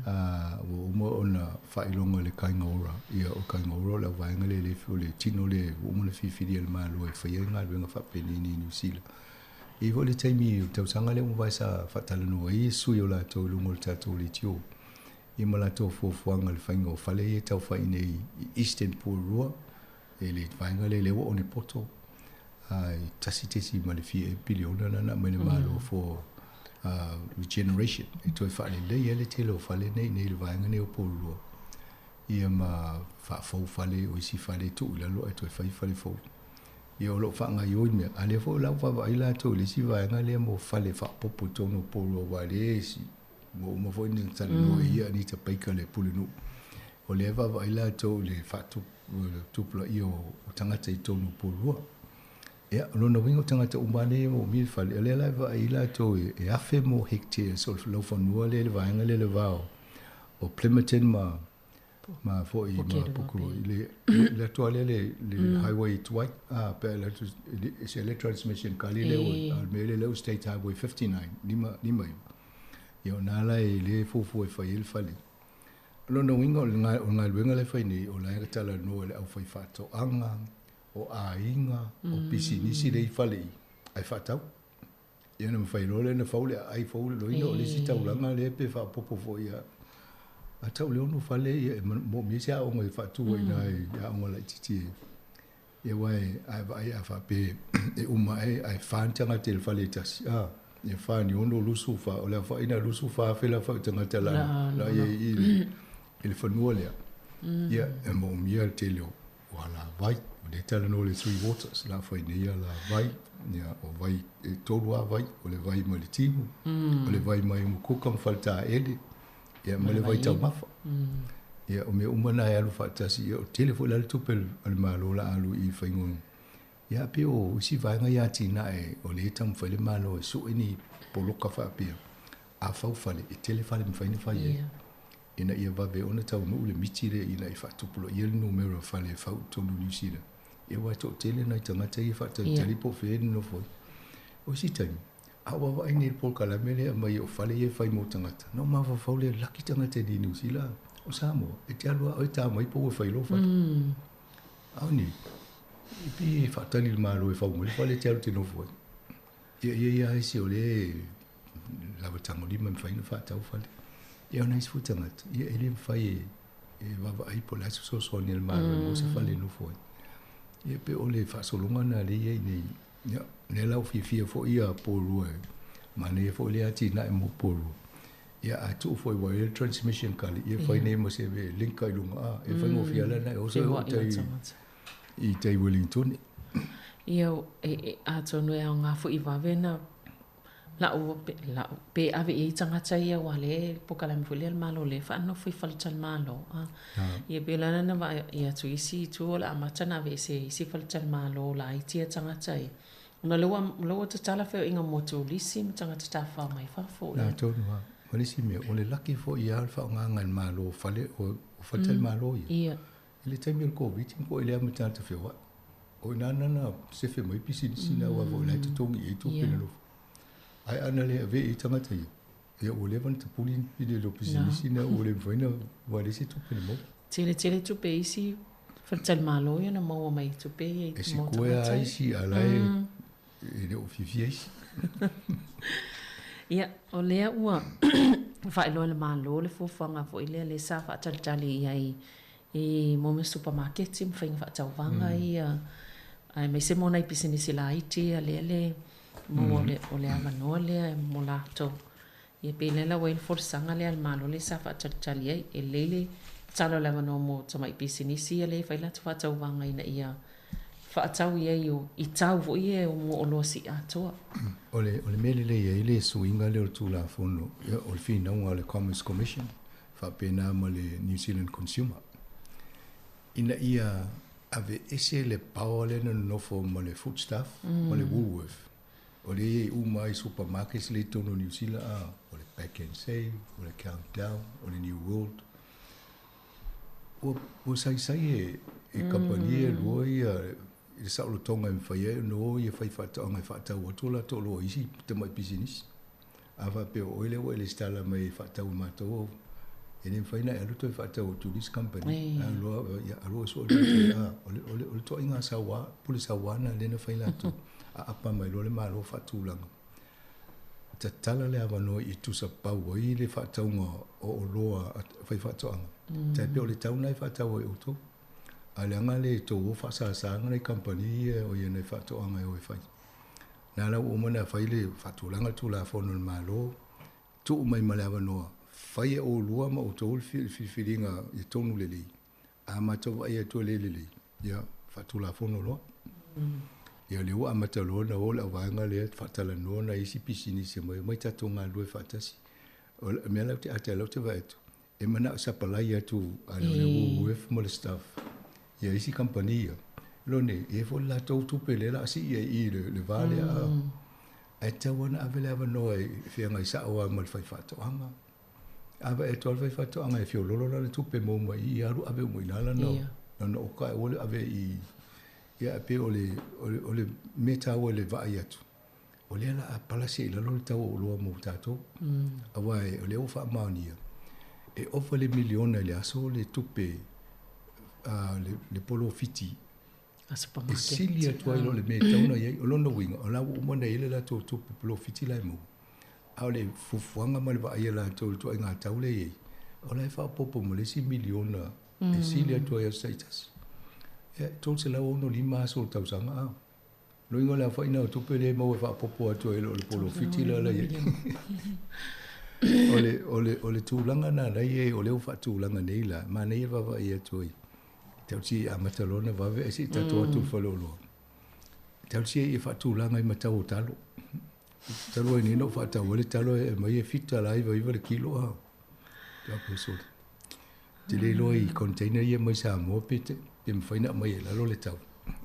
ā, ua uma ona faailoga e le Kāinga Ora, ia o le Kāinga Ora o le auvaega lea e le o le tino lea ua uma ona filifilia e le Malo e faia ai galuega faapenei i Niu Sila. E i ai foi le taimi o le tausaga lea ua mavae sa faatalanoa ai sui o latou i luga o le tatou leitio ia ma latou fuafuaga i le faiga o fale ia e tau fai nei i Eastern Porirua e le vaega lea lea ua onepoto a i tasi tesi ma le fia ea piliona lana aumai le Malo for regeneration e toe faalelei ai le tele o fale nei nei i le vaega nei o Porirua ia ma faafou fale o isi fale e tuu i lalo ae toe fai fale fou. Ia o lo o faagaoioi mea, a o lea foi o la ua vaavaai latou i le isi vaega lea mo fale faaopoopo i totonu o Porirua aua o lea e ua uma foi ona talanoa e ia Anita Baker le Pulenuu, o lea e vaavaai latou i le faatupulaia o tagata i totonu o Porirua. Ia, o lona uiga o tagata uma lava nei e moomia le fale, o lea la e vaai latou e 1,000 more hectares o le laufanua lea i le vaega lea i le va o Plimmerton ma ma foi ma Pukeroa i le le atu lea le le highway tuai a pe le atu se le transmission kali le o a le mea le state highway 59 lima lima iva. Ia o na la e le fuafua e fai ai le fale. O lona uiga o le o le galuega la e fai nei o la e talanoa i le aufaifaatoaga, o aiga, o pisinisi lea i fale i ae faatau. Ia ona mafai loa lea ona fau le aai, fou le loina, o le isi taulaga lea pe faaopoopo foi ia. A tau le ono fale, ia e moomia ai se aoga e faatu ai i ina i aoga laitiiti e. Ia aua e, a e vaai a faapea e uma ae, ae fa ni tagata i le fale e tasi, a, ia fa ni ono, 24, o le aofaiga lena 24,000 le aofai o tagata la, la i ai i le, i le fanua lea. Ia, e moomia le tele o, o alavai, o lea e talanoa i le three waters, o le a fai nei alavai, ia, o vai, e tolu lava vai, o le vai mai le timu, o le vai mai Umukuka ma Faletaele, ia, ma le vai taumafa. Ia, o mea uma na e alu faatasi, ia, o tele foi la le tupe a le Malo o le a alu i faiga o, ia, pei o isi vaega ia atinae o lea e taumafai le Malo e sue ni poloka faapea, a fau fale, e tele fale e mafai ona fai ai. Ina ia vave ona taunuu le miti lea ina ia faatupulaia le numera o fale e fau i totonu o Niu Sila, ia aua e toatele nai tagata ia e faatalitali po o fea e nonofo ai. O isi taimi, a ou vaavaai nei i le polokalame lea e aumai o fale ia e fai mo tagata, ona ou mafaufau lea, laki tagata i Niu Sila, o Samoa, e te alu lava oe ta mai pe ua fai lou fale. A o nei, e pei e faatali i le Malo e fau mai le fale e te alu e te nofo ai. Ia, ia, ia isi o lea e lava tagolima e mafai ona faatau fale. Ia o nai isi foi tagata, ia e le mafai e, e vaavaai po o le a se fesoasoani a le Malo e maua se fale e nofo ai. Ia pe o le faasologa lena lea e i ai nei. Ia, lea la ua fiafia foi ia Porirua e manaia foi lea atinae mo Porirua. Ia a tuu foi ua i ai le transmission kali, ia fai nei ma se link i luga, a, e faigofie lava lena e oso e oo i tai i tai Wellingtone. Ia, e, atonu e aoga foi vave na la'u, la'u, pe ave i ai tagata ia aua lea e polokalame foi lea a le Malo lea e faanofo i faletalimalo a. Ia pei o le ala lena vaai atu i isi itu o le a amata ona aveese ai isi faletalimalo laiti ia tagata ia ona o lea ua, o lea ua tatala feoaiga mo turisi ma tagata tafafao mai fafo. Na tonu lava. Ma le isi mea, o le laki foi ia o le faaaogaga e le Malo o fale, o faletalimalo ia. Ia. I le taimi o le Koviti ma koe lea ma tagata feoai. O i ina na sefe mai pisinisi na aua foi o la e totogi i ai tupe na nofo. Ae ana le ave i ai tagata ia, ia ua leva ona tapuli i le pisinisi na ua le mafai ona ua leai se tupe na maua. Tele tele tupe i isi faletalimalo ia na maua mai tupe ia i E mo sikoe tagata lava isi a o la e le o fiafia isi. Ia, o lea ua faailoa e le Malo le fuafuaga foi lea lea sa faatalitali i ai i mo mea supamaketi ma faiga faatauvaga ia, aemaise mo nai pisinisi laiti ia lea le maua o le avanoa lea mo latou. Ia pei lea la ua i ai le folasaga lea a le Malo lea sa faatalitali ai, e lelei le tatalo o le avanoa mo tamai pisinisi ia lea e fai latou faatauvaga ina ia faatau i ai i tau foi ia mo oloa sii atoa. O le o le mea lelei ai le suiga lea o le Tulafono, o le finauga a le Commerce Commission faapena ma le New Zealand Consumer ina ia aveese le power lea na nonofo ma le Foodstuff ma le Woolworth. O lea e i ai uma lava i supermarkets lea i totonu o Niu Sila, o le Pack and Save, o le Countdown, o le New World. Ua, ua saisai e, e kamupani e lua ia i le saolotoga e mafai ai ona o ia faifaatoaga e faatau atu o latou oloa i isi tamai pisinisi. A faapea o oe lea ua e lesitala mai e faatau e matou, e le mafai ona e alu toe faatau atu i le isi kamupani. Alu loa, ia, alu oe sue le latou, a, o le, o le, o le ituaiga saua, pule saua lena lea na fai latou. Aapa mai loa le Malo faatulaga. Tatala le avanoa i tusa pau ai le faatauga o oloa a faifaatoaga. Tai pei o le tau lena e faatau ai outou. A leaga le tou o faasasaga nai kamupani ia o ia nai faatoaga e o e fai. Na la ua uma ona fai le faatulaga le Tulafono a le Malo, tuu mai ma le avanoa, fai e oulua ma outou le filifiliga ia tonu lelei. A matou vaai atu e le lelei, ia faatulafono loa. Ia lea ua amata loa ona o le auvaega lea faatalanoa nai isi pisinisi e omai, omai tatou galulue faatasi. O le mea la ou te ata ai o lea ou te vaai atu, e manao sapalai atu a le Woolworth ma le stuff ia isi kamupani ia. Lone, e i ai foi le latou tupe lea o le a sii ai i i le va lea. Ae tatau lava ona ave le avanoa e feagai sao lava ma le faifaatoaga. A vaai atu lava le faifaatoaga e fiololo lana tupe maua mai i i, alu ave uma i ina lana oka ae aua le ave i Ia ae pei o le, o le, o le mea taua i le vaai atu, o lea o le a palasi ai i lalo le tau o oloa mo tatou. Aua o lea ua faamaonia, e ova i le miliona i le aso le tupe a le polofiti e sili atu ai i lo le mea e tatau ona i ai. O lona uiga, o la ua uma ona i ai le latou tupe polofiti la e maua, a o le fuafuaga ma le vaai a latou i le ituaiga tau lea e i ai, o la e faaopoopo ma le isi miliona e sili atu ai aso taitasi. Ia, e 365 aso o le tausaga, a. Loiga o le aofaiga o tupe lea e maua e faaopoopo atu ai i lo le polofiti la la i ai. O le, o le, o le tulaga lena la i ai, o lea ua faatulaga nei la, manaia le vaavaai atu ai. Tausi e amata loa ona vave ae se i tatou atu i le faleoloa. Tausi e faatulaga i matau o talo. Talu ai nei na ou faatau ai le talo e aumai e $7.99 le kilo a. Te sole. Te le iloa i container ia mai Samoa pe te, pe mafai ona aumai ai i lalo le tau.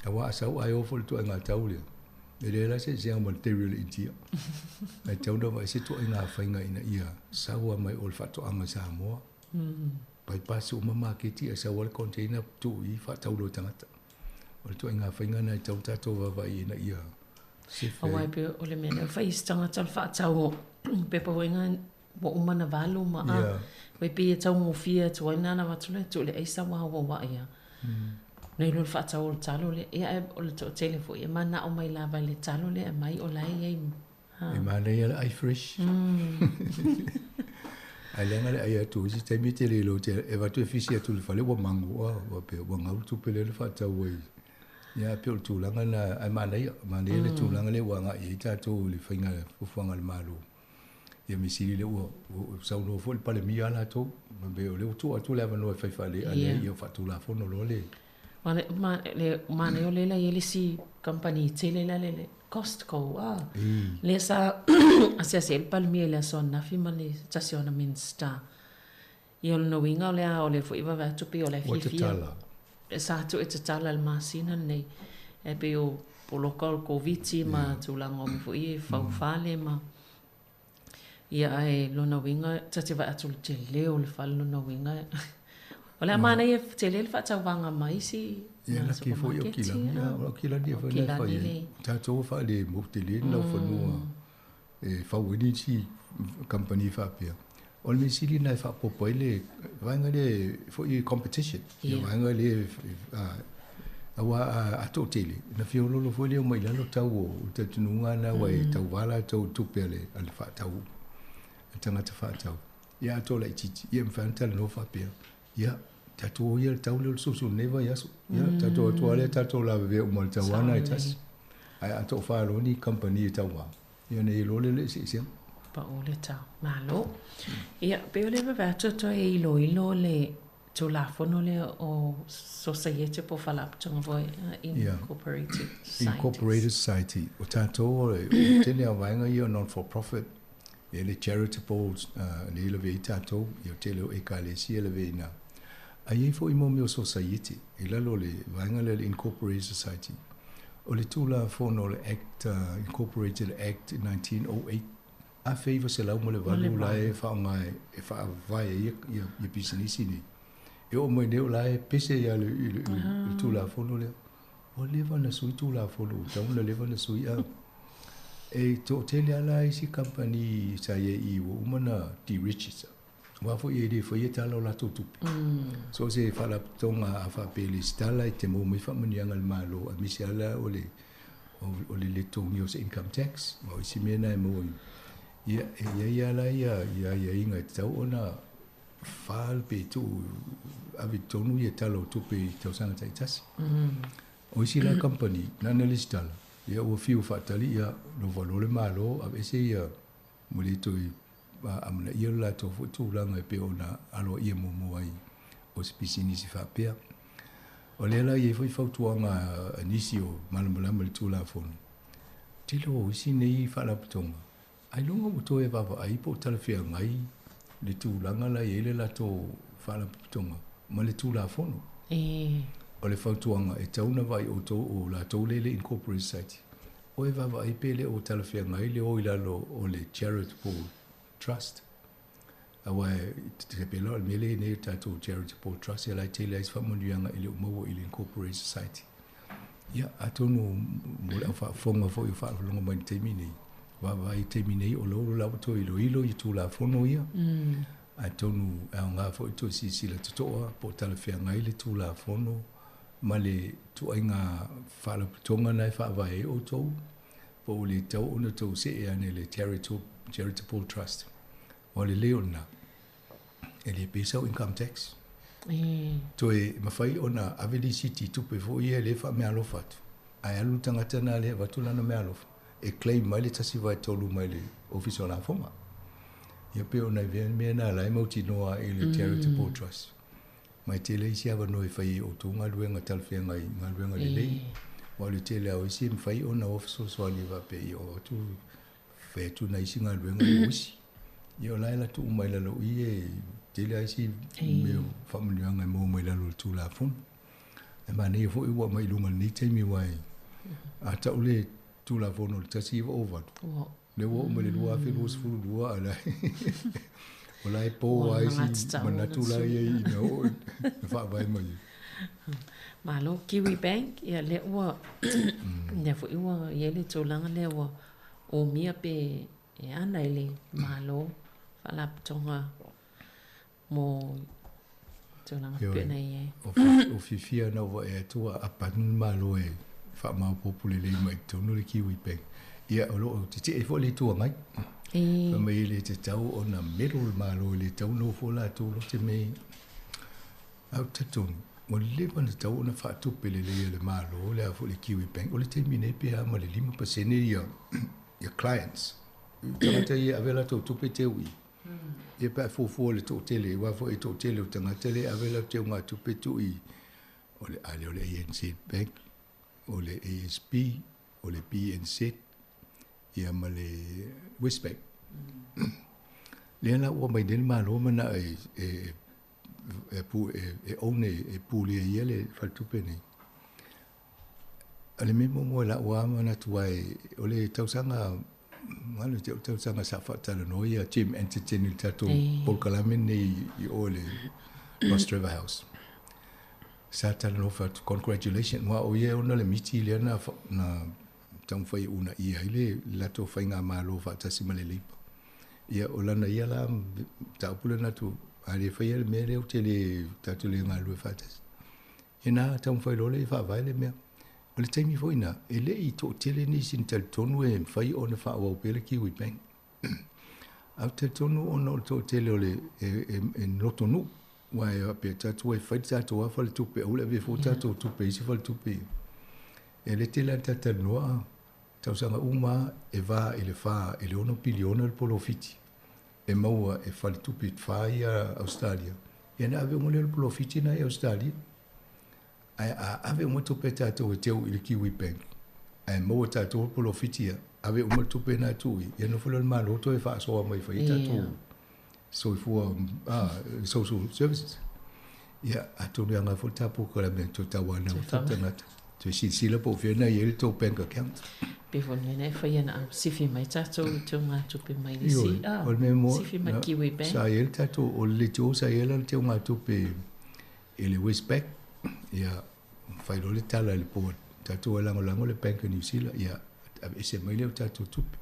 Aua a sau ai o foi le ituaiga tau lea, e leai la se eseesega ma le teri o le Initia. Ae tatau ona vaai se ituaiga faiga ina ia sau lava mai o le faatoaga i Samoa. Bypass uma maketi ae sau lava le container tuu i i faatau loa i tagata. O le ituaiga faiga lena e tatau ona tatou vaavaai ina ia sefe ai. Aua e pei o le mea lea ua fai isi tagata o le faatau o pepa foi na ua uma ona valu ma a. Yeah. Ua pei e taugofie atu ai na ana avatu lea tuu le aisa ua auauai a. Nei lo le faatau o le talo lea. Ia ae o le toatele foi e manao mai lava i le talo lea e aumai o la e i ai. E manaia le ai fresh. Ae leaga le ai atu isi taimi e te le iloa e avatu e fisi atu i le fale ua mago a ua pea ua gau le tupe lea na faatau ai. Ia pei o le tulaga lena ae manaia, manaia le tulaga lea ua agai ai tatou i le faiga fuafuaga a le Malo. Ia mea sili lea ua saunoa foi le Palemia a latou, pei o lea ua tuu atu le avanoa e fai faalelei a leai ia faatulafono loa le Le manaia o lea la i ai le isi kamupani tele la le Costco a. Lea sa asiasi ai le Palemia i le aso ananafi ma le tasi o ana Minisita. Ia o lona uiga o le a o lea foi e vaavaai atu pei o la e fiafia. Sa tuu e tatala i le masina lenei. Ae pei o poloka o le Koviti ma tulaga o mea foi ia e fau fale ma Ia ae lona uiga ta te vaai atu i le tele o le fale lona uiga o le a manaia tele le faatauvaga ma isi Ia laki foi o kilani ia o kilani foi na fai ai tatou faale mo tele ni laufanua e fau ai nisi kamupani faapea. O le mea sili lena e faaopoopo ai le vaega lea foi competition le vaega lea aua a toatele ona fiololo foi lea omai i lalo tau o le talitonuga lena aua e tauva latou i tupe a le faatau a le tagata faatau. Ia a toa laitiiti ia e mafai ona talanoa faapea, ia tatou o ia i le tau lea o le susu i lenei vaiaso. Ia tatou o atu lava lea tatou lavevea uma i le tauva lena e tasi. Ae a toafa loa ni kamupani e tauva, ia ona i ai loa lea o le eseesega. Pau le tau. Malo. Ia, pei o le vaavaai atu toe iloilo le Tulafono lea o Sosaiete po o Faalapotopotoga foi, Incorporated Societies. Incorporated Society. O tatou o le tele lava o vaega ia o non for profit, e le charitable lea e lavea ai tatou, ia o le tele o Ekalesia e lavea i ina. Ae i ai foi mo mea o Sosaiete i lalo o le vaega lea o le Incorporated Society. O le Tulafono o le Act, Incorporated Act 1908, 1908 la e faaaoga e faavae ai ia pisinisi nei. E oo mai nei o la e pese ia le, i le, i le Tulafono lea. Ua leva ona sui Tulafono ua tatau ona leva ona sui a. E toatele lava la isi kamupani sa i ai i i ua uma ona deregister. Aua foi e le faia tala o latou tupe. So o se faalapotopotoga a faapea e lesitala e te maua mai faamanuiaga a le Malo aemaise lava la o le o le le totogia o se income tax ma o isi mea na e maua ia e i ai lava la ia ia aiaiga e tatau ona file pe tuu ave i totonu ia tala o tupe i tausaga taitasi. O isi la kamupani nana lesitala ia ua fiu faatali ia nofo loa le Malo aveese ia Ua le toe amanaia lo latou foi tulaga e pei ona aloaia muamua ai o se pisinisi faapea. O lea la e i ai foi fautuaga a nisi o malamalama i le Tulafono, tele o isi nei faalapotopotoga, ailoga ua toe vaavaai po o talafeagai le tulaga la e i ai le latou faalapotopotoga ma le Tulafono. O le fautuaga, e tatau ona vaai outou o latou lea e le Incorporated Society, O e vaavaai pe le o talafeagai le o i lalo o le Charitable Trust. Aua e pei la o le mea lea e i ai nei o le tatou Charitable Trust, ia la e tele ai se faamanuiaga e le o maua i le Incorporated Society. Ia, atonu mo le au faafofoga foi o faalogologo mai i le taimi nei, vaavaai i le taimi nei o lo la ua toe iloilo i Tulafono ia. Atonu e aoga foi toe silasila totoa po o talafeagai le Tulafono ma le ituaiga faalapotopotoga na e faavae ai outou, po ua le tatau ona outou see ane i le Charitable Trust. Aua o le lelei o lena, e le pay sau income tax. Toe mafai ona ave lisiti i tupe foi ia lea e faameaalofa atu, ae alu le tagata lena lea e avatu lana meaalofa e claim mai le 1/3 mai le Ofisa o Lafoga. Ia pei o nai mea na la e mautinoa i le Charitable Trust. Ma e tele isi avanoa e fai ai outou galuega talafeagai i galuega lelei. Aua o le tele lava o isi e mafai ona o fesoasoani e faapea ia oo atu fai atu nai isi galuega mo isi. Ia o la e alu atu uma i lalo i i e tele lava isi mea o faamanuiaga e maua mai lalo o le Tulafono. E manaia foi ua aumai i luga i lenei taimi aua a tau le Tulafono i le 1908, Lea ua oo mai le 2022 a la o la e po lava isi manatu la e i ai ina oo na faavae mai ai. Malo Kiwi Bank, ia lea ua lea foi ua i ai le tulaga lea ua umia pe e ana e le Malo faalapotopotoga mo tulaga pei ona i ai. O fiafia ana ua e atu a apanu le Malo e faamaopoopo lelei mai i totonu le Kiwi Bank. Ia, o lo o tetee foi le Itu Agai. Fai mai e le tatau ona meddle le Malo, e le tatau ona nofo latou lote mea ia. Ae ou te talitonu, ua leva ona tatau ona faatupe lelei e le Malo le a foi le Kiwi Bank. O le taimi nei pe a ma le 5% ia clients, tagata ia e ave a latou tupe teu i. Ia pe a fuafua i le toatele, aua foi e toatele o tagata lea e ave latou teugatupe tuu i, o le a lea o le ANZ Bank, o le ASB, o le BNZ, ia ma le Westpac. Lea la ua aumai nei le Malo manao e, e, e, e, e own e, e pulea ia le faletupe nei. O le mea muamua i la'u lava manatu ae o le tausaga galo te o le tausaga sa faatalanoa ia Jim Anderton i le tatou polokalame lenei i o i le Rostrevor House. Sa talanoa fai atu congratulations aua o ia e ona le miti lea na na taumafai e uunaia ai le latou faigamalo faatasi ma le Labour. Ia o lana ia la mataupu lena atu a le faia le mea lea ou te le tatou le galulue faatasi. Ia na taumafai loa lea e faavae le mea. O le taimi foi na, e le i toatele nisi na talitonu e mafai ona faaauau pea le Kiwi Bank. Ae ou te talitonu ona o le toatele o le e, e, e lotonuu, aua e faapea tatou e fai le tatou lava faletupe, aua le avea fua tatou tupe i isi faletupe ia. E le tele lava le talatalanoa, tausaga uma lava e va i le fa i le ono piliona le polofiti e maua e faletupe fa ia Ausetalia, ia ona ave uma lea o le polofiti lena i Ausetalia. Ae a ave uma tupe a tatou e teu i le Kiwi Bank, ae maua e tatou le polofiti ia, ave uma le tupe lena e tuu i, ia nofo lea o le Malo toe faasoa mai e fai ai tatou soifua, social services. Ia, atonu e aoga foi le ta polokalame e toe tauanau atu le tagata. Toe silasila po o fea na i ai le tou bank account. Pei foi o le mea lea e fai ana au sifi mai tatou i teugatupe mai le isi, ah, o le mea moa, sifi mai Kiwi Bank. Sa i ai le tatou, o le leitio sa i ai la le teugatupe i le Westpac, ia, fai loa le tala i le board, tatou e lagolago le Bank of New Zealand, ia, aveese mai lea o tatou tupe.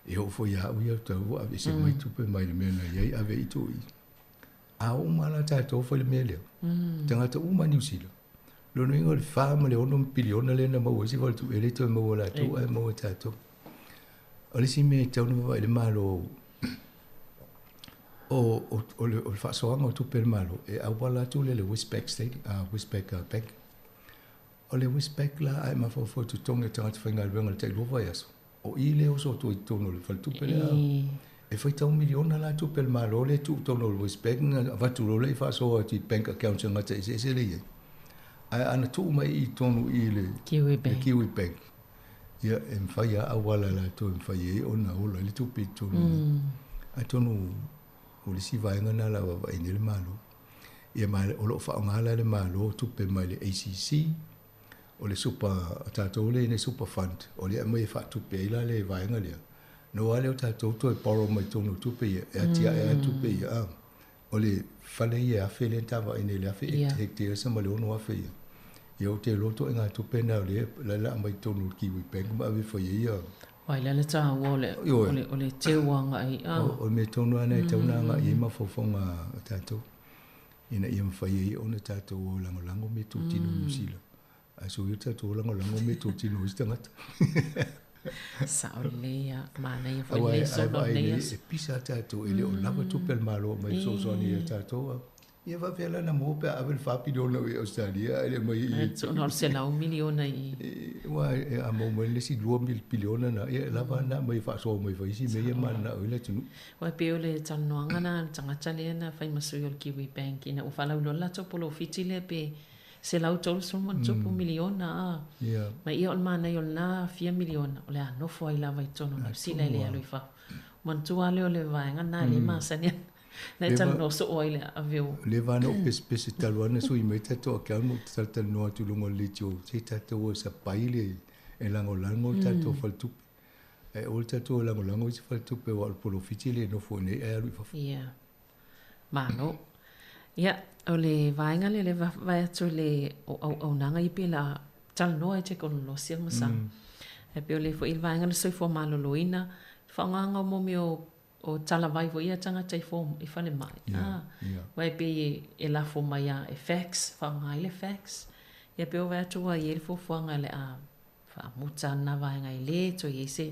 E oo foi ia au ia, tau ua aveese mai tupe mai le mea na i ai, ave i tuu i. A oo uma la tatou fai le mea lea, tagata uma Niu Sila, lona uiga o le 4 ma le 6 piliona lea na maua e isi faletupe, e le toe maua e latou ae maua e tatou. O le isi mea e tatau ona vaavaai i le Malo, o, o, o, le, o le faasoaga o tupe a le Malo, e auala atu lea i le Westpac, Stadium, Westpac Bank. O le Westpac la, a e mafaufau i totogi o tagata faigaluega i le tailua vaiaso, o i lea e oso atu ai i totonu o le faletupe lea. E faitau miliona la tupe a le Malo lea e tuu i totonu o le Westpac ona avatu loa lea faasoa atu i bank accounts a tagata eseese lea e i ai. Ae ana tuu mai i totonu i le Kiwi Bank, le Kiwi Bank, ia e mafai lava auala a latou e mafai ai ona ola ai le tupe i totonu i i. Atonu o le isi vaega lena o le a vaavaai nei le Malo. Ia ma o lo o faaaoga la e le Malo tupe mai le ACC, o le super, o tatou lea e i ai super fund, o lea e aumai e faatupe ai la le vaega lea. Na ua lea o tatou toe borrow mai totonu o tupe ia, e atiae ai tupe ia. A, o le fale ia e $1,000 lea na ta vaai nei i le $1,000 hectares ma le $6,000 ia. Ia ou te iloa ituaiga tupe na o lea o le a aumai totonu o le Kiwi Bank ma ave e fai ai ia. Aua i le taua o le, o le, o le teu agai. O le mea tonu lava lena e tatau ona agai i ai mafaufauga a tatou, ina ia mafai ai ona tatou o lagolago meatotino i Niu Sila. Ae soia lo tatou o lagolago meatotino a isi tagata. Sao lelei lava, manaia foi lenei solo i lenei aso. E pisa lava tatou, e le o lava tupe a le Malo e aumai e fesoasoani ia tatou. Ia faapefea la ona maua pe a ave le 4 piliona i Ausetalia ae le aumai i i. Na o le 100 miliona i i. Aua a maua mai le isi 2 piliona na, ia e lava lena aumai e faasoa mai fai isi mea ia e mananao ai le atunuu. Aua e pei o le talanoaga lena a le tagata lea na fai ma sui o le Kiwi Bank ina ua faalauiloa le latou polofiti lea pe 130 ma miliona a. Ma ia o le manaia o lena fia miliona o le a nofo ai lava i totonu o Niu Sila e le alu i fafo. Manatua lava lea o le vaega lena e le masani ana. Na e talanoa soo ai le ave o. Leva lava ona ou pesepese talu lava ona sui mai tatou account ma ou talatalanoa atu i luga o le leitio se tatou o e sapai le e lagolago le tatou faletupe. Ae aua le tatou o e lagolago isi faletupe aua o le polofiti e le nofo i inei ae alu i fafo. Ia. Malo. Ia, o le vaega lea lea vaai atu i le o auaunaga ia pei o le a talanoa i tekonolosi ma sa. Ae pei o le foi vaega o le soifua maloloina, faaaogaina o mo mea o O talavai foi ia tagata i fo, i falemai. Yeah, ah, yeah. Aua e pei e, e lafo mai a e fax, faaaoga ai le fax. Ia pei ua vaai atu ua i ai le fuafuaga le a faamuta lena vaega e le toe i ai se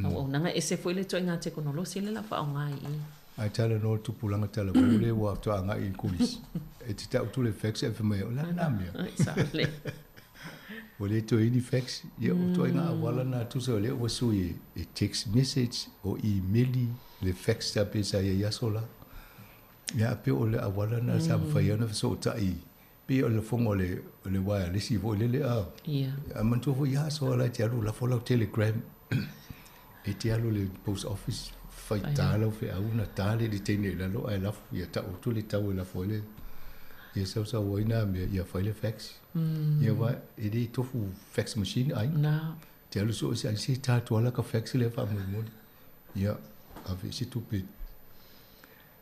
auaunaga. Ese foi le ituaiga tekonolosi lea o le a faaaoga i i. Ae talanoa le tupulaga talavou lea ua faatoa agai i le kolisi. E te tau atu le fax ae fai mai, o le a lena mea? Sao lelei. Ua le toe i ai ni fax. Ia, o ituaiga auala lena tusa o lea ua sui e text message, o imeli, le fax sa pei sa i ai aso la. Ia, a pei o le auala lena sa mafai ai ona fesootai pei o le lafoga o le, o le uaealesi foi lele a. Ia. A manatua foi ia aso la e te alu lafo lau telegram. E te alu i le post office fai ta lau feau ona ta lea i le teine i lalo ae lafo ia tau atu le tau e lafo ai le ia sausau ai nā mea ia fai le fax. Ia aua e le tofu fax machine ai. Na. Te alu soo se ai se ta atu ala ka fax lea faamolemole. Ia ave se tupe.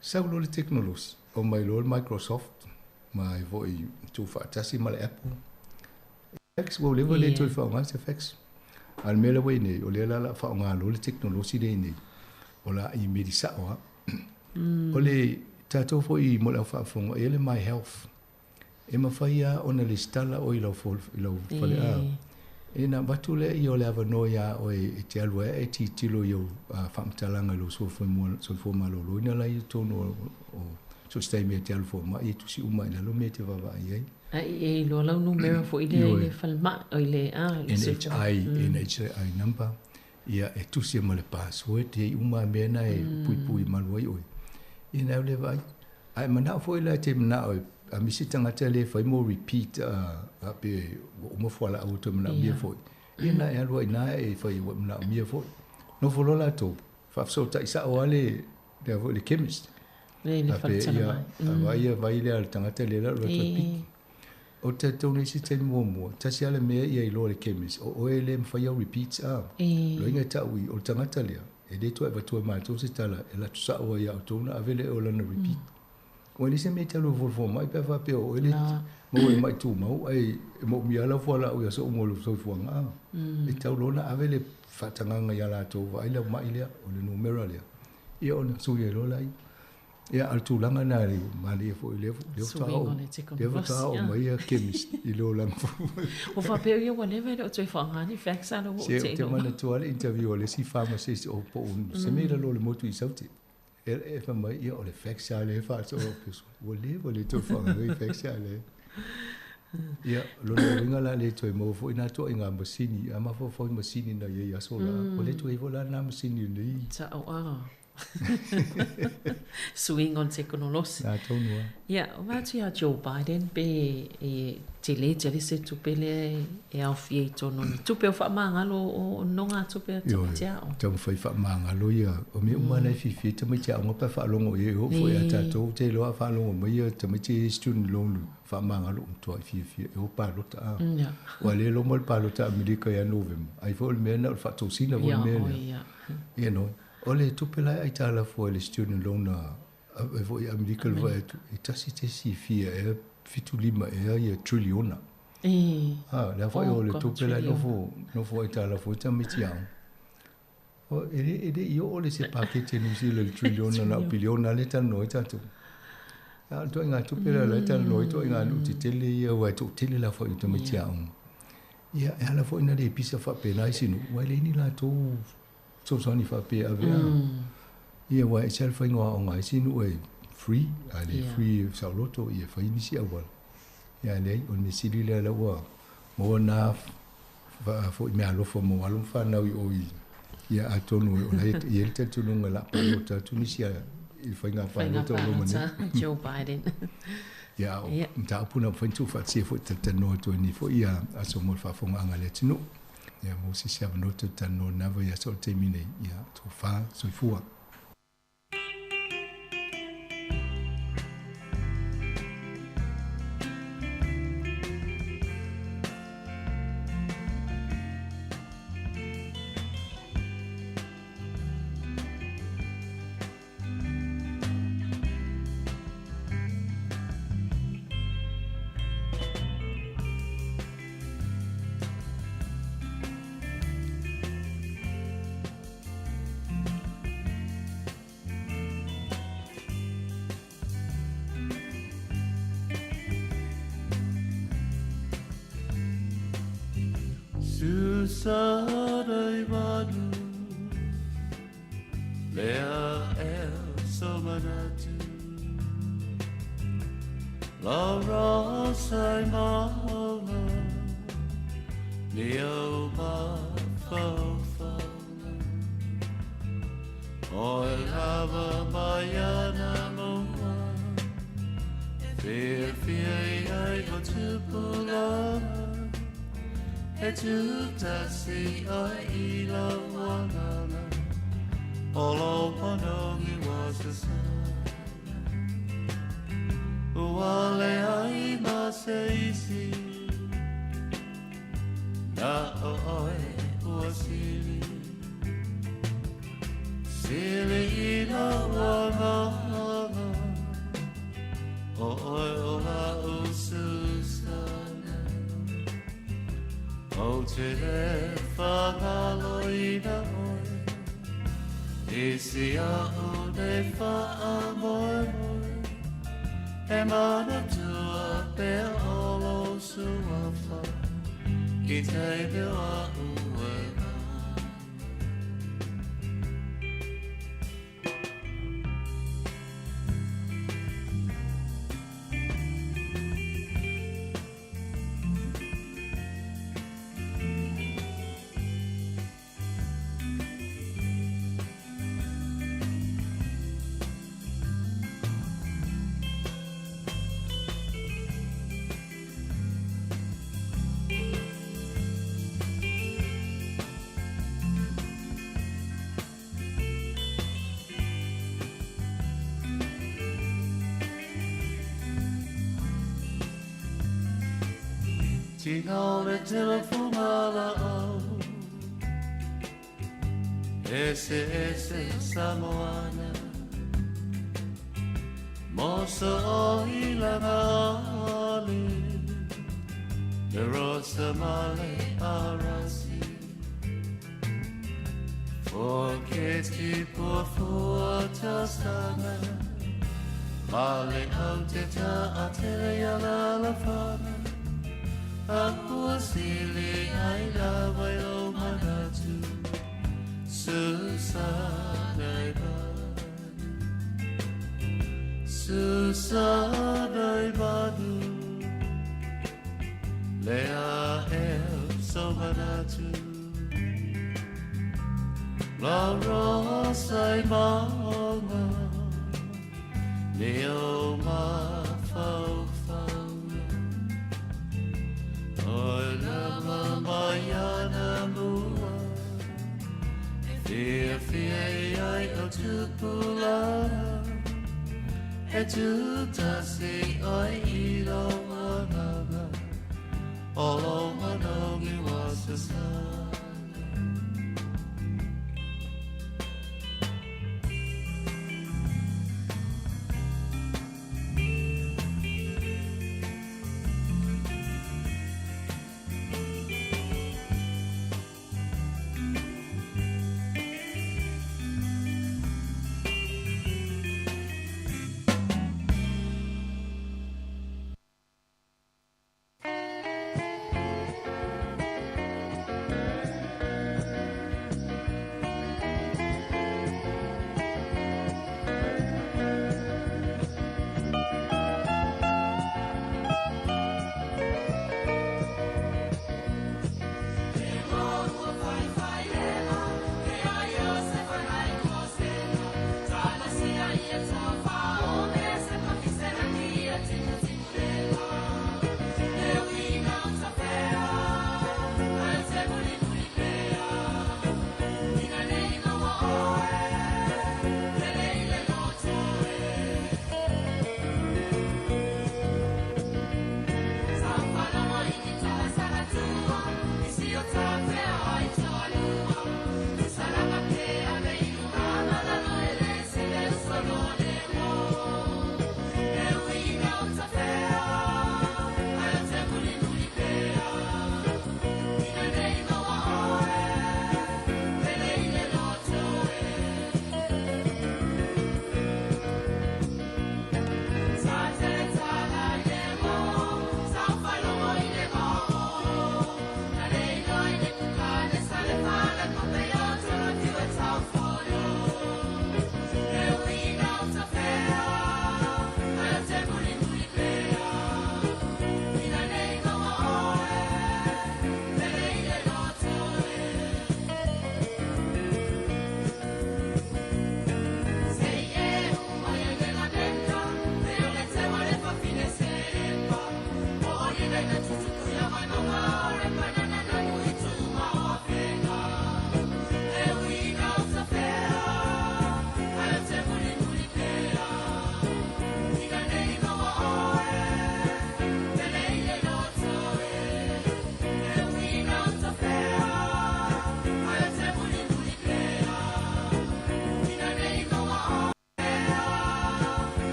Sau loa le tekonolosi, omai loa le Microsoft ma ai foi tuufaatasi ma le Apple. Fax, ua leva le toe faaaoga se fax. A o le mea la ua i ai nei, o lea la o le a faaaoga loa le tekonolosi lea i nei, o le a imeli sao lava. O le tatou foi mo le au faafofoga, e i ai le My Health, e mafai lava ona lesitala oe i lau i lau faleā. E na avatu lea o le avanoa iā oe e te alu ai ae tilotilo i ou faamatalaga i lou soifua maloloina la i totonu o so o se taimi e te alu fomai e tusi uma i lalo mea e te vaavaai ai. A e iloa lau numera foi lea i le falemai, oi le, a, le soifua. NHI, NHI number, ia e tusi ai ma le password, e i ai uma lava mea na e puipui malu ai oe. Ia na au lea vaai. Ae manao foi la e te manao e a misi tagata le fai mo repeat a pe ua uma fualaau ua toe manaomia foi. Ia na e alu ai i ina e fai ua manaomia foi. Nofo loa latou, faafesootai sao lava le lea foi le chemist. Le le faletalamae. A vaai ia vai lea a le tagata lea la o le toe piki. O te talitonu i isi taimi muamua, tasi lava le mea ia iloa e le chemist, o oe le mafai au repeats a. Loiga e tau i, o le tagata lea, e le toe avatua e matou se tala e alu atu sao ai ia outou ona ave lea o lana repeat. Ua leai se mea e te alu e fuafua mai pe a faapea o oe le maua i le ma'i tumau ae e moomia lava lau fualaau i aso uma o lou soifuaga. E tatau loa ona ave le faatagaga ia latou vaai lau ma'i lea, o le numera lea, ia ona sui ai loa laia. Ia, a o le tulaga lena i le manaia foi o lea faatoa oo, lea faatoa oo mai ia chemist i le olaga fou. Ua faapea ia ua leva e le o toe faaaoga ni fax a la ua ou te iloa. Se ou te manatua lava le interview a le isi pharmacist o po o se mea i lalo o le motu i Saute. E fai mai, ia o le fax lava lea e faasoo atu. Ua leva le toe faaaoga i fax lava lea. Ia, lona uiga la le toe maua foi na ituaiga masini, a mafaufau i masini na i ai i aso la, ua le toe i ai foi la na masini i lenei. Sao a. Suiga o le tekonolosi. Na tonu lava. Ia, o vaai atu ia Joe Biden pe e tele tele se tupe lea e aofia i totonu o ni tupe o faamagalo o nonogatupe a tamaiti aoga. Ioe, taumafai faamagalo ia, o mea uma lava e fiafia ai tamaiti aoga pe a faalogo i ai, e oo foi ia tatou, ou te iloa a faalogo mai ia tamaiti ia i student loan faamagalo ua matuai fiafia e o palota a. Aua o lea e loma le palota a Amerika ia Novema, ai foi o le mea na o le faatosina foi le mea lea. Ia no, o le tupe la e aitalafu ai le student loan a e foi i Amerika le vaai atu, e tasi tesi fia ea, 75 ea ia triliona. A, le aofai o le tupe la e nofo, nofo aitalafu ai tamaiti aoga. O, e le, e le i oo le se paketi a Niu Sila i le triliona na o piliona lea e talanoa ai tatou. A o le ituaiga tupe la la e talanoa ai ituaiga nuu tetele ia aua e toatele le aofai o tamaiti aoga. Ia, e ala foi ona le pisa faapena isi nuu, aua e leai ni latou fesoasoani faapea e ave a. Ia aua e ese lava le faiga o aoga a isi nuu e free, a le free saoloto ia e fai nisi auala. Ia ae leai, o le mea sili lea la ua maua na foi meaalofa mo alo ma fanau i o i ia atonu o la e i ai le talitonuga o le a palota atu nisi i le faiga palota o loma nei. Joe Biden. Ia, o mataupu na mafai ona tuufaatasia foi e talatalanoa atu ai nei foi ia aso mo le faafofogaaga a le atunuu. Ia maua se isi avanoa toe talanoa i lena vaiaso o le taimi nei. Ia, tofa, soifua. Tiga o le tele fugalaau Eseese Samoana. Mosa o ilanga ale Le rosa male arasi Forketi pua fua tasana Male au te ta a tele ia la la fana A pua sili ai la vai o manatu Susana i badu Susana i badu Lea el so manatu La rosa i maunga Leo mafaufauga O lama mai ana mua E fiafia i ai o tupulaga E tūtasi ai i lou agaga O lou manogi ua sasana.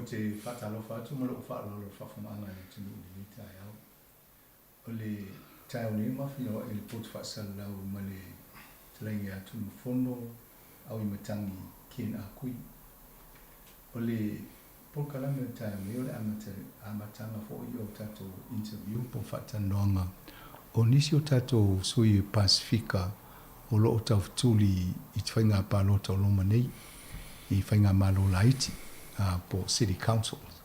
te faatalofa atu ma lou faaaloalo i le faafofogaaga a le atunuu i lenei taeao. O le taeao nei ma feiloai i le poto faasalalau ma le Fetalaiga ia Tunumafono Auimatagi Ken Ah Kui. O le polokalame o le taeao nei o le amataga foi o tatou interview po o faatalanoaga o nisi o tatou sui Pasefika o lo o taufetuli i te faiga palota o loma nei i faigamalo laiti po o City Councils.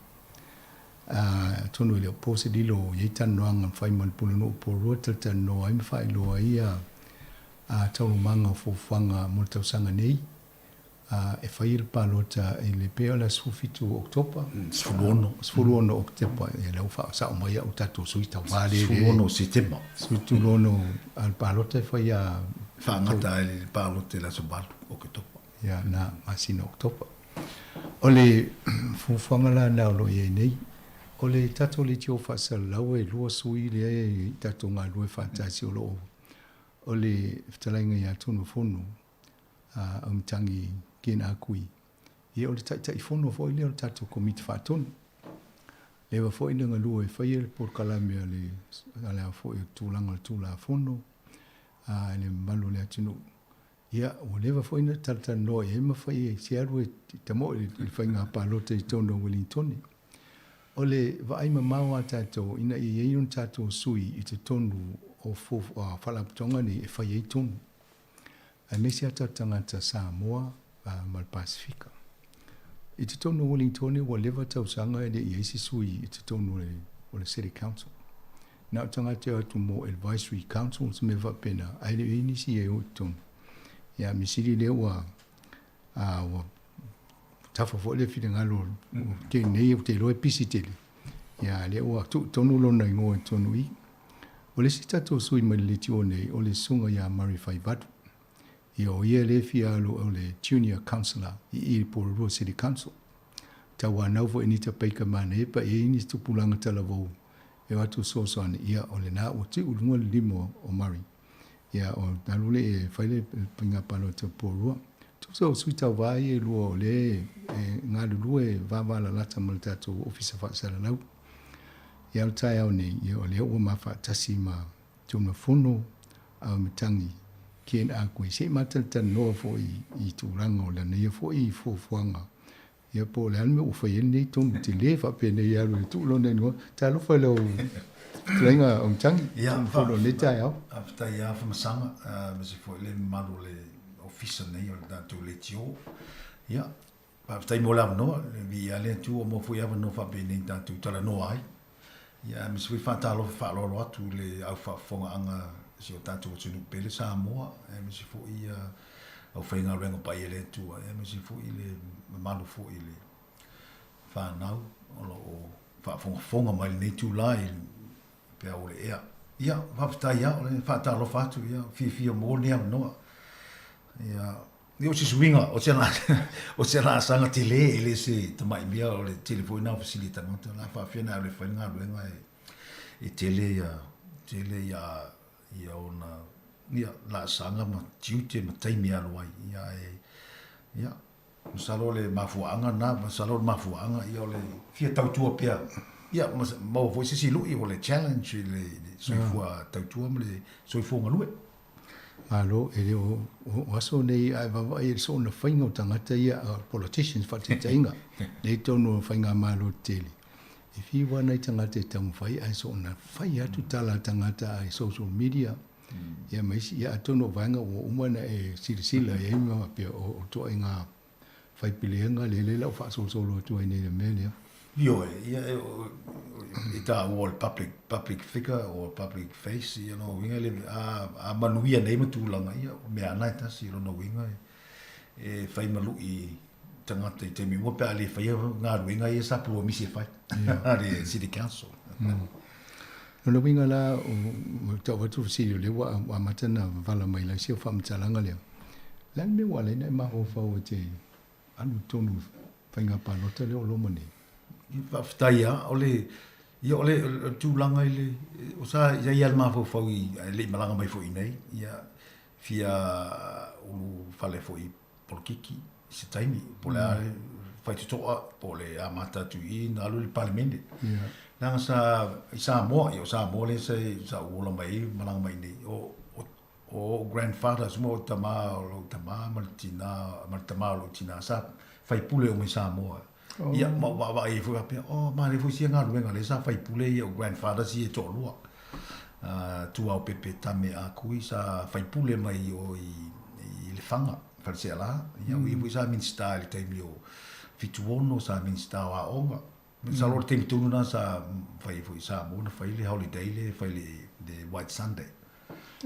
Atonu e le o po se lilo o i ai talanoaga na fai ma le Pulenuu o Porirua e talatalanoa ai ma faailoa ai a taualumaga o fuafuaga mo le tausaga nei e fai ai le palota i le pei o le aso 17 o Oketopa. 16. 16 Oketopa, ia lea ua faasao mai au tatou sui tauva lea. 16 Setema. 16 a le palota e fai a... Faagata ai le palota i le aso 8 Oketopa. Ia, na masina o Oketopa. O le fuafuaga la lena o lo o i ai nei, o le tatou leitio faasalalau e lua sui lea e tatou galulue faatasi o lo o o le fetalaiga ia Tunumafono a Auimatagi Ken Ah Kui, ia o le Taitaifono foi lea o le tatou Komiti Faatonu. Leva foi na galue e faia le polokalame a le a le a foi o tulaga o le Tulafono a le mamalu o le atunuu. Ia, ua leva foi na talatalanoa i ai ma fai ai se alu e tamoe i le faiga palota i totonu o Wellingtone. O le vaai mamao a tatou ina ia i ai ona tatou sui i totonu o faalapotopotoga nei e fai ai tonu, aemaise a tatou tagata Samoa ma le Pasefika. I totonu o Wellingtone ua leva tausaga e le i ai se sui i totonu o le City Council. Na o tagata e o atu mo advisory councils ma mea faapena, ae le o i ai nisi e o i totonu. Ia, mea sili lea ua, ua tafa foi le finagalo o te nei ou te iloa e pisi tele. Ia, lea ua tuu tonu lona igoa i totonu i i. O le isi tatou sui mai le leitio nei, o le Susuga ia Murray Faivatu. Ia, o ia lea e fia alu o le Junior Councillor i i i Porirua City Council. Tauanau foi Anita Baker manaia pe a i ai nisi tupulaga talavou e o atu fesoasoani, ia, o lena ua tiu i luga le lima o Murray. Ia, o alu lea e fai le faiga palota o Porirua. Tusa o sui tauva ia e lua o lea e galulue vavalalata ma le tatou Ofisa Faasalalau. Ia, o le taeao nei, ia, o lea ua mafaatasi ma Tunumafono Auimatagi Ken Ah Kui se i matalatalanoa foi i tulaga o lana ia foi fuafuaga. Ia po o le a le mea ua fai ai lenei tonu tele faapenei e alu e tuu lona igoa. Talofa i lau fetalaiga Auimatagi, Tunumafono i lenei taeao. Faafetai lava Famasaga, aemaise foi le mamalu o le Ofisa nei o le tatou Leitio. Ia, faafetai mo le avanoa, viia le Atua ua maua foi avanoa faapenei tatou talanoa ai. Ia, aemaise foi faatalofa faaaloalo atu i le au faafofogaaga a si o tatou atunuu pele Samoa, aemaise foi ia aufaigaluega paia a le Atua, aemaise foi le mamalu foi i le fanau o lo o faafogafoga mai i lenei itula i peau o le ea. Ia, faafetai lava, o le faatalofa atu, ia, fiafia mo lenei avanoa. Ia, Ia o se suiga, o se o se laasaga tele, e le se tamai mea, o le tele foi lena o fesili a tagata, o le a faapefea ona alu e fai le galuega e tele ia, tele ia, ia ona, ia, laasaga ma tiute ma taimi e alu ai. Ia ae, ia, masalo o le mafuaaga lena, masalo o le mafuaaga, ia o le fia tautua pea, ia ma maua foi se isi lui o le challenge i le soifua tautua ma le soifua galue. Malo, e le o, o aso nei a e vaavaai i le soona faiga o tagata ia, politicians faataitaiga, nei tonu o faigamalo tetele, e fiu lava nai tagata e taumafai ae soona fai atu tala a tagata i social media, ia ma isi, ia atonu o vaega ua uma ona e silasila i ai ma faapea o ituaiga faipilega lea lea ua faasolosolo atu ai nei i le mea lea. Ioe, ia e, i taua o le public, public figure or public face, ia lona uiga le, a, a manuia nei ma tulaga, ia o mea lava na e tasi, lona uiga e, e fai ma lui tagata i taimi uma pe a le faia galuega ia sa pulomisi e fai a le City Council. Lona uiga la, o tau atu fesili o lea ua amata ona vala mai la isi o faamatalaga lea. O le a le mea ua ala ai ona e mafaufau e te alu i totonu o faiga palota lea o loma nei? Faafetai lava. O le, ia o le, o le tulaga i le, o sa i ai lava le mafaufau i, ae le i malaga mai foi i inei, ia, fia ulufale foi i polokiki i se taimi, po o le a le. Faitotoa po o le amata atu i i na alu i le Palemene. Leaga sa i Samoa, ia o Samoa lea sa sa ou ola mai ai malaga mai i inei. O o o ou grandfathers uma o tama o lou tama ma le tina ma le tama o lou tina sa faipule uma i Samoa. Ia ma ou vaavaai ai foi faapea, oh manaia foi sia galuega lea sa faipule ia ou grandfathers ia e toalua. Tuaopepe Tame Ah Kui sa faipule mai i o i i Lefaga, Faleseala. Ia o ia foi sa Minisita i le taimi o 76 sa Minisita o Aoga. Masalo o le taimi tonu lena sa fai ai foi i Samoa na fai le holiday lea e fai le le White Sunday.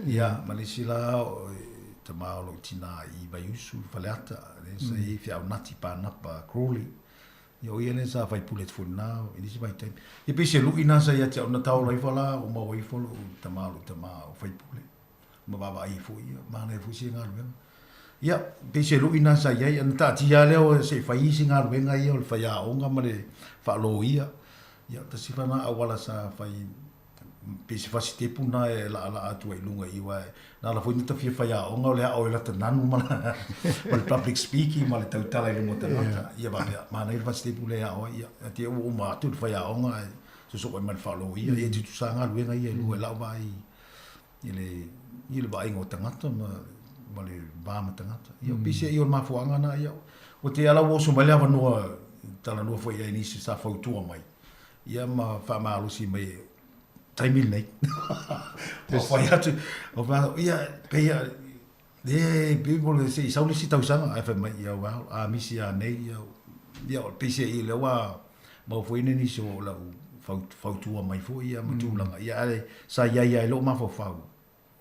Ia ma le isi la o tama o lou tina i Vaiusu, Faleata, lea sa i ai Feaunati Panapa Crawley. Ia o ia lea sa faipule atu foi i lena i le isi vaitaimi. Ia pei se lu'i lena sa ia te au na taola ifo la ua maua ifo lou tama lou tama o faipule. Ma vaavaai ai foi ia, manaia foi sia galuega. Ia, pei se lu'i lena sa i ai, ona taatia lava lea o se i fai isi galuega ia o le faiaoga ma le faaloia. Ia, tasi foi lena auala sa fai pei se fasitepu lena e laalaa atu ai i luga i i, aua na ala foi ona ta fia faiaoga o le ao i lata nanu ma le public speaking ma le tautala i luma o tagata. Ia faapea, manaia le fasitepu lea e ao ai, ia, te i ua uma atu le faiaoga ae sosoo ai ma le faaloia. Ia e tutusa lava galuega ia e lua i lau vaai i le, i le vaaiga o tagata ma, ma le va ma tagata. Ia, pei se i o le mafuaaga lena, ia, ua te ala ua oso mai le avanoa, talanoa foi i ai i nisi sa fautua mai, ia ma faamalosi mai i taimi lenei. Ua fai atu, ua fai atu, ia, pei, e, pei mo le, se i sau le isi tausaga, ae fai mai, ia, well, a misi a nei, ia, ia, pei se i lea ua maua foi nisi o lau fautua mai foi, ia, ma tulaga, ia, ae sa i ai lava i lou mafaufau,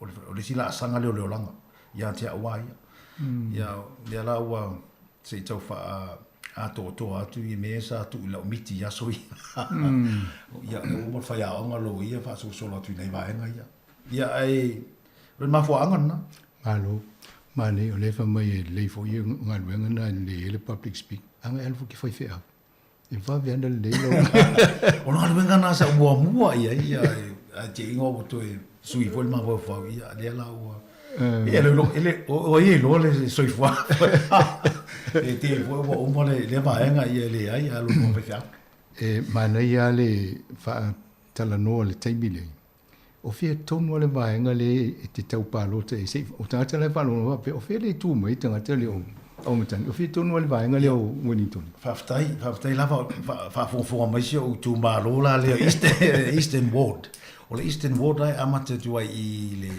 O le, o le isi laasaga lea o le olaga ia te au lava ia. Ia, lea la ua se i tau faaatoatoa atu i mea sa tuu i lau miti i aso ia. Ia, lea ua uma le faiaoga loia faasolosolo atu i nai vaega ia. Ia, ae o le mafuaaga lena. Malo. Manaia, o lea e fai mai e lelei foi galuega na e lelei ai le public speaking. A e alu foi ke faifeau. E vave ana lelei lau. O le galuega lena sa ou muamua i ai, ia, ae te iga ua toe sui foi le mafaufau, ia, lea la ua... Ia, le, le, o ai e iloa le soifua. E te foi ua uma le, lea vaega, ia e leai, ae alu loa faifeau. E manaia lava le faatalanoa i le taimi lenei, O fea tonu lava le vaega lea e te tau palota ai se i, o tagata la e faalogologo faapea, o fea le tu mai tagata lea o Auimatagi, o fea tonu lava le vaega lea o Wellington? Faafetai, faafetai lava faafogafoga mai si ou itumalo la lea Eastern Ward. O le Eastern Ward la e amata atu ai i le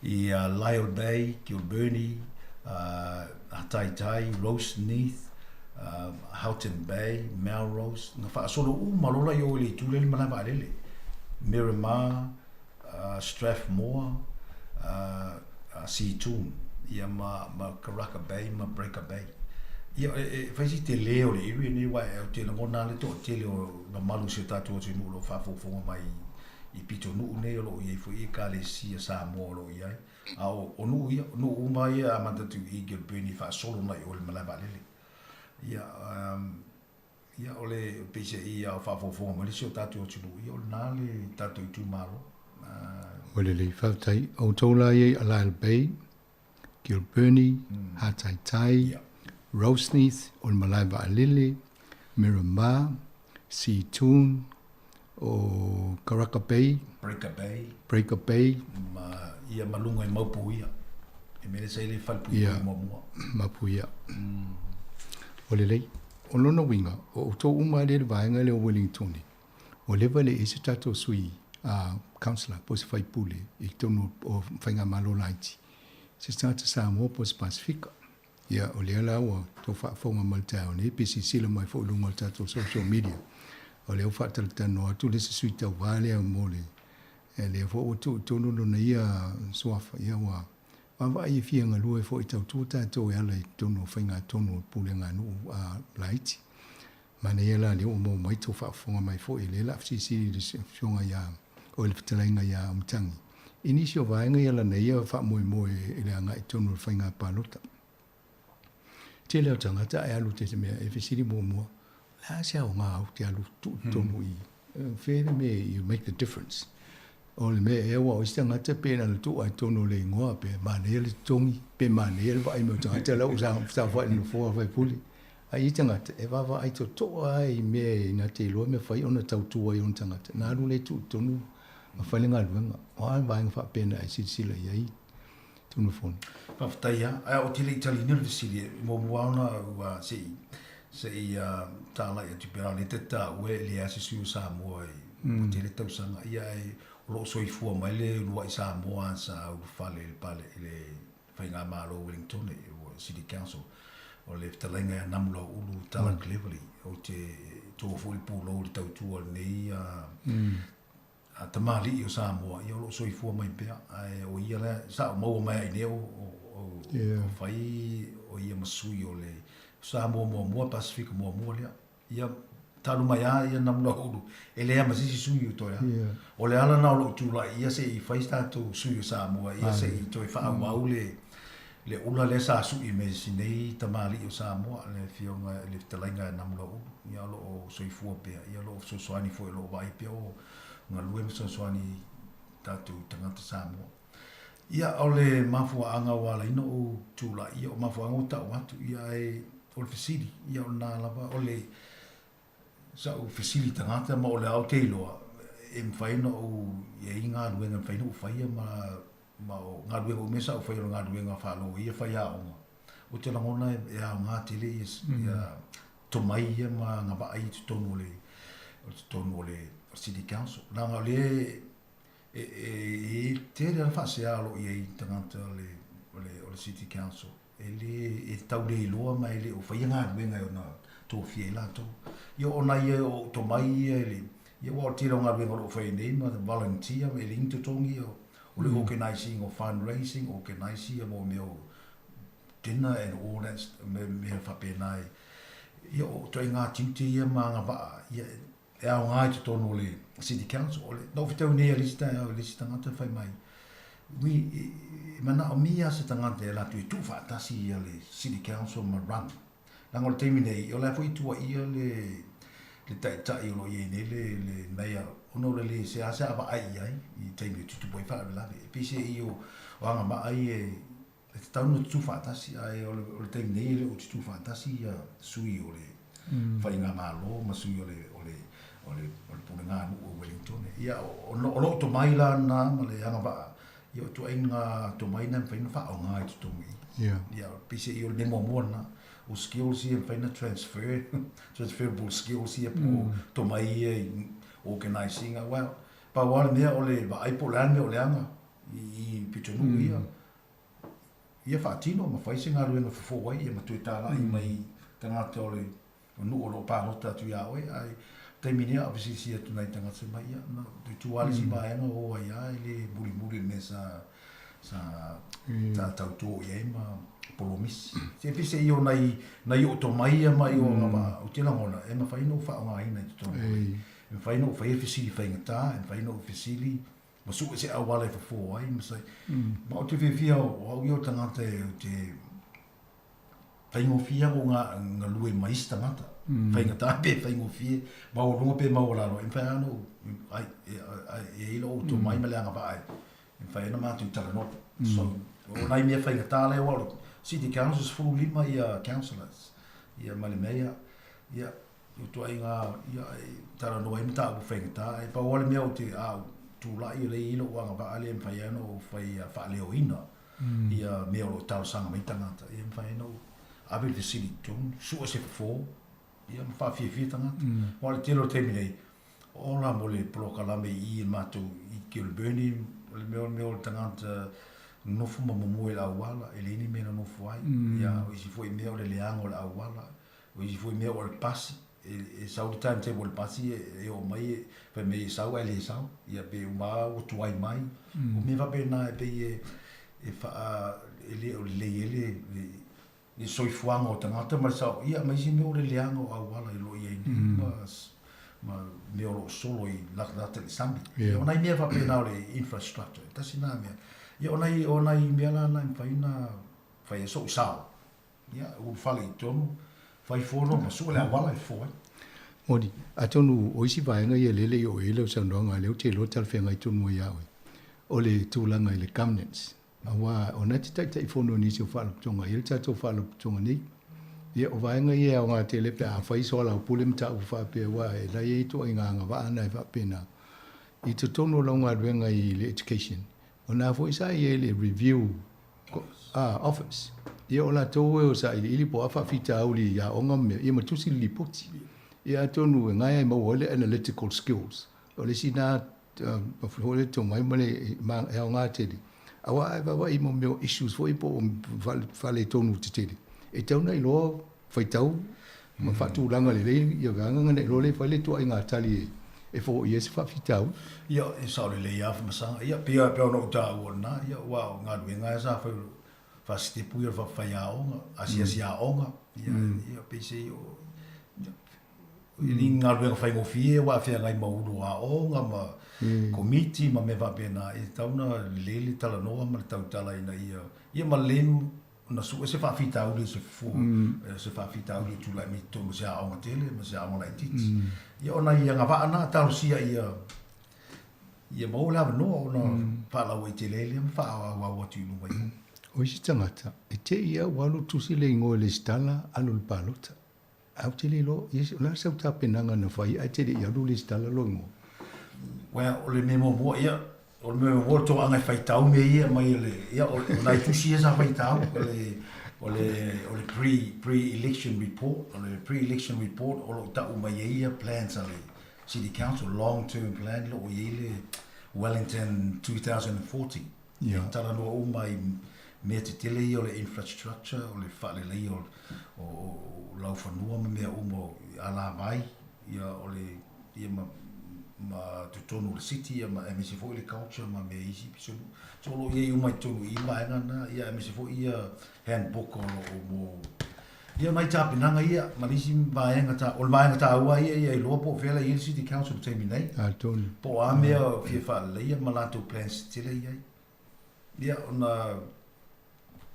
i Lyall Bay, Kilbirnie, Hataitai, Roseneath, Houghton Bay, Melrose, na faasolo uma loa la i o i le itu lea i le malae vaalele, Miramar, Strathmore, Seatoun, ia ma, ma Karaka Bay ma Breaker Bay. Ia, e, e fai si tele o le area nei, aua ou te lagona lava le toatele o mamalu o si o tatou atunuu o lo o faafogafoga mai i pitonuu nei o lo o i ai foi Ekalesia Samoa o lo o i ai. A o, o nuu ia, o nuu uma ia e amata atu i Gilbirnie faasolo mai i o i le malae vaalele. Ia, um, ia o le peiseai ia o faafogafoga mai le si o tatou atunuu, ia o lena le tatou itumalo. Uh, Ua lelei, faafetai. O outou la ia i Lyall Bay, Kilbirnie, Hataitai, Roseneath, o le malae vaalele, Miramar, Seatoun, o Karaka Bay, Breaker Bay, Breaker Bay, ma ia ma luga i Maupuia. E mea lea sa i le falepuipui muamua. Maupuia. O lelei. O lona uiga, o outou uma lea i le vaega lea o Wellingtone, ua leva le i ai se tatou sui councillor po o se faipule i totonu o faigamalo laiti, se tagata Samoa po o se Pasefika. Ia, o lea la ua tou faafofoga mai i le taeao nei, pe silasila mai foi i luga o le tatou social media, o lea ua faatalatalanoa atu le isi sui tauva lea mo le, lea foi ua tuu i totonu lona ia suafa, ia ua vaavaai e fia galue foi e tautua tatou e ala i totonu o faigatonu o le pulega a nuu laiti. Manaia la lea ua maua mai tou faafofoga mai foi, lea o le a fesilisili i le Afioga ia, oi le Fetalaiga ia Auimatagi, i nisi o vaega ia lana ia faamoemoe i le agai i totonu o le faiga palota. Tele o tagata ae alu te mea e fesili muamua, o le a se aoga ou te alu tuu i totonu i i, fea le mea you make the difference. O le mea ea aua o isi tagata pe na ona tuu lava i totonu o le igoa pe manaia le totogi, pe manaia le vaai mai o tagata la ua saofai i le nofoa o le faipule. Ae i tagata e vaavaai totoa lava i mea e na te iloa mea fai ona tautua ai ona tagata, na alu lea tuu i totonu ma fai le galuega. O a vaega faapena e silasila i ai Tunumafono? Faafetai lava. Ae ou te le i taliina le fesili, e muamua lava ona ua se i se i talai atu pea o lea ta te taua e leai se sui o Samoa i ua tele tausaga, ia ae o lo o soifua mai le uluai Samoa sa ulufale i le pale i le Faigamalo o Wellington, City Council, o le fetalaiga ia Namulau'ulu Tala Cleverly. Ou te to foi le pulou i le tautua a lenei tamalii o Samoa, ia o lo o soifua mai pea. Ae o ia lea, sa ou maua mai lava i inei o fai o ia ma sui o le Samoa muamua, Pasefika muamua lea. Ia, talu mai lava ia Namulau'ulu, e leai lava ma se isi sui o toe a. O le ala lena o lou tulai ia se i fai se tatou sui o Samoa ia se i toe faaauau le le ula lea sa sui me si nei tamalii o Samoa, le Afioga i le Fetalaiga ia Namulau'ulu. Ia o lo o soifua pea, ia o lo o fesoasoani foi, o lo o vaai pea o galue ma fesoasoani i tatou tagata Samoa. Ia, o le mafuaaga ua ala ai ona ou tulai, ia o mafuaaga ua tau atu, ia ae o le fesili, ia o lena lava, o le sa'u fesili tagata ma o le a ou te iloa, e mafai ona ou i ai galuega e mafai ona ou faia ma ma o galuega uma ia sa ou faia o le galuega faaloia faiaoga, ou te lagona e aoga tele ia ia tomai ia ma agavaa ia i totonu o le o totonu o le City Council. Leaga o lea E, e, e tele lava faasea o lo o i ai i tagata o le, o le, o le City Council. E le, e tau le iloa ma e le o faia galuega e ona tofia ai latou. Ia o nai ia o ou tomai ia e le, ia aua o le tele o galuega o lo o faia nei ma volunteer ma e leai ni totogi o, o le organising o fundraising, organise ia mo mea o dinner and all that, me, mea faapena e, ia o ituaiga tiute ia ma agavaa, ia e aoga i totonu o le City Council. O le, na ou fetau nei a le isi taeao i le isi tagata fai mai, ui, e, e manaomia se tagata e alu atu e tuufaatasi ia le City Council ma run. Leaga o le taimi nei, o la e foi e tuuaia le, le taitai o lo o i ai nei le, le mayor, ona o le le seasea vaai i ai i taimi e tutupu ai faalavelave. E pei se i o, o agavaa ia e, E tatau ona tutū faatasi, ae o le, o le taimi nei e le o tutū faatasi ia sui o le mm. faigamalo ma sui o le, o le, o le, o le puleganuu o Wellington. Ia, o, o, o lou tomai la na ma le agavaa, ia o ituaiga tomai na e mafai ona faaaoga i totonu i i. Yeah. Ia, pei se i o le mea muamua lena, o skills ia e mafai ona transfer, transferable skills ia po mm. tomai ia i organising. Well, pau lava le mea o le vaai po o le a le mea o leaga i, i pitonuu mm. ia. Ia faatino ma fai se galuega fofo ai ia ma toe talai mai tagata o le nuu o lo o palota atu ia oe ae taimi nei a o fesilisili atu nai tagata fai mai ia na toe tua le isi vaega o ai a e le mulimuli le mea sa sa sa tauto i ai ma polomisi. Se pei se i o nai nai o tomai ia mai o ngā ou te lagona e mafai ona ou faaaogaina i totonu o le e mafai ona ou faia fesili faigata e mafai ona ou fesili Ma sue se auala e fofo ai ma sai. Ma ou te fiafia o au ia o tagata e ou te faigofie au o galue ma isi tagata. Faigata pe faigofie, maualuga pe maualalo, e mafai lava ona ou, ai, e i ai lou tomai ma le agavaa e mafai ai ona matou talanoa. So, o nai mea faigata lea aua o le City Council e 15 ia councillors, ia ma le Mayor, ia, I ituaiga ia e talanoa ai mataupu faigata, ae pau lava le mea ou te, a ou tulai o lea e i ai lou agavaa lea e mafai ai ona ou fai faaleoina ia mea o lo o talosaga mai tagata, ia e mafai ai ona ou ave le fesili i totonu, sue se fofo, ia ma faafiafia tagata. Aua o le tele o le taimi nei, ola mo le polokalame i i le matou i Kilbirnie, o le mea o le mea o le tagata nonofo ma momoe i le auala, e leai ni mea e nonofo ai. Ia, o isi foi mea o le leaga o le auala, O isi foi mea o le pasi, e sau le timetable o le pasi e oo mai e fai mai e sau ae le sau, ia pe uma lava ua tuai mai. O mea faapena e pei e e faa e le o lelei ai le le soifuaga o tagata ma le sao, ia ma isi mea o le leaga o auala o lo o i ai nei ma ma mea o lo o solo i latalata i le sami. Ia o nai mea faapena o le infrastructure, tasi na mea. Ia o nai o nai mea la na e mafai ona fai ai so'u sao. Ia, ulufale i totonu, fai fono ma sue le auala e fofo ai. Moni, atonu o isi vaega ia lele i oo i ai lau saunoaga, lea ou te iloa talafeagai tonu ai ia oe, o le tulaga i le governance. Aua o na te taitaifono i nisi o faalapotopotoga, e i ai le tatou faalapotopotoga nei, Ia, o vaega ia e aoga tele pe a fai soalaupule mataupu faapea aua e la e i ai ituaiga agavaa na e faapena i totonu o lau galuega i le education. O na foi sa i ai le review office. Ia o latou e o sailiili po o a faafitauli i aoga ma mea, ia ma tusi le lipoti. Ia atonu e gaea e maua ai le analytical skills. O le isi na foi le tomai ma le e aoga tele, aua a e vaavaai i mea o issues foi po o faaletonu tetele, e tatau ona iloa faitau ma faatulaga lelei ia vaega na iloa lea e fai le ituaiga tali e foia ai se faafitauli. Ia, e sao lelei lava Famasaga. Ia, pei lava ona ou taua lena, ia, aua o galuega lava sa fai o faasitepu ia o le faafaiaoga, asiasi aoga, ia, ia, pei se o, ia, e le ni galuega faigofie aua e feagai ma ulu aoga ma komiti ma mea faapena, e tatau ona lelei le talanoa ma le tautala ina ia, ia ma lelei ona sue se faafitauli o se fofo, se faafitauli e tulai mai i totonu o se aoga tele ma se aoga laitiiti. Ia o nai agavaa na talosia ia ia maua le avanoa ona faalauaitele ai lea ma faaauau atu i luma iho. O isi tagata, e te i a ua alu tusi le igoa i lesitala alu i le palota. Ae ou te le iloa, o le a sau tapenaga na fai ae te le i alu lesitala lou igoa? Well, o le mea muamua, ia, o le mea muamua o le toaga e faitau mea ia mai o le, ia, o nai tusi ia sa faitau, o le, o le, o le pre, pre-election report, o le pre-election report o lo o tau mai ai ia plans a le City Council, long term plan, o lo o i ai le Wellington 2040. Ia talanoa uma i mea tetele ia o le infrastructure, o le faaleleia o, o, o laufanua ma mea uma o alavai, ia o le ia ma, ma totonu o le city ia ma aemaise foi le culture ma mea isi pisonu. So o lo o i ai uma i totonu i vaega na, ia aemaise foi ia handbook o lo o mo Ia nai tapenaga ia ma le isi vaega ta, o le vaega taua ia ia iloa po o fea la i ai le City Council i le taimi nei. Atonu. Po o a mea o fia faaleleia ma latou plans tetele i ai. Ia ona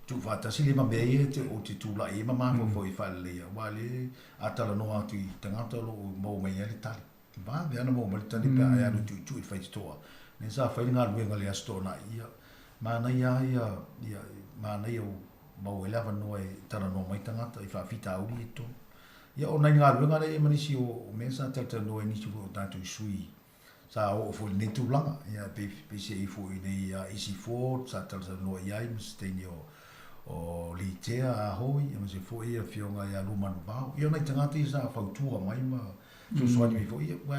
tuufaatasi lea ma mea ia te, ou te tulai ai ma mafaufau e faaleleia aua o lea a talanoa atu i tagata o lo o maua mai ai le tali. Vave lava ona maua mai le tali pe a e alu e tuitui i le faitotoa. Lea sa fai le galuega i le Aso Toonai, ia manaia lava ia, ia manaia ua maua ai le avanoa e talanoa mai tagata i faafitauli ia i totonu. Ia o nai galuega lea ma nisi o mea sa talatalanoa ai nisi foi o tatou sui sa oo foi i lenei tulaga. Ia pei, peiseai foi i nei ia Isi Ford sa talatalanoa i ai ma se taimi o o Litea Ah Hoi, aemaise foi Afioga ia Luamanuvao. Ia o nai tagata ia sa fautua mai ma fesoasoani mai foi, aua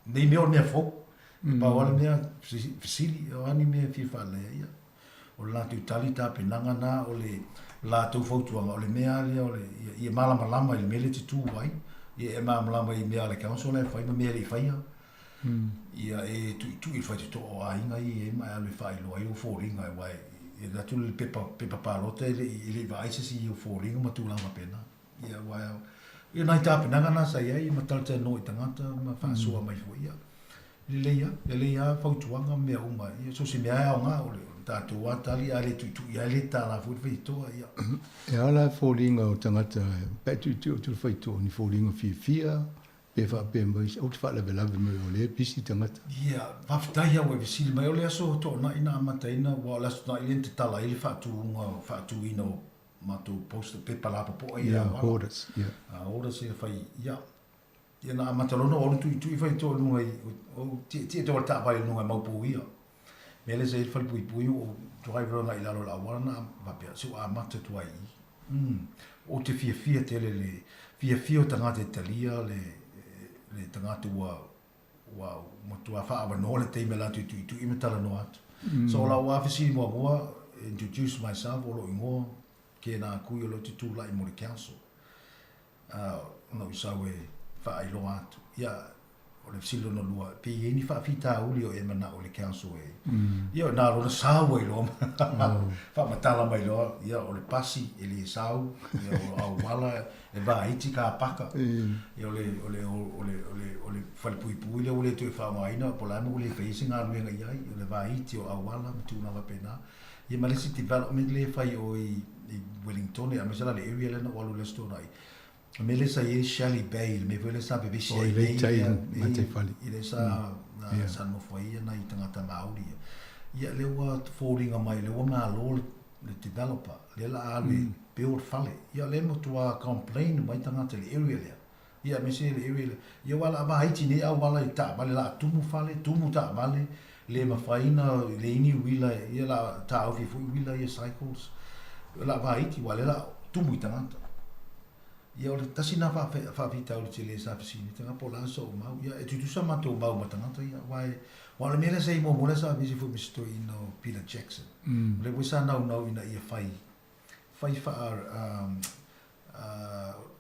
nei mea o le mea fou. E pau lava le mea fesili, o a ni mea e fia faaleleia, ia, o le latou tali tapenaga na, o le latou fautuaga, o le mea lava lea o le, ia malamalama i le mea lea e te tu ai, ia e malamalama i mea a le council la e fai ma mea e le i faia, ia e tuitui i le faitotoa o aiga ia i ai ma e alu e faailoa ai ou foliga, aua e alu atu le pepa, pepa palota e le i vaai se isi i ou foliga ma tulaga faapena. Ia, aua ia nai tapenaga na sa i ai ma talatalanoa i tagata ma faasoa mai foi, ia, lelei lava, lelei lava fautuaga ma mea uma, ia, so o se mea lava e aoga, o le tatou lava tali, a le tuitui lava e le tatala foi le faitotoa, ia. E a la foliga o tagata pe a tuitui atu le faitotoa, o ni foliga fiafia pe faapea mai, ou te faalavelave mai o lea e pisi tagata. Ia, faafetai lava ua e fesili mai. O le Aso Toonai na amataina, aua o le Aso Toonai lea na tatala ai le faatuga, faatuina o matou poster pepa lapopoa ia yeah, orders yeah. Orders ia fai ia ia na amata loa ona ou alu tuitui faitotoa i luga i ou tietie atu le taavale i luga e maupou ia mea lea sa i ai le falepuipui ou drive loa agai i lalo o le auala na faapea se ua amata atu ai i ou te fiafia tele le fiafia o tagata e talia le le tagata ua ua matua faaavanoa le taimi a latou e tuitui ma talanoa atu. So o lau lava fesili muamua, introduce myself, o lou igoa, kēnā kui o lea ou te tulai mo le council. Ona ou sau e faailoa atu. Ia, o le fesili lona lua, pe i ai ni faafitauli o e manao i le council e. Ia, na lona sau ai loa, faamatala mai loa, ia, o le pasi e le sau, ia, o auala E vaiti ka paka. Ia o le, o le, o le, o le, o le falepuipui lea ua le toe faaaogaina, po o le a le mea ua le faia se galuega i ai, o le vaiti o auala ma tulaga faapena. Ia ma le isi development lea e fai o i, i Wellingtone, aemaise la le area lea na ou alu i le Aso Toonai, le mea lea sa i ai Shelley Bay, le mea foi lea sa vevesi ai nei, i lea sa, sa nofo ai nai tagata Māori ia. Ia lea ua foliga mai, lea ua malo le developer, lea o le a alu e build fale. Ia lea e matua complain mai tagata i le area lea. Ia aemaise le area lea. Ia aua o le a vaiti nei auala i taavale, o le a tumu fale, tumu taavale, le mafai ona leai ni uila, ia o le a taofi ai foi uila ia cycles. O le a vaiti aua o lea o le a tumu i tagata. Ia o le tasi lena faafitauli tele sa fesili tagata po o le a sou mau. Ia e tutusa matou mau ma tagata ia aua e aua o le mea lea sa i muamua lea sa aveese foi ma si toeaina o Peter Jackson. O lea foi sa naunau ina ia fai fai faa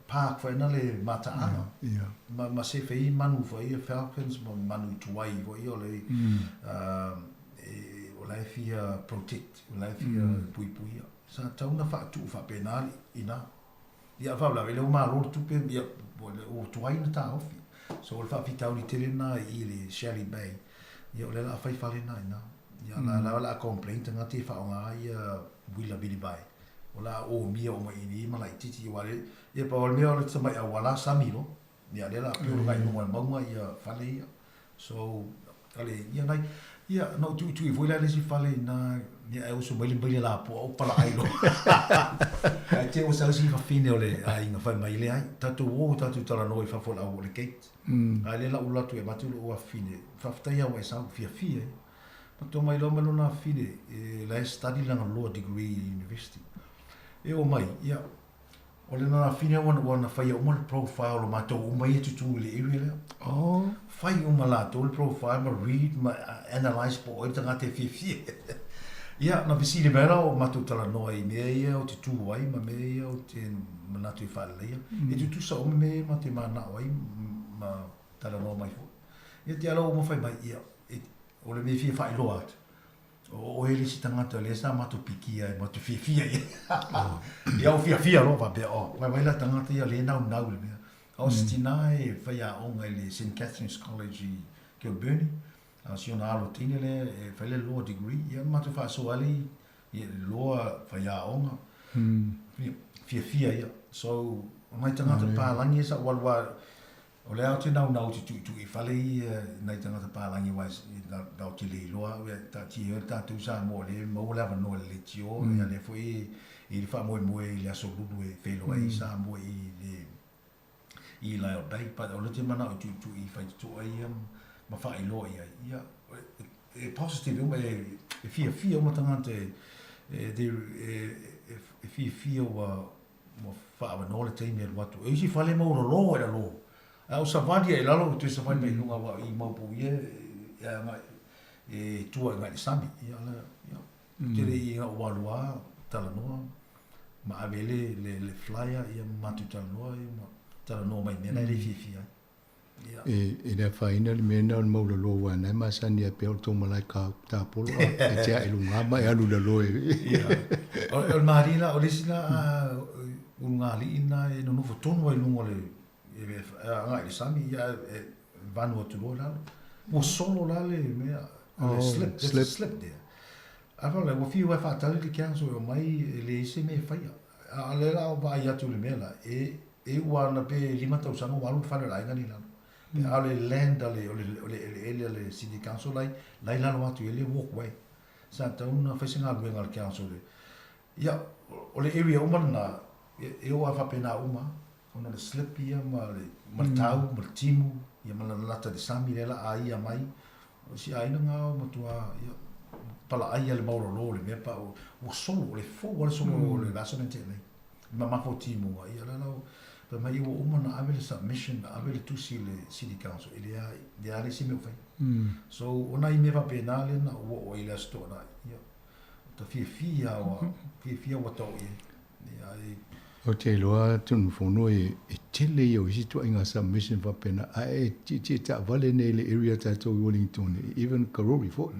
park foi na le mataaga. Ma ma sefe ai manu foi ia falcons ma manu tuai foi ia o le o la e fia protect, o la e fia puipuia. Sa tatau ona faatuu faapena i ina. Ia a faalavelave lea ua malo le tupe ia ua tuai ona taofi. So o le faafitauli tele lena i le Shelly Bay, ia o lea o le a fai fale na i ina. Ia la la o le a complain tagata e faaaoga ia uila vilivae. O le a omia uma i i ma laitiiti aua le ia pau o le mea o le tamai auala sami loa. Ia lea o le a pure agai i luga o le mauga ia fale ia. So, ale, ia nai, ia, na ou tuitui foi la i le isi fale i ina, ia, ae usu mai le maile lapoa ou palaai loa. Ae te ua sau si fafine o le aiga fai mai, leai, tatou o tatou talanoa i fafo o le au o le gate. Ae lea la ou alu atu e avatu lou afafine, faafetai lava ua e sau, fiafia ai. Matou mai loa ma lona afafine, e, la e study lana law degree i university. E oo mai, ia, O le lafine ua ua na faia uma le profile o matou uma ia e tutū i le area lea. Oh. Fai uma latou le profile ma read ma analyse po o ai le tagata e fiafia. Ia, na fesili mai la o matou talanoa i mea ia ou te tū ai ma mea ia ou te manatu e faaleleia. E tutusa uma mea ia matou te mananao ai ma talanoa mai foi. Ia te ala ua uma fai mai, ia, e, o le mea e fia faailoa atu, O oe le isi tagata lea sa matou pikia e matou fiafia i ai. Ia ou fiafia loa faapea, oh, vaivai la tagata ia lea e naunau i le mea. A o se tina e faiaoga i le Saint Catherine's College i Kilbirnie, a o si ona alo teine lea e fai le law degree, ia na matou faasoa ai lea i le law faiaoga, fiafia ia. So, o nai tagata palagi ia sa ou alu lava, O lea ou te naunau ou te tuitui i fale ia nai tagata palagi aua e ou te le iloa au e taatia ai le tatou Samoa o lea e maua le avanoa i le leitio ia lea foi e i ai le faamoemoe i le aso Lulu e feiloai ai Samoa i le i Lyall Bay but o lea ou te manao e tuitui i faitotoa ia ma faailoa i ai ia e positive uma e fiafia uma tagata e e fiafia ua Ua faaavanoa le taimi e alu atu. E isi fale mau lalo i lalo. A o savali ai i lalo, ua toe savali mai i luga aua i mau pou ia e agai e tua agai i le sami. Ia ala ia tele i ina ua alu a talanoa ma ave le le le flyer ia ma matou talanoa ia ma talanoa mai i mea la e le fiafia ai. E, e le afaina le mea lena o le maulalo aua na e masani a pea o le tou malae ka tapolo a e te ae luga ma e alu i lalo e. Ia. O, o le malie la, o le isi la ulugalii lena e nonofo tonu ai i luga o le, e, e agai i le sami, ia e, e vanu atu loa i lalo. Ua solo la le mea, le slip, there's a slip there. A fa ua fiu e faatali le council e omai e leai se mea e faia. A o lea la o vaai atu i le mea la, e, e iu ana pe 5 tausaga ua alu le fale o le aiga nei i lalo. Pe a o le land a le, o le, o le eleele a le City Council la i, la i lalo atu i ai le walkway. Sa tatau ona fai se galuega a le council e, ia, o le area uma lena, e, e oo lava faapena uma, ona o le slip ia ma le, ma le tau ma le timu, ia ma le lalata i le sami lea la aia mai. O si aiga na ua matua, ia, palaai ia le maulolo o le mea pa ua solo, o le fou lava le solo o le vasa lea na tea nei. Le mamafa o timuga, ia la la fai mai ua uma ona ave le submission, ave le tusi i le City Council, e leai, leai le isi mea o faia. So, o nai mea faapena lea na ou oo ai i le Aso Toonai, ia, ta fiafia ua, fiafia ua tau i ai. Ou te iloa Tunufono e tele ia o isi ituaiga submission faapena ae e tietie taavale nei i le area tatou i Wellington even Karori foi.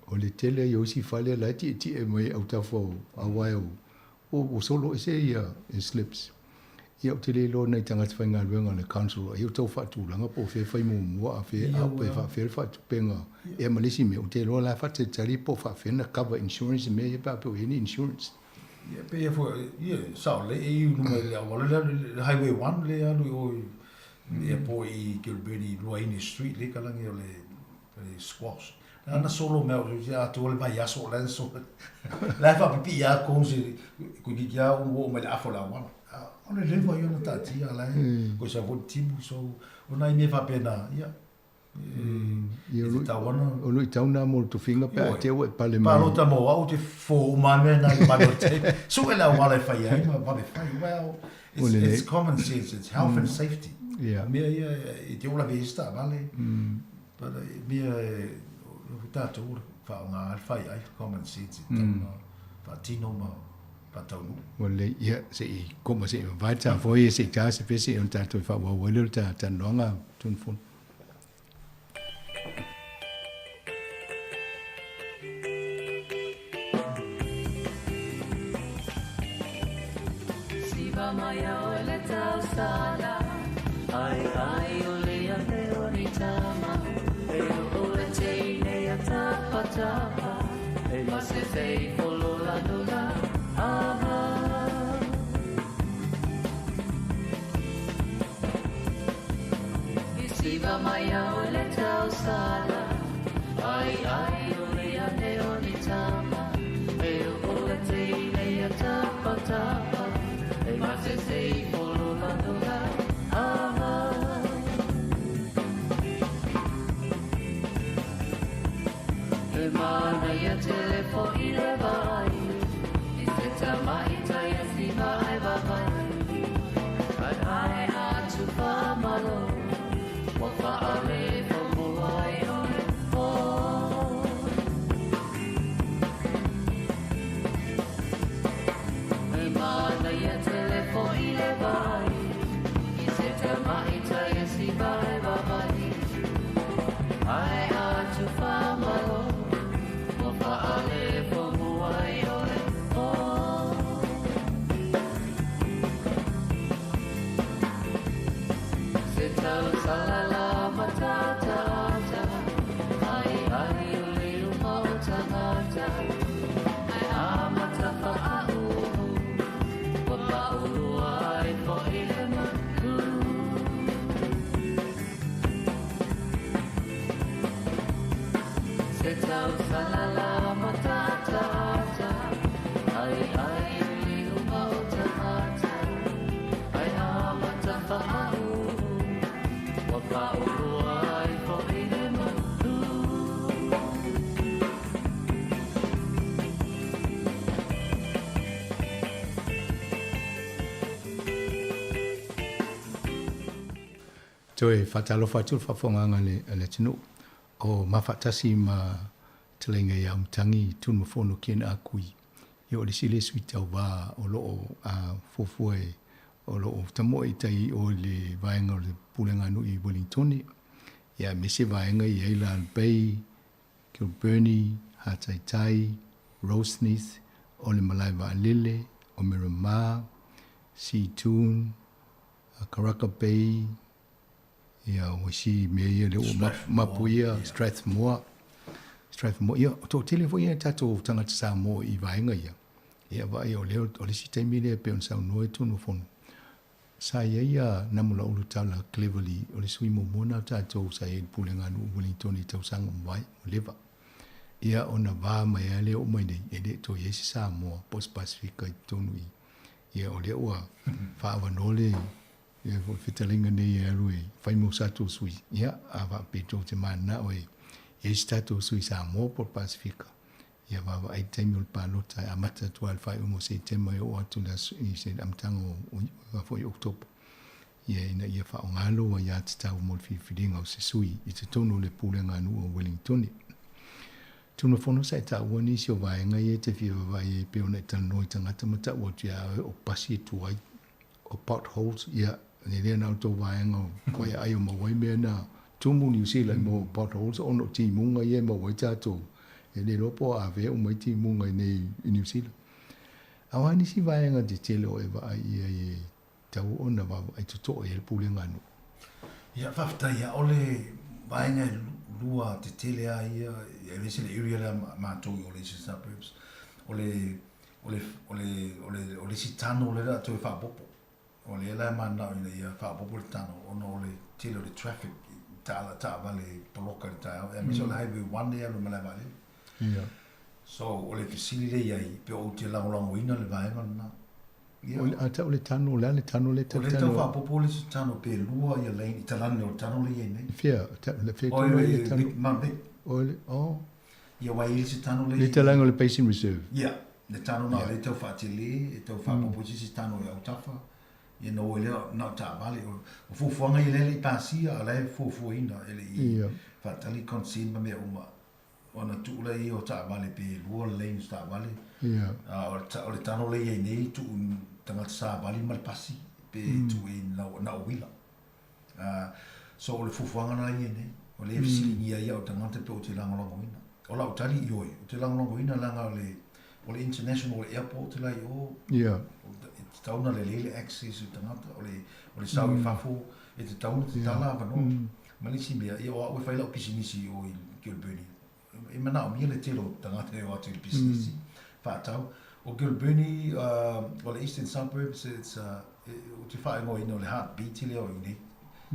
O le tele ia o isi fale la e tietie mai autafa o awae o ua solo ese ia slips. Ia ou te le iloa nai tagata faigaluega a le council ai o tau faatulaga po o fea e fai muamua a fea a pe faafefea le faatupega. Ia ma le isi mea ou te iloa la e faatalitali po o faafefea ona cover insurance mea ia pe a pei o i ai ni insurance. Ia pei e foi, ia, sao lelei e i luma i le auala lea, le Highway 1 lea e alu i o i airport i Kilbirnie i Luahine Street lea e kalagi o le squash. Na ana solo me au i atoa le vaiaso o la e solo. La e faapipii lava cones i toeitiiti lava ua oo mai le afa o le auala. O le leva ia ona taatia la e koe sau foi le timu. So, o nai mea faapena, ia, e tatau ona... O luitau na mo le tofiga pe a te ua e pale mai. Palota mo au ou te fofo uma lava mea na i le malu o le tape. Sue le auala e fai ai ma vave fai. Well, it's common sense, it's health and safety. O mea ia e te ola vesi taavale. But e mea e, o tatou o le faaaoga ai le fai ai, common sense e tatau ona faatino ma faataunuu. Ua lelei, ia, se i koma se i mavae ta foi se i ta se pese ona tatou faaauau ai lea o le ta talanoaga Tunufono. Toe faatalofa atu le faafofogaaga a le atunuu o mafaatasi ma Taleiga ia Matangi Tunumafono Ken Akui. Ia o le isi lea sui tauva o lo o fuafua e o lo o tamoe i tai o le vaega o le Pulega Nuu i Wellingtone. Ia aemaise vaega i ai Lal Bay, Kilbirnie, Hataitai, Roseneath, o le Malae Vaalele, o Miramar, Seatoun, Karaka Bay, ia o isi mea ia lea ua mapu ia, Strathmore, Strathmore, ia o toatele foi ia tatou tagata Samoa i vaega ia. Ia vaai o lea o le isi taimi lea pei ona saunoa i totonu o fono. Sa i ai ia Namulauulu Tala Cleverly o le sui muamua na o tatou sa i ai i le Pulega a Nuu Wellington i tausaga ua mavae, ua leva. Ia ona va mai lava lea oo mai nei, e le toe i ai se Samoa po o se Pasefika i totonu i Ia, o lea ua faaavanoa le ia foi fetalaiga nei e alu e fai mo sa tatou sui. Ia, a faapea tou te mananao e i ai se tatou sui Samoa po o le Pasefika, ia vaavaai le taimi o le palota e amata atu lava i le faaiuga o Setema e oo atu i le aso i se amataga o foi Oketopa. Ia, ina ia faaaoga lou aiatatau mo le filifiliga o se sui i totonu o le Pulega a Nuu o Wellingtone. Tulafono sa e taua nisi o vaega ia e te fia vaavaai ai pei ona e talanoa i tagata ma tau atu ia oe o pasi e tuai, o potholes, ia, e le na o tou vaega o Waiaai o maua ai mea na tumu Niu Sila i mo potholes ona o timuga ia e maua ai tatou. E le iloa po o avea uma ai timuga i nei i Niu Sila. A o a nisi vaega tetele o e vaai i ai e tau ona vaavaai totoa i ai le pulega a nuu. Ia, faafetai ia, o le vaega e lua tetele lava ia, aemaise le area lea a matou i o le Eastern Suburbs, o le, o le, o le, o le, o le isi tunnel lea o le a toe faaopoopo. O lea la e mananao ina ia faaopoopo le tunnel ona o le tele o le traffic. taala taavale poloka i le taeao, aemaise o le Highway 1 e alu i malae vaalele. So, o le fesili lea i ai, pe ou te lagolagoina le vaega lena. Ia. O le, a tau le tano, o le a le tano le O lea e tau faaopoopo le isi tano pe lua ia lane i talane o le tano lea e i ai nei. Fea, ta, le fea tonu ai le tano? Mount Vic. O le, oh. Ia aua e i ai le isi tano lea i. Le talaga o le Basin Reserve. Ia, le tano na o lea e tau faatele, e tau faaopoopo isi isi tano i autafa. Ia na o ai lea, na o taavale. O fuafuaga ia lea e le i pasia, a o la e fuafuaina e le i faatali consent ma mea uma. Ona tuu lea i o taavale pe lua lanes taavale. A o le tano lea i ai nei tuu i tagata savali ma le pasi pe tuu i na o uila. So o le fuafuaga la ia i nei. O lea e fesiligia ai au tagata pe ou te lagolagoina. O lau tali ioe, ou te lagolagoina leaga o le o le international airport la i o. E tatau ona lelei le access i tagata, o le o le sau i fafo e tatau ona tatala avanoa. Ma le isi mea, ia o au e fai lau pisinisi i o i Kilbirnie, e manaomia le tele o tagata e o atu i le pisinisi faatau. O Kilbirnie, o le Eastern Suburbs, it's a, ou te faaigoaina o le heartbeat lea o i inei.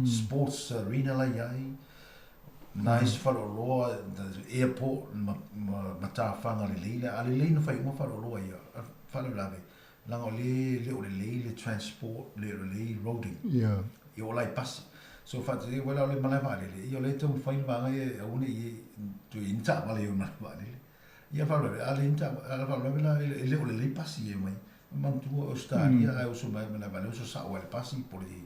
Sports arena la i ai, nice faleoloa, the airport ma matafaga lelei lea. A lelei ona fai uma faleoloa ia, faalavelave, Leaga o lea e le o lelei le transport, le o lelei roading. Yeah. Ia o la e pasi. So faatasi well o le malae vaalele, ia o lea e taumafai le vaega ia e aua ne i toe i ai ni taavale i o malae vaalele. Ia faalavelave, a leai ni taavale, a faalavelave la e le o lelei pasi e omai. Manatua Ausetalia a e oso mai i le malae vaalele, oso sao lava i le pasi po o le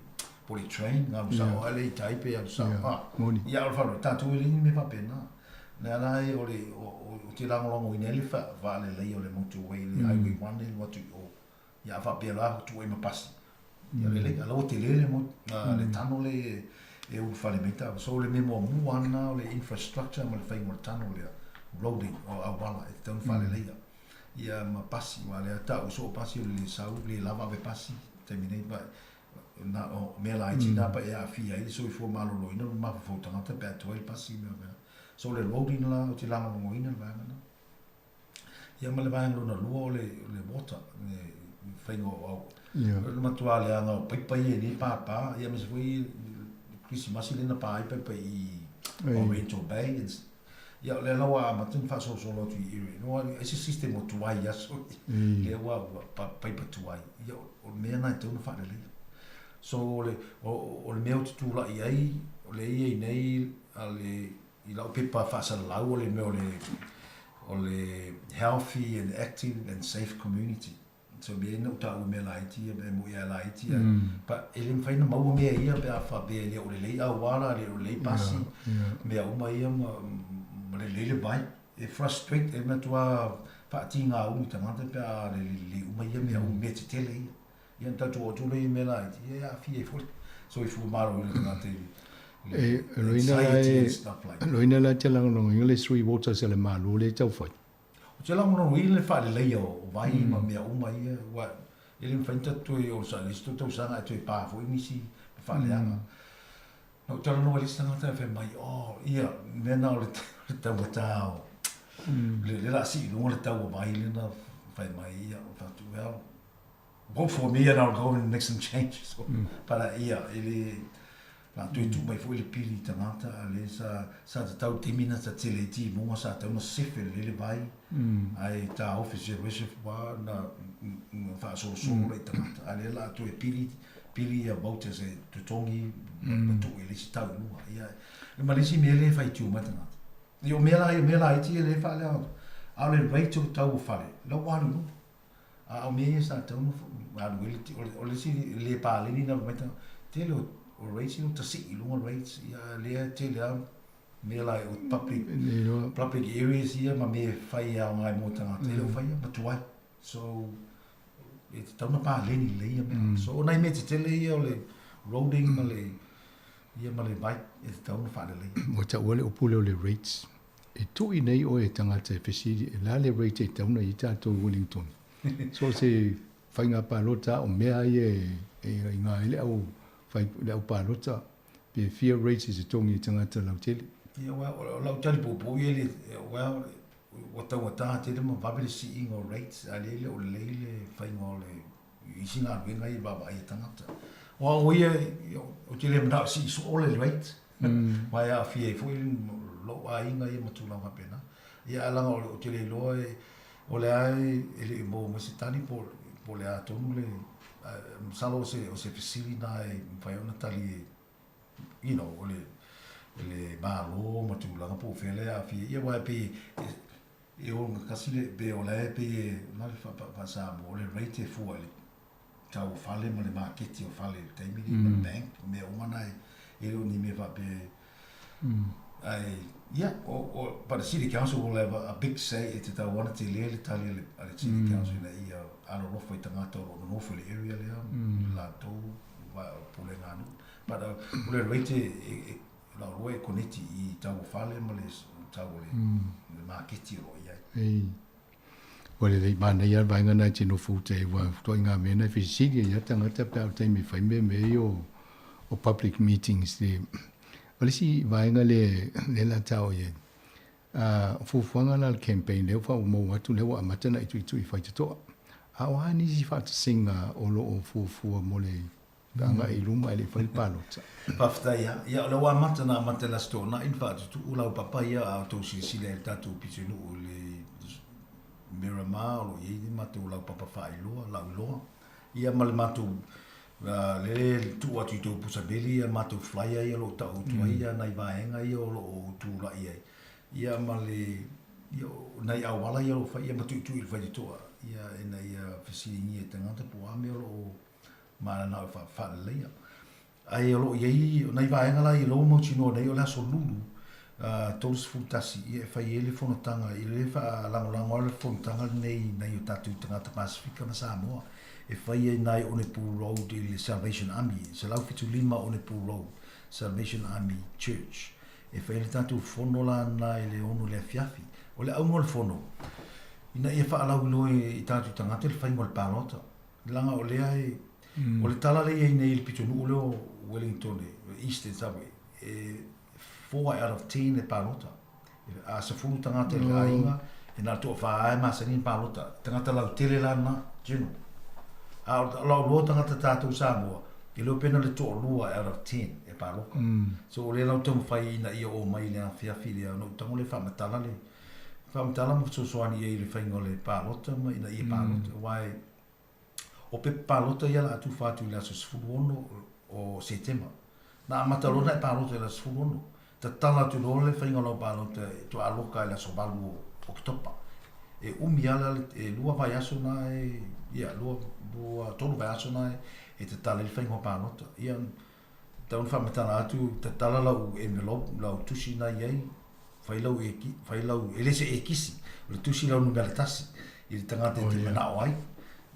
po o le train, alu sao lava lea i tai pe alu sao. Ia a o le faalavelave, tatou e leai ni mea faapena. Lea la e o le ou te lagolagoina ai le faaleleia o le motorway le highway 1 lea e alu atu i o. Ia a faapea la tuu ai ma pasi. Ia lelei, a la ua tele le le tano lea e ulufale mai taavale. So o le mea muamua lava lena o le infrastructure ma le faiga o le tano lea, roading o auala e tatau ona faaleleia. Ia ma pasi, aua o lea e tau soo pasi o le le sau, le lava ave pasi i le taimi nei. Na o mea laiti na pa e aafia ai le soifua maloloina ma mafaufau tagata pe a tuai le pasi mea faapena. So o le roading la ou te lagolagoina le vaega lena. Ia ma le vaega lona lua o le o le water, le faiga o au. O le matua leaga o paipa ia i nei pāpā, ia aemaise foi le Kerisimasi lea na pā ai paipa i Oriental Bay and Ia, o lea la ua amata ona faasolosolo atu i area, no, ai se system o tuai i aso ia, lea ua, ua paipa tuai, ia, o le mea lena e tatau ona faaleleia. So, o le, o, o le mea ou te tulai ai, o lea e i ai nei a le, i lau pepa faasalalau o le mea o le, o le healthy and active and safe community. So mea na ou taua mea laiti ia, mea moi a laiti ia. But e le mafai ona maua mea ia pe a faapea e le o lelei auala, le o lelei pasi, mea uma ia ma, ma lelei le vai. E frustrate, e matua faatiga ulu i tagata pe a le lelei uma ia mea uma, mea tetele ia. Ia ona tatou oo atu lea i mea laiti, ia e aafia ai foi le soifua maloloina o tagata i le anxiety and stuff like that. E loina la te lagolagoina le Three Waters a le Malo lea e tau fai. Ou te lagolagoina le faaleleia o vai ma mea uma ia, aua e le mafai ona tatou toe onosai i le isi tausaga ae toe pa foi nisi faaleaga. Na ou talanoa i le isi tagata ae fai mai, oh, ia, mea na o le taugata o, le o le a sii i luga le tau o vai lea na fai mai, ia, ou fai atu, well, vote for me and I'll go and make some changes. But ia, e le, la toe tuu mai foi le pili i tagata, a lea sa, sa tatau taimi na sa tele ai timuga, sa tatau ona sefe lelei le vai, ae taofi se reservoir na, na faasolosolo lea i tagata, a lea la toe pili, pili ia voters e totogi ma tuu i le isi tau i luga. Ia, ma le isi mea lea e faitio mai tagata. Ia o mea la ia, mea laiti ia lea e faaleaga atu, a o le rate o le tau o fale, la ua alu i luga. A o mea ia sa tatau ona alu ai le, o le isi le paleni na fai mai tele o rates ia ua tasii i luga rates ia lea e tele lava mea la o public public areas ia ma mea e fai e aoga ai mo tagata e le o faia ma tuai. So e tatau ona paleni lelei ia mea. So o nai mea tetele ia o le roading ma le ia ma le vai e tatau ona faaleleia. Ua taua le upu lea o le rates. E tui nei oe e tagata e fesili e la le rate e tatau ona i ai tatou i Wellington. So se faiga palota o mea ia e iga ai le au fai le au palota pe fia rates e totogi e tagata lautele. Ia well, o lau tali puupuu ia le, well, ua taugata tele ma vave le siiga o rates, a lea e le o lelei le faiga o le isi galuega ia e vaavaai e tagata. Aua o ia, ou te le manao e sii soo le rate. Ma e aafia ai foi lou aiga ia ma tulaga faapena. Ia ae leaga ou te le iloa e, o lea e le i maua mai se tali po o le a tonu le, masalo o se fesili lena e mafai ona tali e, you know, o le, le Malo ma tulaga po o fea lea e aafia ai. Ia aua e pei e ogatasi le, pe o la e pei e, o le a le faa-Samoa, o le rate e fua i le tau o fale ma le maketi o fale i le taimi lenei ma le bank, mea uma na e le o ni mea faapea ae ia o but the city council will have a big say e tatau lava ona tele le tali a le city council ina ia alolofa i tagata o lo o nonofo i le area lea latou pulega a nuu but o le rate e lau iloa e koneti i tau o fale ma le tau o le maketi o lo o i ai. Ua lelei manaia le vaega na e tino fute ai aua ituaiga mea na e fesili ai lava tagata pe a o le taimi e fai mea ia o public meetings le O le isi vaega lea lea o le a tao i ai, o fuafuaga la a le campaign lea ua maua atu lea ua amata ona e tuitui faitotoa. A o a nisi faatasiga o lo o fuafua mo le agai i luma ae le i fai le palota? Faafetai lava. Ia, o lea ua amata ona amata i le Aso Toonai ona faatutuu lau papa ia a outou silasila i le tatou pitonuu i le Miramar o lo o i ai le matou laupapa faailoa, lauiloa, ia ma le matou lea e tuu atu i tou pusa meli ia matou flyer ia o lo o taoto ai ia nai vaega ia o lo o tulai ai, ia ma le ia, nai auala ia o lo o fai ia ma tuitui i le faitotoa ia ina ia fesiligia e tagata po o a mea o lo o mananao e faaleleia. Ae o lo o i ai nai vaega la i lou mautinoa nei o le aso Lulu 31 ia e fai ai le fonotaga i le faalagolago ai le fonotaga lenei i nai o tatou tagata Pasefika ma Samoa e fai ai nai Onepu Road i le Salvation Army, 175 Onepu Road, Salvation Army Church. E fai ai le tatou fono la na i le 6 i le afiafi. O le auga o le fono, ina ia faalauiloa i tatou tagata le faiga o le palota. Leaga o lea e, o le tala lea e i ai nei i le pitonuu lea o Wellington, Eastern Subway, e 4 out of 10 e palota. A 10 tagata i le aiga, e na o le toafa lava e masani ona palota. Tagata lautele la na, general. A o lau loa tagata tatou Samoa, e le o pe na o le toalua out of 10 e palota. So o lea la ou taumafai ina ia oo mai i le afiafi lea, ona ou tago lea e faamatala le, faamatala ma fesoasoani i ai i le faiga o le palota ma ina ia palota. Aua e, O pepa palota ia o le a tufa atu i le aso 16 o Setema. Na amata loa ona e palota i le aso 16. Tatala atu loa le faiga o lau palota e toa aloka i le aso 8 o Oketopa. E umi lava la, e lua vaiaso na e, ia, lua, lua, tolu vaiaso na e tatala ai le faiga o palota. Ia, Tau ona faamatala atu, tatala lau envelope, lau tusi na i ai, fai lau e, fai lau, e le se ekisi, o le tusi lau numera tasi i le tagata e te manao ai,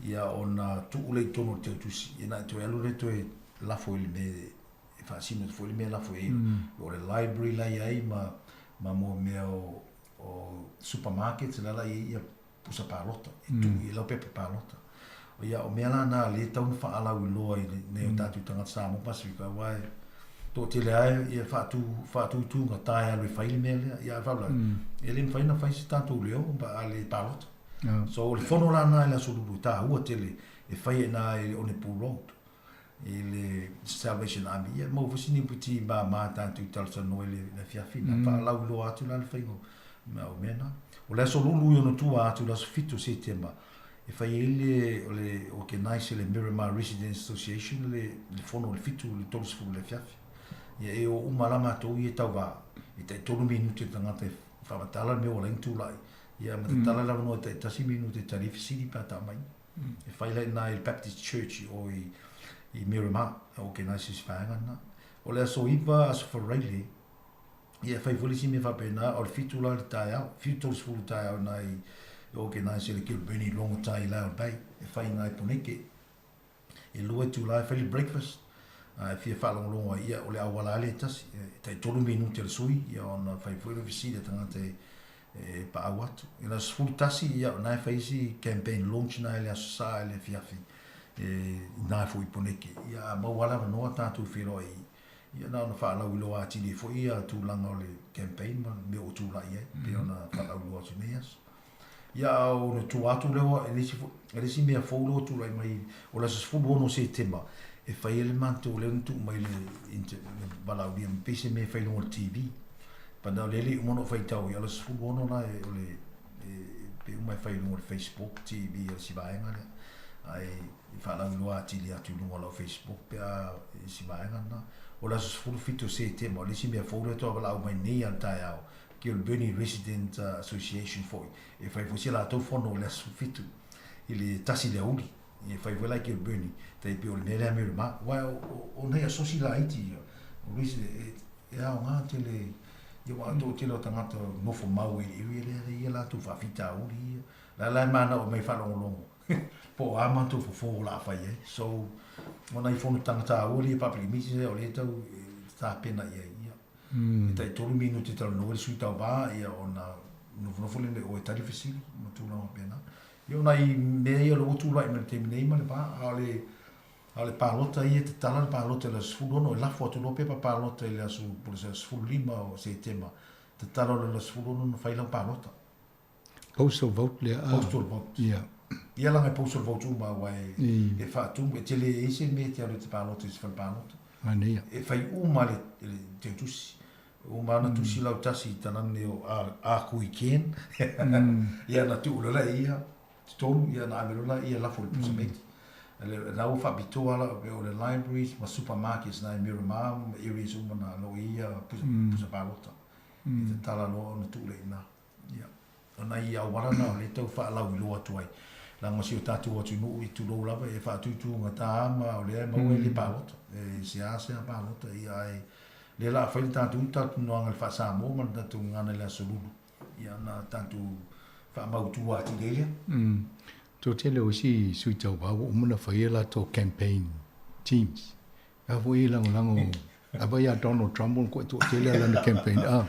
ia ona tuu lea i totonu o le teutusi, ia na e toe alu lea toe lafo i le mea e faasino atu foi le mea e lafo i ai, o le library la i ai ma, ma mo mea o, o supermarkets la la i ai ia pusa palota, e tuu i ai lau pepa palota. Ia, o mea la na lea e tatau ona faalauiloa i nei o tatou tagata Samoa Pasifika, aua e toatele lava e faatu, faatutugata e alu e fai le mea lea. Ia, ae faapea, e le mafai ona fai se tatou leo a le palota. So, o le fono la lena i le Aso Lulu e taua tele e fai ai i ina i Onepu Road. i le Salvation Army, ia maua foi sini puti māmā tatou talatalanoa i le afiafi na faalauiloa atu la le faiga o mea na. O le aso Lulu i ona tua atu, le aso 7 o Setema, e fai ai le, o le organise e le Miramar Residents Association le, le fono i le 7 i le 30 i le afiafi. Ia e o uma la matou ia e tauva, e tai tolu minute le tagata e faamatala le mea ua ala ai ona tulai, ia ma tatala le avanoa e tai tasi minute e tali ai fesili pe a tau mai. E whai la ina i le Baptist Church i o i, i Miramar, e organise isi vaega lena. O le aso 9, aso Faraile, ia e whai foi le isi mea faapena, o le 7 la i le taeao, 7:30 i le taeao ina i, e organise e le Kilbirnie Rongotai i Lyall Bay, e whai ina i Poneke. E lua itula e whai le breakfast, a e fia faalogologo ai, ia o le auala lava lea e tasi, e tai tolu minute le sui, ia ona whai foi le fesili a tagata e, e paau atu. I le aso 11, ia, o na e fai isi campaign launch na i le aso Sa i le afiafi, e, ina foi i Poneke. Ia, a maua lava avanoa tatou feiloai, ia, na ona faalauiloa atili ai foi ia tulaga o le campaign ma mea ua tulai ai, pei ona faalauiloa atu i nei aso. Ia, a o le tua atu lea, e le isi, e le isi mea fou lea ua tulai mai, o le aso 16 o Setema, e fai ai le matou, lea na tuu mai le, le valaaulia mai pei se mea e fai i luga o le TV. But o lea e le i uma ona ou faitau ia, o le 16 la e, o le, e, pei uma e fai i luga o le Facebook, TV a le si vaega lea. Ae e faalauiloa atili atu i luga o lau Facebook pe a i si vaega lena. O le aso 17 o Setema, o le isi mea fou lea faatoa valaau mai nei lava i le taeao, Kilbirnie Resident Association foi, e fai foi si a latou fono i le aso 17 i le 1 i le aoauli. E fai foi la i Kilbirnie, tai pei o le mea lea Miramar. Aua o nai asosi laiti ia, o resident, e aoga tele, ia aua o le toatele o tagata nofo mau i le area lea, e i ai a latou faafitauli ia. O la la e manao mai e faalogologo po o a matou fofo o le a fai ai. So, o nai fonotaga taua ia public meetings ia o lea e tau tapena i ai. Ia. E tai 3 minute e talanoa ai le sui tauva ia ona nofonofo lea o e tali fesili ma tulaga faapena. Ia o nai mea ia o lea ua tulai mai i le taimi nei ma le va, a o le a o le palota ia e tatala le palota i le aso 16, e lafo atu loa pepa palota i le aso po o le 15 o Setema, tatala loa i le aso 16 ona fai lau palota. Postal vote lea a. Postal vote. Ia. Ia leaga e postal vote uma aua e, e faatumu, e tele e i ai se mea e te alu e te palota i se fale palota. Manaia. E fai uma le, le teutusi. Uma ana tusi lautasi i tana nei o a, a kui Ken. Ia na tuu loa lea ia, totonu, ia na ave loa lea ia lafo i le pusa meiti. Le, na ua faapitoa la, o le libraries ma supermarkets na i Miramar ma areas uma na lo i ia pusa, pusa palota. I tatala loa ona tuu lea i ina. Ia, o nai auala na o lea e tau faalauiloa atu ai, leaga o si o tatou atunuu i tulou lava e faatutugata ma o lea e maua e le palota, e seasea palota, ia ae lea la a fai le tatou talatalanoaga i le faa-Samoa ma le tatou gagana i le Aso Lulu, ia ona tatou faamautu atili ai lea. Toatele o isi sui tauva ua uma ona fai a latou campaign teams. A foi e lagolago a vai ia Donald Trump ua koe toatele a lana campaign a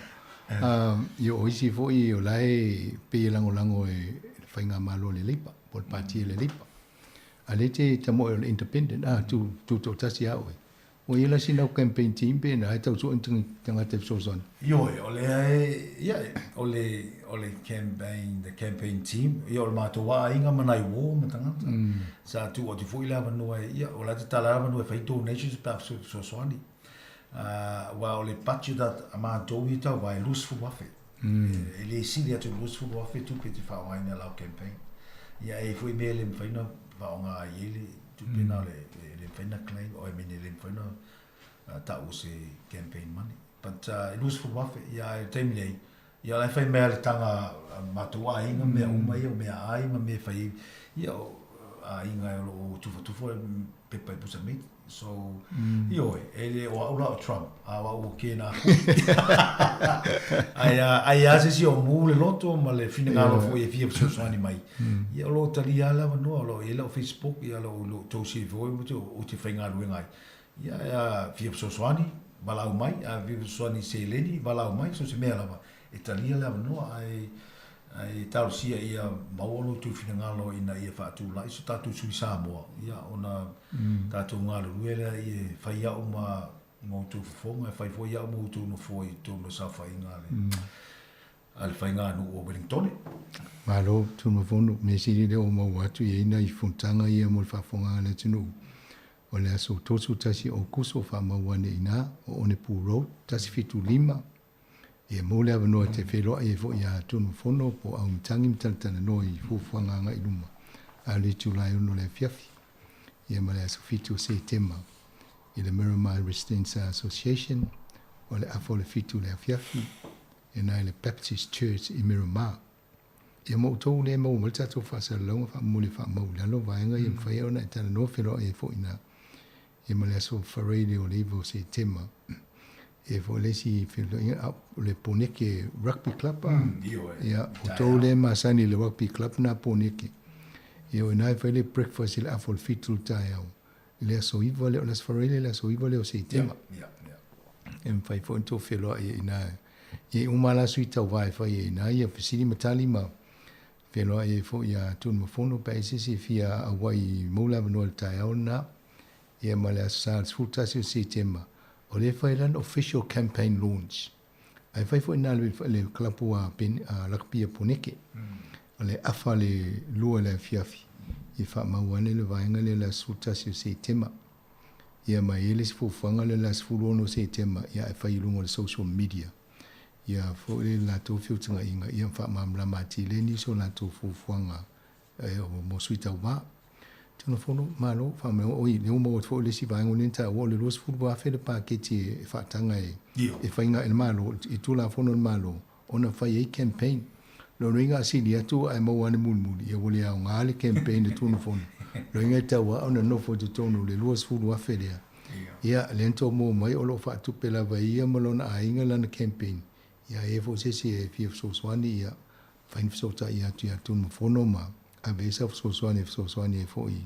ia o isi foi o la e pei e lagolago e le faigamalo a le Leipa po o le pati a le Leipa. A lea e te tamoe o le independent a tu tutoatasi a oe. Ua i ai la sina au campaign team pe na e tau sue ni tagata e fesoasoani? Ioe, o lea e, ia, o le, o le campaign, the campaign team, ia o le matou aiga ma nai uo ma tagata. Sa tuu atu foi le avanoa e, ia, o la e tatala le avanoa e fai donations pe a fesoasoani. Aua o le budget a matou ia tauva e $20,000. E le sili atu i le $20,000 tupe e te faaaogaina i lau campaign. Ia e i ai foi mea e le mafai ona faaaoga ai i le tupe na e le mafai ona claim, I mean e le mafai ona tau o se campaign money. But e $20,000, ia ae o le taimi nei, ia o la e fai mai lava le taga a matou aiga mea uma ia, o meaai ma mea e fai ai, ia o aiga o lo o tufatufa pepa i pusa meiti. So, ioe, e le o au la o Trump, a o au o kēnā kui. Ae ai lava se isi o mū le loto ma le finagalo foi e fia fesoasoani mai. Ia o lo o talia lava le avanoa, o lo o i ai lau Facebook, ia o lo o outou silafia foi ou te faigaluega ai. Ia, a fia fesoasoani, valaau mai, a fia fesoasoani i seleni, valaau mai, so o se mea lava, e talia le avanoa, ae, ae talosia ia maua lo outou finagalo ina ia faatulai so tatou sui Samoa, ia, ona tatou galulue lea e fai au ma outou fofoga, e fai foi au ma outou nofoa i totonu o le saofaiga a le. A le faiganuu o Welingtone. Malo Tunumafono, mea sili lea ua maua atu i ai nai fonotaga ia mo le faafofogaga a le atunuu. O le aso 31 Okuso faamau ane i ina o Onepu Road, 175, ia maua le avanoa e te feiloai ai foi iā Tunumafono po o Auimatagi ma talatalanoa i fuafuaga agai i luma a le Itumalo 6 o le afiafi ia ma le aso 7 o Setema i le Miramar Residents Association o le afa o le 7 o le afiafi e na i le Baptist Church i Miramar. Ia ma outou lea e maua mai le tatou faasalalauga faamomoli e faamau i lalo vaega ia mafai ai ona e talanoa feiloai ai foi ina ia ma le aso Faraile o le 9 o Setema. E foi le isi feiloaiga o le Poneke Rugby Club a. Ia outou lea e masani i le rugby club na Poneke. Ia o ina e fai le breakfast i le afa o le 7 i le taeao. I le aso 9 lea o le aso Faraile le aso 9 lea o Setema. E mafai foi ona tou feiloai ai i ina. E uma lava la sui tauva e fai ai i ina ia fesili ma tali ma feiloai ai foi ia Tunumafono pe a i ai se isi e fia auai maua le avanoa i le taeao lena. Ia ma le aso Sa le 11 o Setema, o lea e fai lana official campaign launch. Ae fai foi ina le le kalapu a Ben a Lakapia Poneke. O le afa le lua i le afiafi i faamau ane le vaega lea i le aso 11 o Setema. Ia ma e i ai le isi fuafuaga lea o le aso 16 o Setema ia ae fai i luga o le social media. Ia foi le latou feutagaiga ia faamalamalama atili ai nisi o latou fuafuaga mo sui tauva. Tulafono Malo, faamaioa, oi, lea ua maua atu foi le isi vaega lea na taua, o le $20,000 le paketi e faataga e, e faiga e le Malo, i Tulafono a le Malo, ona fai ai campaign. Lona uiga a sili atu ae maua ane mulimuli, ia ua le aoga le campaign a Tulafono. Lona uiga e tatau lava ona nofo i totonu o le $20,000 lea. Ia, lea na tou maua mai o lo o faatupe lava e ia ma lona aiga lana campaign. Ia, a i ai foi se isi e fia fesoasoani, ia, mafai ona fesootai atu ia Tunumafono ma ave ai sau fesoasoani e fesoasoani ai foi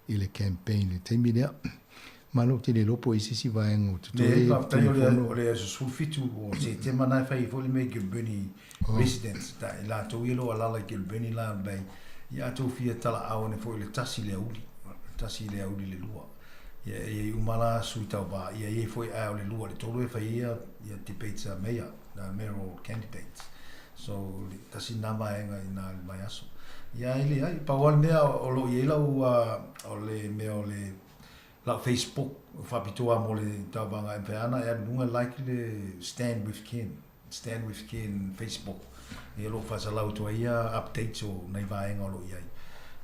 i le campaign i le taimi lea. Malo, ou te le iloa po o i ai se isi vaega o totoe. Leai, faafetai o le, o le aso 17 o Setema na e fai ai foi le mea i Kilbirnie Residents, ta, i latou ia o lo o alaala i Kilbirnie Lyall Bay, ia a tou fia talaau ane foi i le tasi i le aoauli, le tasi i le aoauli i le lua. Ia e i ai uma la sui tauva, ia e i ai foi ae o le lua i le tolu e fai ai ia, ia debates a mayor, na mayoral candidates. So, tasi lena vaega i ina i le vaiaso. Ia, e leai, pau lava le mea o lo o i ai lau, o le mea o le, lau Facebook faapitoa mo le tauvaga e mafai lava ona e alu i luga like le Stand with Ken, Stand with Ken Facebook. Ia o lo o faasalau atu ai ia updates o nai vaega o lo o i ai.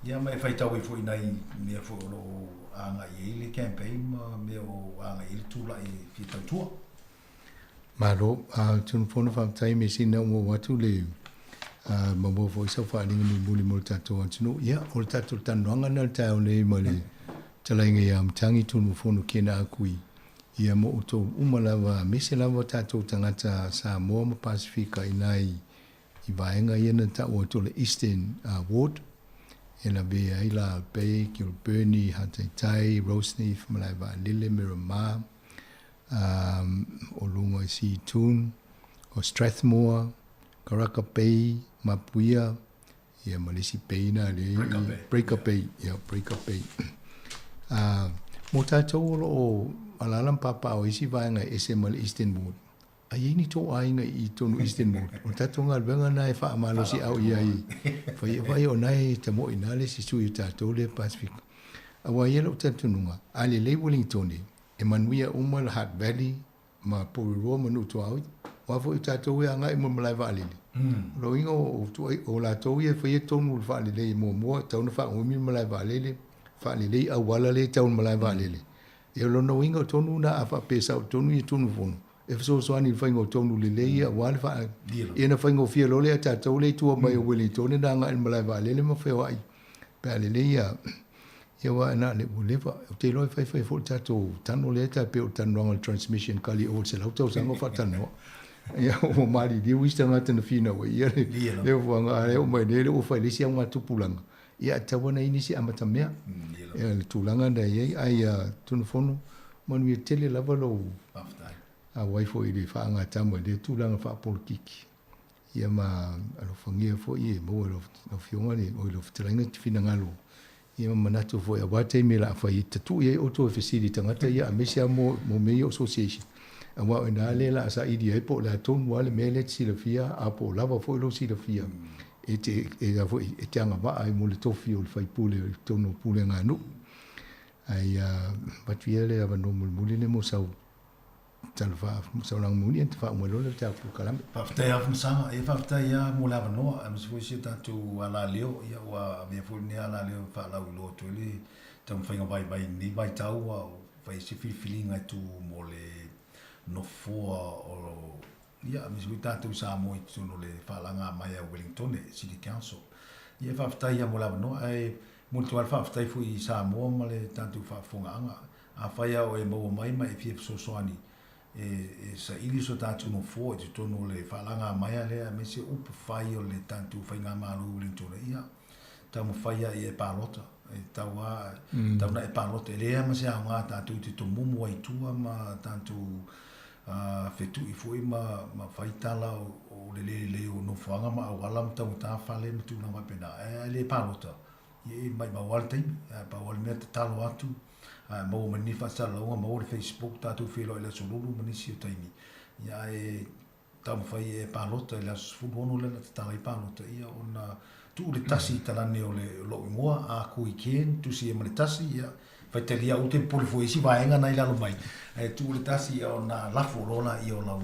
Ia ma e faitau ai foi i nai mea foi o lo o agai i ai le campaign ma mea o agai i ai le tulai e fia tautua. Malo, a Tunufono faafetai me sina ua oo atu le maua foi sau faaaliga mulimuli mo le tatou atunuu. Ia, o le tatou talanoaga lena i le taeao nei ma le talaiga ia Matangi Tunumafono Kena Akui, ia mo outou uma lava aemaise lava tatou tagata Samoa ma Pasefika i nai i vaega ia na taua atu o le Eastern Ward, e lavea ai la Bay, Kilbirnie, Hataitai, Roseneath, Malaevaalele, Miramar, o luga i Seatoun, o Strathmore, Karaka Bay, Mapuia, ia ma le isi bay na le Breaker Bay. Breaker Bay, ia Breaker Bay. Mo tatou o lo o alaala ma papaaao i isi vaega e ese ma le Eastern Ward, a i ai ni tou aiga i totonu Eastern Ward, o le tatou galuega lena e faamalosiau i ai, fai e o lena e tamoe i ina le isi sui o tatou lea Pasefika. Aua e i ai lou talitonuga, a lelei Wellingtone, E manuia uma le Hutt Valley ma Porirua ma Nuu Tuaoi, aua foi o tatou e agai mo le malae vaalele. O lona uiga o o latou ia e faia tonu le faalelei muamua, e tatau ona faagoimi le malae vaalele, faalelei auala lea e tau i le malae vaalele. Ia o lona uiga o tonu na a faapea e sao tonu ia Tunufono, e fesoasoani i le faiga o tonu lelei ia aua le faa... Ia ona faigofie loa lea ia tatou lea e i tua mai o Wellington na agai i le malae vaalele ma feoai pe a lelei ia Ia aua na o le ua leva, ou te iloa e fai fai foi le tatou tano lea tai pei o le talanoaga o le transmission kali ua 100 tausaga o faatalanoa. Ia ua maliliu isi tagata na finau ai ia le le ofoaga a lea ua mai nei lea ua fai le isi augatupulaga. Ia ae tatau ona i ai nisi amatamea. Ia le tulaga na i ai ai ia Tunumafono manuia tele lava lou auai foi i le faagatama i lea tulaga faapolokiki. Ia ma alofagia foi e maua e lau Afioga le, oi lau Fetalaiga te finagalo, ia ma manatu foi aua taimi o le a fai ai, tatui ai outou e fesili i tagata ia aemaise lava mo, mo mea ia o association. Aua o i ina lea o le a saili ai po o le a tonu lava le mea lea e te silafia a po o lava foi lou silafia e te, e a foi, e te agavaa ai mo le tofi o le faipule i totonu o pulega a nuu. Ae ia avatu ia le avanoa mulimuli lea mo sau Tala faasaolaga moni e faauma loa le tatou polokalame. Faafetai lava Famasaga, ia faafetai lava mo le avanoa aemaise foi si o tatou alaleo, ia ua avea foi lenei alaleo e faalauiloa atu ai le taumafaiga vaivai i lenei vaitau a o fai ai se filifiliga e tu mo le nofoa o ia aemaise foi tatou i Samoa i totonu o le faalaga mai a Wellingtone City Council. Ia faafetai lava mo le avanoa ae momoli atu lava le faafetai foi i Samoa ma le tatou faafofogaaga. Afai lava o e maua mai ma e fia fesoasoani e saili so tatou nofoa i totonu o le faalagamaea lea aemaise upu fai o le tatou faigamalo i Wellington, ia, taumafai lava ia e palota. E tatau lava, e tatau ona e palota. E leai lava ma se aoga tatou te tomumu ai i tua ma tatou fetui foi ma fai tala o le le lelei o nofoaga ma auala ma taugata fale ma tulaga faapena, ae le palota. Ia e maimau lava le taimi, ae pau lava le mea tatalo atu, a maua mai ni faasalalauga, maua le Facebook tatou feiloai i le aso Lulu ma nisi o taimi, ia ae taumafai e palota i le aso 16 lea na tatala ai palota, ia ona tuu le tasi i talane o le lou igoa, a Kui Ken, tusi ai ma le tasi, ia faitalia aua te popole fua i isi vaega na i lalo mai, ae tuu le tasi ia ona lafo loa laia o lau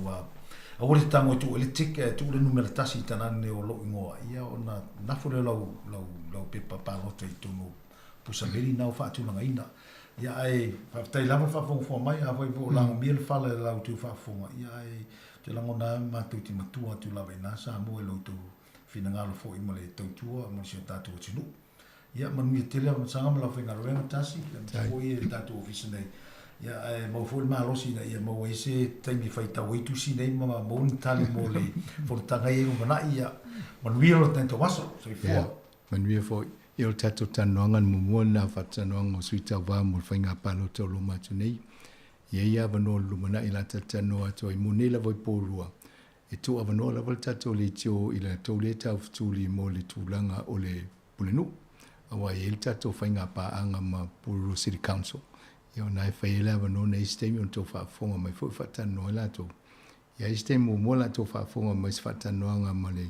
aua le tago e tuu ai le tick ae tuu le numera tasi i talane nei o lou igoa ia ona lafo lea o lau lau lau pepa palota i totonu o pusa meli na ua faatulagaina. Ia ae faafetai lava le faafogafoga mai, afai foi o lagomia le fala i la outou faafofoga, ia ae ou te lagona lava matou te matua atu lava i ina Samoa i lo outou finagalo foi ma le tautua mo si o tatou atunuu. Ia manuia tele Afamasaga ma lau faigaluega tasi, aemaise foi le tatou ofisa nei. Ia ae maua foi le malosi ina ia maua ai se taimi e faitau ai tusi nei ma maua ni tali mo le fonotaga ia i lumanai. Ia manuia lo tatou aso. Soifua. Ia, manuia foi. Ia o le tatou talanoaga na muamua lena faatalanoaga o Sui Tauva mo le faiga palota o loma atu nei. E i ai avanoa o le lumanai o le a talatalanoa atu ai mo nei lava i Poulua. E tuuavanoa lava le tatou leitio i latou lea e taufetuli mo le tulaga o le Pulenuu, aua e i ai le tatou faiga paaga ma Porirua City Council. Ia o na e fai ai le avanoa na i isi taimi ona tou faafofoga mai foi faatalanoa ai latou. Ia isi taimi muamua latou faafofoga mai se faatalanoaga ma le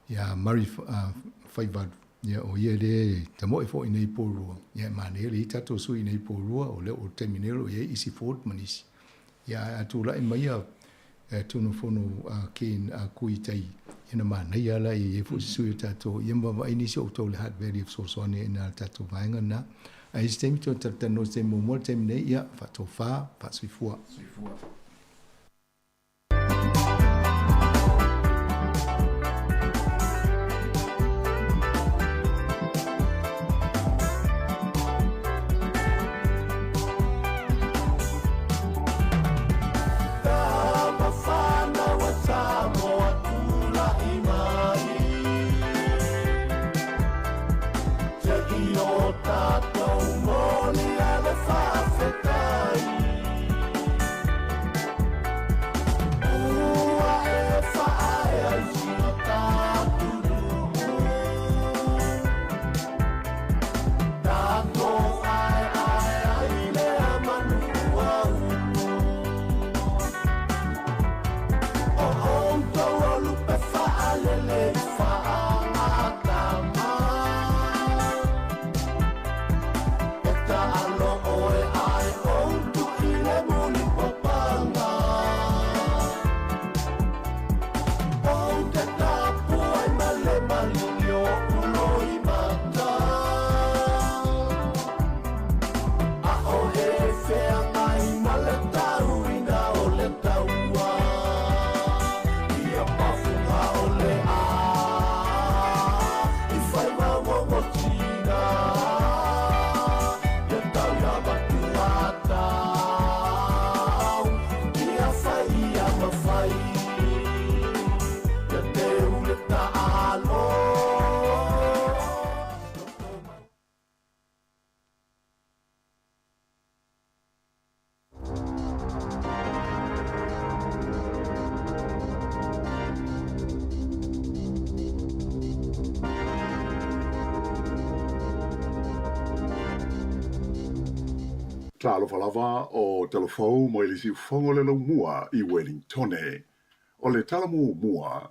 ia Murray Faivalu, ia o ia lea e tamoe foi nei i Porirua. Ia e manaia le i ai tatou sui nei i Porirua, o lea o le taimi nei o lo o i ai Isi Ford ma nisi. Ia ae a tulai mai ia Tunufono a Ken a Kui Tai, ia na manaia la ia i ai foi se sui o tatou, ia ma vaavaai nisi o outou i le Hutt Valley e fesoasoani ai i ina i le tatou vaega lena. Ae i se taimi toe talatalanoa i se taimi muamua le taimi nei, ia, faatofa, faasoifua. Soifua. Talofa lava o Talafou mai le siufofoga o le Laumua i Welingtone. O le tala muamua,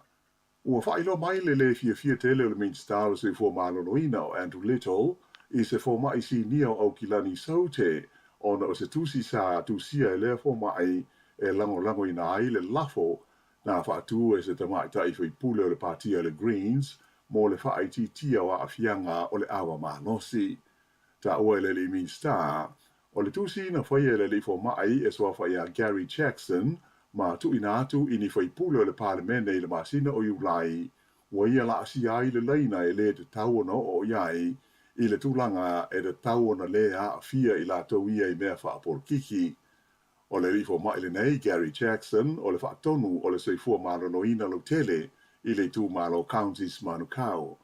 Ua faailoa mai le lē fiafia tele o le Minisita o le Soifua Maloloina o Andrew Little i se fomai sinia o Aukilani Saute ona o se tusi sa tusia e lea fomai e lagolagoina ai le lafo na faatu e se tamaitai faipule o le Patia le Greens mo le faaitiitia o aafiaga o le ava malosi. Taua e le alii Minisita, o le tusi na faia e le alii fomai e suafa iā Gary Jackson ma tuuina atu i ni faipule o le Palemene i le masina o Iulai, ua ia laasia ai le laina e lē tatau ona oo i ai i le tulaga e tatau ona lē aafia i latou ia i mea faapolokiki. O le alii fomai lenei, Gary Jackson, o le faatonu o le soifua maloloina lautele i le itumalo Counties Manukau.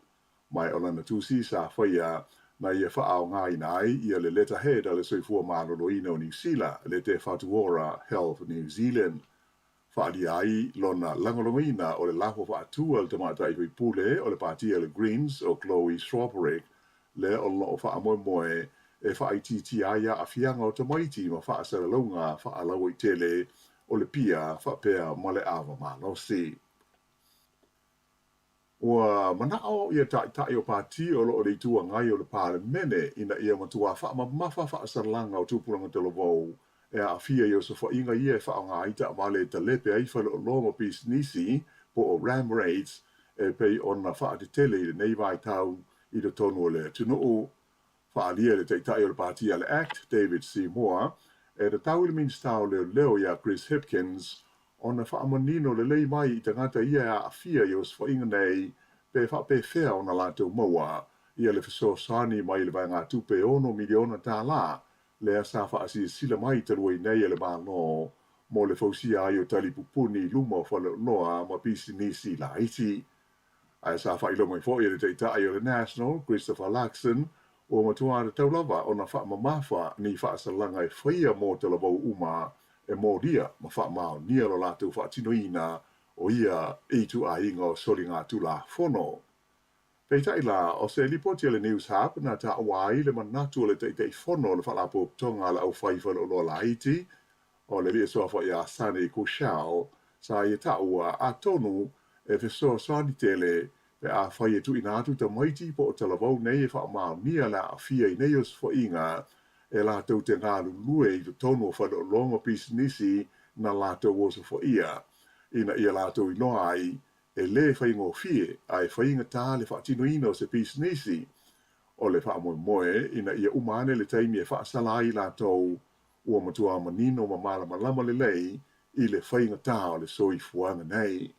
Ma o lana tusi sa faia na ia faaaogaina ai ia le letterhead a le Soifua Maloloina o Niu Sila, le Te Whatu Ora Health New Zealand. Faaalia ai lona lagolagoina o le lafo faatu a le tamaitai faipule o le Patia le Greens o Chloe Swarbrick, lea o lo o faamoemoe e faaitiitia ai aafiaga o tamaiti ma faasalalauga Ua mana'o ia Taitai o Pati o lo o le Itu Agai o le Palemene ina ia matuā faamamafa faasalaga o tupulaga talavou e aafia i osofaiga ia e faaaoga ai taavale e talepe ai faleoloa ma pisinisi po o ram raids e pei ona faatetele i lenei vaitau i totonu o le atunuu. Faaalia e le Taitai o le Pati a le act, David Seymour, e tatau i le Minisita o Leoleo iā Chris Hipkins ona faamanino lelei mai i tagata ia e aafia i osofaiga nei pe faapefea ona latou maua ia le fesoasoani mai le vaegatupe e $6 miliona lea sa faasilasila mai talu ai nei e le Malo mo le fausia ai o talipupuni i luma o faleoloa ma pisinisi laiti. Ae sa faailoa mai foi e le Taitai o le National, Christopher Luxon, ua matua tatau lava ona faamamafa ni faasalaga e faia mo talavou uma e molia ma faamaonia lo latou faatinoina o ia ituaiga o soligatulafono. Peitai la, o se lipoti a le Newshub na taua ai le manatu o le Taitaifono o le Faalapotopotoga a le Aufai Faleoloa Laiti, o le alii suafa iā Sonny Kaushal, sa ia taua atonu e fesoasoani tele pe afai e tuuina atu tamaiti po o talavou nei e faamaonia le aafia i nei osofaiga e latou te galulue i totonu o faleoloa ma pisinisi na latou osofaia ina ia latou iloa ai e lē faigofie a e faigata le faatinoina o se pisinisi. O le faamoemoe ina ia uma ane le taimi e faasala ai latou ua matua manino ma malamalama lelei i le faigata o le soifuaga nei.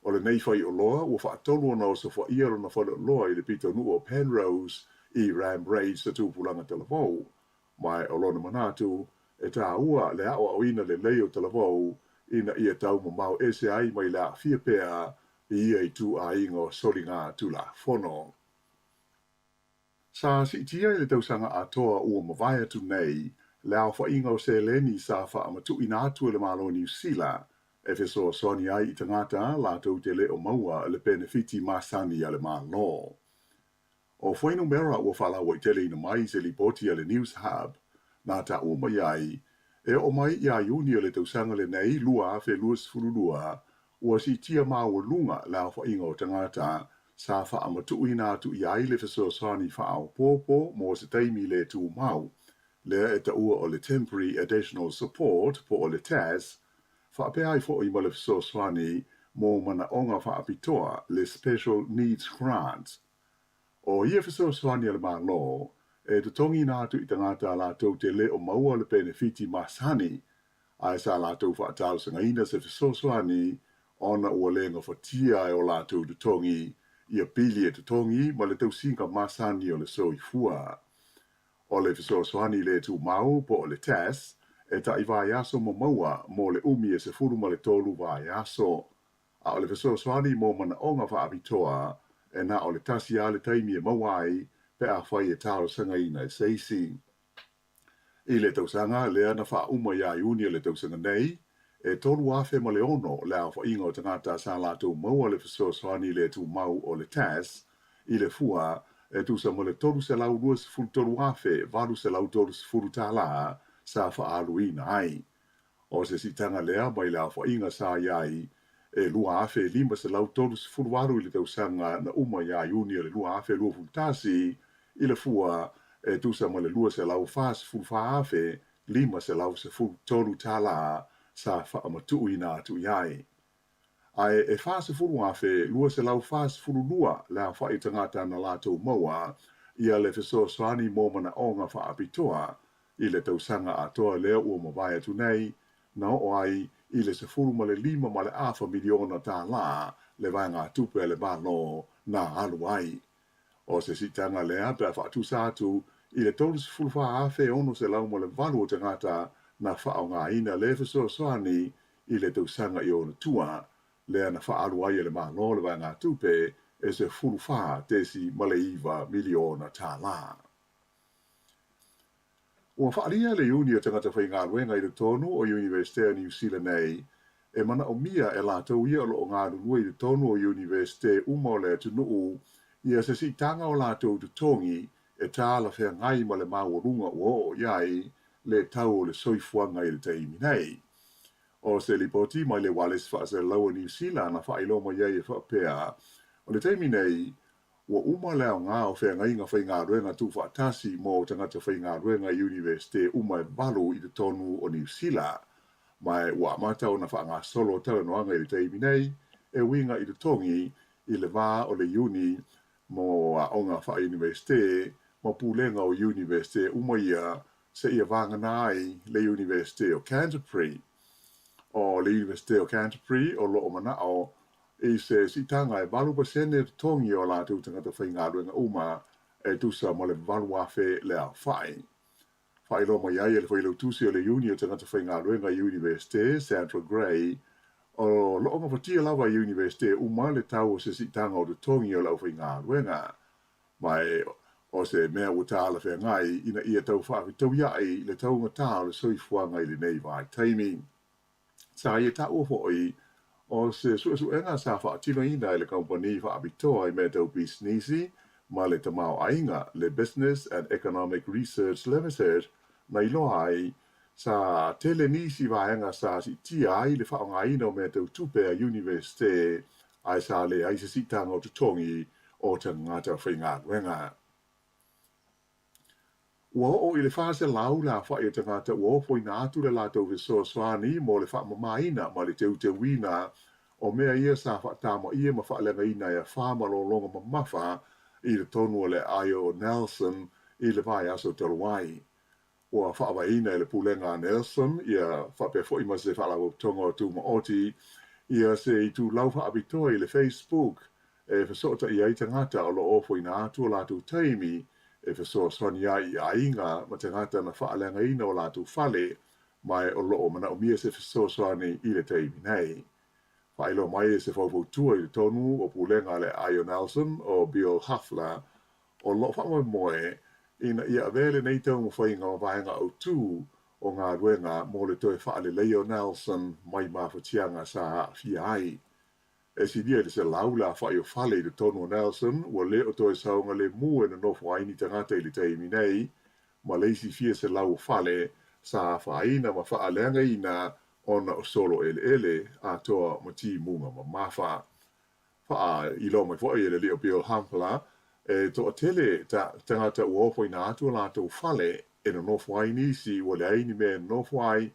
O lenei faioloa ua faatolu ona osofaia lona faleoloa i le pitonuu o Penrose i ram raids a tupulaga talavou. Ma o lona manatu, e taua le aoaoina lelei o talavou ina ia taumamao ese ai mai le aafia pea i ia ituaiga o soligatulafono. Sa siitia i le tausaga atoa ua mavae atu nei le aofaiga o seleni sa faamatuuina atu e le Malo o Niu Sila e fesoasoani ai i tagata latou te le o maua le penefiti masani a le Malo. O fuainumera ua faalauaiteleina mai i se lipoti a le Newshub na taua mai ai, e oo mai iā Iuni o le tausaga lenei 2022, ua siitia maualuga le aofaiga o tagata sa faamatuuina atu i ai le fesoasoani faaopoopo mo se taimi le tumau, lea e taua o le Temporary Additional Support po o le TAS, faapea ai foi ma le fesoasoani mo manaoga faapitoa, le Special Needs Grant. O ia fesoasoani a le Malo, e totogiina atu i tagata latou te le o maua le penefiti masani, ae sa latou faatalosagaina se fesoasoani ona ua le gafatia e o latou totogi ia pili e totogi ma le tausiga masani o le soifua. O le fesoasoani le tumau po o le TAS e tai vaiaso ma maua mo le umi e 13 vaiaso. A o le fesoasoani mo manaoga faapitoa e na o le tasi lava le taimi e maua ai pe afai e talosagaina e se isi. I le tausaga lea na faauma iā Iuni o le tausaga nei, e 3,006 le aofaiga o tagata sa latou maua le fesoasoani le tumau o le TAS i le fua e tusa ma le $323,830 tālā sa faaaluina ai. O se siitaga lea mai le aofaiga sa i ai e 2,538 i le tausaga na uma iā Iuni o le 2021 i le fua e tusa ma le $244,513 tālā sa faamatuuina atu i ai. Ae e 40,242 le aofai o tagata na latou maua ia le fesoasoani mo manaoga faapitoa i le tausaga atoa lea ua mavae atu nei, na oo ai i le $15.5 miliona tālā le vaegatupe a le Malo na alu ai. O se siitaga lea pe a faatusa atu i le 34,608 o tagata na faaaogaina le fesoasoani i le tausaga i ona tua, lea na faaalu ai e le Malo le vaegatupe e $14.9 miliona tālā. Ua faaalia le Iuni o Tagata Faigaluega i totonu o Iunivesite a Niu Sila nei e manaomia e latou ia o lo o galulue i totonu o Iunivesite uma o le atunuu ia se siitaga o latou totogi e talafeagai ma le maualuga ua oo i ai le tau o le soifuaga i le taimi nei. O se lipoti mai le ualesi faasalalau a Niu Sila na faailoa mai ai e faapea, O le taimi nei, ua uma le aoga o feagaiga faigaluega tuufaatasi mo tagata faigaluega i Iunivesite uma e valu i totonu o Niu Sila, ma ua amata ona faagasolo talanoaga i le taimi nei e uiga i totogi i le va o le Iuni mo aoga faa-Iunivesite ma pulega o Iunivesite uma ia seia vagana ai le Iunivesite o Canterbury. O le Iunivesite o Canterbury o lo o mana'o i se siitaga e 8% totogi o latou tagata faigaluega uma e tusa ma le 8,000 le aofai. Faailoa mai ai e le Failautusi o le Iuni o Tagata Faigaluega i Iunivesite, Sandra Gray, o lo o gafatia lava e Iunivesite uma le tau o se siitaga o totogi o le aufaigaluega. Ma o se mea ua talafeagai ina ia tau faafetauia'i le taugata o le soifuaga i lenei vaitaimi. Sa ia taua foi o se suesuega sa faatinoina e le kamupani faapitoa i mea tau pisinisi ma le tamaoaiga, le Business and Economic Research Limited, na iloa ai, sa tele nisi vaega sa siitia ai le faaaogaina o mea tau tupe a Iunivesite ae sa leai se siitaga o totogi o tagata faigaluega. Ua oo i le 400 le aofai o tagata ua ofoina atu le latou fesoasoani mo le faamamaina ma le teuteuina o mea ia sa faatamaia ma faaleagaina e afa ma lologa mamafa i totonu o le aai o Nelson i le vaiaso talu ai. Ua faavaeina e le Pulega a Nelson ia faapea foi ma se Faalapotopotoga o Tumaoti ia se itulau faapitoa i le Facebook e fesootai ai tagata o lo o ofoina atu o latou taimi e fesoasoani ai i aiga ma tagata na faaleagaina o latou fale ma o lo o manaomia se fesoasoani i le taimi nei. Faailoa mai e se faufautua i totonu o Pulega a le aai o Nelson o Bill Huffler O lo o faamoemoe ina ia avea lenei taumafaiga ma vaega autū o galuega mo le toe faaleleia o Nelson mai mafatiaga sa aafia ai. E silia i le 100 le aofai o fale i totonu o Nelson ua le o toe saogalemu e nonofo ai ni tagata i le taimi nei, ma le isi fia selau o fale sa afaina ma faaleagaina ona o solo eleele atoa ma timuga mamafa. Faailoa mai foi e le alii o Bill Humpler, e toatele tagata ua ofoina atu o latou fale e nonofo ai nisi ua leai ni mea e nonofo ai,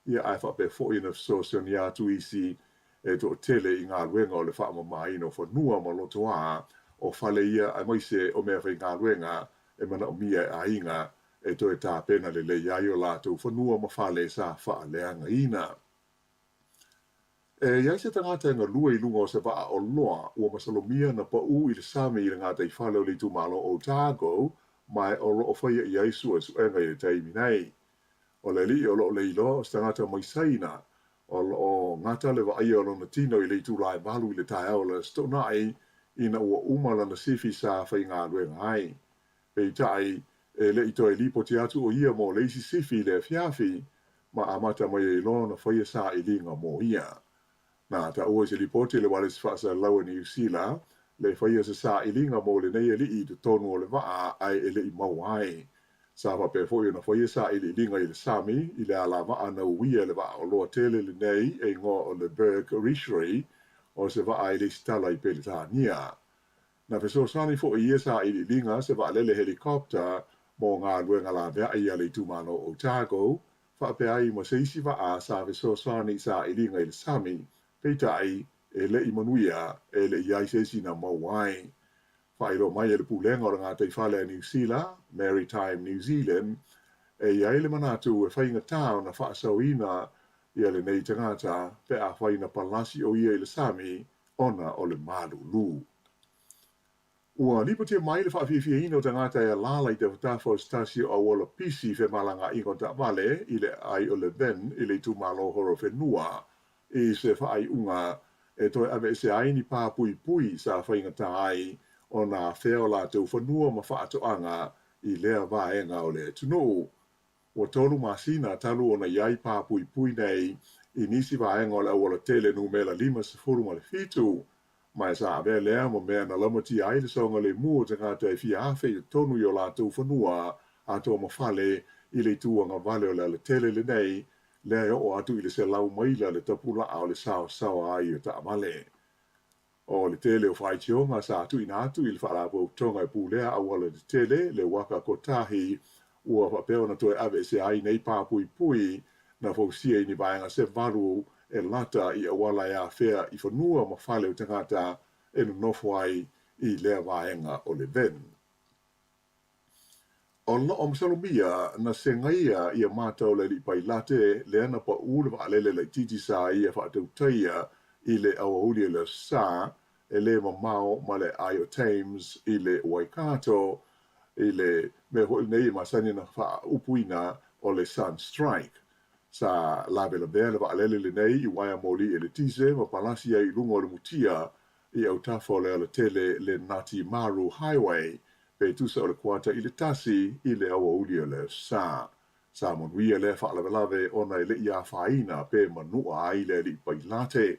ia ae faapea foi ona fesoasoani atu isi e toatele i galuega o le faamamaina o fanua ma lotoā o fale ia aemaise o mea faigaluega e manaomia e aiga e toe tapena lelei ai o latou fanua ma fale sa faaleagaina. E i ai se tagata e galue i luga o se vaa oloa ua masalomia na paʻū i le sami i le gataifale o le itumalo o Otago ma o lo o faia i ai suesuega i le taimi nei. O le alii o lo o le iloa o se tagata mai Saina o lo o gata le vaaia o lona tino i le itula e 8 i le taeao o le Aso Toonai ina ua uma lana sifi sa faigaluega ai. Peitai, e le i toe lipoti atu ʻo ia mo le isi sifi i le afiafi, ma amata mai ai loa ona faia sailiga mo ia. Na taua i se lipoti a le Ualesi Faasalalau a Niu Sila, le faia se sailiga mo lenei alii i totonu o le vaa ae e le i maua ai. Sa faapea foi ona faia sailiiliga i le sami i le alavaa na uia e le vaa oloa tele lenei e igoa o le Berg Richery, o se vaa e lesitala i Peletania. Na fesoasoani foi i ia sailiiliga se vaalele helicopter mo galuega laveai a le itumalo o Otago, faapea ai ma se isi vaa sa fesoasoani i sailiga i le sami, peitai, e le i manuia, e le i ai se isi na maua ai. Faailoa mai e le Pulega o le Gataifale a Niu Sila, Maritime New Zealand, e i ai le manatu e faigata ona faasaoina ia lenei tagata pe afai na palasi ʻo ia i le sami ona o le malulu. Ua lipotia mai le faafiafiaina o tagata e alaala i tafatafa o se tasi o auala pisi femalagaaiga o taavale i le aai o Levin i le itumalo Horowhenua i se faaiuga e toe aveese ai ni pā puipui sa faigata ai ona afea o latou fanua ma faatoaga i lea vaega o le atunuu. Ua tolu masina talu ona i ai pā puipui nei i nisi vaega o le aualatele numera 57, ma e sa avea lea ma mea na lamatia ai le saogalemu o tagata e fia afe i totonu i o latou fanua atoa ma fale i le itu agavale o le alatele lenei, lea e oo atu i le 100 maila le tapulaa o le saosaoa ai o taavale. O le tele o faitioga sa tuuina atu i le Faalapotopotoga e pulea auala tetele, le Waka Kotahi, ua faapea ona toe aveesea ai nei pā puipui na fausia i ni vaega se valu e lata i auala e afea i fanua ma fale o tagata e nonofo ai i lea vaega o Levin. O lo o masalomia na segaia ia mata o le alii pailate lea na paʻū le vaalele laitiiti sa ia faatautaia i le aoauli o le Aso Sa e le mamao ma le aai o Thames i le Waikato i le mea foi lenei e masani ona faaupuina o le Sun Strike. Sa lavelavea le vaalele lenei i uaea moli eletise ma palasi ai i luga o le mutia i autafa o le alatele le Ngāti Maru Highway pe tusa o le kuata i le tasi i le aoauli o le Aso Sa. Sa manuia lea faalavelave ona e le i afaina pe manua ai le alii pailate.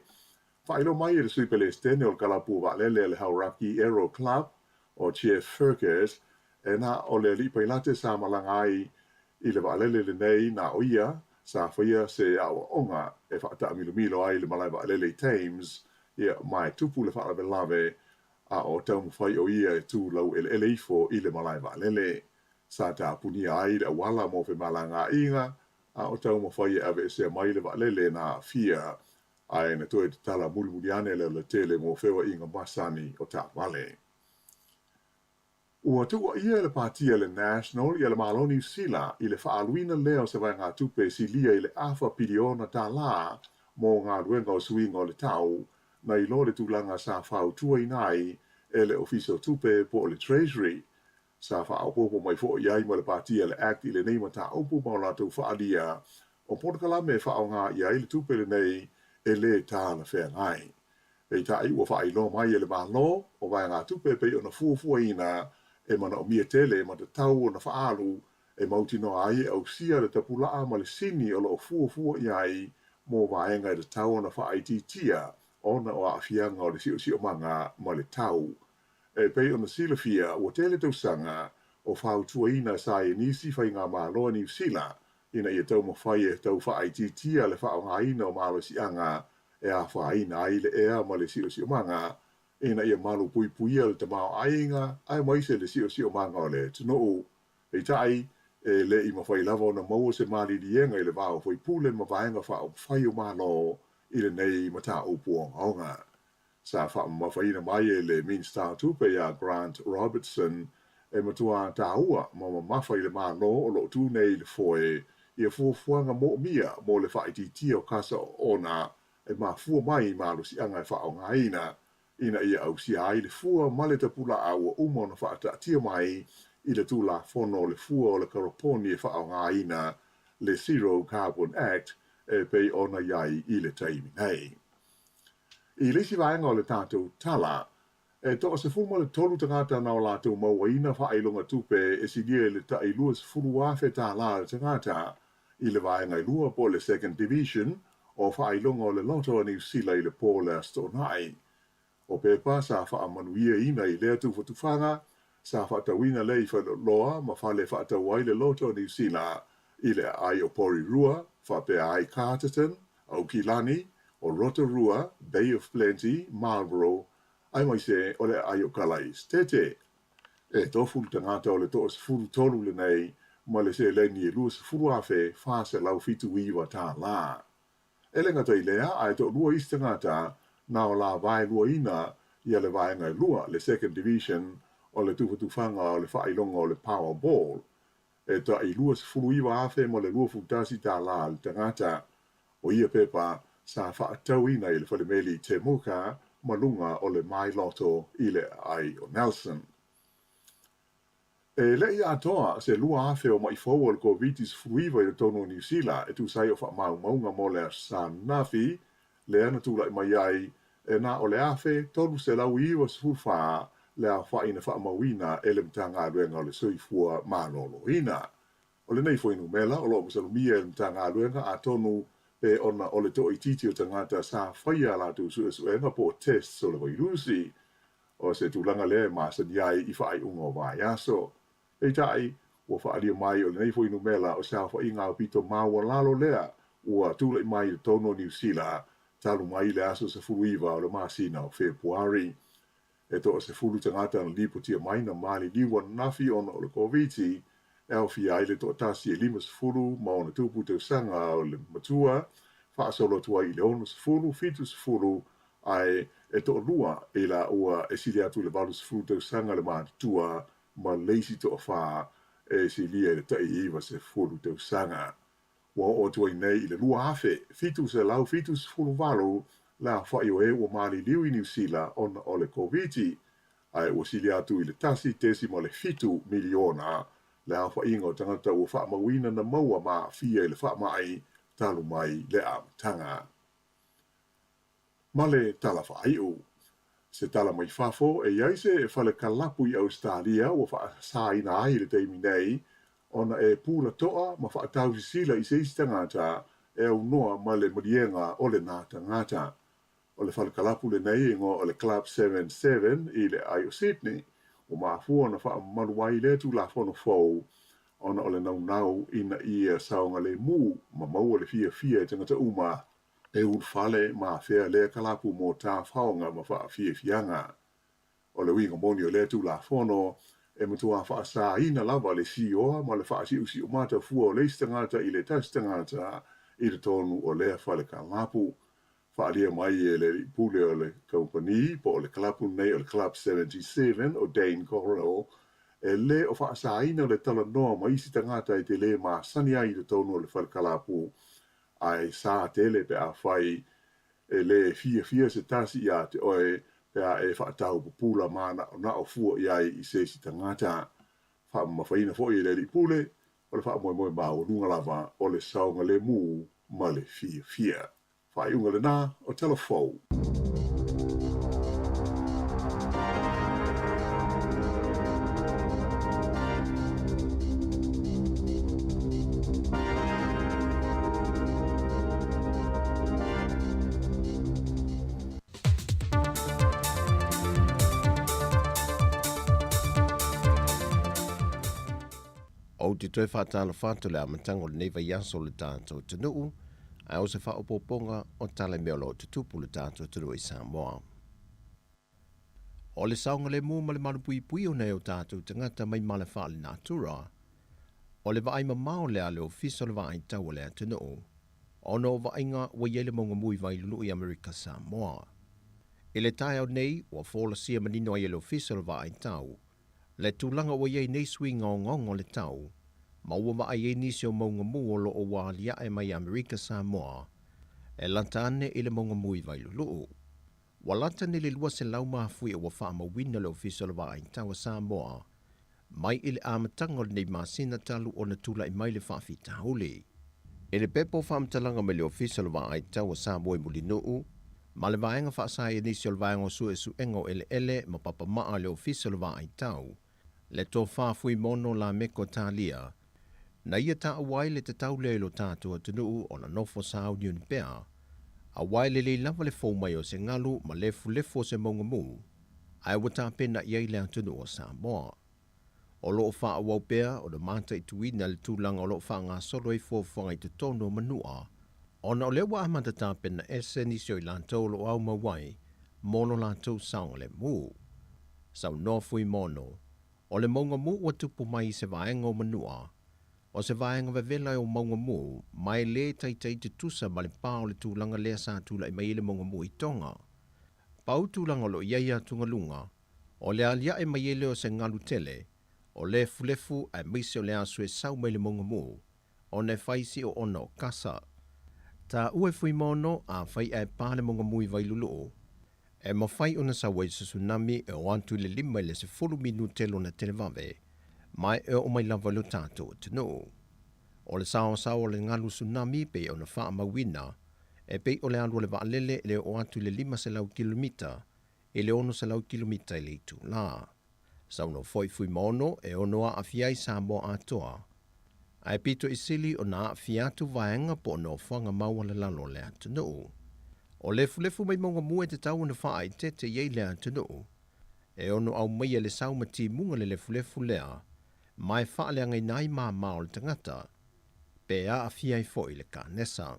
Faailoa mai e le Sui Pelesitene o le Kalapu Vaalele a le Hauraki Aero Club, o Jeff Fergus, e na o le alii pailate sa malaga ai i le vaalele lenei na o ia sa faia se aoaoga e faataamilomilo ai le malae vaalele i Thames, ia, ma e tupu le faalavelave a o taumafai o ia e tu laueleele ifo i le malae vaalele. Sa tapunia ai le auala mo femalagaaiga a o taumafai e aveesea mai le vaalele na aafia ae na toe tatala mulimuli ane le alatele mo feoaiga masani o taavale. Ua tuuaia e le Pāti a le National ia le Malo Niu Sila i le faaaluina lea o se vaegatupe e silia i le afa piliona tālā mō galuega o suiga o le tau, nai lo le tulaga sa fautuaina ai e le Ofisa o Tupe po o le Treasury. Sa faaopoopo mai foi i ai ma le Pāti a le Act i lenei mataupu ma o latou faaalia o polokalame e faaaoga i ai le tupe lenei e lē talafeagai. Peitai ua faailoa mai e le Malo o vaegatupe e pei ona fuafuaina e manaomia tele ma tatau ona faaalu e mautinoa ai e ausia le tapulaa ma le sini o lo o fuafua i ai mo vaega e tatau ona faaitiitia ona o aafiaga o le siosiomaga ma le tau. E pei ona silafia, ua tele tausaga o fautuaina saienisi faigamalo a Niu Sila ina ia taumafai e tau faaitiitia le faaaogaina o malosiaga e afaina ai le ea ma le siosiomaga, ina ia malupuipuia le tamaoaiga aemaise le siosiomaga o le atunuu. Peitai, e le i mafai lava ona maua se maliliega i le va o faipule ma vaega faaupufai o Malo i lenei mataupu ogaoga. Sa faamamafaina mai e le Minisita o Tupe ia Grant Robertson e matua tāua ma mamafa i le Malo o lo o tū nei i le foe ia fuafuaga moomia mo le faaitiitia o kasa oona e mafua mai i malosiaga e faaaogaina ina ia ausia ai le fua ma le tapulaa ua uma ona faataatia mai i le Tulafono o le Fua o le Karaponi e faaaogaina le Zero Carbon Act e pei ona i ai i le taimi nei. I le isi vaega o le tatou tala, e toa-13 tagata na o latou mauaina faailoga tupe e silia i le tai 20,000 tālā le tagata i le vaega e lua po o le Second Division o faailoga o le Loto a Niu Sila i le po o le Aso Toonai. O pepa sa faamanuiaina i lea tufatufaga, sa faatauina lea i faleoloa ma fale e faatau ai le Loto a Niu Sila i le aai o Porirua, faapea ai Carterton, Aukilani, o Rotorua, Bay of Plenty, Marlborough, aemaise o le aai o Kalaesetete. E tofu le tagata o le toa-13 lenei ma le seleni e 20,479 tālā. E le gata i lea, ae toalua isi tagata na o la vaeluaina ia le vaega e lua, le Second Division, o le tufatufaga o le faailoga o le Powerball. E tai 29 afe ma le 21 tālā le tagata. O ia pepa sa faatauina i le falemeli i Temuka ma luga o le My Lotto i le aai o Nelson. E le i atoa se 2,000 o maʻi fou o le Koviti-19 i totonu o Niu Sila e tusa ai o faamaumauga mo le Aso Sa ananafi, lea na tulai mai ai e na o le 1,394 le aofai na faamauina e le Matagaluega o le Soifua Maloloina. O lenei fuainumera o lo o masalomia e le Matagaluega atonu pe ona o le toaitiiti o tagata sa faia a latou suesuega po o tests o le vairusi. O se tulaga lea e masani ai i faaiuga o vaiaso. Peitai, ua faaalia mai o lenei fuainumera o se aofaiga aupito maualalo lea ua tulai mai i totonu o Niu Sila talu mai le aso 19 o le masina o Fepuari. E toa-10 tagata na lipotia mai na maliliu ananafi ona o le Koviti, e aofia ai le toatasi e 50 ma ona tupu tausaga o le matua, faasolo atu ai i le 60, 70 ae e toalua i laua e sili atu i le 80 tausaga le matutua ma le isi toafa e silia i le tai 90 tausaga. Ua oo atu ai nei i le 2,778 le aofai o e ua maliliu i Niu Sila ona o le Koviti, ae ua sili atu i le 1.7 miliona le aofaiga o tagata ua faamauina na maua ma aafia i le faamai talu mai le amataga. Ma le tala faaiu. Se tala mai fafo, e i ai se fale kalapu i Ausetalia ua faasaina ai i le taimi nei ona e pula toa ma faatausisila i se isi tagata e aunoa ma le maliega o lena tagata. O le fale kalapu lenei e igoa o le Club Seven Seven i le aai o Sydney, ua mafua ona faamamalu ai lea Tulafono fou ona o le naunau ina ia saogalemu ma maua le fiafia e tagata uma e ulufale ma afea lea kalapu mo tafaoga ma faafiafiaga. O le uiga moni o lea Tulafono, e matuā faasāina lava le sioa ma le faasiusiumata fua o le isi tagata i le tasi tagata i totonu o lea fale kalapu. Faaalia mai e le alii pule o le kamupani po o le kalapu lenei o le Club 77 o Dane Gorrell, e lē o faasāina le talanoa ma isi tagata e te lē masani ai i totonu o le fale kalapu Ae sa tele pe afai e lē fiafia se tasi iā te oe pe a e faatau pupula mānaʻonaʻo fua i ai i se isi tagata. Faamamafaina foi e le Alii Pule, o le faamoemoe maualuga lava o le saogalemu ma le fiafia. Faaiuga lena o Tala Fou. Ou te toe faatalofa atu i le amataga o lenei vaiaso o le tatou atunuu, ae o se faaopoopoga o tala i mea o lo o tutupu i le tatou atunuu i Samoa. O le saogalemu ma le malupuipui o nai o tatou tagata mai mala faalenatura, o le vaai mamao lea a le Ofisa o le Vaai Tau a le Atunuu, ona o vaaiga ua i ai le mauga mui vailulu'u i Amerika Samoa. I le taeao nei, ua folasia manino ai e le Ofisa o le Vaai Tau le tulaga ua i ai nei suiga ogaoga o le tau, ma ua vaai ai nisi o mauga mu o lo o ua aliae mai i Amerika Samoa e lata ane i le mauga mui vailulu'u. Ua lata nei le 200 mafuie ua faamauina le Ofisa o le Vaai Tau a Samoa mai i le amataga o lenei masina talu ona tulai mai le faafitauli. I le pepa o faamatalaga mai le Ofisa o le Vaai Tau a Samoa i Mulinuu ma le Vaega Faasaienisi o le Vaega o Suesuega o Eleele ma Papamaa a le Ofisa o le Vaai Tau, le Tofa Fuimono Lameko Talia, Na ia taua ai le tatau lea i lo tatou atunuu ona nofo sauniuni pea, aua e lelei lava le fou mai o se galu ma lefulefu o se mauga mu, ae ua tapena i ai le atunuu o Samoa. O lo o faaauau pea ona mataituina le tulaga o lo o faagasolo ai fuafuaga i totonu o Manua, ona o lea ua amata tapena ese nisi o i latou o lo o aumau ai mo lo latou saogalemu. Saunoa Fuimono, O le mauga mu ua tupu mai i se vaega o Manua, o se vaega vevela o mauga mu, ma e lē taitai tutusa ma le pā o le tulaga lea sa tulai mai ai le mauga mu i Tonga. Pau tulaga o lo o i ai atugaluga, o le aliae mai ai lea o se galu tele, o lefulefu aemaise o le aso e sau mai le mauga mu, ona e fai si oona o kasa. Taua e Fuimono, afai ae pā le mauga mu i Vailulu'u, E mafai ona sau ai se tsunami e o atu i le 5 i le 10 minute lona televave, ma e oo mai lava i lo tatou atunuu. O le saoasao o le galu tsunami pei ona faamauina, e pei o le alu o le vaalele e le oo atu i le 500 kilomita i le 600 kilomita i le itula. Saunoa foi Fuimaono e ono aafia ai Samoa atoa, ae pito i sili ona aafia atu vaega po o nofoaga maualalalo o le atunuu. O lefulefu mai mauga mua e tatau ona faaeteete i ai le atunuu, e ono aumaia le sau ma timuga le lefulefu lea ma e faaleagaina ai mama o le tagata, pe aafia ai foi le kanesa.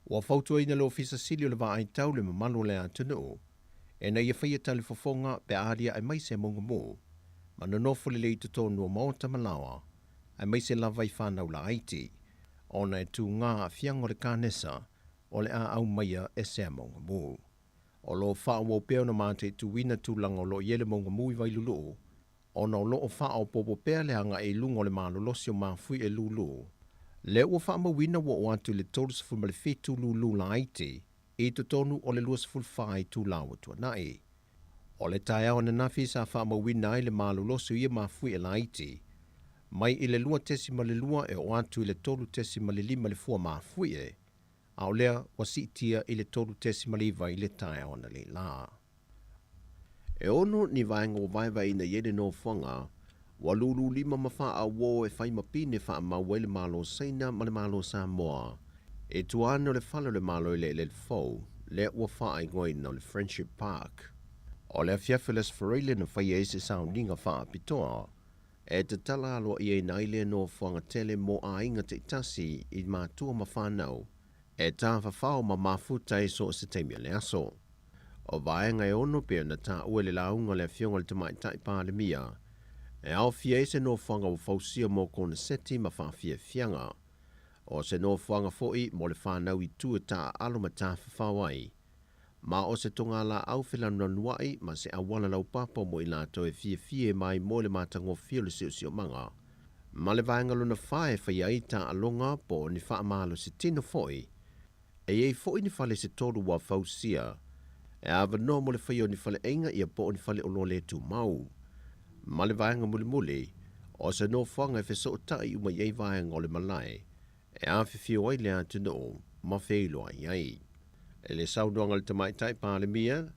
Ua fautuaina le Ofisa Sili o le Vaai Tau le mamalu o le atunuu ina ia faia talifofoga pe a aliae mai se mauga mu ma nonofo lelei i totonu o maota ma laoa aemaise lava i fanau laiti ona e tuga aafiaga o le kanesa o le a aumaia e sea mauga mu. O lo o faaauau pea ona mataituina tulaga o lo o i ai le mauga mu i Vailuluu ona o lo o faaopoopo pea le agai i luga o le malolosi o mafui e lūlū. Lea ua faamauina ua oo atu i le 37 lūlū laiti i totonu o le 24 itula ua tuanai. O le taeao ananafi sa faamauina ai le malolosi o ia mafuie laiti, mai i le 2.2 e oo atu i le 3.5 le fua mafuie, a o lea ua siitia i le 3.9 i le taeao analeila. E ono ni vaega ua vaevaeina i ai le nofoaga, ua lūlū lima ma faauo e fai ma pine faamau ai le Malo Saina ma le Malo Samoa i tua ane o le fale o le Malo i le eleele fou lea ua faaigoaina o le Friendship Park. O le afiafi o le Aso Faraile na faia ai se sauniga faapitoa e tatala aloaiaina ai lea nofoaga tele mo aiga taitasi i matua ma fanau e tafafao ma mafuta ai so o se taimi o le aso. O vaega e ono pei ona taua i le lauga a le Afioga i le Tamaitai Palemia, e aofia ai se nofoaga ua fausia mo koneseti ma faafiafiaga. O se nofoaga foi mo le fanau i tua e taaalo ma tafafao ai, ma o se togalaau felanulanuai ma se auala laupapa mo i latou e fiafia e maimoa i le matagofie o le siosiomaga. Ma le vaega lona fa e faia ai taaloga po o ni faamalositino foi. E i ai foi ni fale se tolu ua fausia e avanoa mo le faia o ni faleaiga ia po o ni faleoloa le tumau. Ma le vaega mulimuli, o se nofoaga e fesootai uma i ai vaega o le malae e afifio ai le atunuu ma feiloai ai. I le saunoaga a le Tamaitai Palemia,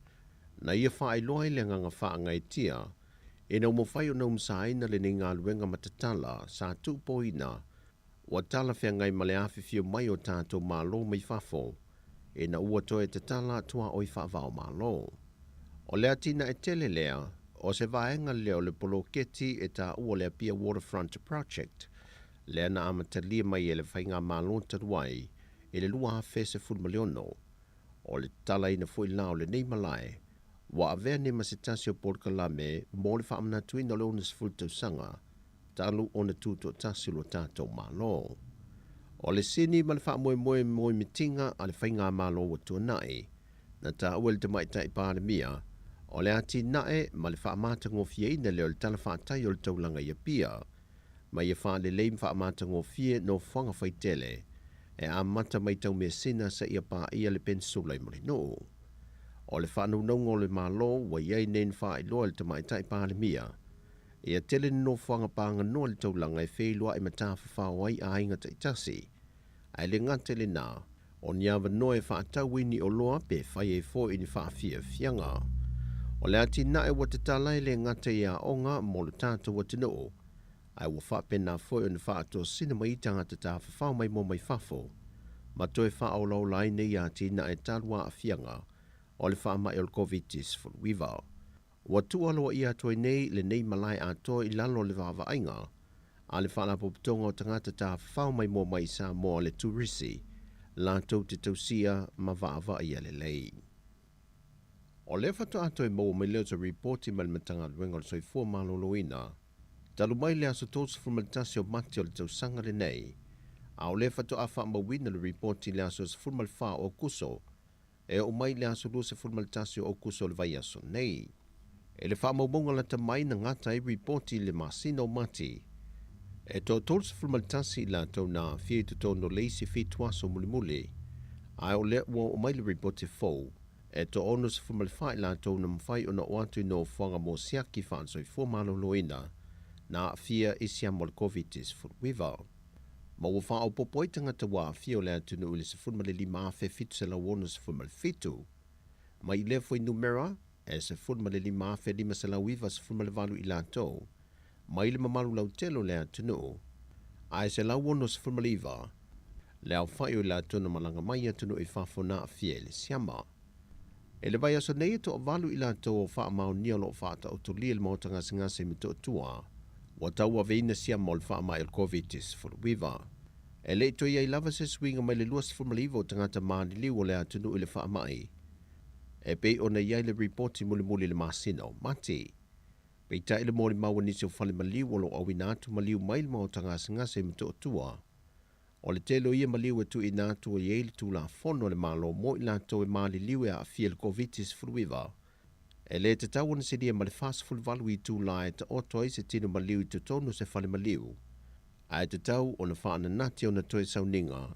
na ia faailoa ai le agaga faagaeetia ina ua mafai ona umusaina lenei galuega matatala sa tuupoina ua talafeagai ma le afifio mai o tatou Malo mai fafo ina ua toe tatala tuaoi faava-o-Malo. O le atinae tele lea, o se vaega lea o le poloketi e taua o le Apia Waterfront Project, lea na amatalia mai e le Faigamalo talu ai i le 2016. O le tatalaina foi la o lenei malae, ua avea nei ma se tasi o polokalame mo le faamanatuina o le 60 tausaga talu ona tutoatasi lo tatou Malo. O le sini ma le faamoemoe moemitiga a le Faigamalo ua tuanai, na taua e le Tamaitai Palemia, o le atinae ma le faamatagofieina lea o le Tala Faatai o le Taulaga i Apia, ma ia faalelei ma faamatagofie nofoaga faitele e amata mai Taumeasina seia paia le Penisula i Mulinuu. O le faanaunauga o le Malo ua i ai nei na faailoa e le Tamaitai Palemia, ia tele ni nofoaga paganoa i le taulaga e feiloai ma tafafao ai aiga taitasi, ae le gata i lena, o ni avanoa e faatau ai ni oloa pe fai ai foi ni faafiafiaga. O le atinae ua tatala e le gata i aoga mo lo tatou atunuu, ae ua faapena foi ona faatosina mai tagata tafafao maimoa mai fafo, ma toe faaolaola ai nei atinae talu aafiaga o le faamai o le Koviti-19. Ua tuualoaia atu ai nei lenei malae atoa i lalo o le vaavaaiga a le Faalapotopotoga o Tagata Tafafao Maimoa Mai i Samoa le Turisi latou te tausia ma vaavaaia lelei. O lea faatoa toe maua mai lea o se ripoti mai le Matagaluega o le Soifua Maloloina talu mai le aso 31 o Mati o le tausaga lenei, a o lea faatoa faamauina le ripoti i le aso 14 o Aokuso e oo mai i le aso 21 o Aokuso o le vaiaso nei. I le faamaumauga lata mai na gata ai ripoti i le masina o Mati, e toa 31 i latou na aafia i totonu o le isi fitu aso mulimuli, ae o lea ua oo mai le ripoti fou, e toa 64 i latou na mafai ona oo atu i nofoaga mo siaki faale-soifua maloloina na aafia i siama o le Koviti-19. Ma ua faaopoopo ai tagata ua aafia o le atunuu i le 15,767, mai i lea fuainumera e 15,598 i latou mai le mamalu lautele o le atunuu, ae 169 le aofai o i latou na malaga mai i atunuu i fafo na aafia i le siama. I le vaiaso nei e toavalu i latou o faamaonia o lo o faataotolia i le Maota Gasegase i Motootua ua tauaveina siama o le faamai o le Koviti-19. E le i toe i ai lava se suiga mai le 29 o tagata maliliu o le atunuu i le faamai, e pei ona i ai le ripoti mulimuli i le masina o Mati. Peitai le molimau a nisi o fale maliu o lo o auina atu maliu mai le maota gasegase i Motootua, o le tele o ia maliu e tuuina atu ua i ai le Tulafono a le Malo mo i latou e maliliu e aafia i le Koviti-19. E le tatau ona silia ma le 48 itula e taoto ai se tino maliu i totonu o se fale maliu, ae tatau ona faananati ona toe sauniga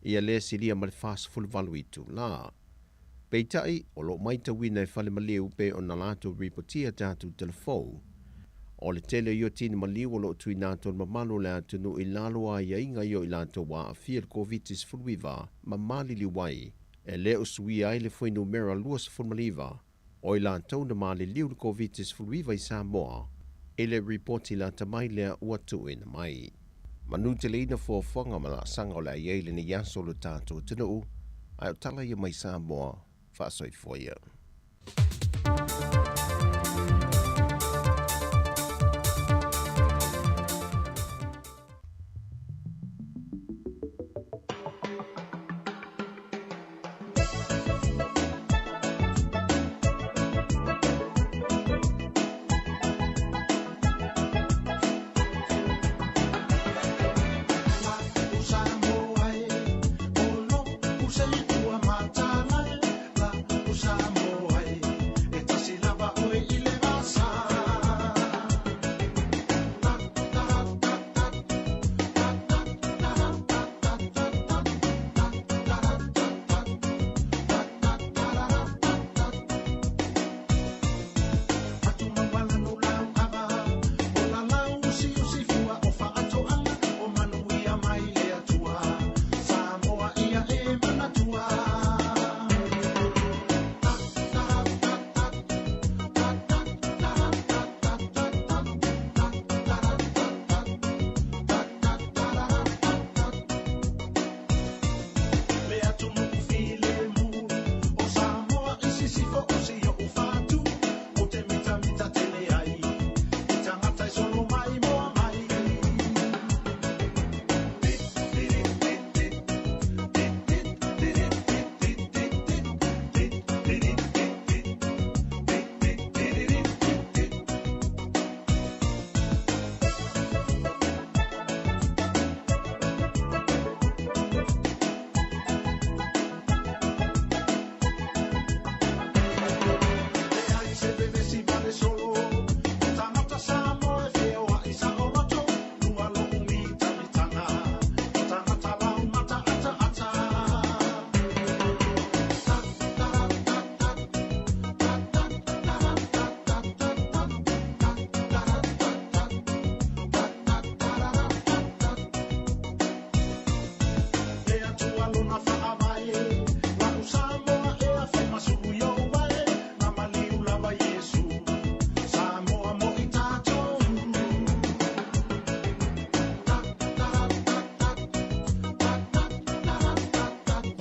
ia le silia ma le 48 itula. Peitai, o lo o maitauina e fale maliu pei ona latou ripotia tatou telefou, o le tele o ia tino maliu o lo o tuuina atu e le mamalu o le atunuu i lalo o aiaiga ia o i latou ua aafia i le Koviti-19 ma maliliu ai, e le o suia ai le fuainumera 29 o i latou na maliliu i le Koviti-19 i Samoa i le ripoti lata mai lea ua tuuina mai. Manuteleina fuafuaga ma laasaga o le a i ai lenei aso o lo tatou atunuu, ae o tala ia mai Samoa, faasoifua ia.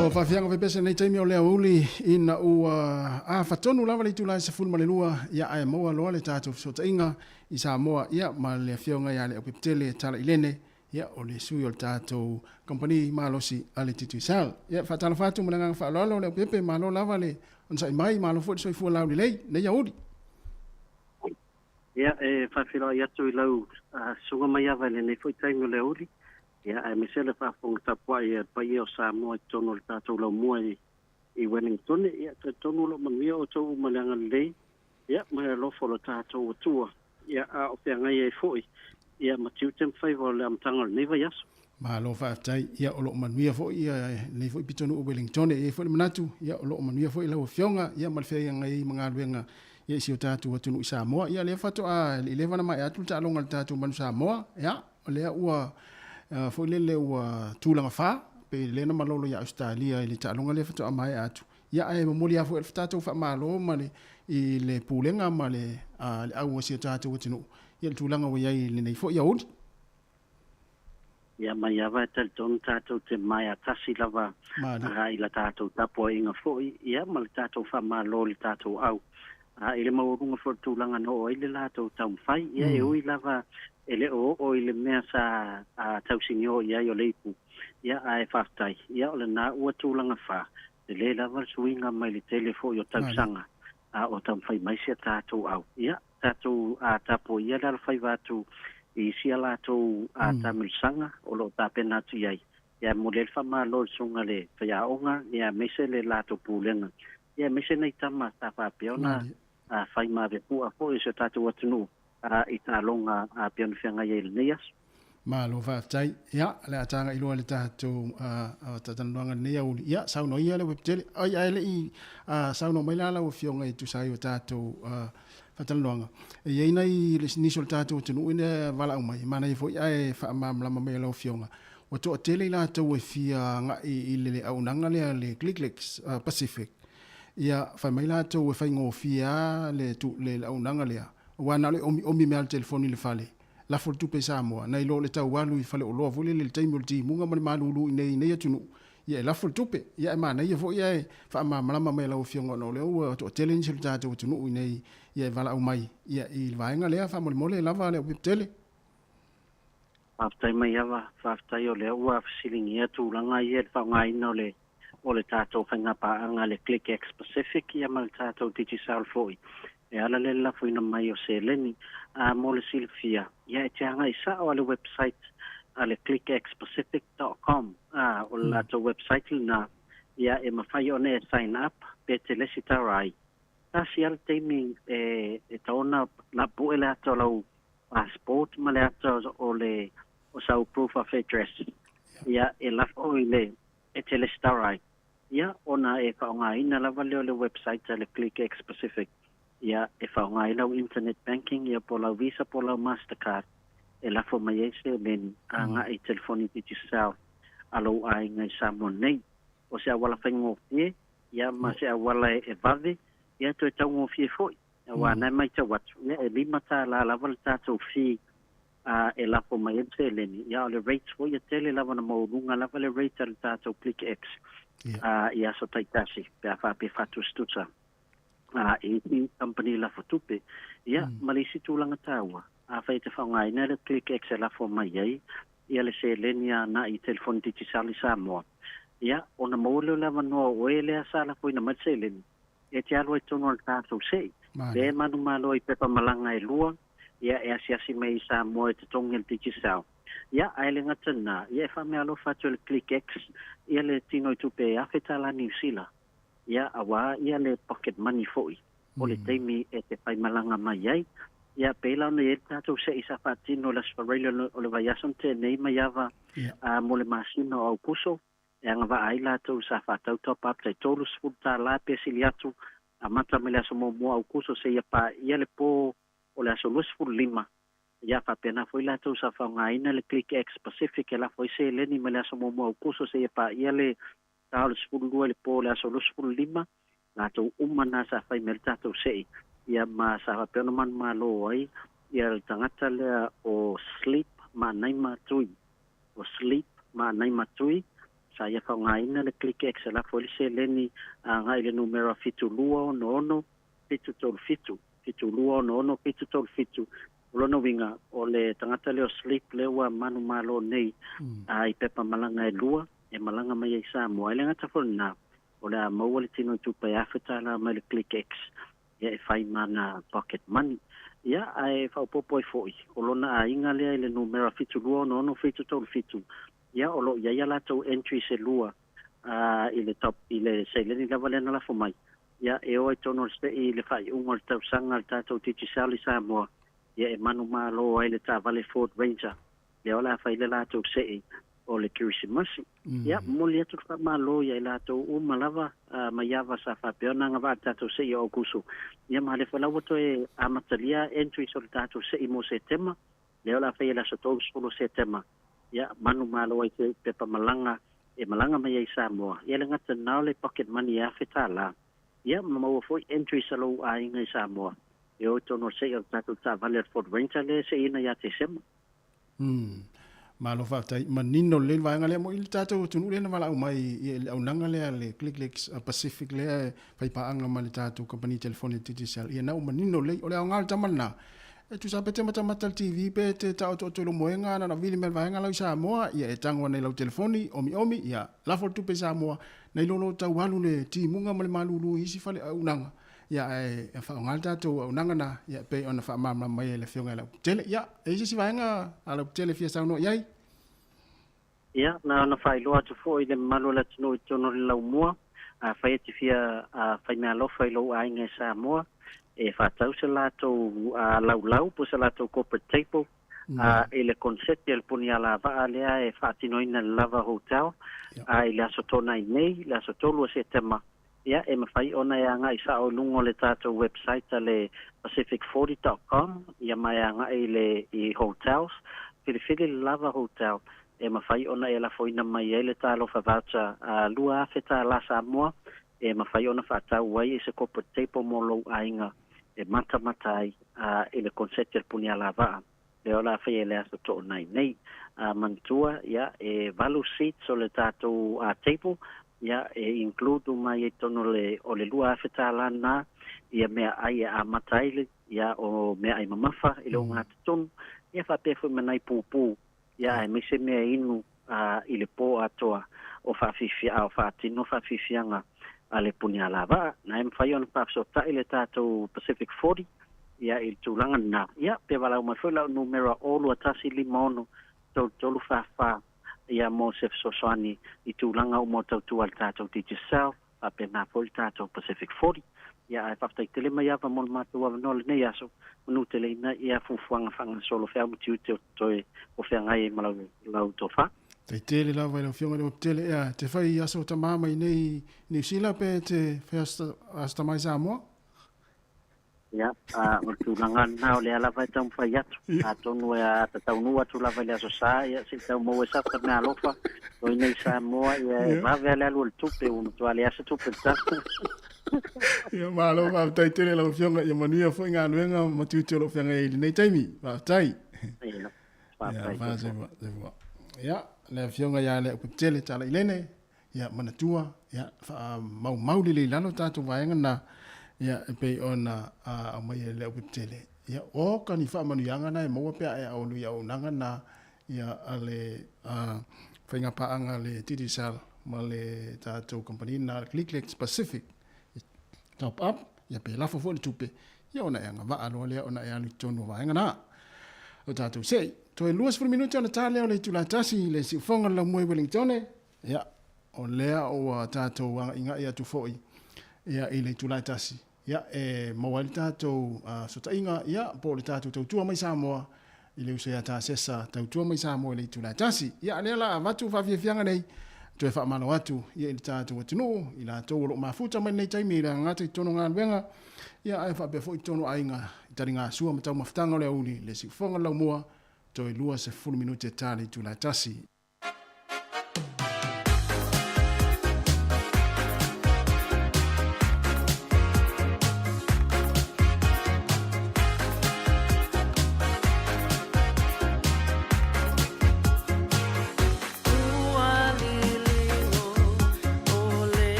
O faafiaga pepese nei taimi o le aoauli ina ua afatonu lava le itula e 12 ia ae maua loa le tatou fesootaiga i Samoa ia ma le afioga ia Leaupepetele Tala Ilene ia o le sui o le tatou kamupani malosi a le Digicel. Ia faatalofa atu ma le agaga faaaloalo Leaupepe, malo lava le onosai mai, malo foi le soifua laulelei nei aoauli. Ia, e faafeiloai atu i lau susuga maiava i lenei foi taimi o le aoauli, ia, aemaise le faafofoga tapuai a le paia o Samoa i totonu o le tatou laumua i Wellingtone. Ia, talitonu o lo o manuia outou uma i le agalelei, ia, ma le alofa o lo tatou Atua, ia, a o feagai ai foi, ia, ma tiute ma faiva o le amataga o lenei vaiaso. Malo faafetai. Ia, o lo o manuia foi ia lenei foi pitonuu o Wellingtone. E i ai foi le manatu, ia, o lo o manuia foi lau Afioga, ia, ma le feagai ai ma galuega ia i si o tatou atunuu i Samoa. Ia, lea faatoa e le i leva ona maea atu le taaloga a le tatou Manu Samoa, ia, o lea ua foi lele ua tulaga fa, pei lea na malolo ia Ausetalia i le taaloga lea faatoa maea atu. Ia, ae momoli lava foi le tatou faamalo ma le i le pulega ma le le au a si o tatou atunuu, ia le tulaga ua i ai i lenei foi aoauli. Ia, mai lava e talitonu tatou te maea tasi lava i la tatou tapuaiga foi, ia, ma le tatou faamalo i le tatou au. I le maualuga foi o le tulaga na oo ai le latou taumafai, ia, e ui lava E le o oo i le mea sa tausinio i ai o le ipu, ia, ae faafetai, ia, o lena ua tulaga fa, lelei lava le suiga mai le tele foi o tausaga a o taumafai mai si a tatou au. Ia, tatou tapuaia le alofaiva atu i isi a latou taamilosaga o lo o tapena atu i ai. Ia, e momoli ai le faamalo i le susuga i le faiaoga, ia, aemaise le latou pulega, ia, aemaise nai tama sa faapea ona fai ma ave pua foi o si o tatou atunuu i taaloga a pei ona feagai ai i lenei aso. Malo faafetai. Ia, o le a tagai loa i le tatou talatalanoaga i lenei aoauli. Ia, saunoa ia le Uepitele. Oi, ae le i saunoa mai la lau Afioga e tusa ai o tatou faatalanoaga, e i ai nai nisi o le tatou atunuu ina valaau mai, e manaia foi ae faamalamalama mai e lau Afioga, ua toatele i latou e fia agai i le auaunaga lea a le Clicklex Pacific. Ia, fai mai latou e faigofie lava le le auaunaga lea, aua na o le omiomi mai lava o le telefoni i le fale, lafo le tupe i Samoa, nai lo le tau alu i faleoloa foi lele i le taimi o le timuga ma le malulu i inei i nei atunuu, ia e lafo le tupe. Ia e manaia foi ae faamalamalama mai e lau Afioga ona o lea ua toatele nisi o le tatou atunuu i inei ia e valaau mai ia i le vaega lea faamolemole lava Leaupepe-tele. Faafetai Maiava, faafetai o lea ua fesiligia tulaga ia i le faaaogaina o le o le tatou faigapaaga le ClickX Pacific ia ma le tatou Digicel foi e ala lea i le lafoina mai o seleni. A mo le silafia, ia e te agai sao a le website a le clickxpacific dot com, a o le latou website lena, ia e mafai ona e sign up pe te lesitara ai. Tasi lava le taimi e e tatau ona napue le ata o lau passport ma le ata o le o sau proof of address, ia e lafo i le e te lesitara ai. Ia, ona e faaaogaina lava lea o le website a le ClickX Pacific, ia, e faaaoga ai lau internet banking, ia, po o lau Visa po o lau Mastercard, e lafo mai ai seleni agai i telefoni Digicel a lou aiga i Samoa nei. O se auala faigofie, ia, ma se auala e vave, ia, toe taugofie foi, aua na e matau atu, ia, e $5 lava le tatou fee a e lafo mai ai le seleni, ia o le rate foi e tele lava ona maualuga lava le rate a le tatou ClickX a i aso taitasi pe a faapea e faatusatusa a i isi kamupani lafo tupe. Ia, ma le isi tulaga taua, afai e te faaaogaina le ClickX e lafo mai ai ia le seleni agai i telefoni digisal i Samoa, ia ona maua lea o le avanoa o oe lea sa lafoina mai le seleni e te alu ai tonu o le tatou se'i. Lea e manumalo ai pepa malaga e lua, ia e asiasi mai i Samoa e totogi e le Digicel. Ia, ae le gata lena, ia e faameaalofa atu e le ClickX ia le tino i tupe e $1,000 Niu Sila, ia auā ia le pocket money foi o le taimi e te faimalaga mai ai. Ia, pei la ona i ai le tatou se'i sa faatino i le Aso Faraile o le vaiaso na tea nei mai ava mo le masina o Aukuso, e agavaa ai latou sa faatau top up tai $30 pe sili atu, amata mai le aso muamua o Aukuso seia paia le po o le aso 25. Ia faapena foi latou sa faaaogaina le Click X Pacific e lafo ai seleni mai le aso muamua o Aukuso seia paia le ta o le 12 i le po o le aso 25, latou uma na sa fai mai le tatou se'i, ia ma sa faapea ona manumalo ai ia le tagata lea o Sleep Manaima Tui. O Sleep Manaima Tui, sa ia faaaogaina le Click X e lafo ai le seleni agai i le numera 7266 737, 7266 737. O lona uiga, o le tagata lea o Sleep lea ua manumalo nei i pepa malaga e lua e malaga mai ai i Samoa. E le gata foi i lena, o le a maua le tino i tupe e $1,000 mai le Click X ia e fai ma ana pocket money. Ia, ae faaopoopo ai foi, o lona aiga lea i le numera 7266 737, ia o lo o i ai a latou entries e lua i le top, i le seleni lava lea na lafo mai, ia e o ai tonu o le se'i i le faaiuga o le tausaga a le tatou Digicel i Samoa, ia e manumalo ai le taavale Ford Ranger lea o le a fai le latou se'i o le Kerisimasi. Ia, momoli atu le faamalo ia i latou uma lava mai ava sa faapea ona agavaa le tatou se'i o Aukuso. Ia ma le foi la ua toe amatalia entries o le tatou se'i mo Setema, lea o le a faia i le aso 30 o Setema. Ia, manumalo ai te pepa malaga e malaga mai ai i Samoa. Ia le gata na o le pocket money e $1,000. Ia, ma maua foi entries a lou aiga i Samoa. E o i tonu o le se'i o le tatou taavale o le Ford Ranger lea e se'iina ia Tesema. Umm. Malo faafetai. Manino lelei le vaega lea. Mo i le tatou atunuu lea na valaau mai i le auaunaga lea a le Clicklex Pacific lea e fai paaga ma le tatou kamupani telefoni a le Digicel, ia na ua manino lelei. O le aoga o le tama lena, E tusa pe te matamata i le TV pe te taotooto i lou moega na ona vili mai le vaega lau i Samoa, ia e tago ana i lau telefoni, omiomi, ia lafo le tupe i Samoa, nai lo lo tau alu le timuga ma le malulu i isi fale auaunaga, ia ae faaaoga le tatou auaunaga na, ia e pei ona faamalamalama mai e le Afioga ia Lauputele. Ia, e i ai se isi vaega a Lauputele e fia saunoa i ai? Ia, na ona faailoa atu foi i le mamalu o le atunuu i totonu o le laumua, afai e te fia faimeaalofa i lou aiga i Samoa, e faatau se latou laulau po o se latou corporate table i le konseti a le Puni Alavaa lea e faatinoina i le Lava Hotel i le Aso Toonai nei, le aso 3 o Setema. Ia, e mafai ona e agai sao i luga o le tatou website a le pacific forty dot com, ia ma e agai i le i hotels, filifili le Lava Hotel, e mafai ona e lafoina mai ai le talofa voucher a $2,000 Samoa, e mafai ona faatau ai i se corporate table mo lou aiga e matamata ai i le konseti a le Puni Alavaa. Lea o le a faia i le Aso Toonai nei. A manatua, ia, e valu seats o le tatou table, ia, e include uma ai i totonu o le, o le $2,000 lena, ia meaai e amata ai le, ia, o meaai mamafa i le ogatotonu, ia faapea foi ma nai pupū, ia, aemaise mea inu i le pō atoa o faafifia, a o faatino faafiafiaga a le Puni Alavaa. Na e mafai ona faafesootai le tatou Pacific 40 ia i le tulaga lena. Ia, pe valaau mai foi lau numera 021 56 33 44 ia mo se fesoasoani i tulaga uma o tautua a le tatou Digicel, faapena foi le tatou Pacific 40. Ia, ae faafetai tele mai ava mo le matou avanoa lenei aso, manuteleina ia fuafuaga faagasolo feau ma tiute o toe o feagai ai ma lau, lau tofa. Tai tele lava i lau Afioga i le Uaputele. Ea, te fai aso tama mai nei i Niu Sila pe te fai aso, aso tama i Samoa? Ia, a, o le tulaga lena o lea lava e taumafai atu. Atonu e ata taunuu atu lava i le Aso Sa, ia, se i tau maua ai sapa meaalofa o i nei Samoa, ia, e vave lava le alu o le tupe, ua matua leai se tupe i le tatou. Ia, malo faafetai tele i lau Afioga, ia manuia foi galuega ma tiute o lo o feagai ai i lenei taimi. Faafetai. Ia, faafetai. Ia, ia, le Afioga ia Leaupepetele Talailene, Ia, manatua, ia, faamaumau lelei i lalo tatou vaega na, ia, e pei ona aumai e le Aupepetele. Ia, oka ni faamanuiaga na e maua pe a e aulu i auaunaga na, ia, a le faiga paaga a le Digicel ma le tatou kamupani na, Clicklex Pacific. Top up, ia, pe lafo foi le tupe, ia, ona e agavaa loa lea ona e alu i totonu o vaega na. O tatou sei, toe 20 minute ona ta lea o le itula e tasi i le siufoga o le laumua i Wellingtone. Ia, o lea ua tatou agaigai atu foi ia, i le itula e tasi, ia, e maua ai le tatou fesootaiga, ia, po o le tatou tautua mai Samoa i le uso ia Tasesa, tautua mai Samoa i le itula e tasi. Ia, o lea la avatu faafiafiaga nei, toe faamalo atu ia, i le tatou atunuu, i latou o lo o mafuta mai lenei taimi i le agata i totonu o galuega, ia, ae faapea foi i totonu o aiga i taligasua ma taumafataga o le aoauli, le siufofoga o le laumua, toe 20 minute ta le itula e tasi.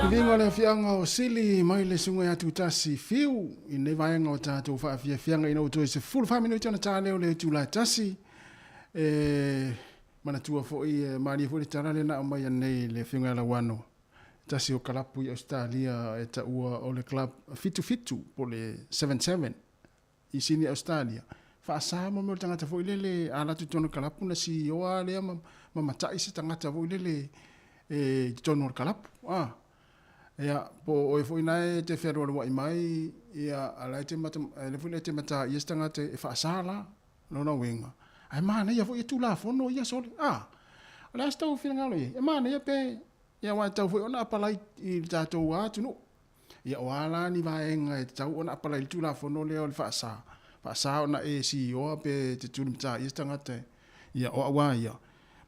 Viiga o le afiaga o Sili mai le susuga ia Tutasi Fiu i lenei vaega o tatou faafiafiaga ina ua toe 14 minute ona ta lea o le itula e tasi. E manatua foi e malie foi le tala lea na aumai anei i le afioga ia Lauano, tasi o kalapu i Ausetalia e taua o le Club 77 po o le 77 i Sini Ausetalia. Faasa mo mea o le tagata foi lele a alu atu i totonu o le kalapu ona sioa lea ma matai se tagata foi lele e i totonu o le kalapu. A. Ia, po o oe foi na e te fealualuai mai, ia, a la e te mata, le foi lea e te mataia se tagata e faasa la. Lona uiga, ae manaia foi e Tulafono ia sole. A, o le a se tou finagalo i ai? E manaia pe, ia aua e tatau foi ona apalai i le tatou atunuu. Ia o a la ni vaega e tatau ona apalai i le Tulafono lea o le faasa, faasa ona e sioa pe te tulimataia se tagata e, ia o au lava ia,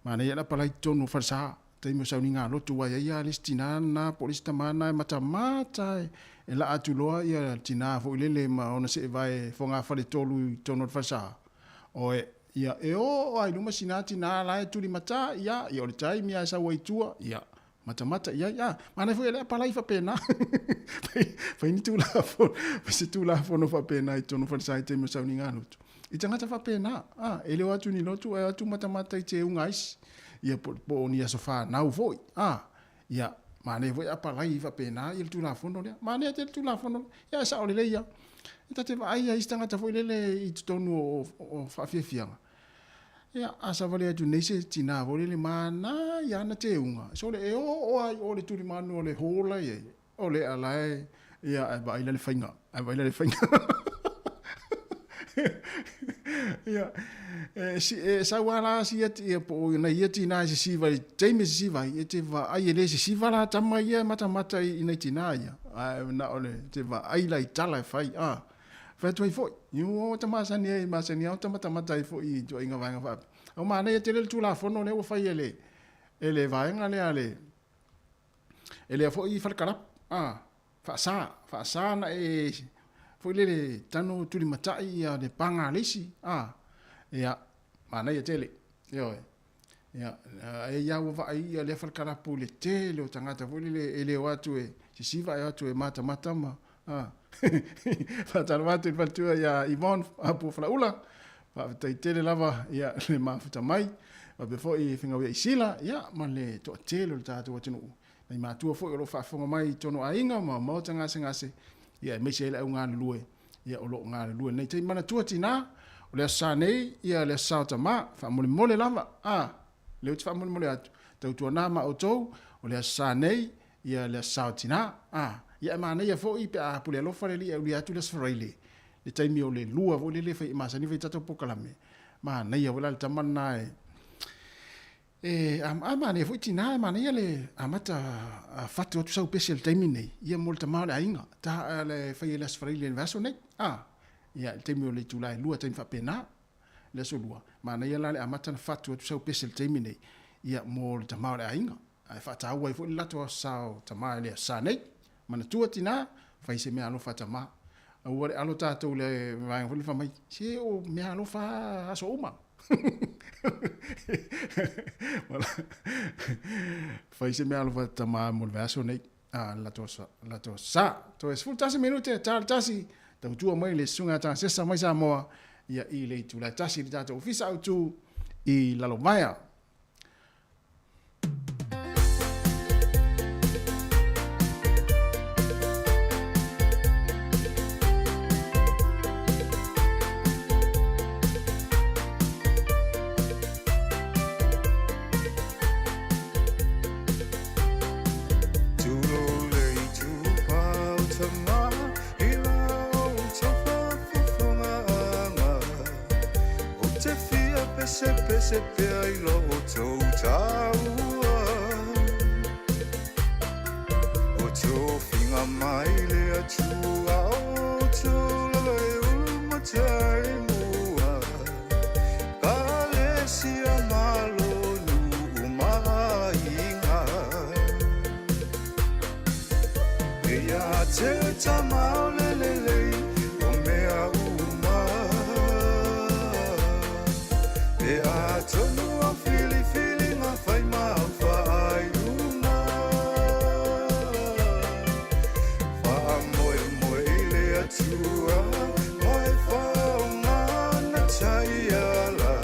manaia le apalai i totonu o falesa, taimi o sauniga lotu aua e i ai lava le isi tina lena po o le isi tama lena e matamata e laa atu loa ia tina foi lele ma ona seevae fogafale-tolu i totonu o le falesa. Oe, ia e oo lava i luma sina tina la e tulimata ia, ia o le taimi lava e sau ai i tua, ia matamata i ai. A, manaia foi e le apalai faapena. Fai ni tulafono, fai se tulafono faapena i totonu o falesa i taimi o sauniga lotu. I tagata faapena, a, e le o atu ni lotu ae o atu matamata i teuga aisi. Ia po, po o ni aso whanau foi. A, ia, manaia foi apalai faapena ia le tulafono lea. Manaia tele tulafono lea. Ia, e sao lelei ia. E ta te vaai ai isi tagata foi lele i totonu o, o, o faafiafiaga. Ia, a savali atu nei se tinā foi lele manaia ana teuga. Sole e oo lava i o le tulimanu o le hall la i ai. O le ala e, ia, ae vaai la le faiga, ae vaai la le faiga. Ia, e, si, e sau lava la si ia, po o nai ia tinā e sisiva i taimi e sisiva ai, e te vaai e le sisiva la tama ia e matamata i, i nai tinā ia. Ae na o le te vaai la i tala e fai, a. Fai atu ai foi, i ua ta masani ai, masani ai ta matamata ai foi i ituaiga vaega faapea. Ae ua manaia tele le Tulafono lea ua fai e le, e le vaega lea a le, e lea foi fale kalapu, a, faasa, faasa na e foi lele tanu tulimatai ia le paga a le isi, a, ia, manaia tele, ioe. Ia, e ia ua vaai ia lea fale kalapu i le tele o tagata foi lele e le o atu e sisiva ae o atu e matamata ma, a, faatalofa atu i le faletua ia Yvonne Puafalaula, faafetai tele lava ia le mafuta mai, faapea foi Fegauia Isila, ia, ma le toatele o le tatou atunuu, nai matua foi o lo o faafofoga mai i totonu o aiga ma maota gasegase, ia aemaise ai le au galulue ia o lo o galulue nei taimi. Manatua tinā, o le Aso Sa nei, ia le Aso Sa o Tamā, faamolemole lava, a, lea ou te faamolemole atu, tautuanā ma outou, o le Aso Sa nei, ia le Aso Sa o Tinā, a, ia e manaia foi pe a pule alofa le Alii e aulia atu le Aso Faraile, le taimi o le lua foi lele e fai, e masani ona fai tatou polokalame, manaia foi la le tama lena e, E a, a manaia foi tinā, e manaia le amata fatu atu sau pese i le taimi nei, ia mo le tama o le aiga, ta le fai e le Aso Faraile i le vaiaso nei. A, ia, i le taimi o le itula e lua, taimi faapena, le aso lua, manaia la le amata na fatu atu sau pese i le taimi nei, ia mo le tama o le aiga. Ae faataua ai foi le latou aso sa o tama i le aso sa nei. Manatua tinā, fai se meaalofa a tama. Aua le alo tatou i le vaega foi lea fai mai, se o meaalofa lava aso uma. Fai se meaalofa a tama mo le vaiaso nei, a, le latou aso, le latou aso sa. Toe 11 minute, ta le tasi, tautua mai le Susuga ia Tagasesa mai Samoa, ia i le itula e tasi i le tatou ofisa autu i Lalovaea. Pesepese pea i lo outou taua O tofiga mai le Atua O outou lava e ulu matai mua Kalesia malo nuu ma aiga E ia te tama o le lelei o mea uma E atonu au filifiliga fai ma au faaiuga Faamoemoe i le Atua ma e faaaoga ana taiala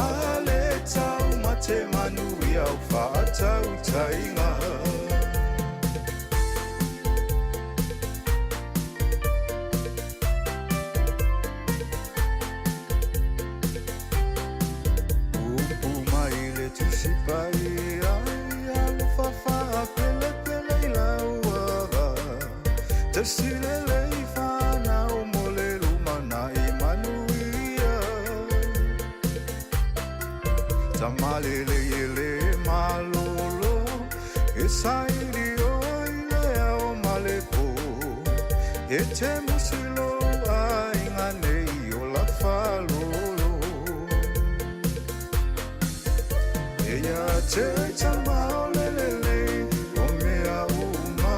A le taumate manuia au faatautaiga. Upu mai le Tusi Paia, alofa faapelepele i lau aga. Tasi lelei fanau mo le lumanai manuia. Tamalelei e le malolo, e saili oe i le ao ma le po. E te musu i lou aiga nei ola faalolo. E ia te tama o le lelei o mea uma.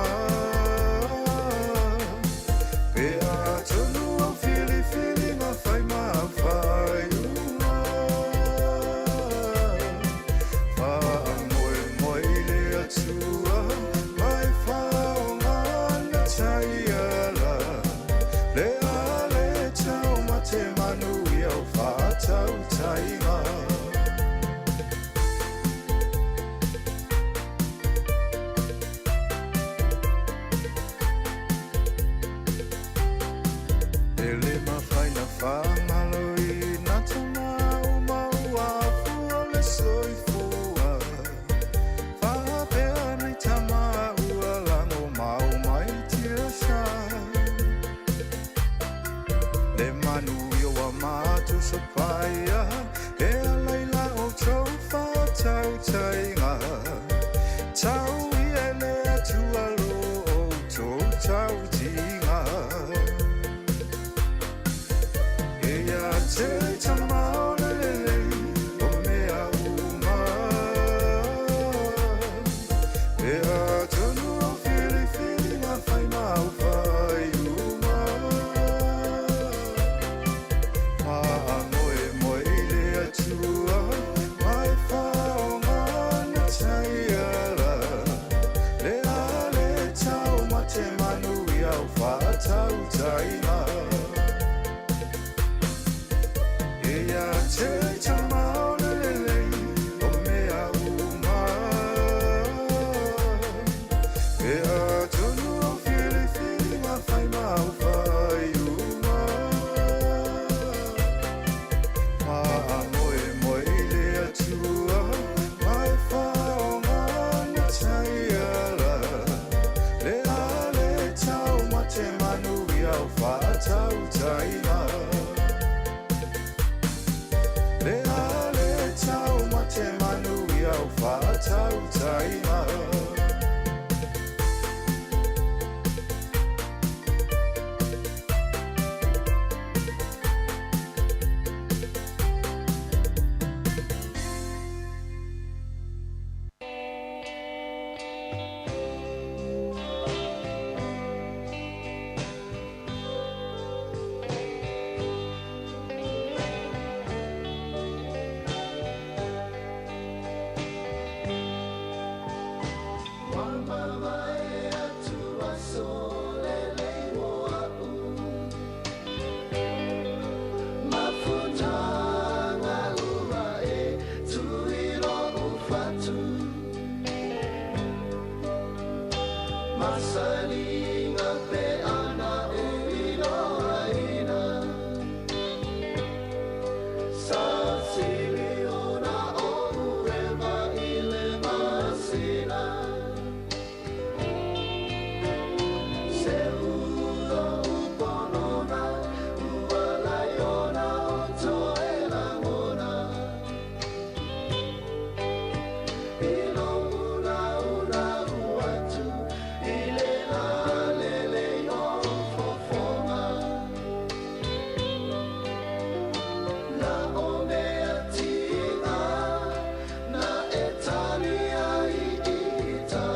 Pe atonu au filifiliga fai ma au faaiuga. Faamoemoe i le Atua ma e faaaoga ana taiala. Le a le taumate manuia o faatautaiga. faatautaiga. Tau ia i le Atua lo outou tautiga. E ia te Tama o le lelei o mea uma. E atonu au filifiliga fai ma au faaiuga. Faamoemoe i le Atua ma e faaaoga ana taiala. Le a le taumate manuia au faatautaiga. E ia te Tama o le lelei o mea uma. E atonu au filifiliga fai ma au faaiuga. Faamoemoe i le Atua ma e faaaoga ana taiala. Le a le taumate manuia au faatautaiga. Le a le taumate manuia au faatautaiga. Ua mavae atu aso lelei mo a'u, mafutaga ua e tui lo'u fatu, masaliga pe ana u iloaina, sa sili ona o'u eva i le masina. Se ulo uponona, ua laiona o toe lagona. I lo una una uatu, i le lalelei o fofoga. Na o mea tiga, na e tali ai ita.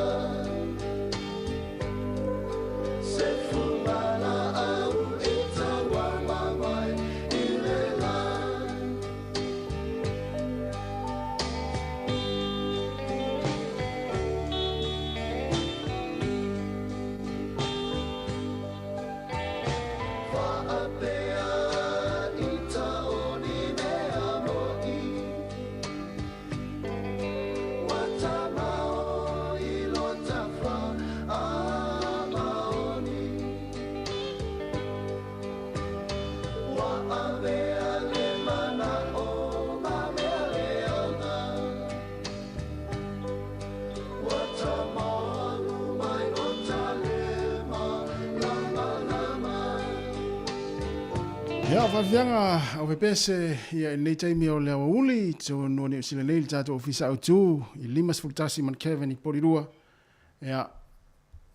Se fumala au i tauama mai i le la. Faapea i taoni mea mo'i. Ua tamao i lo tafa a maoni. Ua avea le mana o ma mea leaga. Ua tamalu mai lo talema lama lama. Ia, faafiafiaga au pepese ia i lenei taimi o le aoauli tonu o Niu Sila nei le tatou ofisa autu i 51 ma le Kevin i Polirua. Ia,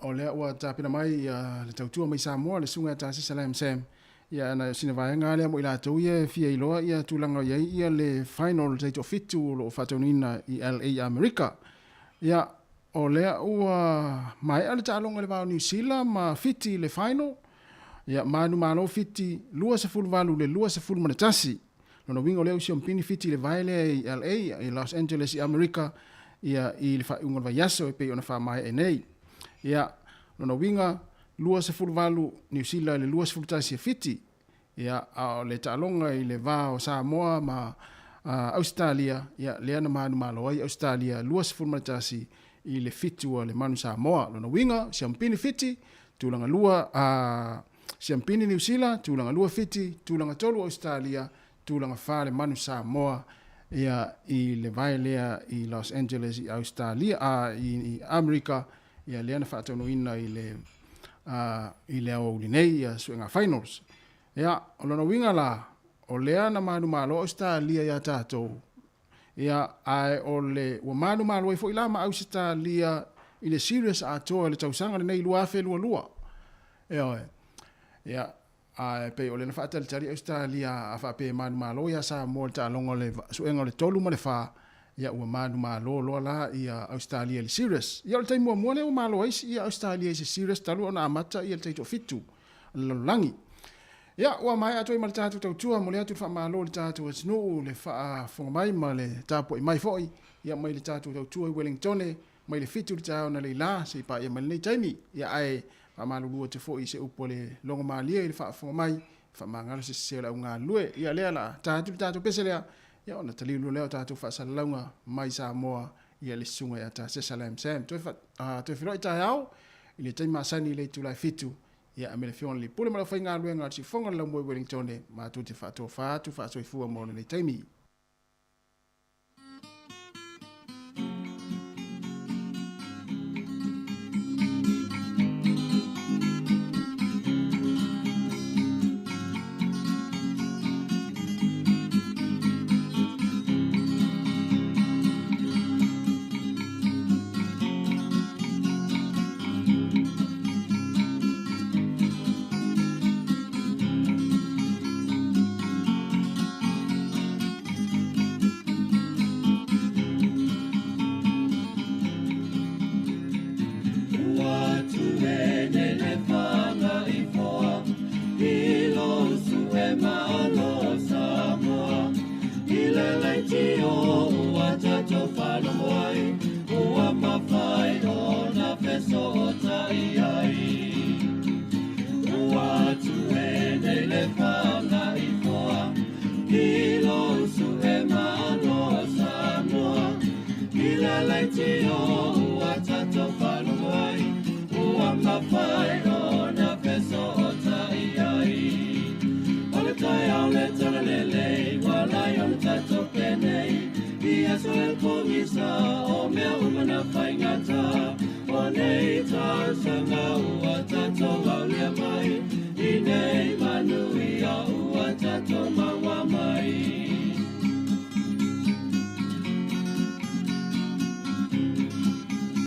o lea ua tapena mai ia le tautua mai Samoa le susuga ia Tasisa Lam Sam. Ia ana o sina vaega lea mo i latou ia e fia iloa ia tulaga o i ai ia le final taitoafitu o lo o faataunuina i LA Amerika. Ia, o lea ua maea le taaloga i le va o Niu Sila ma Fiti i le final. Ia, manumalo Fiti 28 i le 21. Lona uiga o lea ua siompini Fiti i le vae lea i LA, i Los Angeles i Amerika, ia, i le faaiuga o le vaiaso e pei ona faamaea nei. Ia, lona uiga, 28 Niu Sila i le 21 e Fiti. Ia, a o le taaloga i le va o Samoa ma Ausetalia, ia, lea na manumalo ai Ausetalia 21 i le 7 a le Manu Samoa. Lona uiga, siampini Fiti, tulaga lua a siampini Niu Sila, tulaga lua Fiti, tulaga tolu Ausetalia, tulaga fa le Manu Samoa, ia, i le vae lea i Los Angeles i Ausetalia, a, i Amerika, ia, lea na faataunuuina i le, a, i le aoauli nei, ia, suega finals. Ia, o lona uiga la, o lea na manumalo Ausetalia iā tatou. Ia, ae o le ua manumalo ai foi la ma Ausetalia i le series atoa i le tausaga lenei 2022. Ioe. Ia, ae pei o lea na faatalitali Ausetalia a faapea e manumalo ia Samoa i le taaloga o le suega o le 3 ma le 4, ia ua manumalo loa la ia Ausetalia i le series. Ia o le taimi muamua lea ua malo ai ia Ausetalia i se series talu ona amata ia le taitoafitu a le lalolagi. Ia, ua maea atu ai ma le tatou tautua, momoli atu le faamalo i le tatou atunuu, le faafofoga mai ma le tapuai mai foi, ia mai le tatou tautua i Wellingtone, mai le 7 i le taeao analeila seia paia mai lenei taimi. Ia ae faamalulu atu foi i se upu a le logomalie i le faafofoga mai, faamagalo se sese o le au galulue. Ia lea la ta atu le tatou pese lea, ia ona taliu loa lea o tatou faasalalauga mai Samoa ia le susuga ia Tasesa Lam Sam. Toe, fa, toe feiloai taeao i le taimi masani i le itula e 7. Ia me le Afioga i le Pule ma le aufaigaluega a le Siufofoga o le Laumua i Wellingtone, matou te faatofa atu faasoifua mo lenei taimi.